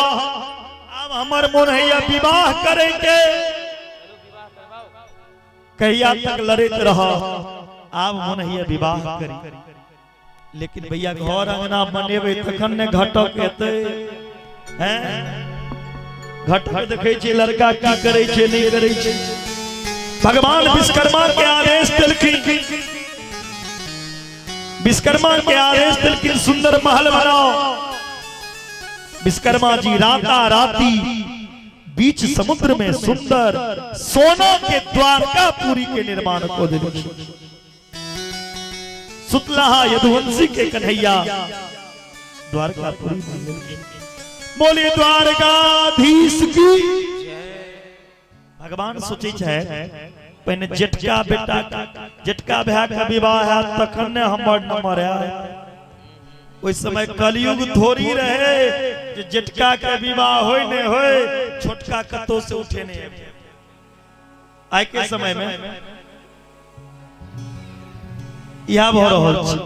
आब हमर मोन हैया विवाह करे के, कहिया तक लड़ैत रह, आब मोन हैया विवाह करी। लेकिन भैया घर अंगना बनेबै तखन ने घटक एतै, हैं घटक देखै छियै लड़का की करै छै नहि करै छै। भगवान विश्वकर्मा के आदेश देलखिन, विश्वकर्मा के आदेश देलखिन सुंदर महल बनाओ। विश्वकर्मा जी राता राती बीच समुद्र में सुंदर सोना के द्वारकापुरी के निर्माण को देलखिन। सुतलाहा यदुवंशी के कन्हैया द्वारकापुरी बन। बोलिए द्वारकाधीश की। भगवान सोचै छै पहिने जेठका बेटा जेठका भाय के विवाह हैत तखन ने हमर नंबर आयत। ओहि समय कलयुग थोड़ी रहे जे जेठका के विवाह होय नहि होय, छोटका कतौ से उठे नहि आबि। आइ के समय में इएह भऽ रहल छै।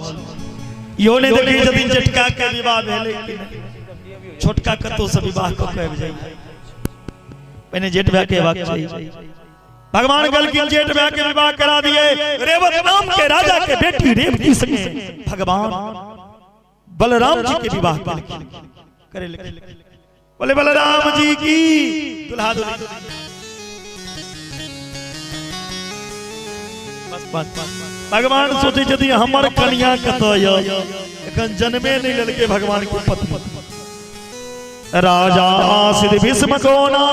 इहो नहि देखै छथिन जेठका के विवाह भेलै कि नहि, छोटका कतौ से विवाह कऽ के आबि जाइए। पहिने जेठ भाय के हेबाक चाही। भगवान कहलखिन जेठ भाय के विवाह करा दिए रेवत नाम के राजा के बेटी रेवती संगे भगवान बलराम जी के विवाह केलखिन, करे बोले बलराम जी की दुल्हा दुल्हन। बस बस भगवान सोचै छथिन हमर कनिया कतऽ यऽ, एखन जन्मे नहि लेलकै भगवान के पत्नी। राजा सिद्ध भीष्म कोना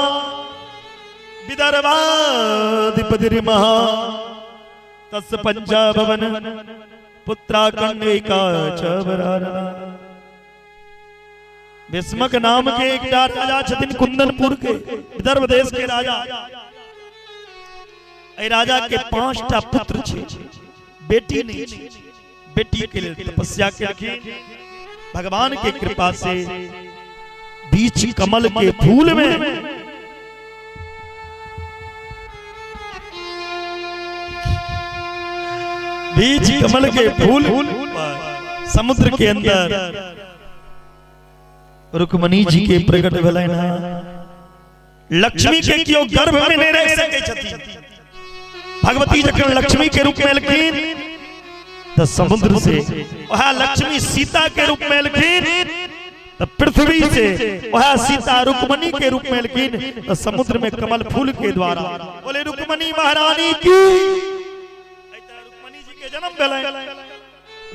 विदर्भाधिपतिर्महा तस्य पंचाभवन पुत्रा कन्यका च वरानना। भीष्मक नाम के एकटा राजा छथिन कुंदनपुर के, विदर्भ देश के राजा। एहि राजा के 5टा पुत्र छै, बेटी नहीं छै। बेटी के लेल तपस्या केलखिन, भगवान के कृपा से बीच कमल के फूल में बीच कमल के फूल समुद्र के अंदर रुक्मणी जी के प्रकट भेलनि। लक्ष्मी के केओ गर्भ में नहीं रह सकै छथिन। भगवती जखन लक्ष्मी के रूप में एलखिन तऽ समुद्र से वएह लक्ष्मी सीता के रूप में एलखिन तऽ पृथ्वी से वएह सीता रुक्मणी के रूप में एलखिन तऽ समुद्र में कमल फूल के द्वारा बोले रुक्मणी महारानी की। एहि तरह रुक्मणी जी के जन्म भेलनि।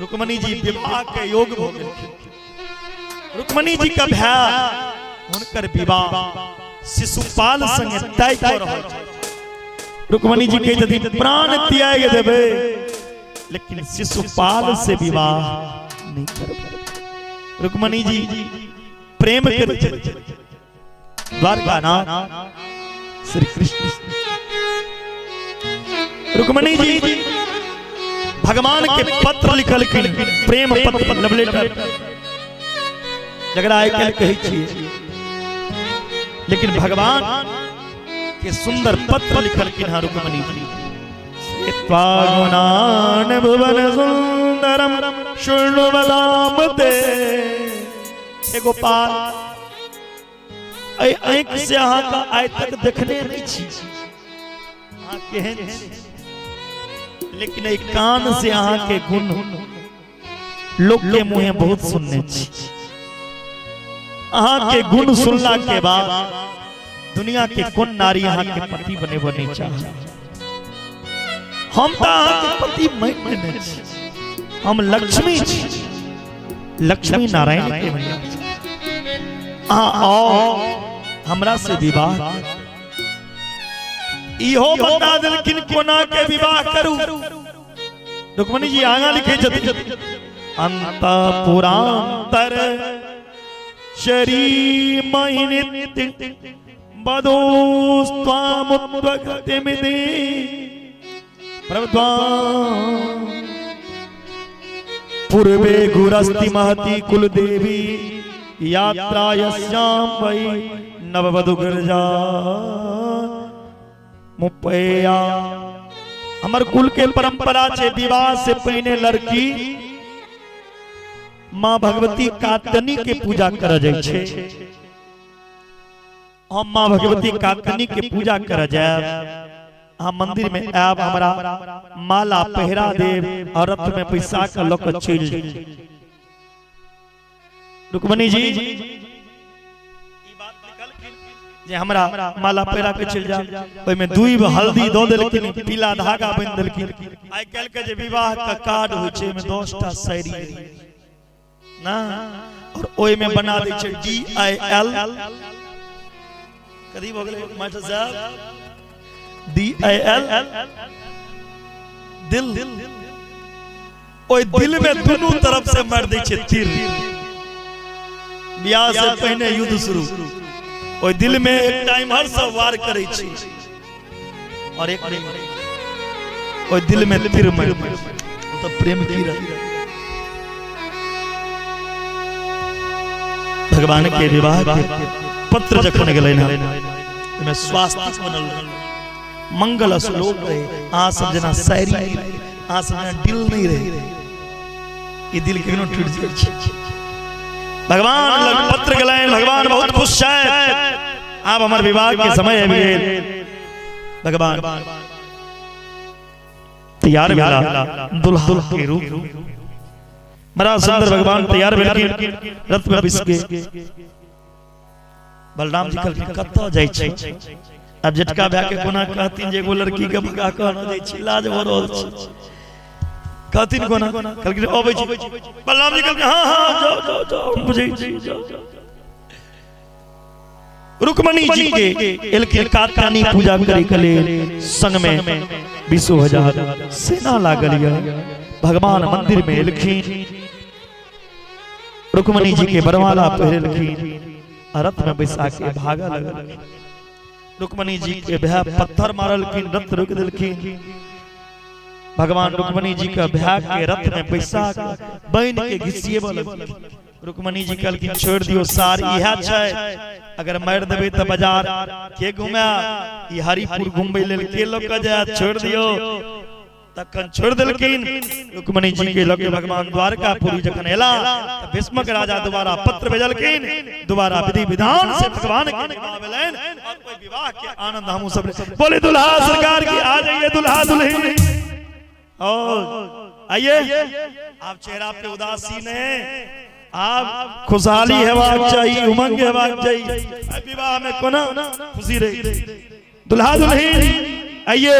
रुक्मणी जी विवाह के योग भऽ गेलखिन। रुक्मणी जी के भाय हुनकर विवाह शिशुपाल संगे तय कऽ रहल छथि। रुक्मणी जी कहै छथिन प्राण त्याग देबै लेकिन शिशुपाल से विवाह नहि करबै। रुक्मणी जी प्रेम करै छथिन द्वारकानाथ श्री कृष्ण। रुक्मणी जी भगवान के पत्र लिखलखिन, प्रेम पत्र, लव लेटर जकरा आइ काल्हि कहै छियै, लेकिन भगवान के सुंदर पत्र लिखलखिन हँ रुक्मणी जी। गुणान भुवन सुंदरम शृणुवदाम ते। हे गोपाल, एहि आँखि से अहाँके आइ तक देखने नहि छी अहाँ केहन छी, लेकिन एहि कान से अहाँके गुण लोक के मुँहे बहुत सुनने छी। अहाँके गुण सुनला के बाद दुनिया के कोन नारी अहाँके पति बनेबो नहीं चाहे। हम तऽ अहाँके पति मानि लेने छी, हम लक्ष्मी छी, लक्ष्मी नारायण के मैया। अहाँ आओ हमरा से विवाह करू। इहो बता देलखिन कोना के विवाह करू। रुक्मणी जी आगा लिखे छथिन अंतपुरांतर शरी महिनित बधूस्त्वामुत्वगतिमिति प्रभुत्वा पूर्वे गुरस्ति महती कुलदेवी यात्रा यस्यां वै नववधुगिरजा मुपैया। हमर कुल के परंपरा छै विवाह से पहिने लड़की माँ भगवती कात्यनी के पूजा कर जाइ छै। हम माँ भगवती कात्यनी के पूजा कर जायब, अहाँ मंदिर में आयब, हमरा माला पहिरा देब और रथ में पैसा के लऽ कऽ चलि जायब। रुक्मणी जी जे हमरा माला पहिरा के चलि जायब, ओहिमे दूइब हल्दी दऽ देलखिन, पीला धागा बान्हि देलखिन। आइ काल्हि के जे विवाह के कार्ड होइ छै ओहिमे 10टा शायरी ना, और ओहिमे बना दै छै DIL। कथी भऽ गेलै मास्टर साहब? DIL दिल। ओहि दिल में दुनू तरफ से मारि दै छै तीर। बियाह से पहिने युद्ध शुरू। ओहि दिल में एकटा इम्हर से वार करै छै और एक ओहि दिल में तीर मारि ओ तऽ प्रेम की रहे। भगवान के विवाह के पत्र जखन गेलै ना, ओहिमे स्वास्तिक बनल रहै, मंगल श्लोक रहे। अहाँ सब जेना शायरी नहि रहे, अहाँ सब जेना दिल नहीं रहे, ई दिल केहनो टूटि जाइ छै। भगवान लग पत्र गेलनि, भगवान बहुत खुश छथि, आब हमर विवाह के समय आबि गेल। भगवान तैयार भेला दुल्हा के रूप, बड़ा सुंदर भगवान तैयार भेलखिन, रथ में बैस के। बलराम जी कहलखिन कतऽ जाइ छी? आब जेठका भाय के कोना कहथिन जे एगो लड़की के भगा कऽ आनऽ जाइ छी, लाज भऽ रहल छै, कहथिन कोना? कहलखिन अबै छी। बलराम जी कहलखिन हाँ हाँ जाओ जाओ जाओ, हम बुझै छी, जाओ जाओ। रुक्मणी जी के एलखिन कात्यायनी पूजा करे के लेल, संग में 20,000 सेना लागल यऽ। भगवान मंदिर में एलखिन, रुक्मणी जी के बरमाला पहिरेलखिन, रथ में बैसा के भागऽ लगलखिन। रुक्मणी जी के भाय पत्थर मारलखिन, रथ रोकि देलखिन। भगवान रुक्मणी जी के भाय के रथ में बैसा के बान्हि के घिसिएबऽ लगलखिन। रुक्मणी जी कहलखिन छोड़ि दियौ सार, इएह छै, अगर मारि देबै तऽ बाजार के घुमायत, ई हरिपुर घुमबै लेल के लऽ कऽ जायत, छोड़ि दियौ। तखन छोड़ि देलखिन रुक्मणी जी के लऽ के भगवान द्वारकापुरी जखन एला तऽ भीष्मक राजा दोबारा पत्र भेजलखिन, दोबारा विधि विधान से भगवान के विवाह भेलनि और ओहि विवाह के आनंद हमहूँ सब बोले दुल्हा सरकार की आ जाइए दुल्हा दुल्हन और आइए। आप चेहरा पे उदासी नहीं, आप खुशहाली हेबाक चाही, उमंग हेबाक चाही। विवाह में कोना खुशी रही। दुल्हा दुल्हन आइए।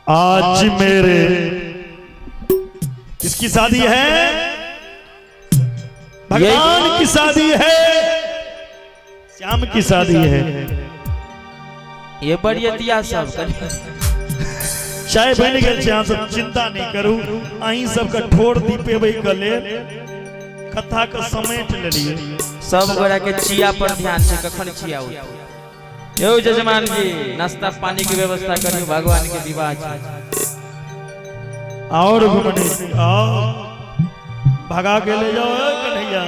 आज मेरे किसकी शादी है? भगवान की शादी है, श्याम की शादी है। ये बरियतिया सब चाय बनि गेल छै, अहाँ सब चिंता नहीं करू, अहीं सबके ठोर दीपेबै के लेल कथा के समेट लेलियै। सब गोरा के चिया पर ध्यान छै, कखन चिया उठत। यौ जजमान जी, नाश्ता पानी के व्यवस्था करियौ, भगवान के विवाह छै। और घुमने आओ, भगा के ले जाओ ए कन्हैया।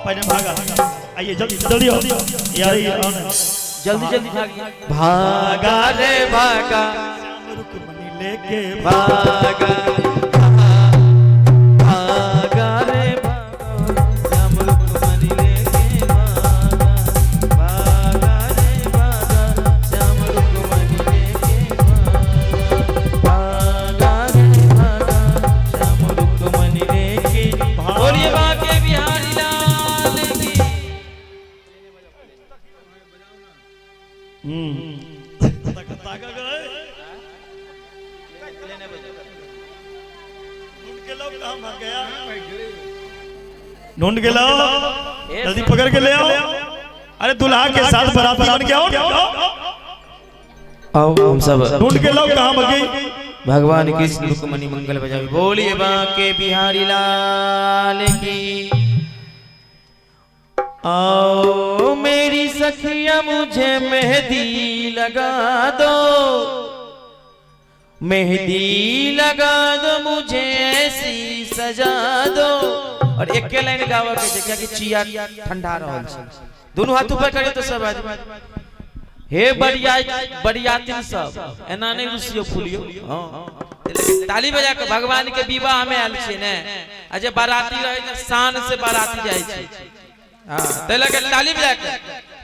पहले भागा, आइए जल्दी जल्दी आओ यार, ये आओ ना। जल्दी जल्दी भागिए। भागा रे भागा श्याम रुक्मणी लेके भागा, भागा रे भागा श्याम रुक्मणी लेके भागा, भागा रे भागा श्याम रुक्मणी लेके भागा, भागा रे भागा श्याम रुक्मणी लेके। बोलिए बाके बिहारी लाल की। ढूंढ के लाओ, जल्दी पकड़ के ले आओ। अरे दुल्हा के साथ बाराती बन के आओ, आओ हम सब ढूंढ के लाओ कहाँ भागी। भगवान कृष्ण रुक्मणी मंगल बजावे। बोलिए बाके बिहारी लाल की। आओ मेरी सखिया मुझे मेहंदी लगा दो, मेहंदी लगा दो मुझे ऐसी सजा दो। और एक के लाइन गावा के छै, कियाकि चिया ठंडा रहल छै। दोनों हाथ ऊपर करियो तो सब आदमी। हे बरिया बरियाती सब एना नहीं रुसियो फूलियो। हाँ, लेकिन ताली बजा के भगवान के विवाह में आयल छै ने, आ जे बाराती रहे ने शान से बाराती जाइ छै। हाँ, तै लऽ के ताली बजा के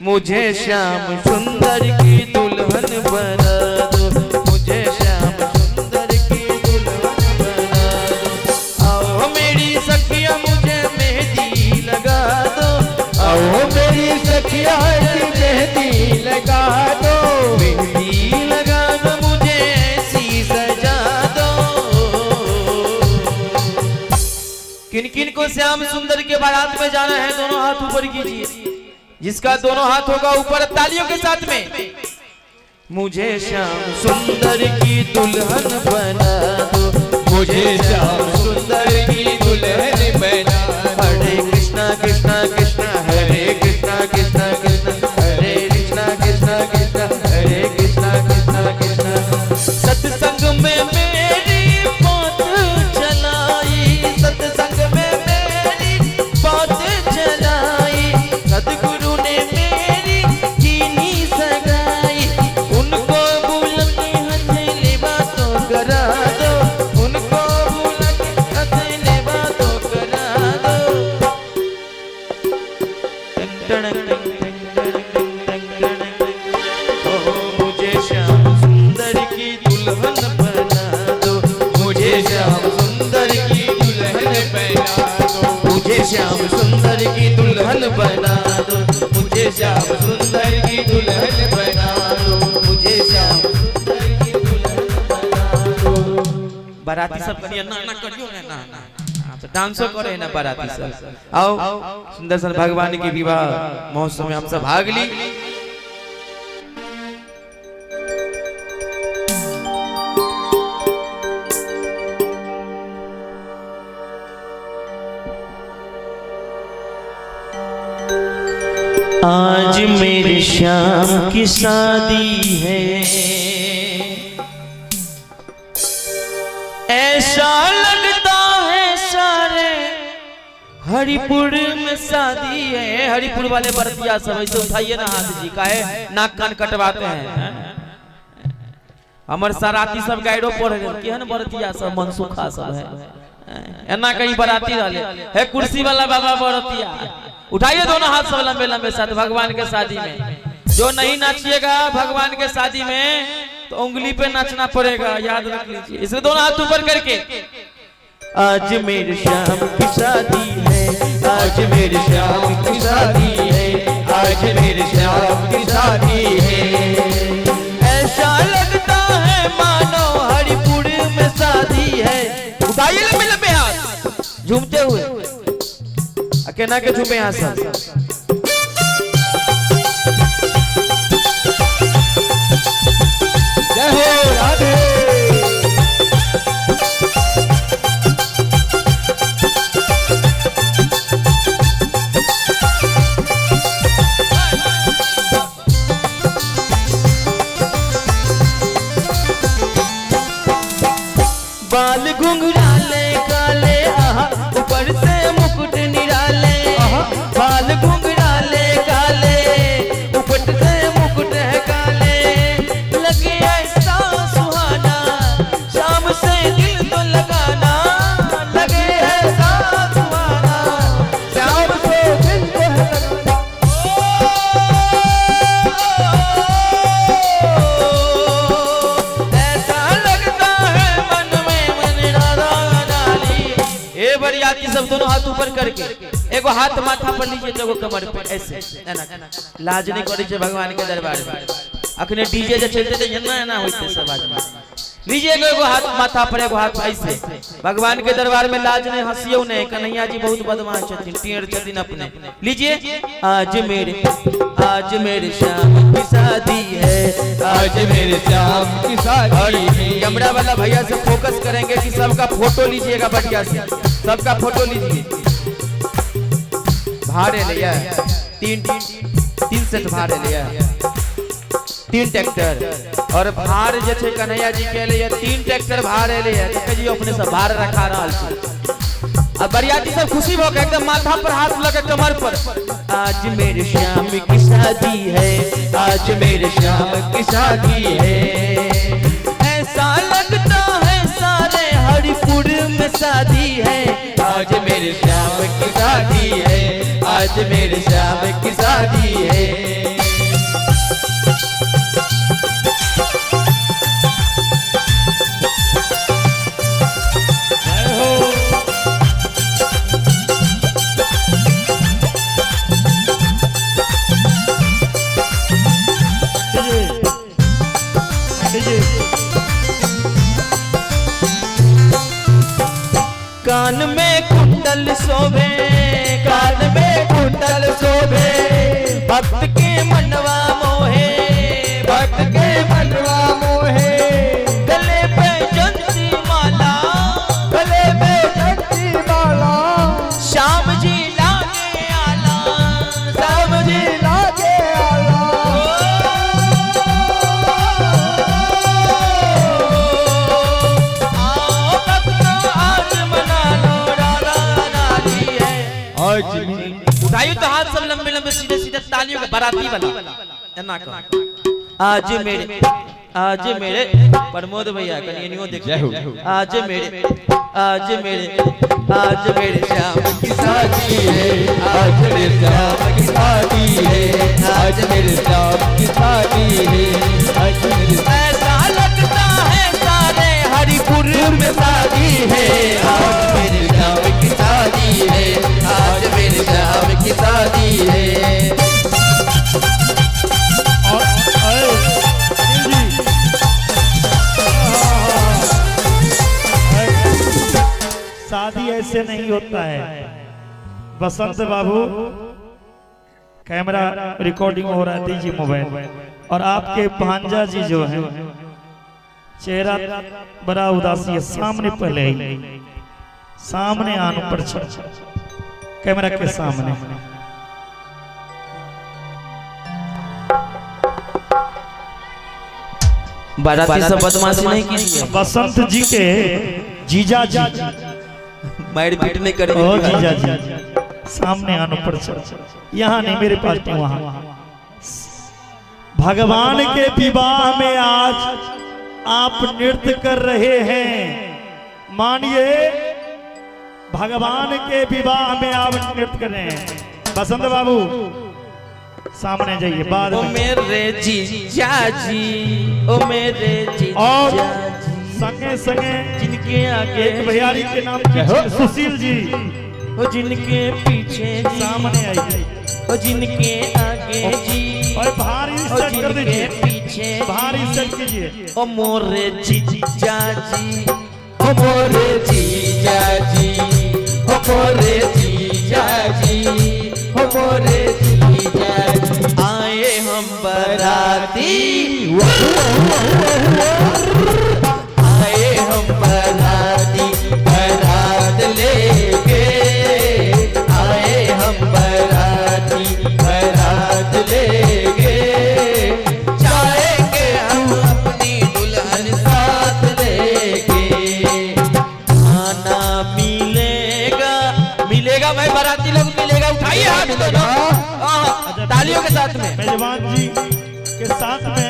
मुझे श्याम सुंदर की दुल्हन बना दो, मुझे श्याम सुंदर की दुल्हन बना दो। आओ मेरी सखिया मुझे मेहंदी लगा दो, आओ मेरी सखिया की मेहंदी लगा दो, मेहंदी लगा दो मुझे ऐसी सजा दो। किन किन को श्याम सुंदर के बारात में जाना है, दोनों हाथ ऊपर कीजिए। जिसका दोनों हाथ होगा ऊपर, तालियों के साथ में। मुझे श्याम सुंदर की दुल्हन बना दो, मुझे श्याम सुंदर की दुल्हन बना श्याम सुंदर की दुल्हन बना दो, मुझे श्याम सुंदर की दुल्हन बना दो, मुझे श्याम सुंदर की दुल्हन बना दो। बाराती सब करिए ना ना करियो ना ना ना तो डांसो करे ना बाराती सब। आओ सुंदर सन भगवान के विवाह महोत्सव में हम सब भाग ली। आज मेरे श्याम की शादी है, ऐसा लगता है सारे हरिपुर में शादी है। हरिपुर वाले बरतिया सब ऐसे उठाइए ना हाथ जी, काहे नाक कान कटवाते हैं। हमर सराती सब गाइडो पढ़ रहे केहन बरतिया सब मनसुखा सब है, एना कहीं बराती रहले है। कुर्सी वाला बाबा बरतिया उठाइए दोनों हाथ सब लंबे लंबे साथ भगवान के शादी में। जो नहीं नाचिएगा भगवान के शादी में तो उंगली पे नाचना पड़ेगा, याद रख लीजिए। इसलिए दोनों हाथ ऊपर करके आज मेरे श्याम की शादी है, आज मेरे श्याम की शादी है, आज मेरे श्याम की शादी है। ऐसा लगता है मानो हरिपुर में शादी है। उठाइए लंबे लंबे हाथ झूमते हुए, अकेला के झूमे यहाँ सब। जय हो राधे। बाल घुंघराले काले आहा, ऊपर से मुकुट निराले। बाल घुंघराले काले, ऊपर से मुकुट है काले। लगे ऐसा सुहाना, शाम से दिल तो लगाना। लगे ऐसा सुहाना, श्याम से दिल तो लगाना। ऐसा लगता है मन में मन राधा डाली। ए बरियाती सब दोनों हाथ ऊपर करके, एगो हाथ माथा पर लीजिए तो एगो कमर पे, ऐसे लाज नहीं करे छे भगवान के दरबार में। अखने डीजे जे चलते ते एना एना होते सब आदमी। लीजिए एगो हाथ माथा पर एगो हाथ ऐसे, भगवान के दरबार में लाज नहीं, हंसियो नहीं। कन्हैया जी बहुत बदमाश छथिन, टेढ़ छथिन अपने। लीजिए आज मेरे श्याम की शादी है, आज मेरे श्याम की शादी है। कैमरा वाला भैया से फोकस करेंगे कि सबका फोटो लीजिएगा बढ़िया से, सबका फोटो लीजिए। भाड़े लिया तीन तीन सेट भाड़े लिया, 3 ट्रैक्टर। और भार जे छै कन्हैया जी के लिए 3 ट्रैक्टर भाड़े लिया। जी अपने से भार रखा रहल छै। अब बरियाती सब खुशी भ के एकदम माथा पर हाथ लगे कमर पर। आज मेरे श्याम की शादी है, आज मेरे श्याम की शादी है। ऐसा लगता है सारे हरिपुर में शादी है। आज मेरे श्याम की शादी है, आज मेरे श्याम की शादी है। कान में कुंडल शोभे, कान में कुंडल शोभे, भक्त के मनवा मोहे, भक्त के मनवा मोहे। गले पे जंती माला, गले पे जंती माला, श्याम जी लागे आला, श्याम जी लागे आला। आओ भक्तों आज मना लो राधा रानी है। आज उठाइए तो हाथ सब लंबे लंबे सीधे सीधे तालियों के बाराती वाला एना कर। आज मेरे प्रमोद भैया कनी एनियो देख। आज मेरे आज मेरे आज मेरे श्याम की शादी है, आज मेरे श्याम की शादी है, आज मेरे श्याम की शादी है, आज मेरे ऐसा लगता है सारे हरिपुर में शादी है, आज मेरे श्याम की शादी है, आज ऐसे नहीं होता है। बसंत बाबू कैमरा रिकॉर्डिंग हो रहा है, दीजिए मोबाइल। और आपके भांजा जी जो है, चेहरा बड़ा उदासी है, सामने पहले ही सामने आनो पर कैमरा के सामने। बाराती सब बदमाशी नहीं कीजिए। बसंत जी के जीजा जी मार पीट नहीं करेंगे। ओ जीजा जी सामने आनो पर, यहाँ नहीं मेरे पास नहीं, वहां। भगवान के विवाह में आज आप नृत्य कर रहे हैं, मानिए भगवान के विवाह में आप नृत्य कर रहे हैं। बसंत बाबू सामने जाइए बाद ओ में। मेरे जीजा जी, ओ मेरे जीजा और जी, संगे संगे जिनके आगे एक भैयारी के नाम की सुशील जी ओ जिनके पीछे जी, सामने आइए। ओ जिनके आगे जी, और भारी ओ सेट कर जिनके दीजिए, पीछे भारी जी, सेट कीजिए। ओ मोरे जीजा जी, ओ मोरे जीजा जी, ओ मोरे जीजा जी, ओ मोरे जीजा जी। आए हम बाराती, आए हम बाराती, बारात लेके आए हम बाराती, बारात लेके जाएंगे हम अपनी दुल्हन साथ लेके। खाना मिलेगा, मिलेगा भाई बाराती लोग मिलेगा, उठाइए हाथ दोनों, हाँ, तालियों के साथ में मेजबान जी के साथ में।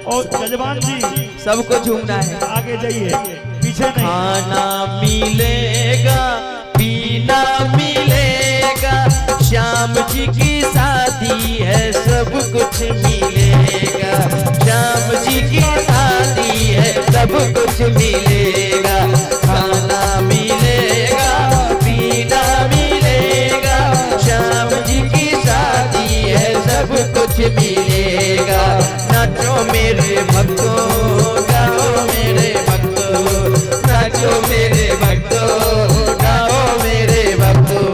और मेजबान जी सबको झूमना है। आगे जाइए, पीछे नहीं। खाना मिलेगा, पीना मिलेगा, श्याम जी की शादी है सब कुछ मिलेगा, श्याम जी की शादी है सब कुछ मिलेगा, खाना मिलेगा, पीना मिलेगा, श्याम जी की शादी है सब कुछ मिलेगा। नाचो मेरे भक्तों, गाओ मेरे भक्तों, नाचो मेरे भक्तों, गाओ मेरे भक्तों।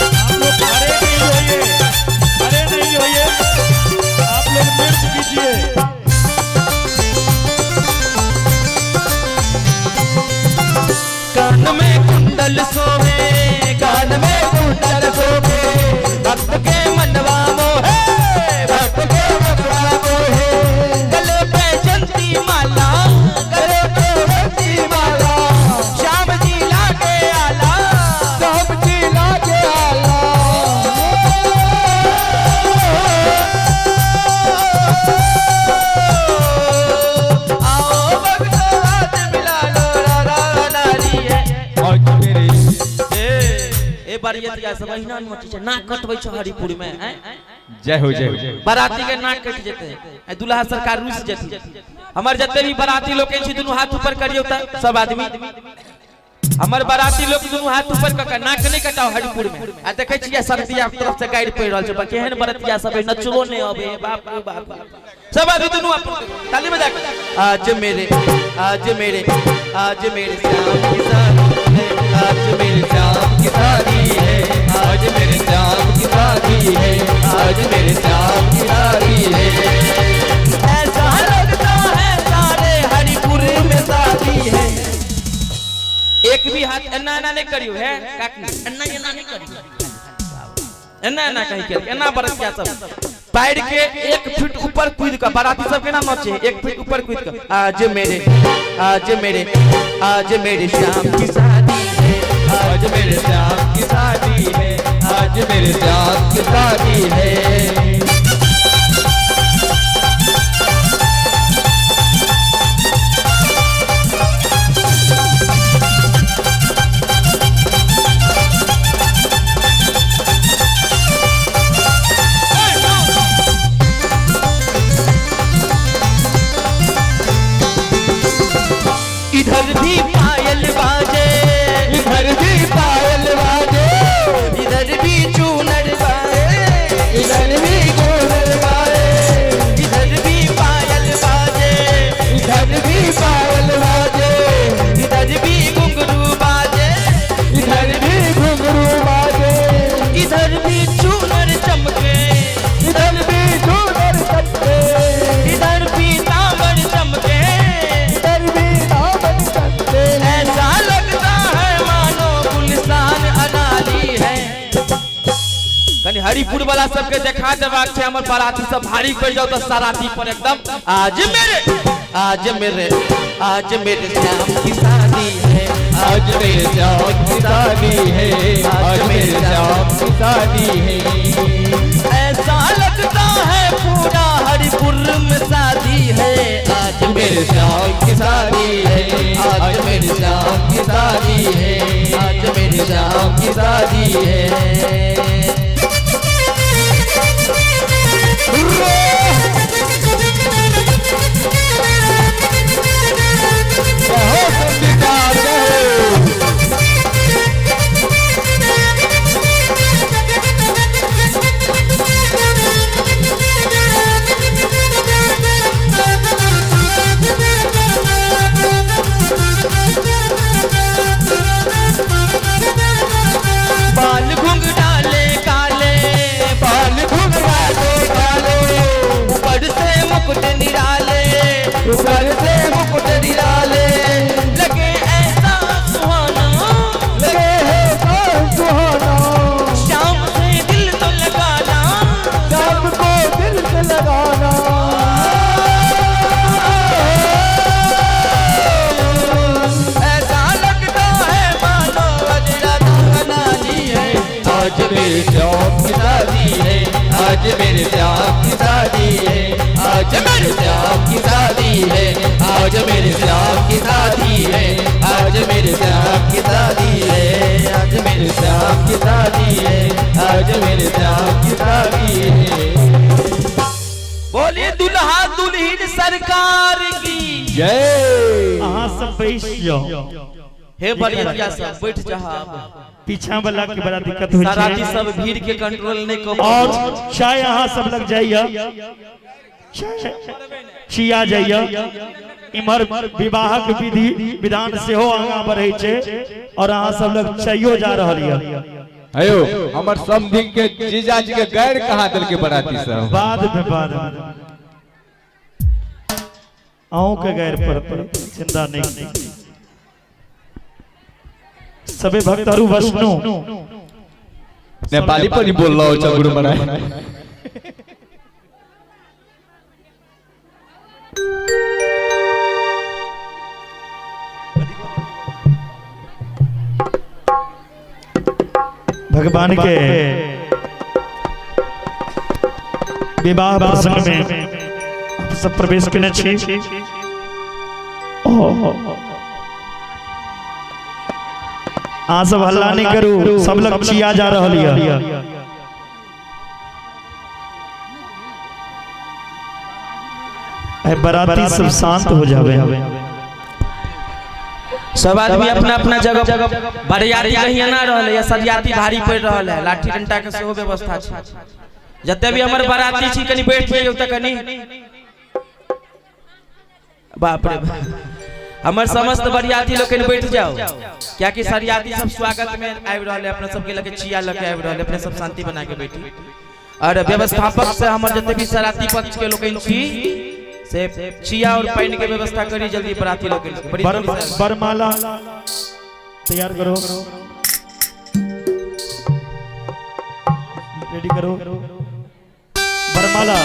आप लोग खड़े नहीं होइए, खड़े नहीं होइए, आप लोग नृत्य कीजिए। कान में कुंडल सोवे, कान में कुंडल शोभे, भक्त के मनवा मोहे, भक्त के मनवा मोहे, गले पे जंती माला, गले पे जयंती माला, श्याम जी लागे आला, श्याम जी लागे आला। आओ भक्तों हाथ मिला लो, राधा नारी है। और मेरे ए बरियतिया सब अहिना नोचै छै, नाक कटबै छै हरिपुर में, हैं? जय हो, जय हो। बाराती के नाक कटि जेतै, आ दुल्हा सरकार रुसि जेतै। हमर जते भी बाराती लोग छै दुनू हाथ ऊपर करियौ त सब आदमी। हमर बाराती लोग दुनू हाथ ऊपर क के नाक नहि कटाओ हरिपुर में। आ देखै छियै सरदिया के तरफ से गारि पड़ि रहल छै, बा केहन बरतिया सब है, नचलो नहि अबै, बाप रे बाप। सब आदमी दुनू अपन ताली बजा के। आज मेरे, आज मेरे, आज मेरे श्याम की शादी है, आज मेरे श्याम की शादी है, आज मेरे श्याम की शादी है, आज मेरे श्याम की शादी है। ऐसा लगता है सारे हरिपुर में शादी है। एक भी हाथ एना एना नहीं करियो है काकी, एना एना नहीं करियो, एना एना कहीं के एना बरतिया सब पैर के 1 फीट ऊपर कूद के बाराती सब केना नचे, 1 फीट ऊपर कूद के। आज मेरे, आज मेरे, आज मेरे श्याम की शादी है, आज मेरे श्याम की शादी है, आज मेरे श्याम की शादी है। इधर भी पायल बाजे, इधर भी पायल बाजे, इधर भी चूनर बाजे, इधर भी वाला सबके देखा देबाक छै हमर बाराती सब भारी पड़ जाओ तो सराती पर एकदम। आज मेरे आज मेरे आज मेरे श्याम की शादी है, आज मेरे श्याम की शादी है, आज मेरे श्याम की शादी है। ऐसा लगता है पूरा हरिपुर में शादी है, आज मेरे श्याम की शादी है, आज मेरे श्याम की शादी है, आज मेरे श्याम की शादी है। जय हो संगीता, जय हो। बाल घुंघराले काले, बाल घुंघराले काले, ऊपर से मुकुट निराले, ऊपर से मुकुट निराले, लगे ऐसा सुहाना, लगे है सुहाना, श्याम से दिल तो लगाना, श्याम को दिल से लगाना। ऐसा लगता है मानो आज राधा रानी है, आज मेरे श्याम की शादी है, आज मेरे श्याम की शादी है, आज मेरे श्याम की शादी है, आज मेरे श्याम की शादी है, आज मेरे श्याम की शादी है, आज मेरे श्याम की शादी है, आज मेरे श्याम की शादी है। बोलिए दुल्हा दुल्हन सरकार की जय। अहाँ सब बैस जाओ। हे बरियतिया सब बैठ जा, पीछा वाला के बड़ा दिक्कत होइ सराती छै सब भीड़ के कंट्रोल नहीं कर। और चाय अहाँ सब लग जाइए, छिया जाइए। इम्हर विवाहक विधि विधान सेहो आगाँ बढ़ै छै और अहाँ सब लग चाइयो जा रहल यऽ। अयो हमर समधिन के जीजाजी के गैर कहाँ दिल के बराती सब बाद में बाद में अहूँ के गैर पड़त, चिंता नहीं। सबे भक्त अरु वैष्णु नेपाली पनि बोल्न आउँछ गुरु महाराज। भगवान के विवाह प्रसंग में आप सब प्रवेश केने छी। अहाँ सब हल्ला नहीं करू, सब लग छिया जा रहल यऽ। बराती सब शांत हो जावे। सब आदमी अपना अपना जगह बरियाती कहीं ना रहल या सरियाती भारी पड़ रहल है, लाठी डंडा के सेहो व्यवस्था छै। जते भी हमर बराती छी कनी बैठ जाइयो त कनी, बाप रे बाप, हमर समस्त बरियाती लोकनि बैठ जाओ, कियाकि सरियाती सब स्वागत में आबि रहल है, अपना सबके लगे छिया लके आबि रहल है, अपने सब शांति बना के बैठी। और व्यवस्थापक से हमर जते भी सराती पक्ष के लोकनि छी से छिया और पानी के व्यवस्था करी जल्दी बराती लोकनि के। बरमाला तैयार करो, रेडी करो बरमाला।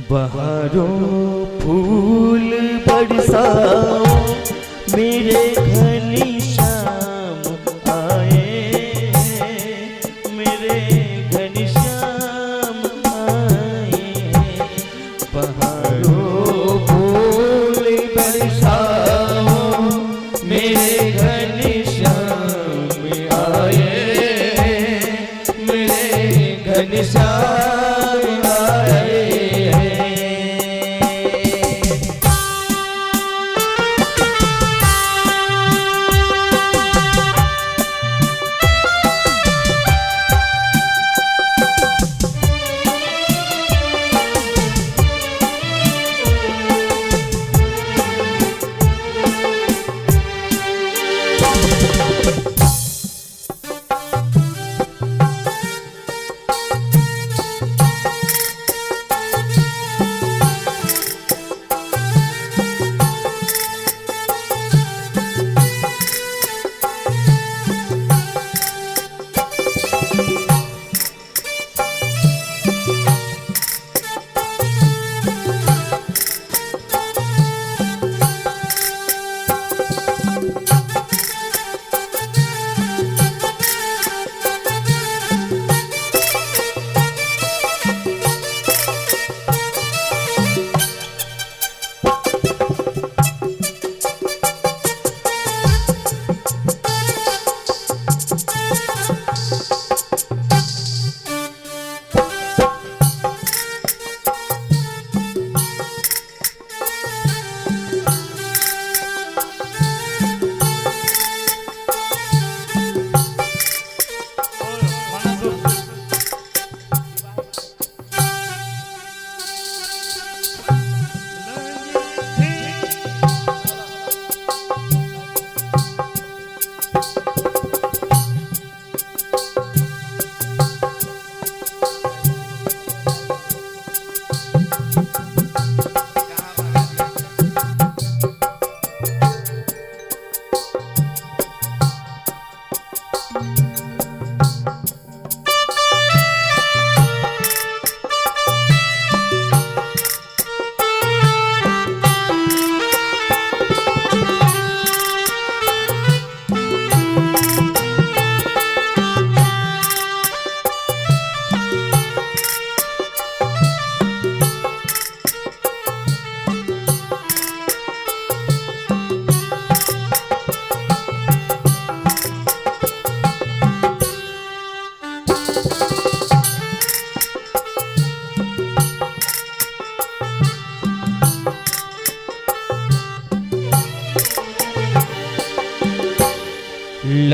बहारों फूल बरसाओ मेरे घनी श्याम आए हैं, मेरे घनी श्याम आए हैं। बहारों फूल बरसाओ मेरे घनी श्याम आए हैं, मेरे घनी श्याम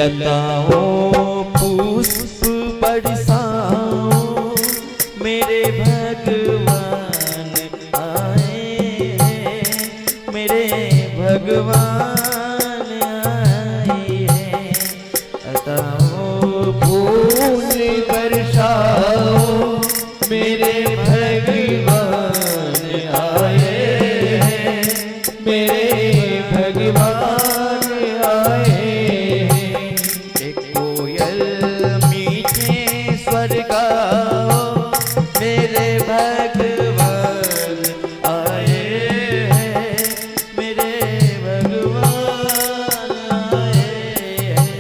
लताओं पुष्प बरसाओ, मेरे भगवान आए हैं, मेरे भगवान आए हैं। लताओं फूल बरसाओ, मेरे भगवान आए हैं, मेरे भगवान आए हैं। एक कोयल मीठे स्वर गाओ, मेरे भगवान आए हैं, मेरे भगवान आए हैं।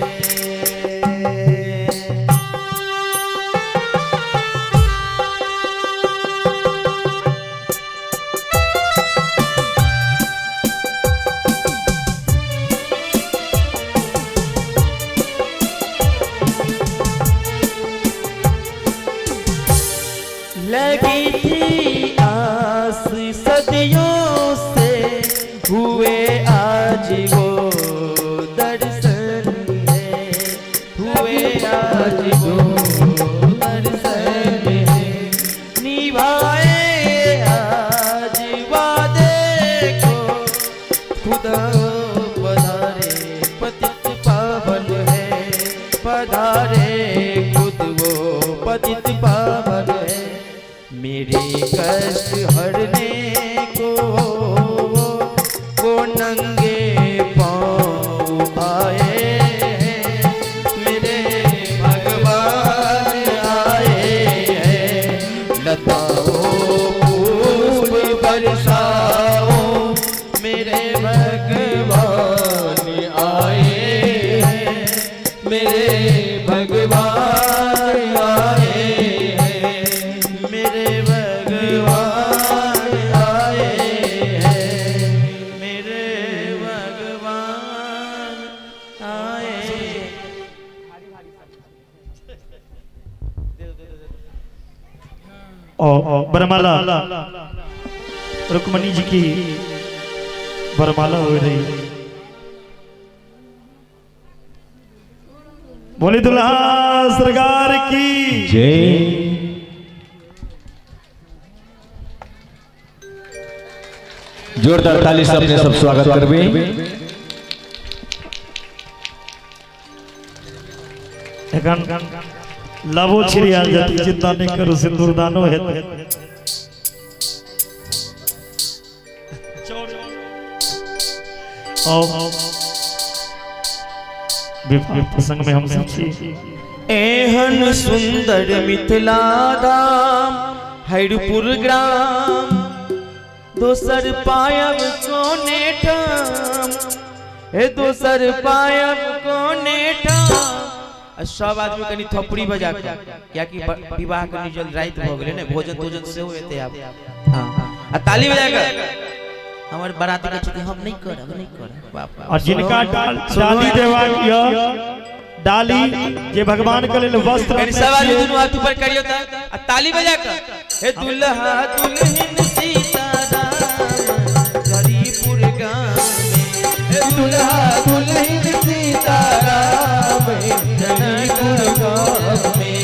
लगी थी आस सदियों से, हुए आज वो दर्शन है, हुए आज वो दर्शन है। निभाए आज वादे को, खुदा पधारे पतित पावन है, पधारे खुद वो पतित पावन है। मेरे कष्ट हरने को वो नंगे पाँव आए हैं, मेरे भगवान आए हैं। लताओं फूल बरसाओ, मेरे भगवान आए हैं, मेरे भगवान आए हैं, मेरे भगवान आए हैं, मेरे भगवान आए। और वरमाला रुक्मणी जी की वरमाला हो रही। बोले दुल्हा सरकार की जय। जोरदार ताली से अपने सब स्वागत करबे। एखन लबो छिड़ियाल जती, चिंता नहीं करू, सिंदूरदानो हेतै। और विवाह प्रसंग में हम सब छी। एहन सुंदर मिथिला धाम हरिपुर ग्राम, दोसर पायब कोने ठाम, हे दोसर पायब कोने ठाम। आ सब आदमी कनी थपड़ी बजा के, कियाकि विवाह कनी जल्द राति भऽ गेलै ने, भोजन तोजन सेहो हेतै आब। हाँ, आ ताली बजा के हमर बाराती के छथि, हम नहीं करब, नहीं करब बाप बाप। और जिनका डाली देबाक यऽ, डाली जे भगवान के लेल वस्त्र कनी सब आदमी दुनू हाथ ऊपर करियौ त आ ताली बजा के, हे दुल्हा दुल्हन सीताराम हरिपुर गाम में, हे दुल्हा दुल्हन सीताराम जनकपुर गाम में।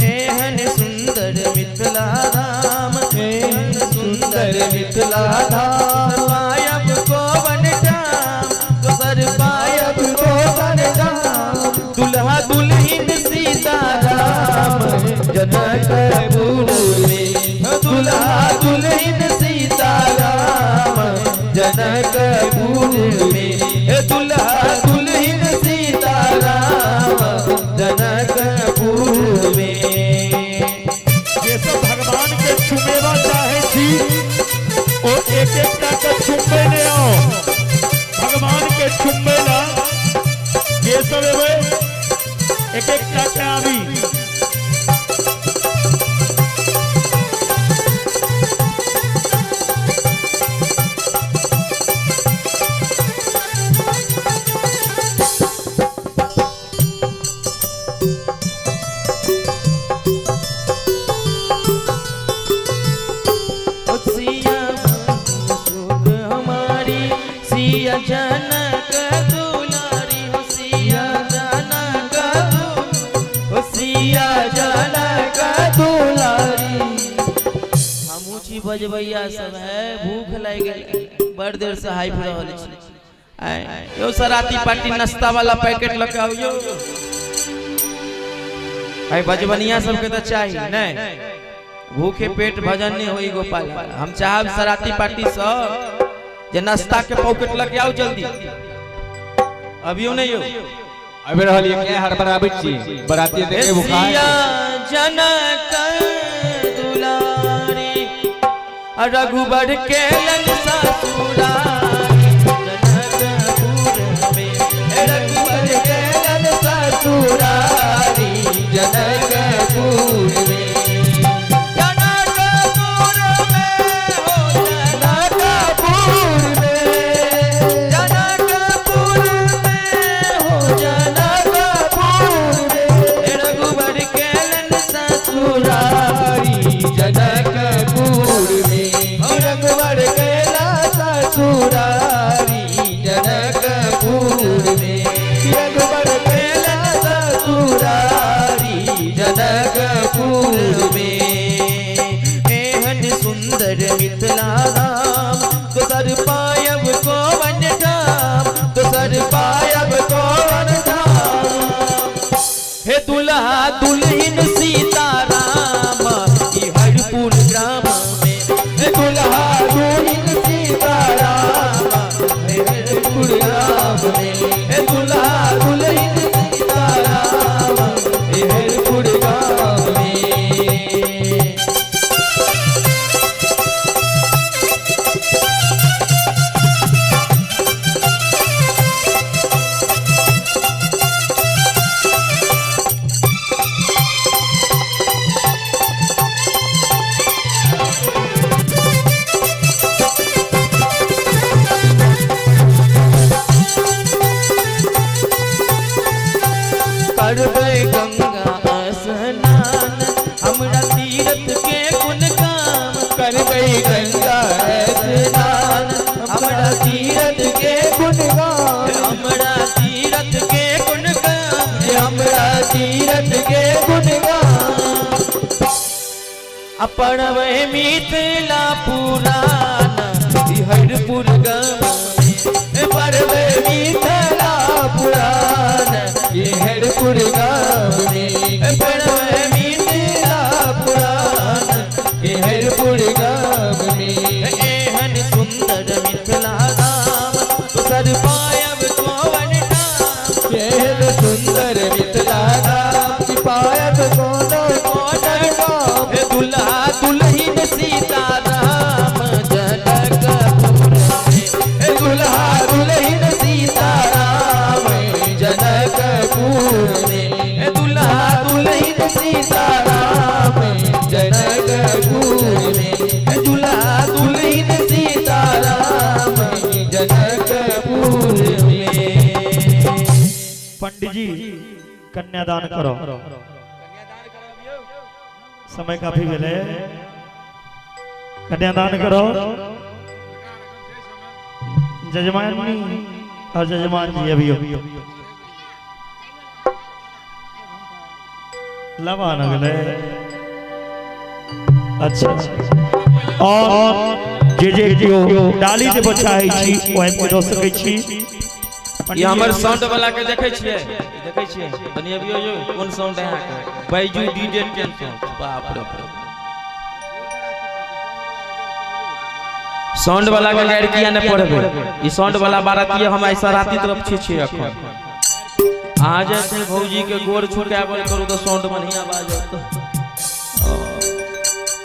एहन सुंदर मिथिला धाम, एहन सुंदर मिथिला धाम, पायब कोवन धाम, दोसर पायब कोवन धाम, दुल्हा दुल्हन सीताराम जनकपुर में, दुल्हा दुल्हन सीताराम जनकपुर में, हे दुल्हा दुल्हन सीताराम जनकपुर में। जे सब भगवान के चुमेबा चाहे छी ओ एक एक टा के चुम्बे ले आओ। भगवान के चुम्बे ला जे सब एबै एक एक टा के आबी। बजबैया सब है, भूख लागि गेल, बड़ देर से हाइप रहल छी। आय यो सराती पार्टी नाश्ता वाला पैकेट लऽ के आउ यो। भाई बजबनिया सबके तऽ चाही नहीं, भूखे पेट भजन नहीं होई गोपाल। हम चाहब सराती पार्टी सब जे नाश्ता के पॉकेट लऽ के आउ जल्दी। अभियो नहीं यो। आबि रहल ये के हड़बड़ाबै छी बराती देखे बुखार। सिया जनक दुलारी रघुबर के लन ससुरारी जनकपुर में, रघुबर के लन ससुरारी जनकपुर में, जनकपुर में हो जनकपुर में, जनकपुर में हो जनकपुर में, रघुबर के लन ससुरारी जनकपुर में, रघुबर के लन ससुरारी जनकपुर में, रघुबर के लन ससुरारी जनकपुर में। एहन सुंदर मिथिला धाम दोसर पायब कोवन धाम, दोसर पायब कोवन धाम। हे दुल्हा दुल्हिन सीताराम ई हरपुर ग्राम में, हे दुल्हा दुल्हिन सीताराम हे हरपुर ग्राम में, हे दुल्हा दुल्हिन सीताराम हे हरपुर ग्राम में। करबै गंगा स्नान हमरा तीरथ के गुण काम, करबै गंगा स्नान हमरा तीरथ के गुणगान, हमरा तीरथ के गुण काम, हमरा तीरथ के गुणगान। अपनबै मिथिला पुराण ई हरपुर गाम में, पढ़बै मिथिला पुराण ई हरपुर गाम में, पढ़बै मिथिला पुराण ई हरपुर गाम में। एहन सुंदर मिथिला धाम दोसर पायब कोवन धाम, एहन सुंदर मिथिला धाम कि पायब कोनो कोवन धाम। हे दुल्हा दुल्हिन सीताराम जनकपुर में, हे दुल्हा दुल्हिन सीताराम जनकपुर में, हे दुल्हा दुल्हिन सीताराम जनकपुर में, हे दुल्हा दुल्हिन सीताराम जनकपुर में। पंडित जी कन्यादान करो, समय काफी भेलै, कन्यादान करो। जजमान और जजमान जी अभी लबा न गेलै। अच्छा, और जे जे केओ डाली देबऽ चाहै छी ओ आबि कऽ दऽ सकै छी। ई हमर साउंड वाला के देखै छियै, देखै छियै तनी अबियो यो कोन साउंड है अहाँके? Baiju DJ 10 sound. बाप रे बाप, साउंड वाला के गारि किया ने पढ़बै? ई साउंड वाला बाराती हम ऐसा राती तरफ छी छी अखन। अहाँ जे छै भौजी के गोर छुटाबल करू तऽ साउंड बढ़िया बाजत।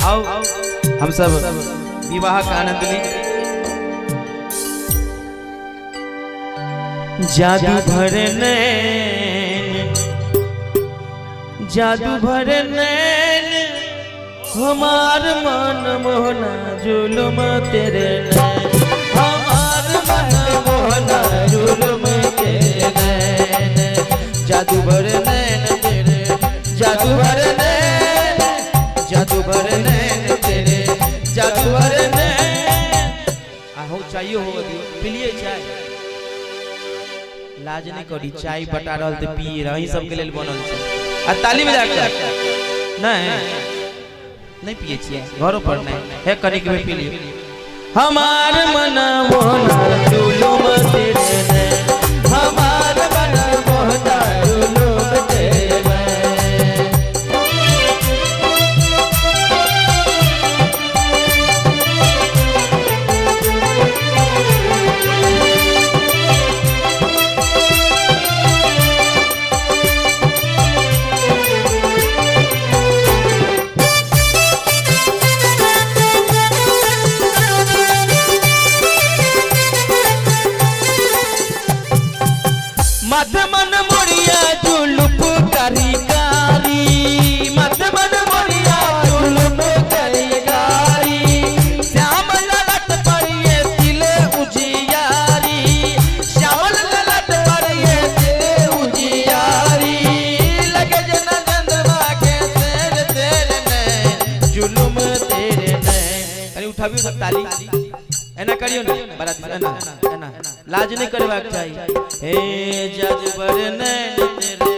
आओ हम सब विवाह का आनंद ली। जादू भर नैन, जादू भर नैन हमार मन मोहना जुलुम तेरे नैन, हमार मन मोहना जुलुम तेरे नैन, जादू भर नैन तेरे, जादू भर नैन, जादू भर नैन तेरे, जादू भर नैन। आहो चाहिए हो दियो, पिलिए चाय, लाज नहीं करी, चाय बटा रहल ते पी रही सबके लेल बनल छै। आ ताली बजा के नहीं नहि पिए छियै घरो पर नहि हे कनिक में पी लियौ। हमार मन मोहना जुलुम तेरे नैन, हमार मन मोहना जुलुम तेरे नैन। मधमन मुड़िया जुलुप करी कारी, मधमन मुड़िया जुलुप करी कारी, श्याम ललट पर ये तिल उजियारी, श्याम ललट पर ये तिल उजियारी, लगे जना चंद्रमा के तेरे तेरे नैन, जुलुम तेरे नैन। अरे उठाबियो सब ताली, एना करियो ने बाराती, एना एना लाज नहीं करबाक चाही। हे जादूगर नैन तेरे,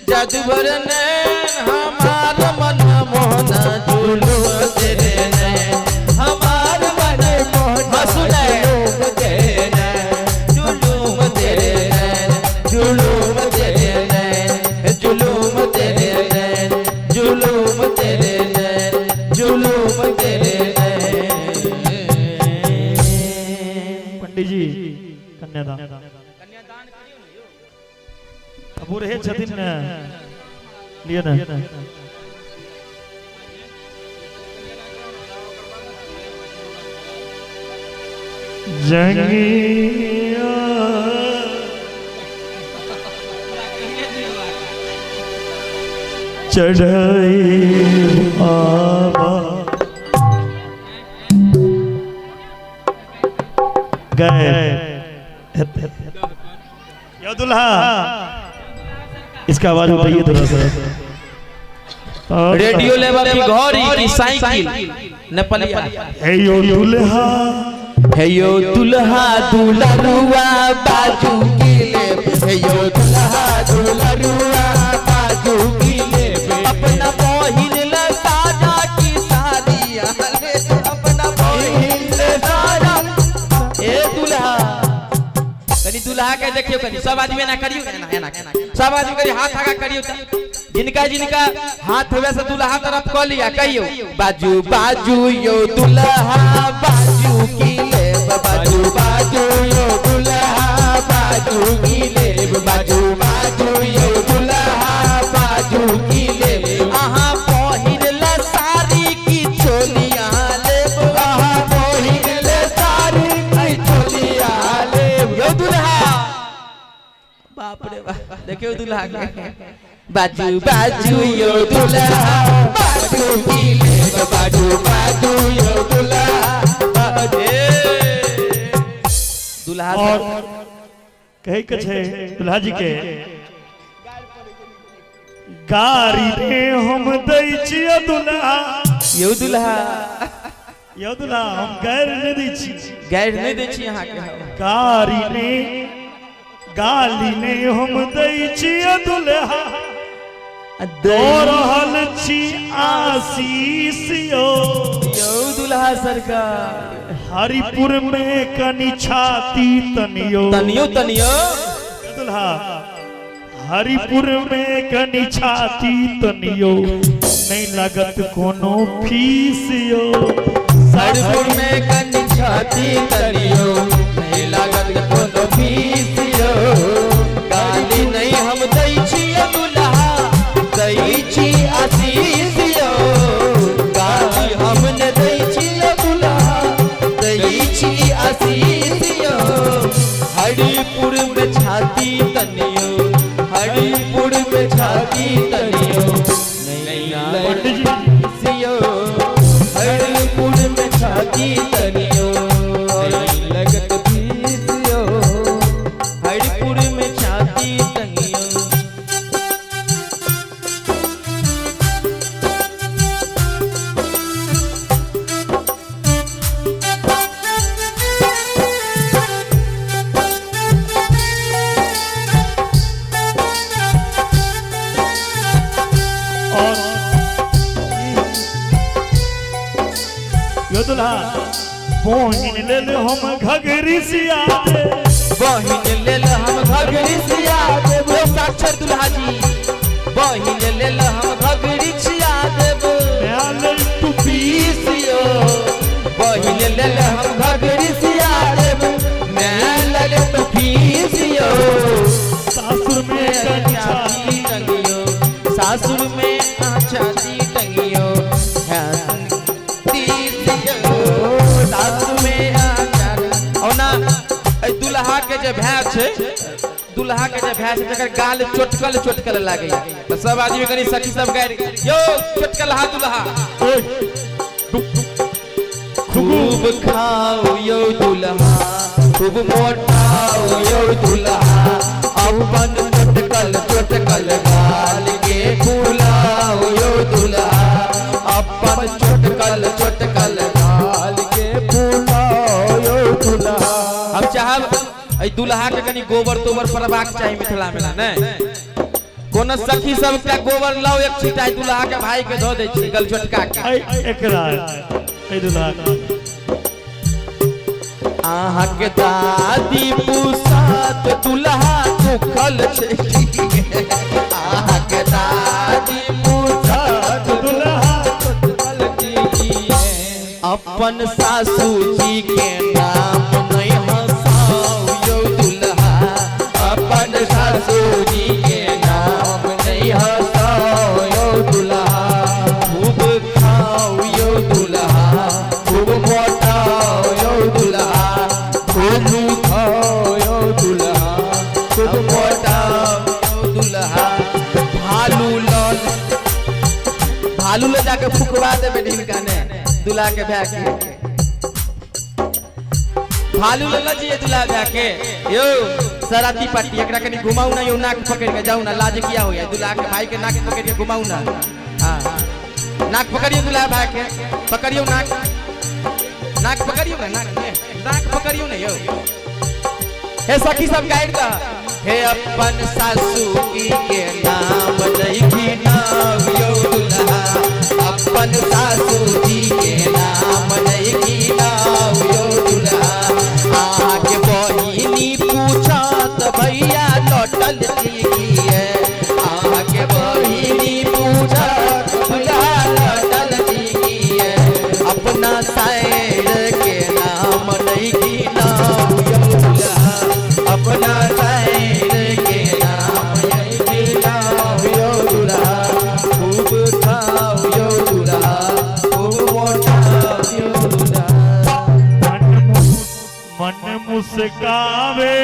जादूगर नैन, हमार मन मोहना जुलुम तेरे नैन, हमार मन मोहना जुलुम तेरे नैन, जुलुम तेरे नैन, जुलुम तेरे नैन, जुलुम तेरे नैन, जुलुम तेरे नैन, जुलुम तेरे नैन। पंडित जी कन्यादान बूढ़े छथिन ने, लिअ ने। जंगिया चढ़ाई बाबा गए। यो दुल्हा, इसका आवाज उठाइए थोड़ा सा। रेडियो लेबा की घड़ी की साइकिल नेपालिया। हे यो दुल्हा, हे यो दुल्हा दुलरुआ बाजू की ले, हे यो दुल्हा दुलरुआ बाजू की ले, अपना बहिन ला साजा की सारिया ले, अपना बहिन ले साजा। ए दुल्हा, कनी दुल्हा के देखियो, कनी सब आदमी एना करियो, एना एना सब आदमी करी हाथ आगा करियो। जिनका जिनका हाथ हुए से दुल्हा तरफ क लिया, कहियो बाजू बाजू यो दुल्हा बाजू की ले, बाजू बाजू यो दुल्हा बाजू की ले, बाजू बाजू यो दुल्हा बाजू की ले, अहाँ पहिरल साड़ी की चोलिया ले, अहाँ पहिरल साड़ी की चोलिया ले। यो दुल्हा, बाप रे बाप, देखियो दुल्हा के बाजू बाजू यो दुल्हा बाजू की ले, बाजू बाजू यो दुल्हा दुल्हा। और कहे के छे दुल्हा जी के गारी ने हम दै छियै दुल्हा, यो दुल्हा, यो दुल्हा हम गैर नहि दै छी, गैर नहि दै छी अहाँ के। गारी ने गाली ने हम दै छियै दुल्हा, दो रहल छी आशीष यो, यो दुल्हा सरकार। हरिपुर में कनी छाती तनियो, तनियो तनियो दुल्हा, हरिपुर में कनी छाती तनियो, नहीं लागत कोनो फीस यो, हरिपुर में कनी छाती तनियो, नहीं लागत कोनो फीस यो, गाली नहीं हम दै छियै दुल्हा, दै छी आशीष यो, गाली हम ने दै छियै दुल्हा, दै छी आशीष यो, हरिपुर में छाती तनियो, हरिपुर में छाती तनियो, नहीं लागत फीस यो, हरिपुर में छाती तनियो, नहीं लगत फीस यो, हरिपुर में छाती तनियो। बहिन लेल हम घघरी सिया दे। बहिन लेल हम घघरी सिया देब। साक्षर दुल्हा जी, बहिन लेल हम घघरी सिया देब। माय लेल टुपी पीसियो, बहिन लेल हम घघरी सिया देब, माय लेल तो पीसियो। सासुर में छाती टंगियो, सासुर में छाती टंगियो, सासुर में। ओना एहि दुल्हा के जे भाय छै, दुल्हा के जे भाय छै, तकर गाल चोटकल चोटकल लागैया, तऽ सब आदमी कनि सखी सब गारि यौ, चोटकल हा दुल्हा। खूब खाओ यौ दुल्हा, खूब मोटाओ यौ दुल्हा, अपन चोटकल चोटकल गाल के फुलाओ यौ दुल्हा, अपन चोटकल चोटकल गाल के फुलाओ यौ दुल्हा। हम चाहब एहि दुल्हा के कनि गोबर तोबर पड़बाक चाही मिथिला मेला ने। कोनो सखी सब के गोबर लाओ, एक छीटा दुल्हा के भाई के धो दै छी गल चोटका के। एकरा एहि दुल्हा के। अहाँके दादी पुसात दुल्हा दुखल छै, अहाँके दादी पुसात दुल्हा दुखल छै। अपन सासू जी के नाम नहीं हंसाओ यौ दुल्हा, अपन सासू जी के नाम नहीं हंसाओ यौ दुल्हा। खूब खाओ यौ दुल्हा, खूब मोटाओ यौ दुल्हा, खूब खाओ यौ दुल्हा, खूब मोटाओ यौ दुल्हा। भालू लल भालू ले जाके फुकवा देबै हिनका ने, दुल्हा के भाय के भालू ले ल जिए दुल्हा भाय के। यौ सराती पार्टी, एकरा कनि घुमाऊ ना यौ, नाक पकड़ के जाऊ ना, लाज किया होया। दुल्हा के भाई के नाक पकड़ के घुमाऊ ना। हाँ, नाक पकड़ियो दुल्हा भाई के, पकड़ियो नाक, नाक पकड़ियो ना, नाक नाक पकड़ियो ना यौ। हे सखी सब गाइड दा, हे अपन सासू की के नाम नहीं घिनाव यौ दुल्हा, अपन सासू जी के नाम नहीं घिनाव यौ दुल्हा। आके बहिनी पूछत भैया लौटल है, आके बहिनी पूछत दुल्हा लौटल है। अपना सायर के नाम नहीं घिनाव यौ दुल्हा, अपना सायर के नाम नहीं घिनाव यौ दुल्हा। खूब खाओ यौ दुल्हा, खूब मोटाओ यौ दुल्हा। मन मुस्कावे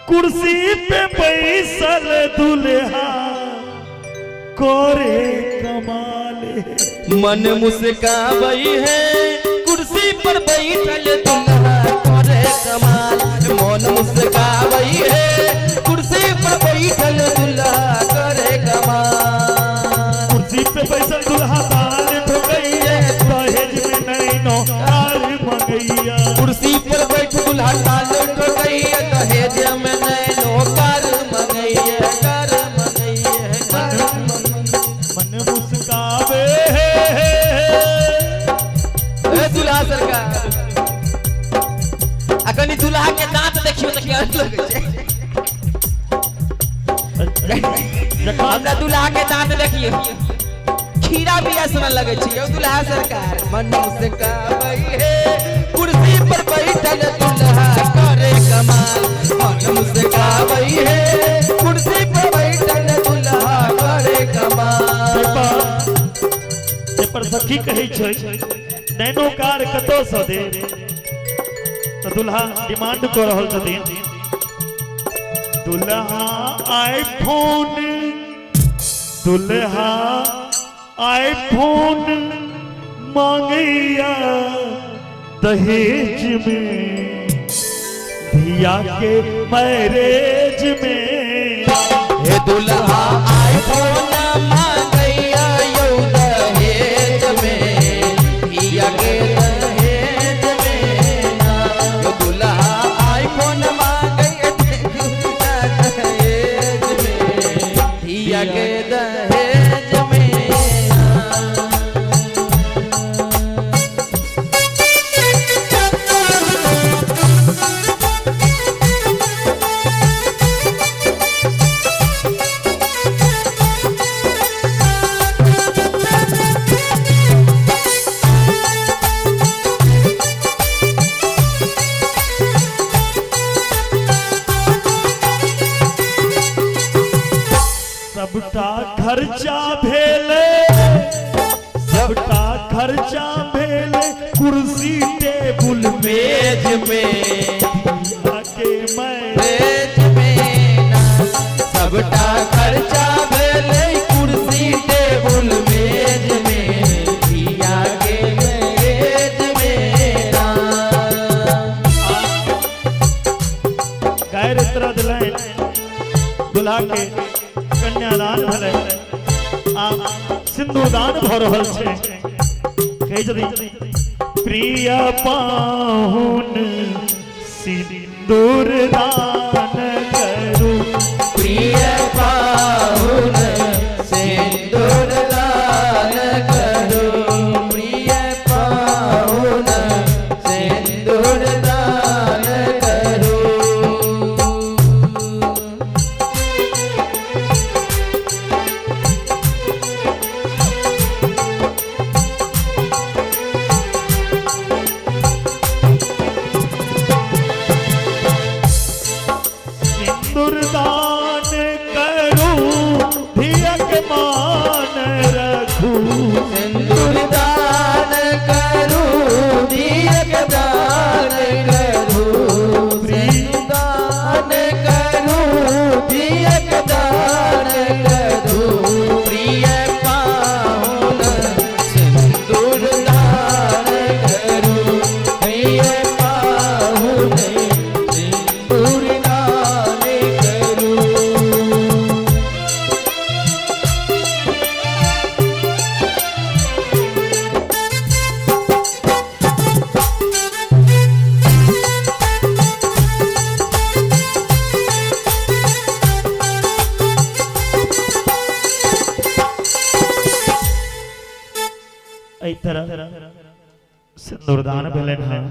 कुर्सी पे बैसल दुल्हा करे कमाले। मन मुस्कावई है कुर्सी पर बैठल दुल्हा करे कमाल, मन मुस्कावई है कुर्सी पर बैठल दुल्हा करे कमाल। कुर्सी पे बैसल दुल्हा ताल ठोकैया, दहेज में नैनो कार मंगैया। कुर्सी पर बैठ दुल्हा ताल ठोकैया, दहेज में नैनो कार मंगैया, कार मंगैया, कार मंगैया। मन मुस्कावे ए दुल्हा सरकार, आ कनि दुल्हा के दांत देखियो तऽ केहन लगै छै। हमरा दुल्हा के दांत देखियो, खीरा बिया सन लगै छै यौ दुल्हा सरकार। मन मुस्काबै है कुर्सी पर बैठल दुल्हा करे कमाल, मन मुस्काबै है कुर्सी पर बैठल दुल्हा करे कमाल। से पर सखी कहै छै नैनो कार कतौ सँ दे, तऽ दुल्हा डिमांड कऽ रहल छथिन। दुल्हा आईफोन, दुल्हा आईफोन मांगैया दहेज में, धिया के मैरेज में। हे दुल्हा आईफोन मांगैया यौ दहेज में, धिया के दहेज में ना। यो दुल्हा आईफोन मांगैया दहेज में, धिया के दहेज में ना। खर्चा भेलै, सबटा खर्चा भेलै कुर्सी टेबुल मेज में, के मैं मेज में ना। सबटा खर्चा भेलै कुर्सी टेबुल मेज में, धिया के मैरेज में ना। गायर इतना दिलनि दुल्हा के कन्यादान भेलै आ सिंदूरदान भऽ रहल छै। कहै छथिन प्रिय पाहुन सिंदूर दान करू, प्रिय पाहुन सिंदूर दान करू, प्रिय पाहुन सिंदूर दान करू। सिंदूर दान करू धियक मान रखू, सिंदूर दान करू धियक दान करू, सिंदूर दान करू धियक दान करू, प्रिय पाहुन सिंदूर दान करू, प्रिय पाहुन सिंदूर दान करू। एहि तरह सिंदूरदान भेलनि हँ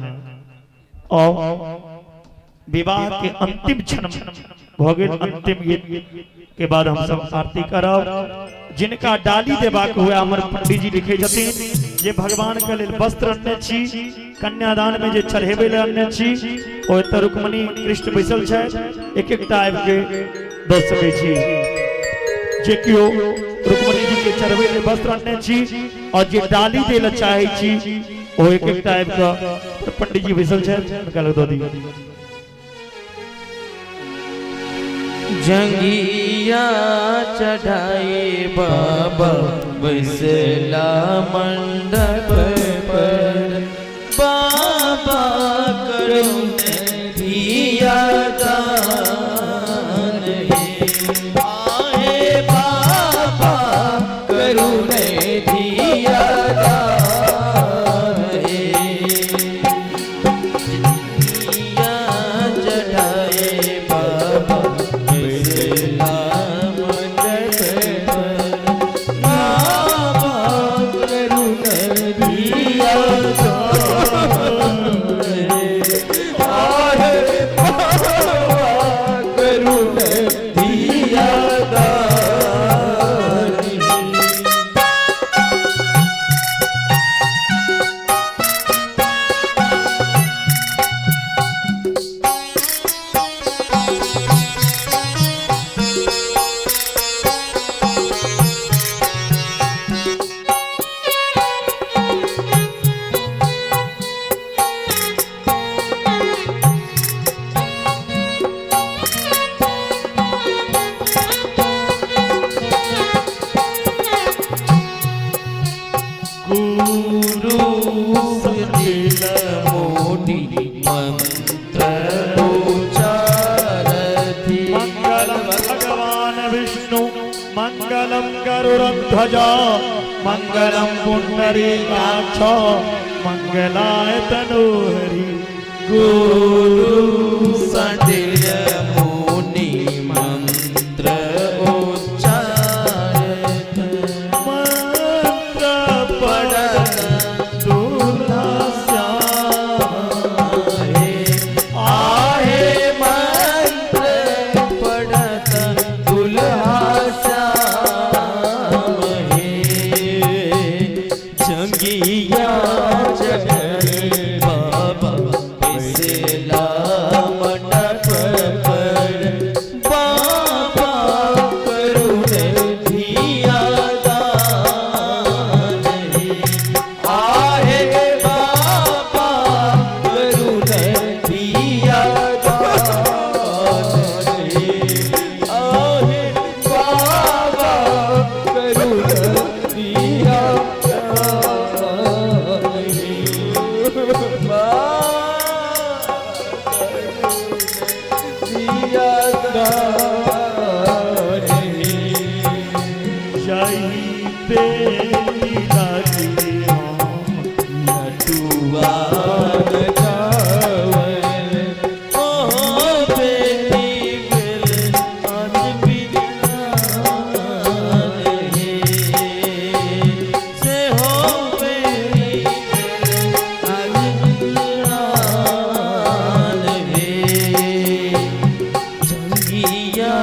और विवाह के अंतिम क्षण भऽ गेल। अंतिम गीत के बाद हम सब आरती करब। जिनका डाली देबाक हुए हमर पंडीजी लिखे छथिन जे भगवान के लेल वस्त्र अनने छी, कन्यादान में जे चढ़ेबै ले अनने छी, ओ एतऽ रुक्मणी कृष्ण बैसल छथि, एक एकटा आबि के दऽ सकै छी। जे केओ रुक्मणी जी के चढ़बै ले वस्त्र अनने छी और जे डाली दै ले चाहै छी, ओ एक एकटा आबि कऽ पंडीजी बैसल छथि, हुनका लग दऽ दियौ। जंगिया चढ़ाए बाबा बैसला मंडप पर, बाबा करुण धिया दान हे, आहे बाबा करुण धिया दान हे। जंगिया चढ़ाए बाबा बैसला मंडप पर, बाबा करुण धिया दान हे, आहे बाबा करुण धिया दान हे। गुरु दिल मोटी मंत्र उच्चारती, मंगलम भगवान विष्णु मंगलम गरुड़ध्वज मंगलम पुंडरीकाक्ष मंगलाय तनोहरि। गुरु सदिल मुनि मंत्र उच्चारत, मंत्र पढ़त दुल्हा श्याम आहे, आहे मंत्र पढ़त दुल्हा श्याम हे। जंगिया चढ़े बाबा बैसला दिया दान हे। जाई पे लागे नटुआ चावल ओ बेटी बेल आज बिजरान हे से हो बेटी बेल आज बिजरान हे। जंगिया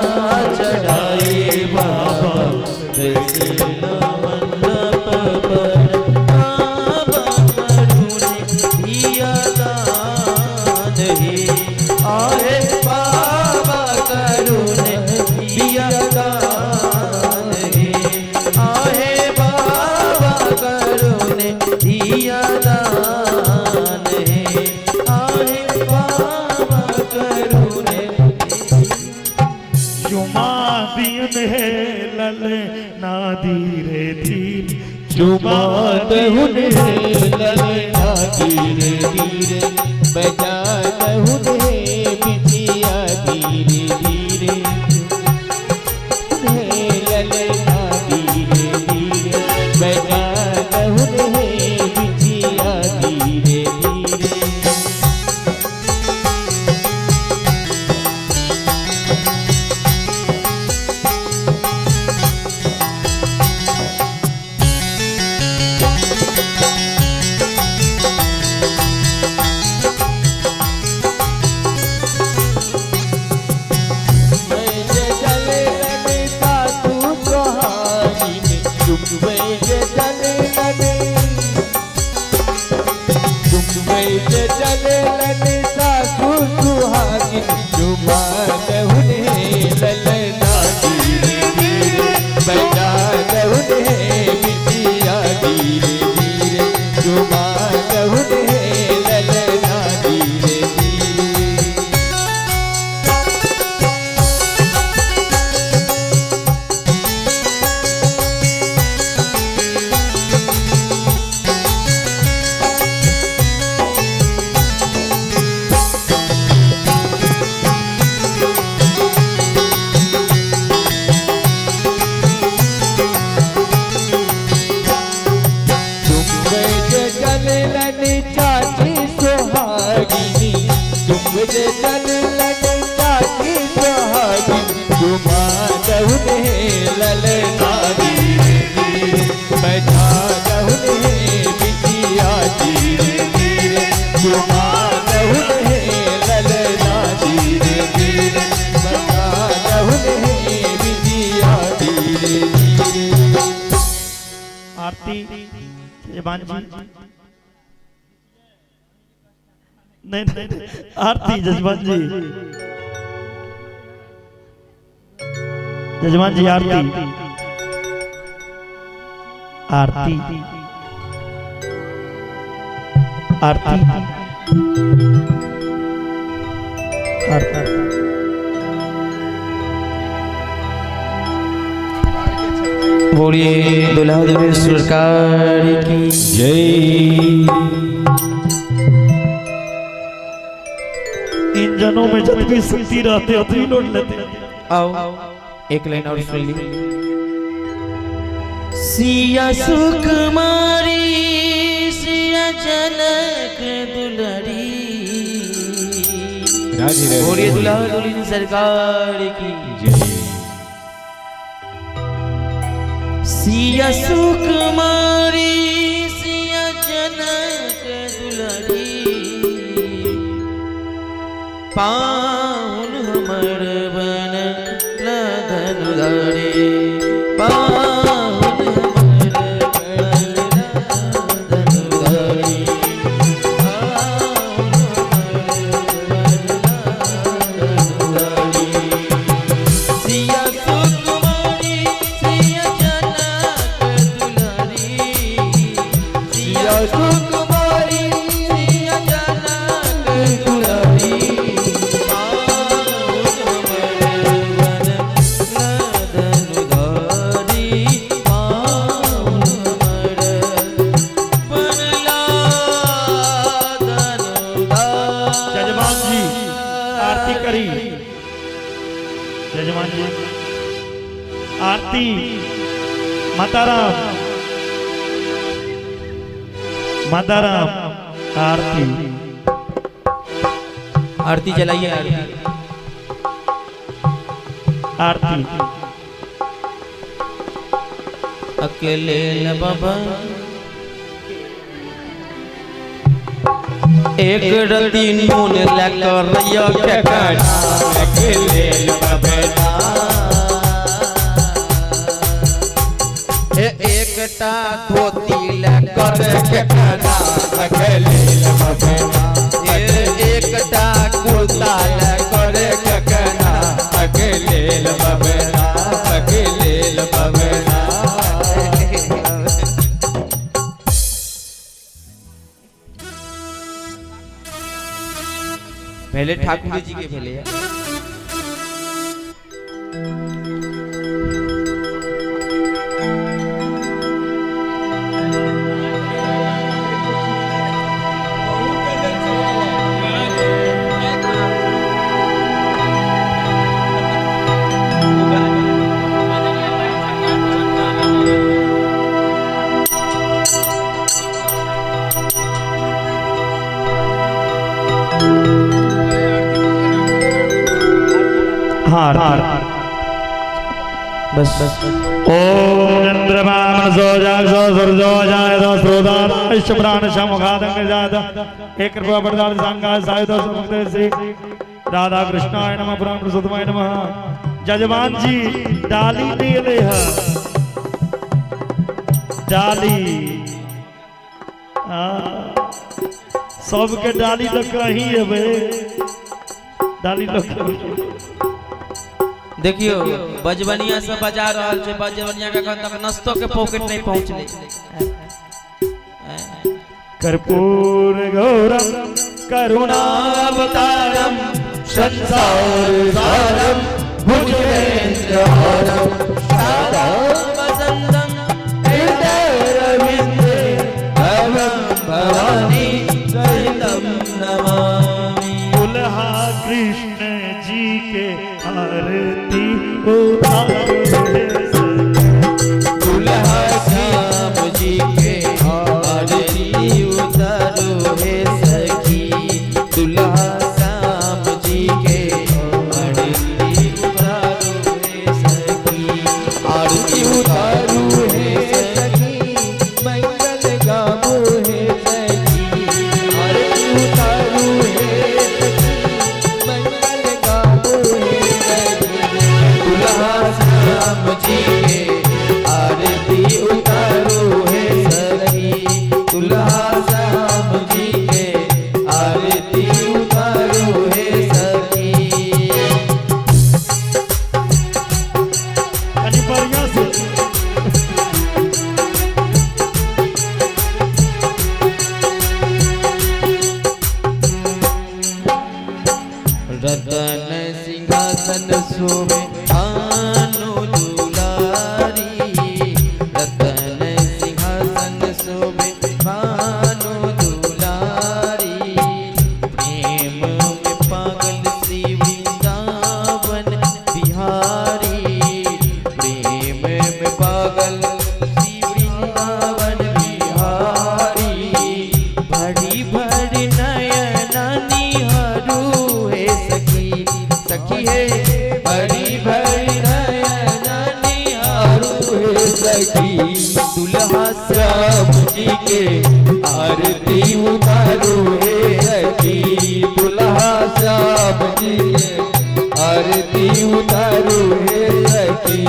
चढ़ाए बाबा बैठला मंडप पर बाबा करुणे दिया दान हे। आहे बाबा करुणे दिया दान हे। आहे बाबा करुणे दिया दान हे। आहे बाबा करुणे चुमा दिन है लल ना धीरे धीरे चुमा दहुन ललना धीरे धीरे बजा दहुन बिछिया धीरे धीरे ललना धीरे धीरे बजा दहुन बिछिया धीरे धीरे। ललना धीरे धीरे। चलन चाची सुहागिनी तुम जे चलन चाची सुहागिनी तुमा दहुने ललना धीरे धीरे बैठा दहुने बिटिया धीरे धीरे तुमा दहुने ललना धीरे धीरे बैठा दहुने बिटिया धीरे धीरे। आरती जयमान जी नहीं नहीं आरती जजमान जी, जजमान जी आरती आरती आरती आरती। बोलिए दुल्हा दुल्हन सरकार की जय। इंजनों में जितनी शक्ति रहते उतनी लोड लेते। आओ एक लाइन और सुन ली। सिया सुकुमारी सिया जनक दुलरी। बोलिए दुल्हा दुल्हन सरकार की जय। सिया सुकुमारी सिया जनक दुलरी पाहुन हमर बन लधन धरे पाहुन हमर बन लधन धरे पाहुन हमर बन लधन धरे। सिया सुकुमारी सिया जनक दुलरी सिया सुकुमारी सिया जनक दुलरी। आरती करी यजमान जी आरती माताराम माताराम आरती आरती जलाइए आरती आरती अकेले न बाबा एक रति नून लेकर रैया के काटा अकेले बबना ए एकटा धोती लेकर के काटा अकेले बबना ए एकटा कुर्ता लेकर के काटा अकेले बबना अकेले बबना। पहले ठाकुर जी के भेले। हाँ आरती। बस बस। ओम चंद्रमा मनसो जागसो सूर्यो जायतो स्रोतानाय प्राण शमुखादं निर्जात एक कृपा वरदान संगाय सायुध सुमुक्ते श्री राधा कृष्णाय नमः पुराण पुरुषोत्तमाय नमः। जजमान जी डाली ले ले है डाली हाँ सबके डाली तो कहीं है बे डाली तो कहीं। देखियो बजबनिया सब बजा रहल छै, बजबनिया के एखन तक नस्तो के पॉकेट नहीं पहुंचले। कर्पूर गौरम करुणावतारम संसार सारम भुजगेन्द्रहारम सदा वसंतम हृदय रविन्द्रे भवं भवानी सहितं नमामि। दुल्हा कृष्ण जी के आरती उतारे दुल्हा श्याम जी के आरती उतारो हे सखी, दुल्हा श्याम जी के आरती उतारो हे सखी, आरती उतारू हे सखी मंगल गावो हे सखी, आरती उतारू हे सखी मंगल गावो हे सखी, दुल्हा श्याम जी के आरती उतारो हे सखी, दुल्हा श्याम जी के आरती उतारो हे सखी। कनी बढ़िया से रतन सिंहासन शोभे आनु दुलारी, रतन सिंहासन शोभे आनु दुलारी, प्रेम में पागल श्री वृंदावन बिहारी, प्रेम में पागल श्री वृंदावन बिहारी, भरी भरी नयन निहारू हे सखी, सखी हे भरी भरी नयन निहारू हे सखी, दुल्हा श्याम जी के आरती उतारू हे सखी, दुल्हा श्याम जी के आरती उतारू हे सखी।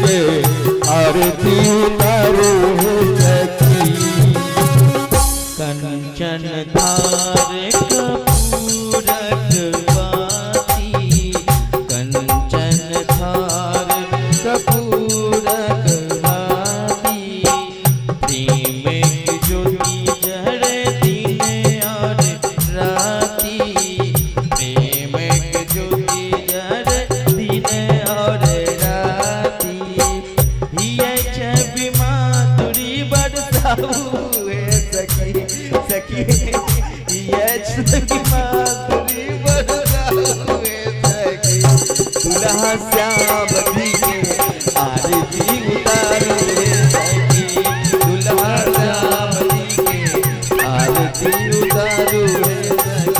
के आरती उतारू हे सखी। कंचन धार कपूरक बाती, कंचन धार कपूरक बाती, प्रेम की ज्योति बजाऊ हे सखी सखी ये सखी बांसुरी बजाऊ हे सखी दुल्हा श्याम जी के आरती उतारू हे सखी दुल्हा श्याम जी के आरती उतारू हे सखी।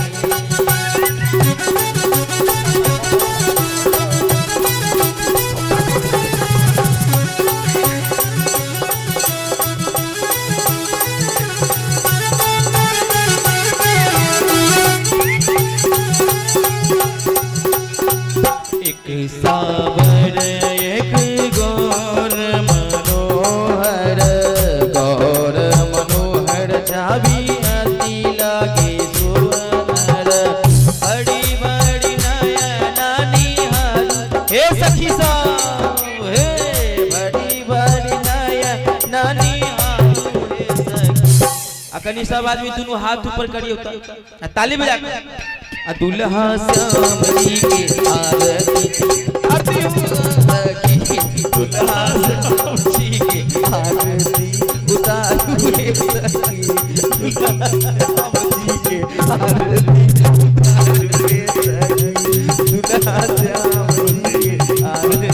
एक सावर एक गौर मनोहर गौर मनोहर छवि अति लागे सुनर बड़ी बड़ी नयना निहार हे सखी सब हे बड़ी बड़ी नयना निहार हे सखी। आ कनी सब आदमी दुनू हाथ ऊपर करियो त आ ताली बजा के। आ दुल्हा श्याम जी के आरती आरती सखी दुल्हा श्याम जी के आरती उतारू हे सखी दुल्हा श्याम जी के आरती उतारू हे सखी दुल्हा श्याम जी के आरती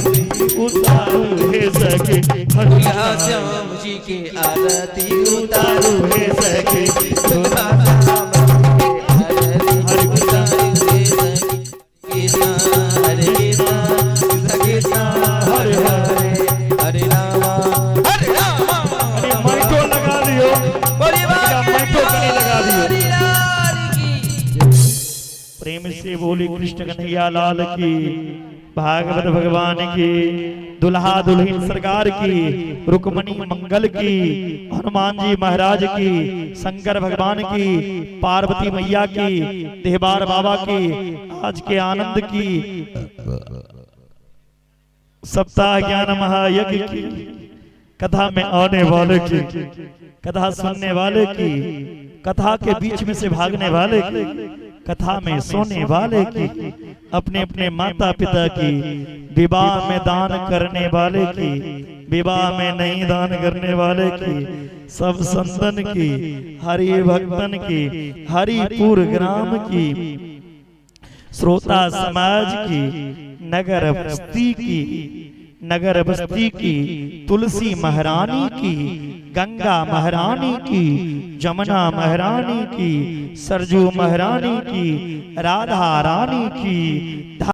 उतारू हे सखी दुल्हा श्याम जी के आरती उतारू हे सखी दुल्हा श्याम जी के आरती उतारू हे सखी कृष्ण हरे कृष्ण कृष्ण कृष्ण हरे हरे हरे रामा हरे रामा। अरे माइको लगा दियो बोलिए माइको कनी लगा दियो। हरि लाल की। प्रेम से बोली कृष्ण कन्हैया लाल की, भागवत भगवान की, दुल्हा दुल्हन सरकार की, रुक्मणी मंगल की, हनुमान जी महाराज की, शंकर भगवान की, पार्वती मैया की, देहबार बाबा की, आज के आनंद की, सप्ताह ज्ञान महायज्ञ की, कथा में आने वाले की, कथा सुनने वाले की, कथा के बीच में से भागने वाले की, कथा में सोने वाले की, अपने अपने माता पिता की, विवाह में दान करने वाले की, विवाह में नहीं दान करने वाले की, सब संतन की, हरि भक्तन की, हरिपुर ग्राम की, श्रोता समाज की, नगर बस्ती की, नगर बस्ती की, तुलसी महारानी की, गंगा महारानी की, जमुना महारानी की, सरजू महारानी की, राधा रानी की।